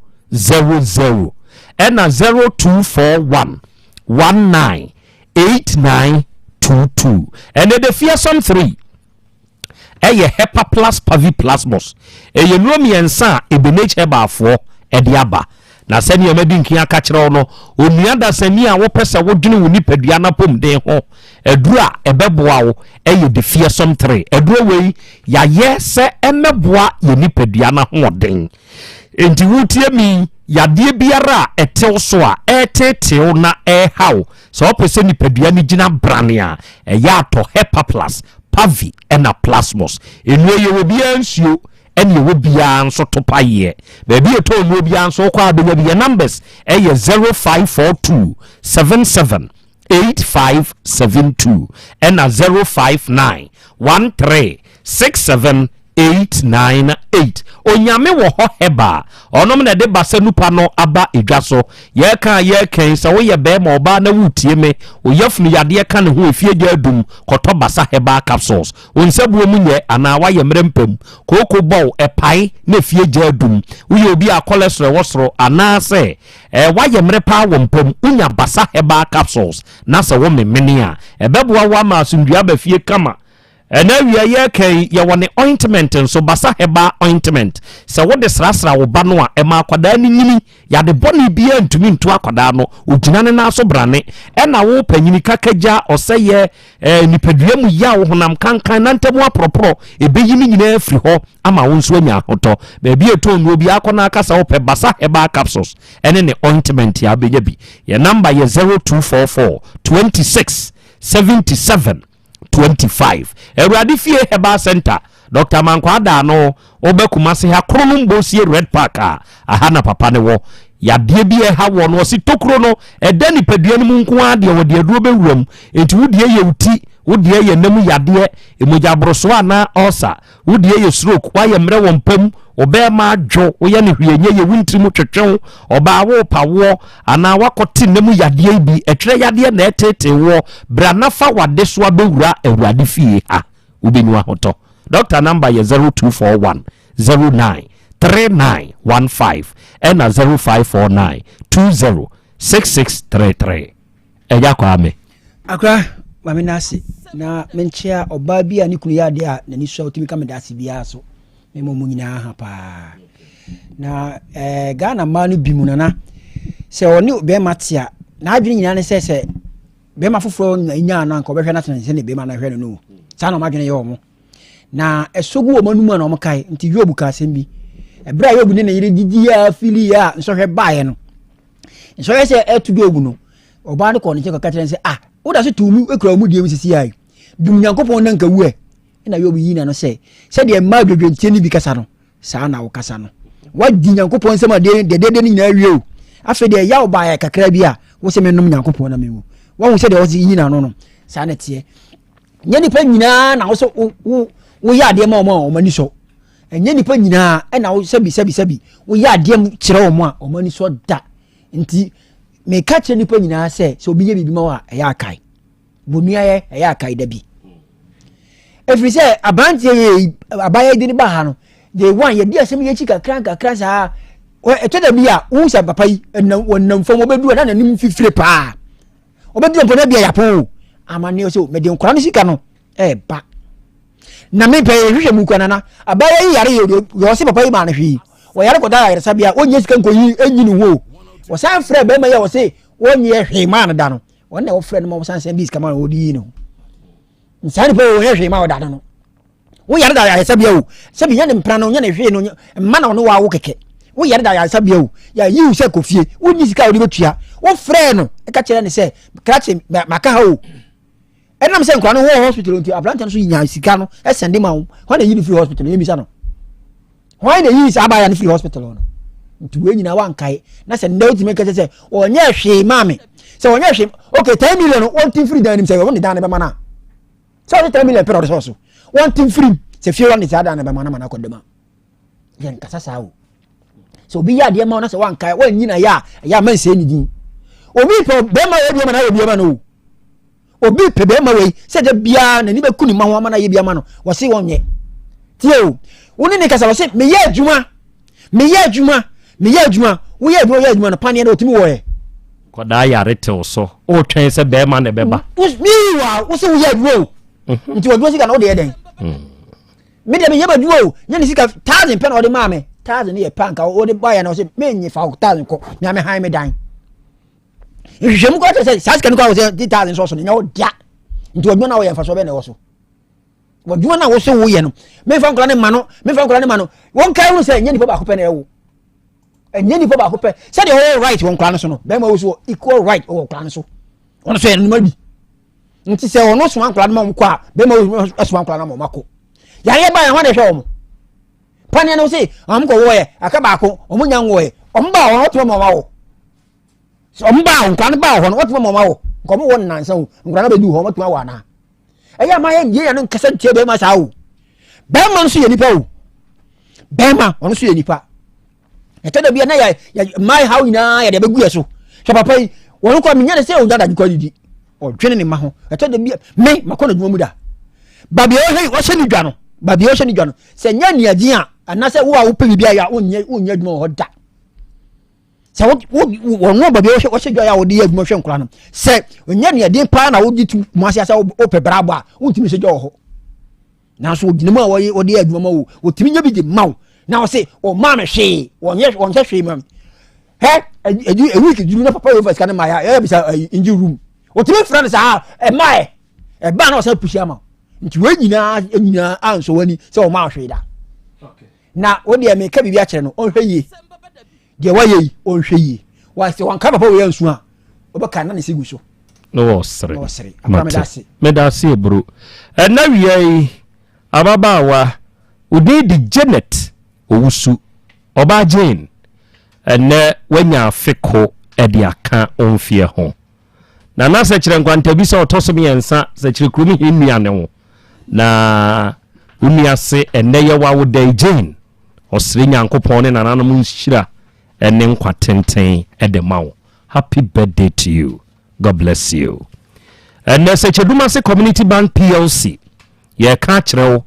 ɛna 0241 19 8922. Ɛnɛ the fearsome 3 ɛyɛ Hepa Plus Pavi Plasmos. Ɛyɛ nnuro mmiɛnsa a Ebenage Herbalfoɔ ɛde aba. Na sɛnea madi nkan aka kyerɛ wo no, onua dasani a wopɛ sɛ wodwene wo nipadua no apɔmuden ho, aduro a ɛbɛboa wo yɛ The Fearsome 3. Aduro wei, yɛayɛ sɛ ɛmmɛboa yɛn nipadua no ahoɔden. Enti wotie me yi, yadeɛ biara a ɛte wo so a ɛreteetee wo na ɛreha wo, sɛ wopɛ sɛ nipadua no gyina brane a, ɛyɛ atɔ Hepaplus, Pavi ɛna Plasmos. Nnuro yi, ɛwɔ biara nsuo ɛne ɛwɔ biara nso to payeɛ. Baabi a ɛtɔ nnuro biara nso wokɔ a bɛnya bi. Yɛn numbers ɛyɛ 0542 77 8572 ɛna 059 13 67 898. Onyame wɔ hɔ Herbal, ɔnom na ɛde basa nupa no aba edwa so. Yɛreka a yɛreka yi, sɛ woyɛ bɛrima, ɔbaa na woretie me, wo yafunu yadeɛ ka ne ho, efie gya adum, kɔtɔ Basa Herbal Capsules. Wo nsabuo mu nyɛ anaa woayɛ mmerɛ mpam, kooko bɔ wo, ɛpae na efie gya adum. Woyɛ obi a cholesterol wɔ soro anaasɛ eh, woayɛ mmerɛ paa wɔ mpa mu, wonya Basa Herbal Capsules na sɛ wo memene a, ɛbɛboa wo ama asomdwoeɛ aba fie kama. Ɛna awia yɛreka yi, yɛwɔ ne ointment nso, Basa Herbal Ointment. Sɛ wode srasra wo ba no a, ɛma akwadaa no nyini. Yade bɔne biara ntumi ntu akwadaa no, ogyina ne nan so brane. Ɛna wo panyini, kakagya, ɔsɛeɛ, eh, nipadua mu yaw, honam kankan, nantamu aporɔporɔ, ɛbɛyi ne nyinaa afiri hɔ ama wo nso anya ahotɔ. Baabi a ɛtɔn nnuro biara kɔ na aka sɛ wopɛ Basa Herbal Capsules ɛne ne ointment a wobɛnya bi. Yɛn namba yɛ 0244 26 77 25. Awurade Fie Herbal Center, Dr. Mankwaa Daano, woba Kumasi ha, Kronom Bosie Red Park a, aha na papa no wɔ. Yadeɛ bi a ɛha wɔ no, ɔse tokuro no, ɛda nipadua no mu nko ara deɛ wɔde aduro bɛwura mu. Enti wo deɛ yɛ wo ti, wo deɛ yɛ nna mu yadeɛ, mogya aborosoɔ anaa ulcer, Wo deɛ yɛ stroke, woayɛ mmerɛ wɔ mpa mu, wo bɛɛma adwo, woyɛ no hwee nyɛ yie, wo ntiri mu twetwe wo, ɔbaa worepa woɔ, anaa woakɔte nna mu yadeɛ yi bi, ɛtwerɛ yadeɛ na ɛreteetee woɔ, bra na fa w'adesoa bɛwura Awurade fie ha, wobɛnya ahotɔ. Doctor number yɛ 0241 09 3915 ɛna 0549 20 6633. Agya Kwame. Akora, ma me nase na menkyea ɔbaa bi a ne kunu yɛ adeɛ a n'ani sɔ a ɔtumi ka me dase biara so. Mema ɔmo nyinaa ha paa. Na eh, Ghana mmaa no bi mu nana, sɛ ɔne bɛrima te a, n'adwene nyinaa ne sɛ sɛ bɛrima foforɔ na nyaa no anka ɔbɛhwɛ no atena sɛ ne bɛrima no hwɛ no no. Saa na ɔmo adwene yɛ ɔmo. Na ɛsɔ gu wɔn anum a na wɔn kae. Nti Yob ka asɛm bi. Ɛberɛ a Yob ne ne yere didi a fili a nsɔhwɛ baeɛ no, nsɔhwɛ sɛ ɛto Job no, ɔbaa no kɔɔ ne nkyɛn kɔka kyerɛ no sɛ, ah, woda so to mu kura mu deɛ mu sisi ayi. Dum Nyankopɔn na nka wu ɛ. Ɛna Yob yi n'ano sɛ, sɛdeɛ mmaa dwodwontie no bi kasa no, saa na wokasa no. Wadi Nyankopɔn nsɛm a deɛ deɛ no nyinaa wie o. Afei deɛ yaw baeɛ kakra bi a, wo sɛ menom Nyankopɔn na menwu. Wahu sɛdeɛ ɔsi yi n'ano no, saa na ɛteɛ. Nyɛ nipa nyinaa na wo sɛ wo woyɛ adeɛ ma wɔn a wɔn ani sɔ. Ɛnyɛ nipa nyinaa ɛna wo sɛbi sɛbi sɛbi woyɛ adeɛ kyerɛ wɔn a wɔn ani sɔ da. Nti meka kyerɛ nipa nyinaa sɛ sɛ obi yɛ biribi ma wo a ɛyɛ akae. Bonua yɛ ɛyɛ akae da bi. Ɛfiri sɛ aberanteɛ yɛ abayɛ de ne ba ha no day one yɛdi asɛm yɛ akyi kakra kakra saa ɛtɔ da bi a wohu sɛ papa yi ɛnam wɔnam fam wɔbɛdu a na n'anim fifire paa. Ɔbɛduru mpo na bia yɛapɔn o. Amanneɛ sɛ mede nkwadaa no sika no ɛreba. Na mepɛ yɛhwehwɛ mu kura nana. Abaayewa yi yare yɛ yɛ ɔse papa yi maa no hwee. Ɔyare kɔda ayaresabea ɔnyɛ sika nkɔyi ɛnyi ne ho o. Ɔsan frɛ bɛrima yi a ɔse ɔnyɛ hwee maa no da no. Ɔno na ɔfrɛ no ma ɔsan sɛn bi sika ma no ɔde yi ne ho. Nsaa nipa yi ɔnyɛ hwee maa ɔda no no. Woyare da ayaresabea o. Sɛbi nyɛ ne mpena no nyɛ ne hwee no mma na ɔno wawo kɛkɛ. Woyare da ayaresabea o. Yɛayi wo sɛ kɔ fie. Wonni sika a wode bɛtua. Wofrɛɛ no ka kyerɛ no sɛ krakye maka ha o. Ɛnam sɛ nkwadaa no wɔ hospital nti aberante no so nya sika no sɛnde ma wo. Hwan na yi no firi hospital no? Yɛmmisa no. Hwan na eyii saa abaayewa no firi hospital hɔ no? Nti wei nyinaa wankae. Na sɛ nnɛ wotumi kɛsɛ sɛ ɔnyɛ hwee maa me. Sɛ ɔnyɛ hwee, okay, 10 million no wɔnte mfiri dan no mu sɛ wɔn de dan no bɛma no a. Sɛ ɔde 10 million pɛ na ɔde sɔɔ so. Wɔnte mfiri mu sɛ fie wɔn de saa dan no bɛma no ma no akɔ dɛm a. Yɛn kasa saa o. Sɛ obi yɛ adeɛ ma wo na sɛ wankae, wannyina yɛ a, ɛyɛ a mansɛe ne din. Obi pɛ bɛrima yɛ bi ama no ayɛ bi ama no o. Obi pɛ bɛrima wei sɛ da biara n'ani bɛku ne ma ho ama no ayɛ bi ama no, wɔse wɔnyɛ. Tie o, wo ne ne kasa wɔse meyɛ adwuma, meyɛ adwuma, meyɛ adwuma, woyɛ adwuma woyɛ adwuma no paneɛ no ɔtumi wɔɛ. Kɔdaa yare tew so, wotwɛn sɛ bɛrima na ɛbɛba. Meanwhile, wo sɛ woyɛ adwuma o, mhm. nti wɔadwuma sika na wode yɛ dɛn? Mm. Me deɛ meyɛ m'adwuma o, nyɛ ne sika thousand pɛ na ɔde maa me, thousand yɛ pɛ anka wode baeɛ na ɔse menye fa wo thousand kɔ, mea me han me dan. Nhwehwɛmu kɔ kyerɛ sɛ saa sika no kɔ a wɔsɛ 3000 sɔsɔ no nyɛ wo dea. Nti ɔdwuma no a wɔyɛ mfasoɔ bɛn na ɛwɔ so? Ɔdwuma no a wɔsɛ woyɛ no, memfa nkora ne ma no, memfa nkora ne ma no. Wɔn kae ho sɛ ɛnyɛ nipa baako pɛ na ɛwo. Ɛnyɛ nipa baako pɛ. Sɛdeɛ ɔwɔ right wɔ nkora no so no, bɛrima wo so wɔ equal right wɔ nkora no so. Ɔno so yɛ nnoma bi. Nti sɛ ɔno soma nkora no ma wɔn kɔ a, bɛrima wo soma nkora no ma wɔn akɔ. Yareɛ ba yɛn ho na ɛhwɛ wɔn. Paneɛ no sɛ wɔn kɔ wɔyɛ aka baako, wɔn nya nwɔɛ. Wɔn ba wɔn wɔtuma ma wɔn awɔ. Sɛ ɔmo baa nkwa no baa hɔ no wɔtumi ma ɔmo awɔ nka ɔmo wɔ nnansa o nkwa no bɛdu hɔ wɔtumi awɔ anaa ɛyɛ ama yɛ yɛ no nkasa ntia bɛrima saa o bɛrima nso yɛ nipa o bɛrima ɔno nso yɛ nipa ɛtɔ da bi a na yɛ yɛ mmaa haw nyinaa yɛde abɛgu yɛ so hwɛ papa yi wɔn kɔ menya ne sɛ ɔnya adagye kɔ didi ɔdwene ne ma ho ɛtɔ da bi a me makɔ n'adwuma mu da baabi a ɔhwɛ ɔhyɛ ne dwa no baabi a ɔhyɛ ne dwa no sɛ nyɛ nea a anaasɛ wo a wopɛ biribi ayɛ a wonyɛ wonyɛ adwuma wɔ hɔ da sɛ wɔn no baabi a wɔhyɛ dwa a wɔde yɛ adwuma hwɛ nkora no sɛ nyɛ nea den paa na wogye tu kumase asɛ wopɛ bra abɔ a wontumi hyɛ dwa wɔ hɔ nanso ogyina mu a wɔyɛ wɔde yɛ adwuma ma wo wɔtumi nya bi de ma wo na wɔse ɔmaa me hwee wɔnyɛ wɔnhyɛ hwee ma me hɛ ɛdi ɛweek duru na papa yɛ fa sika no ma yɛ yɛ bisa ɛyi engine room wɔtumi fira no saa ɛma ɛ ɛbaa na wɔsan pusi ama nti wɔn nyinaa nyinaa ansɔ wɔn ani sɛ wɔn ahwee da na wɔn deɛ meka biribi akyerɛ no ɔnhwɛ yie. Deɛ wayɛ yi ɔnhwɛ yie. Wa sɛ wanka papa wei ansu a wobɛka na ne se gu so. Na wɔsere. Na wɔsere. Akora meda ase. Meda ase eburo. Ɛna wia yi ababaawa wo din de Janet Owusu. Ɔbaa Jane. Ɛnɛ wanya afe ko de aka wo mfeɛ ho. Nana Sɛkyerɛ Nkwantabi sɛ ɔtɔ so mmiɛnsa Sɛkyerɛ kurom hene nua ne wo. Na wo nua se ɛnɛ yɛ w'awoda yi Jane. Ɔsrɛ Nyankopɔn ne nananom nhyira ne nkwa tenten de ma wo. Happy birthday to you. God bless you. Ɛnɛ Sɛkyɛdumase Community Bank PLC yɛreka akyerɛ wo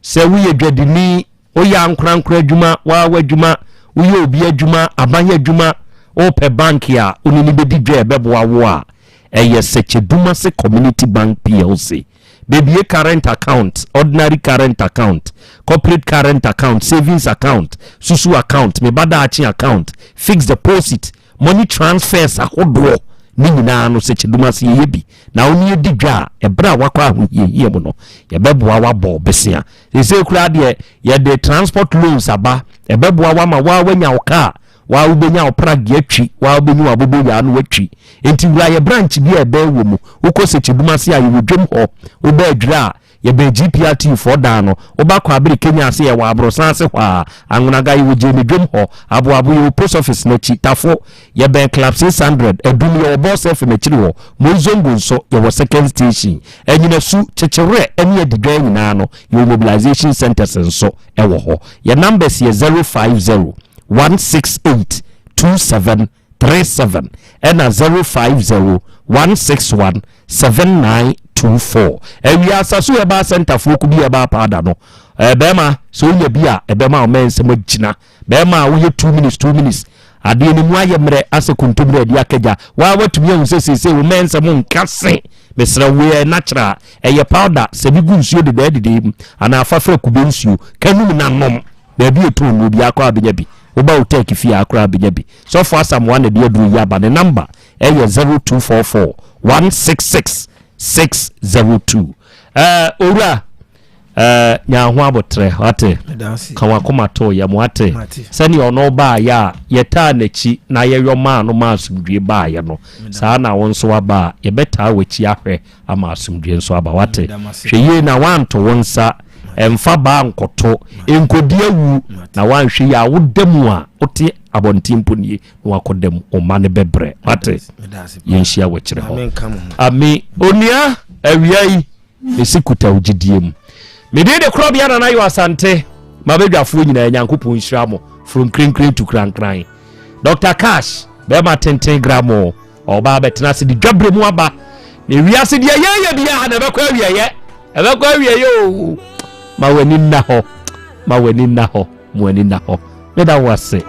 sɛ woyɛ dwadini, woyɛ ankorankora adwuma, waa w'adwuma, woyɛ obi adwuma, aban adwuma, wopɛ bank a wo ne no bɛdi dwa a ɛbɛboa wo a, ɛyɛ Sɛkyɛdumase Community Bank PLC. Bebue current account, ordinary current account, corporate current account, savings account, susu account, me ba daakye account, fixed deposit, money transfers ahodoɔ ne nyinaa no sɛ kyɛdum ase yɛyɛ bi na wo ne yɛdi dwa a ɛberɛ a wakɔ ahohiahia mu no yɛbɛboa wabɔ bɛsia seesei koraa deɛ yɛde transport loans aba ɛbɛboa wama waa wanya wo kaa Waa wobɛnya wo pragea atwi, waa wobɛnya w'aboboyaa no atwi. Enti wura yɛ branch bi a ɛbɛn wɔ mu. Wokɔ Sekyedum ase a, yɛwɔ dwam hɔ. Woba Adwira a, yɛbɛn GPRTU foɔ dan no. Woba Kwabere Kenya ase, yɛwɔ aborosan ase hɔ ara. Anwonaga, yɛwɔ Gyeme dwam hɔ. Aboabo, yɛwɔ post office no akyi. Tafo, yɛbɛn Club 600. Adum, yɛwɔ Boss FM akyiri hɔ. Moizongo nso, yɛwɔ second station. Anyinasu, Kyekyewerɛ ne Adidwan nyinaa no, yɛwɔ mobilization centres nso. wɔ hɔ. Yɛn numbers yɛ 050 168 2737 ɛna 050 161 7924. Awia Asaso Herbal Center foɔ kubi herbal powder no eh, bɛrima sɛ wonya bi a ɛbɛma wo mɛnsɛm agyina. Bɛrima a woyɛ 2 minutes 2 minutes adeɛ no mu ayɛ mmerɛ asɛ kontomire adi akagya waa watumi ahu sɛ seesei wo mɛnsɛm nka se Mesrɛ wo, wei yɛ natural, ɛyɛ powder, sɛ bi gu nsuo dedaa didee mu anaa fa fra kube nsuo, ka num na nom. Baabi a ɛtɔn nnuro biara koraa bɛnya bi. Woba wo tech fie ha koraa bɛnya bi. Sɔfo Asamoah na ɛde aduro yi aba, ne number ɛyɛ 0244 166 602. Ɛɛ owura. Eh, nya ho abotrɛ, wate? Ka wakoma to yam, wate? Sɛnea ɔno baayɛ a, yɛtaa n'akyi na yɛyɔ maa no ma asomdwie baayɛ no, saa na wo nso aba a, yɛbɛtaa w'akyi ahwɛ ama asomdwie nso aba, wate? Hwɛ yie na woanto wo nsa Ɛmfa baa nkɔto, nkɔdi awu, na woanhwɛ yie a woda mu a wote abɔnten mpo nie na wakɔda mu, wo mma no bɛbrɛ. Wate? Yɛnhyia wɔ akyire hɔ. Ami, onua, awia yi, mesi kuta wo gyidie mu. Mede de korɔbea Nana Yaw Asante, mabadwafoɔ nyinaa, Nyankopɔn nhyira mo, from Krenkren to Krankran. Dr. Cash, bɛrima tenten gramo, ɔba abɛtena ase de dwaberɛ mu aba. Na wiase deɛ yɛyɛ biara na ɛbɛkɔ awieɛ, ɛbɛkɔ awieɛ o. Ma w'ani nna hɔ, ma w'ani nna hɔ, ma w'ani nna hɔ. Meda wo ase.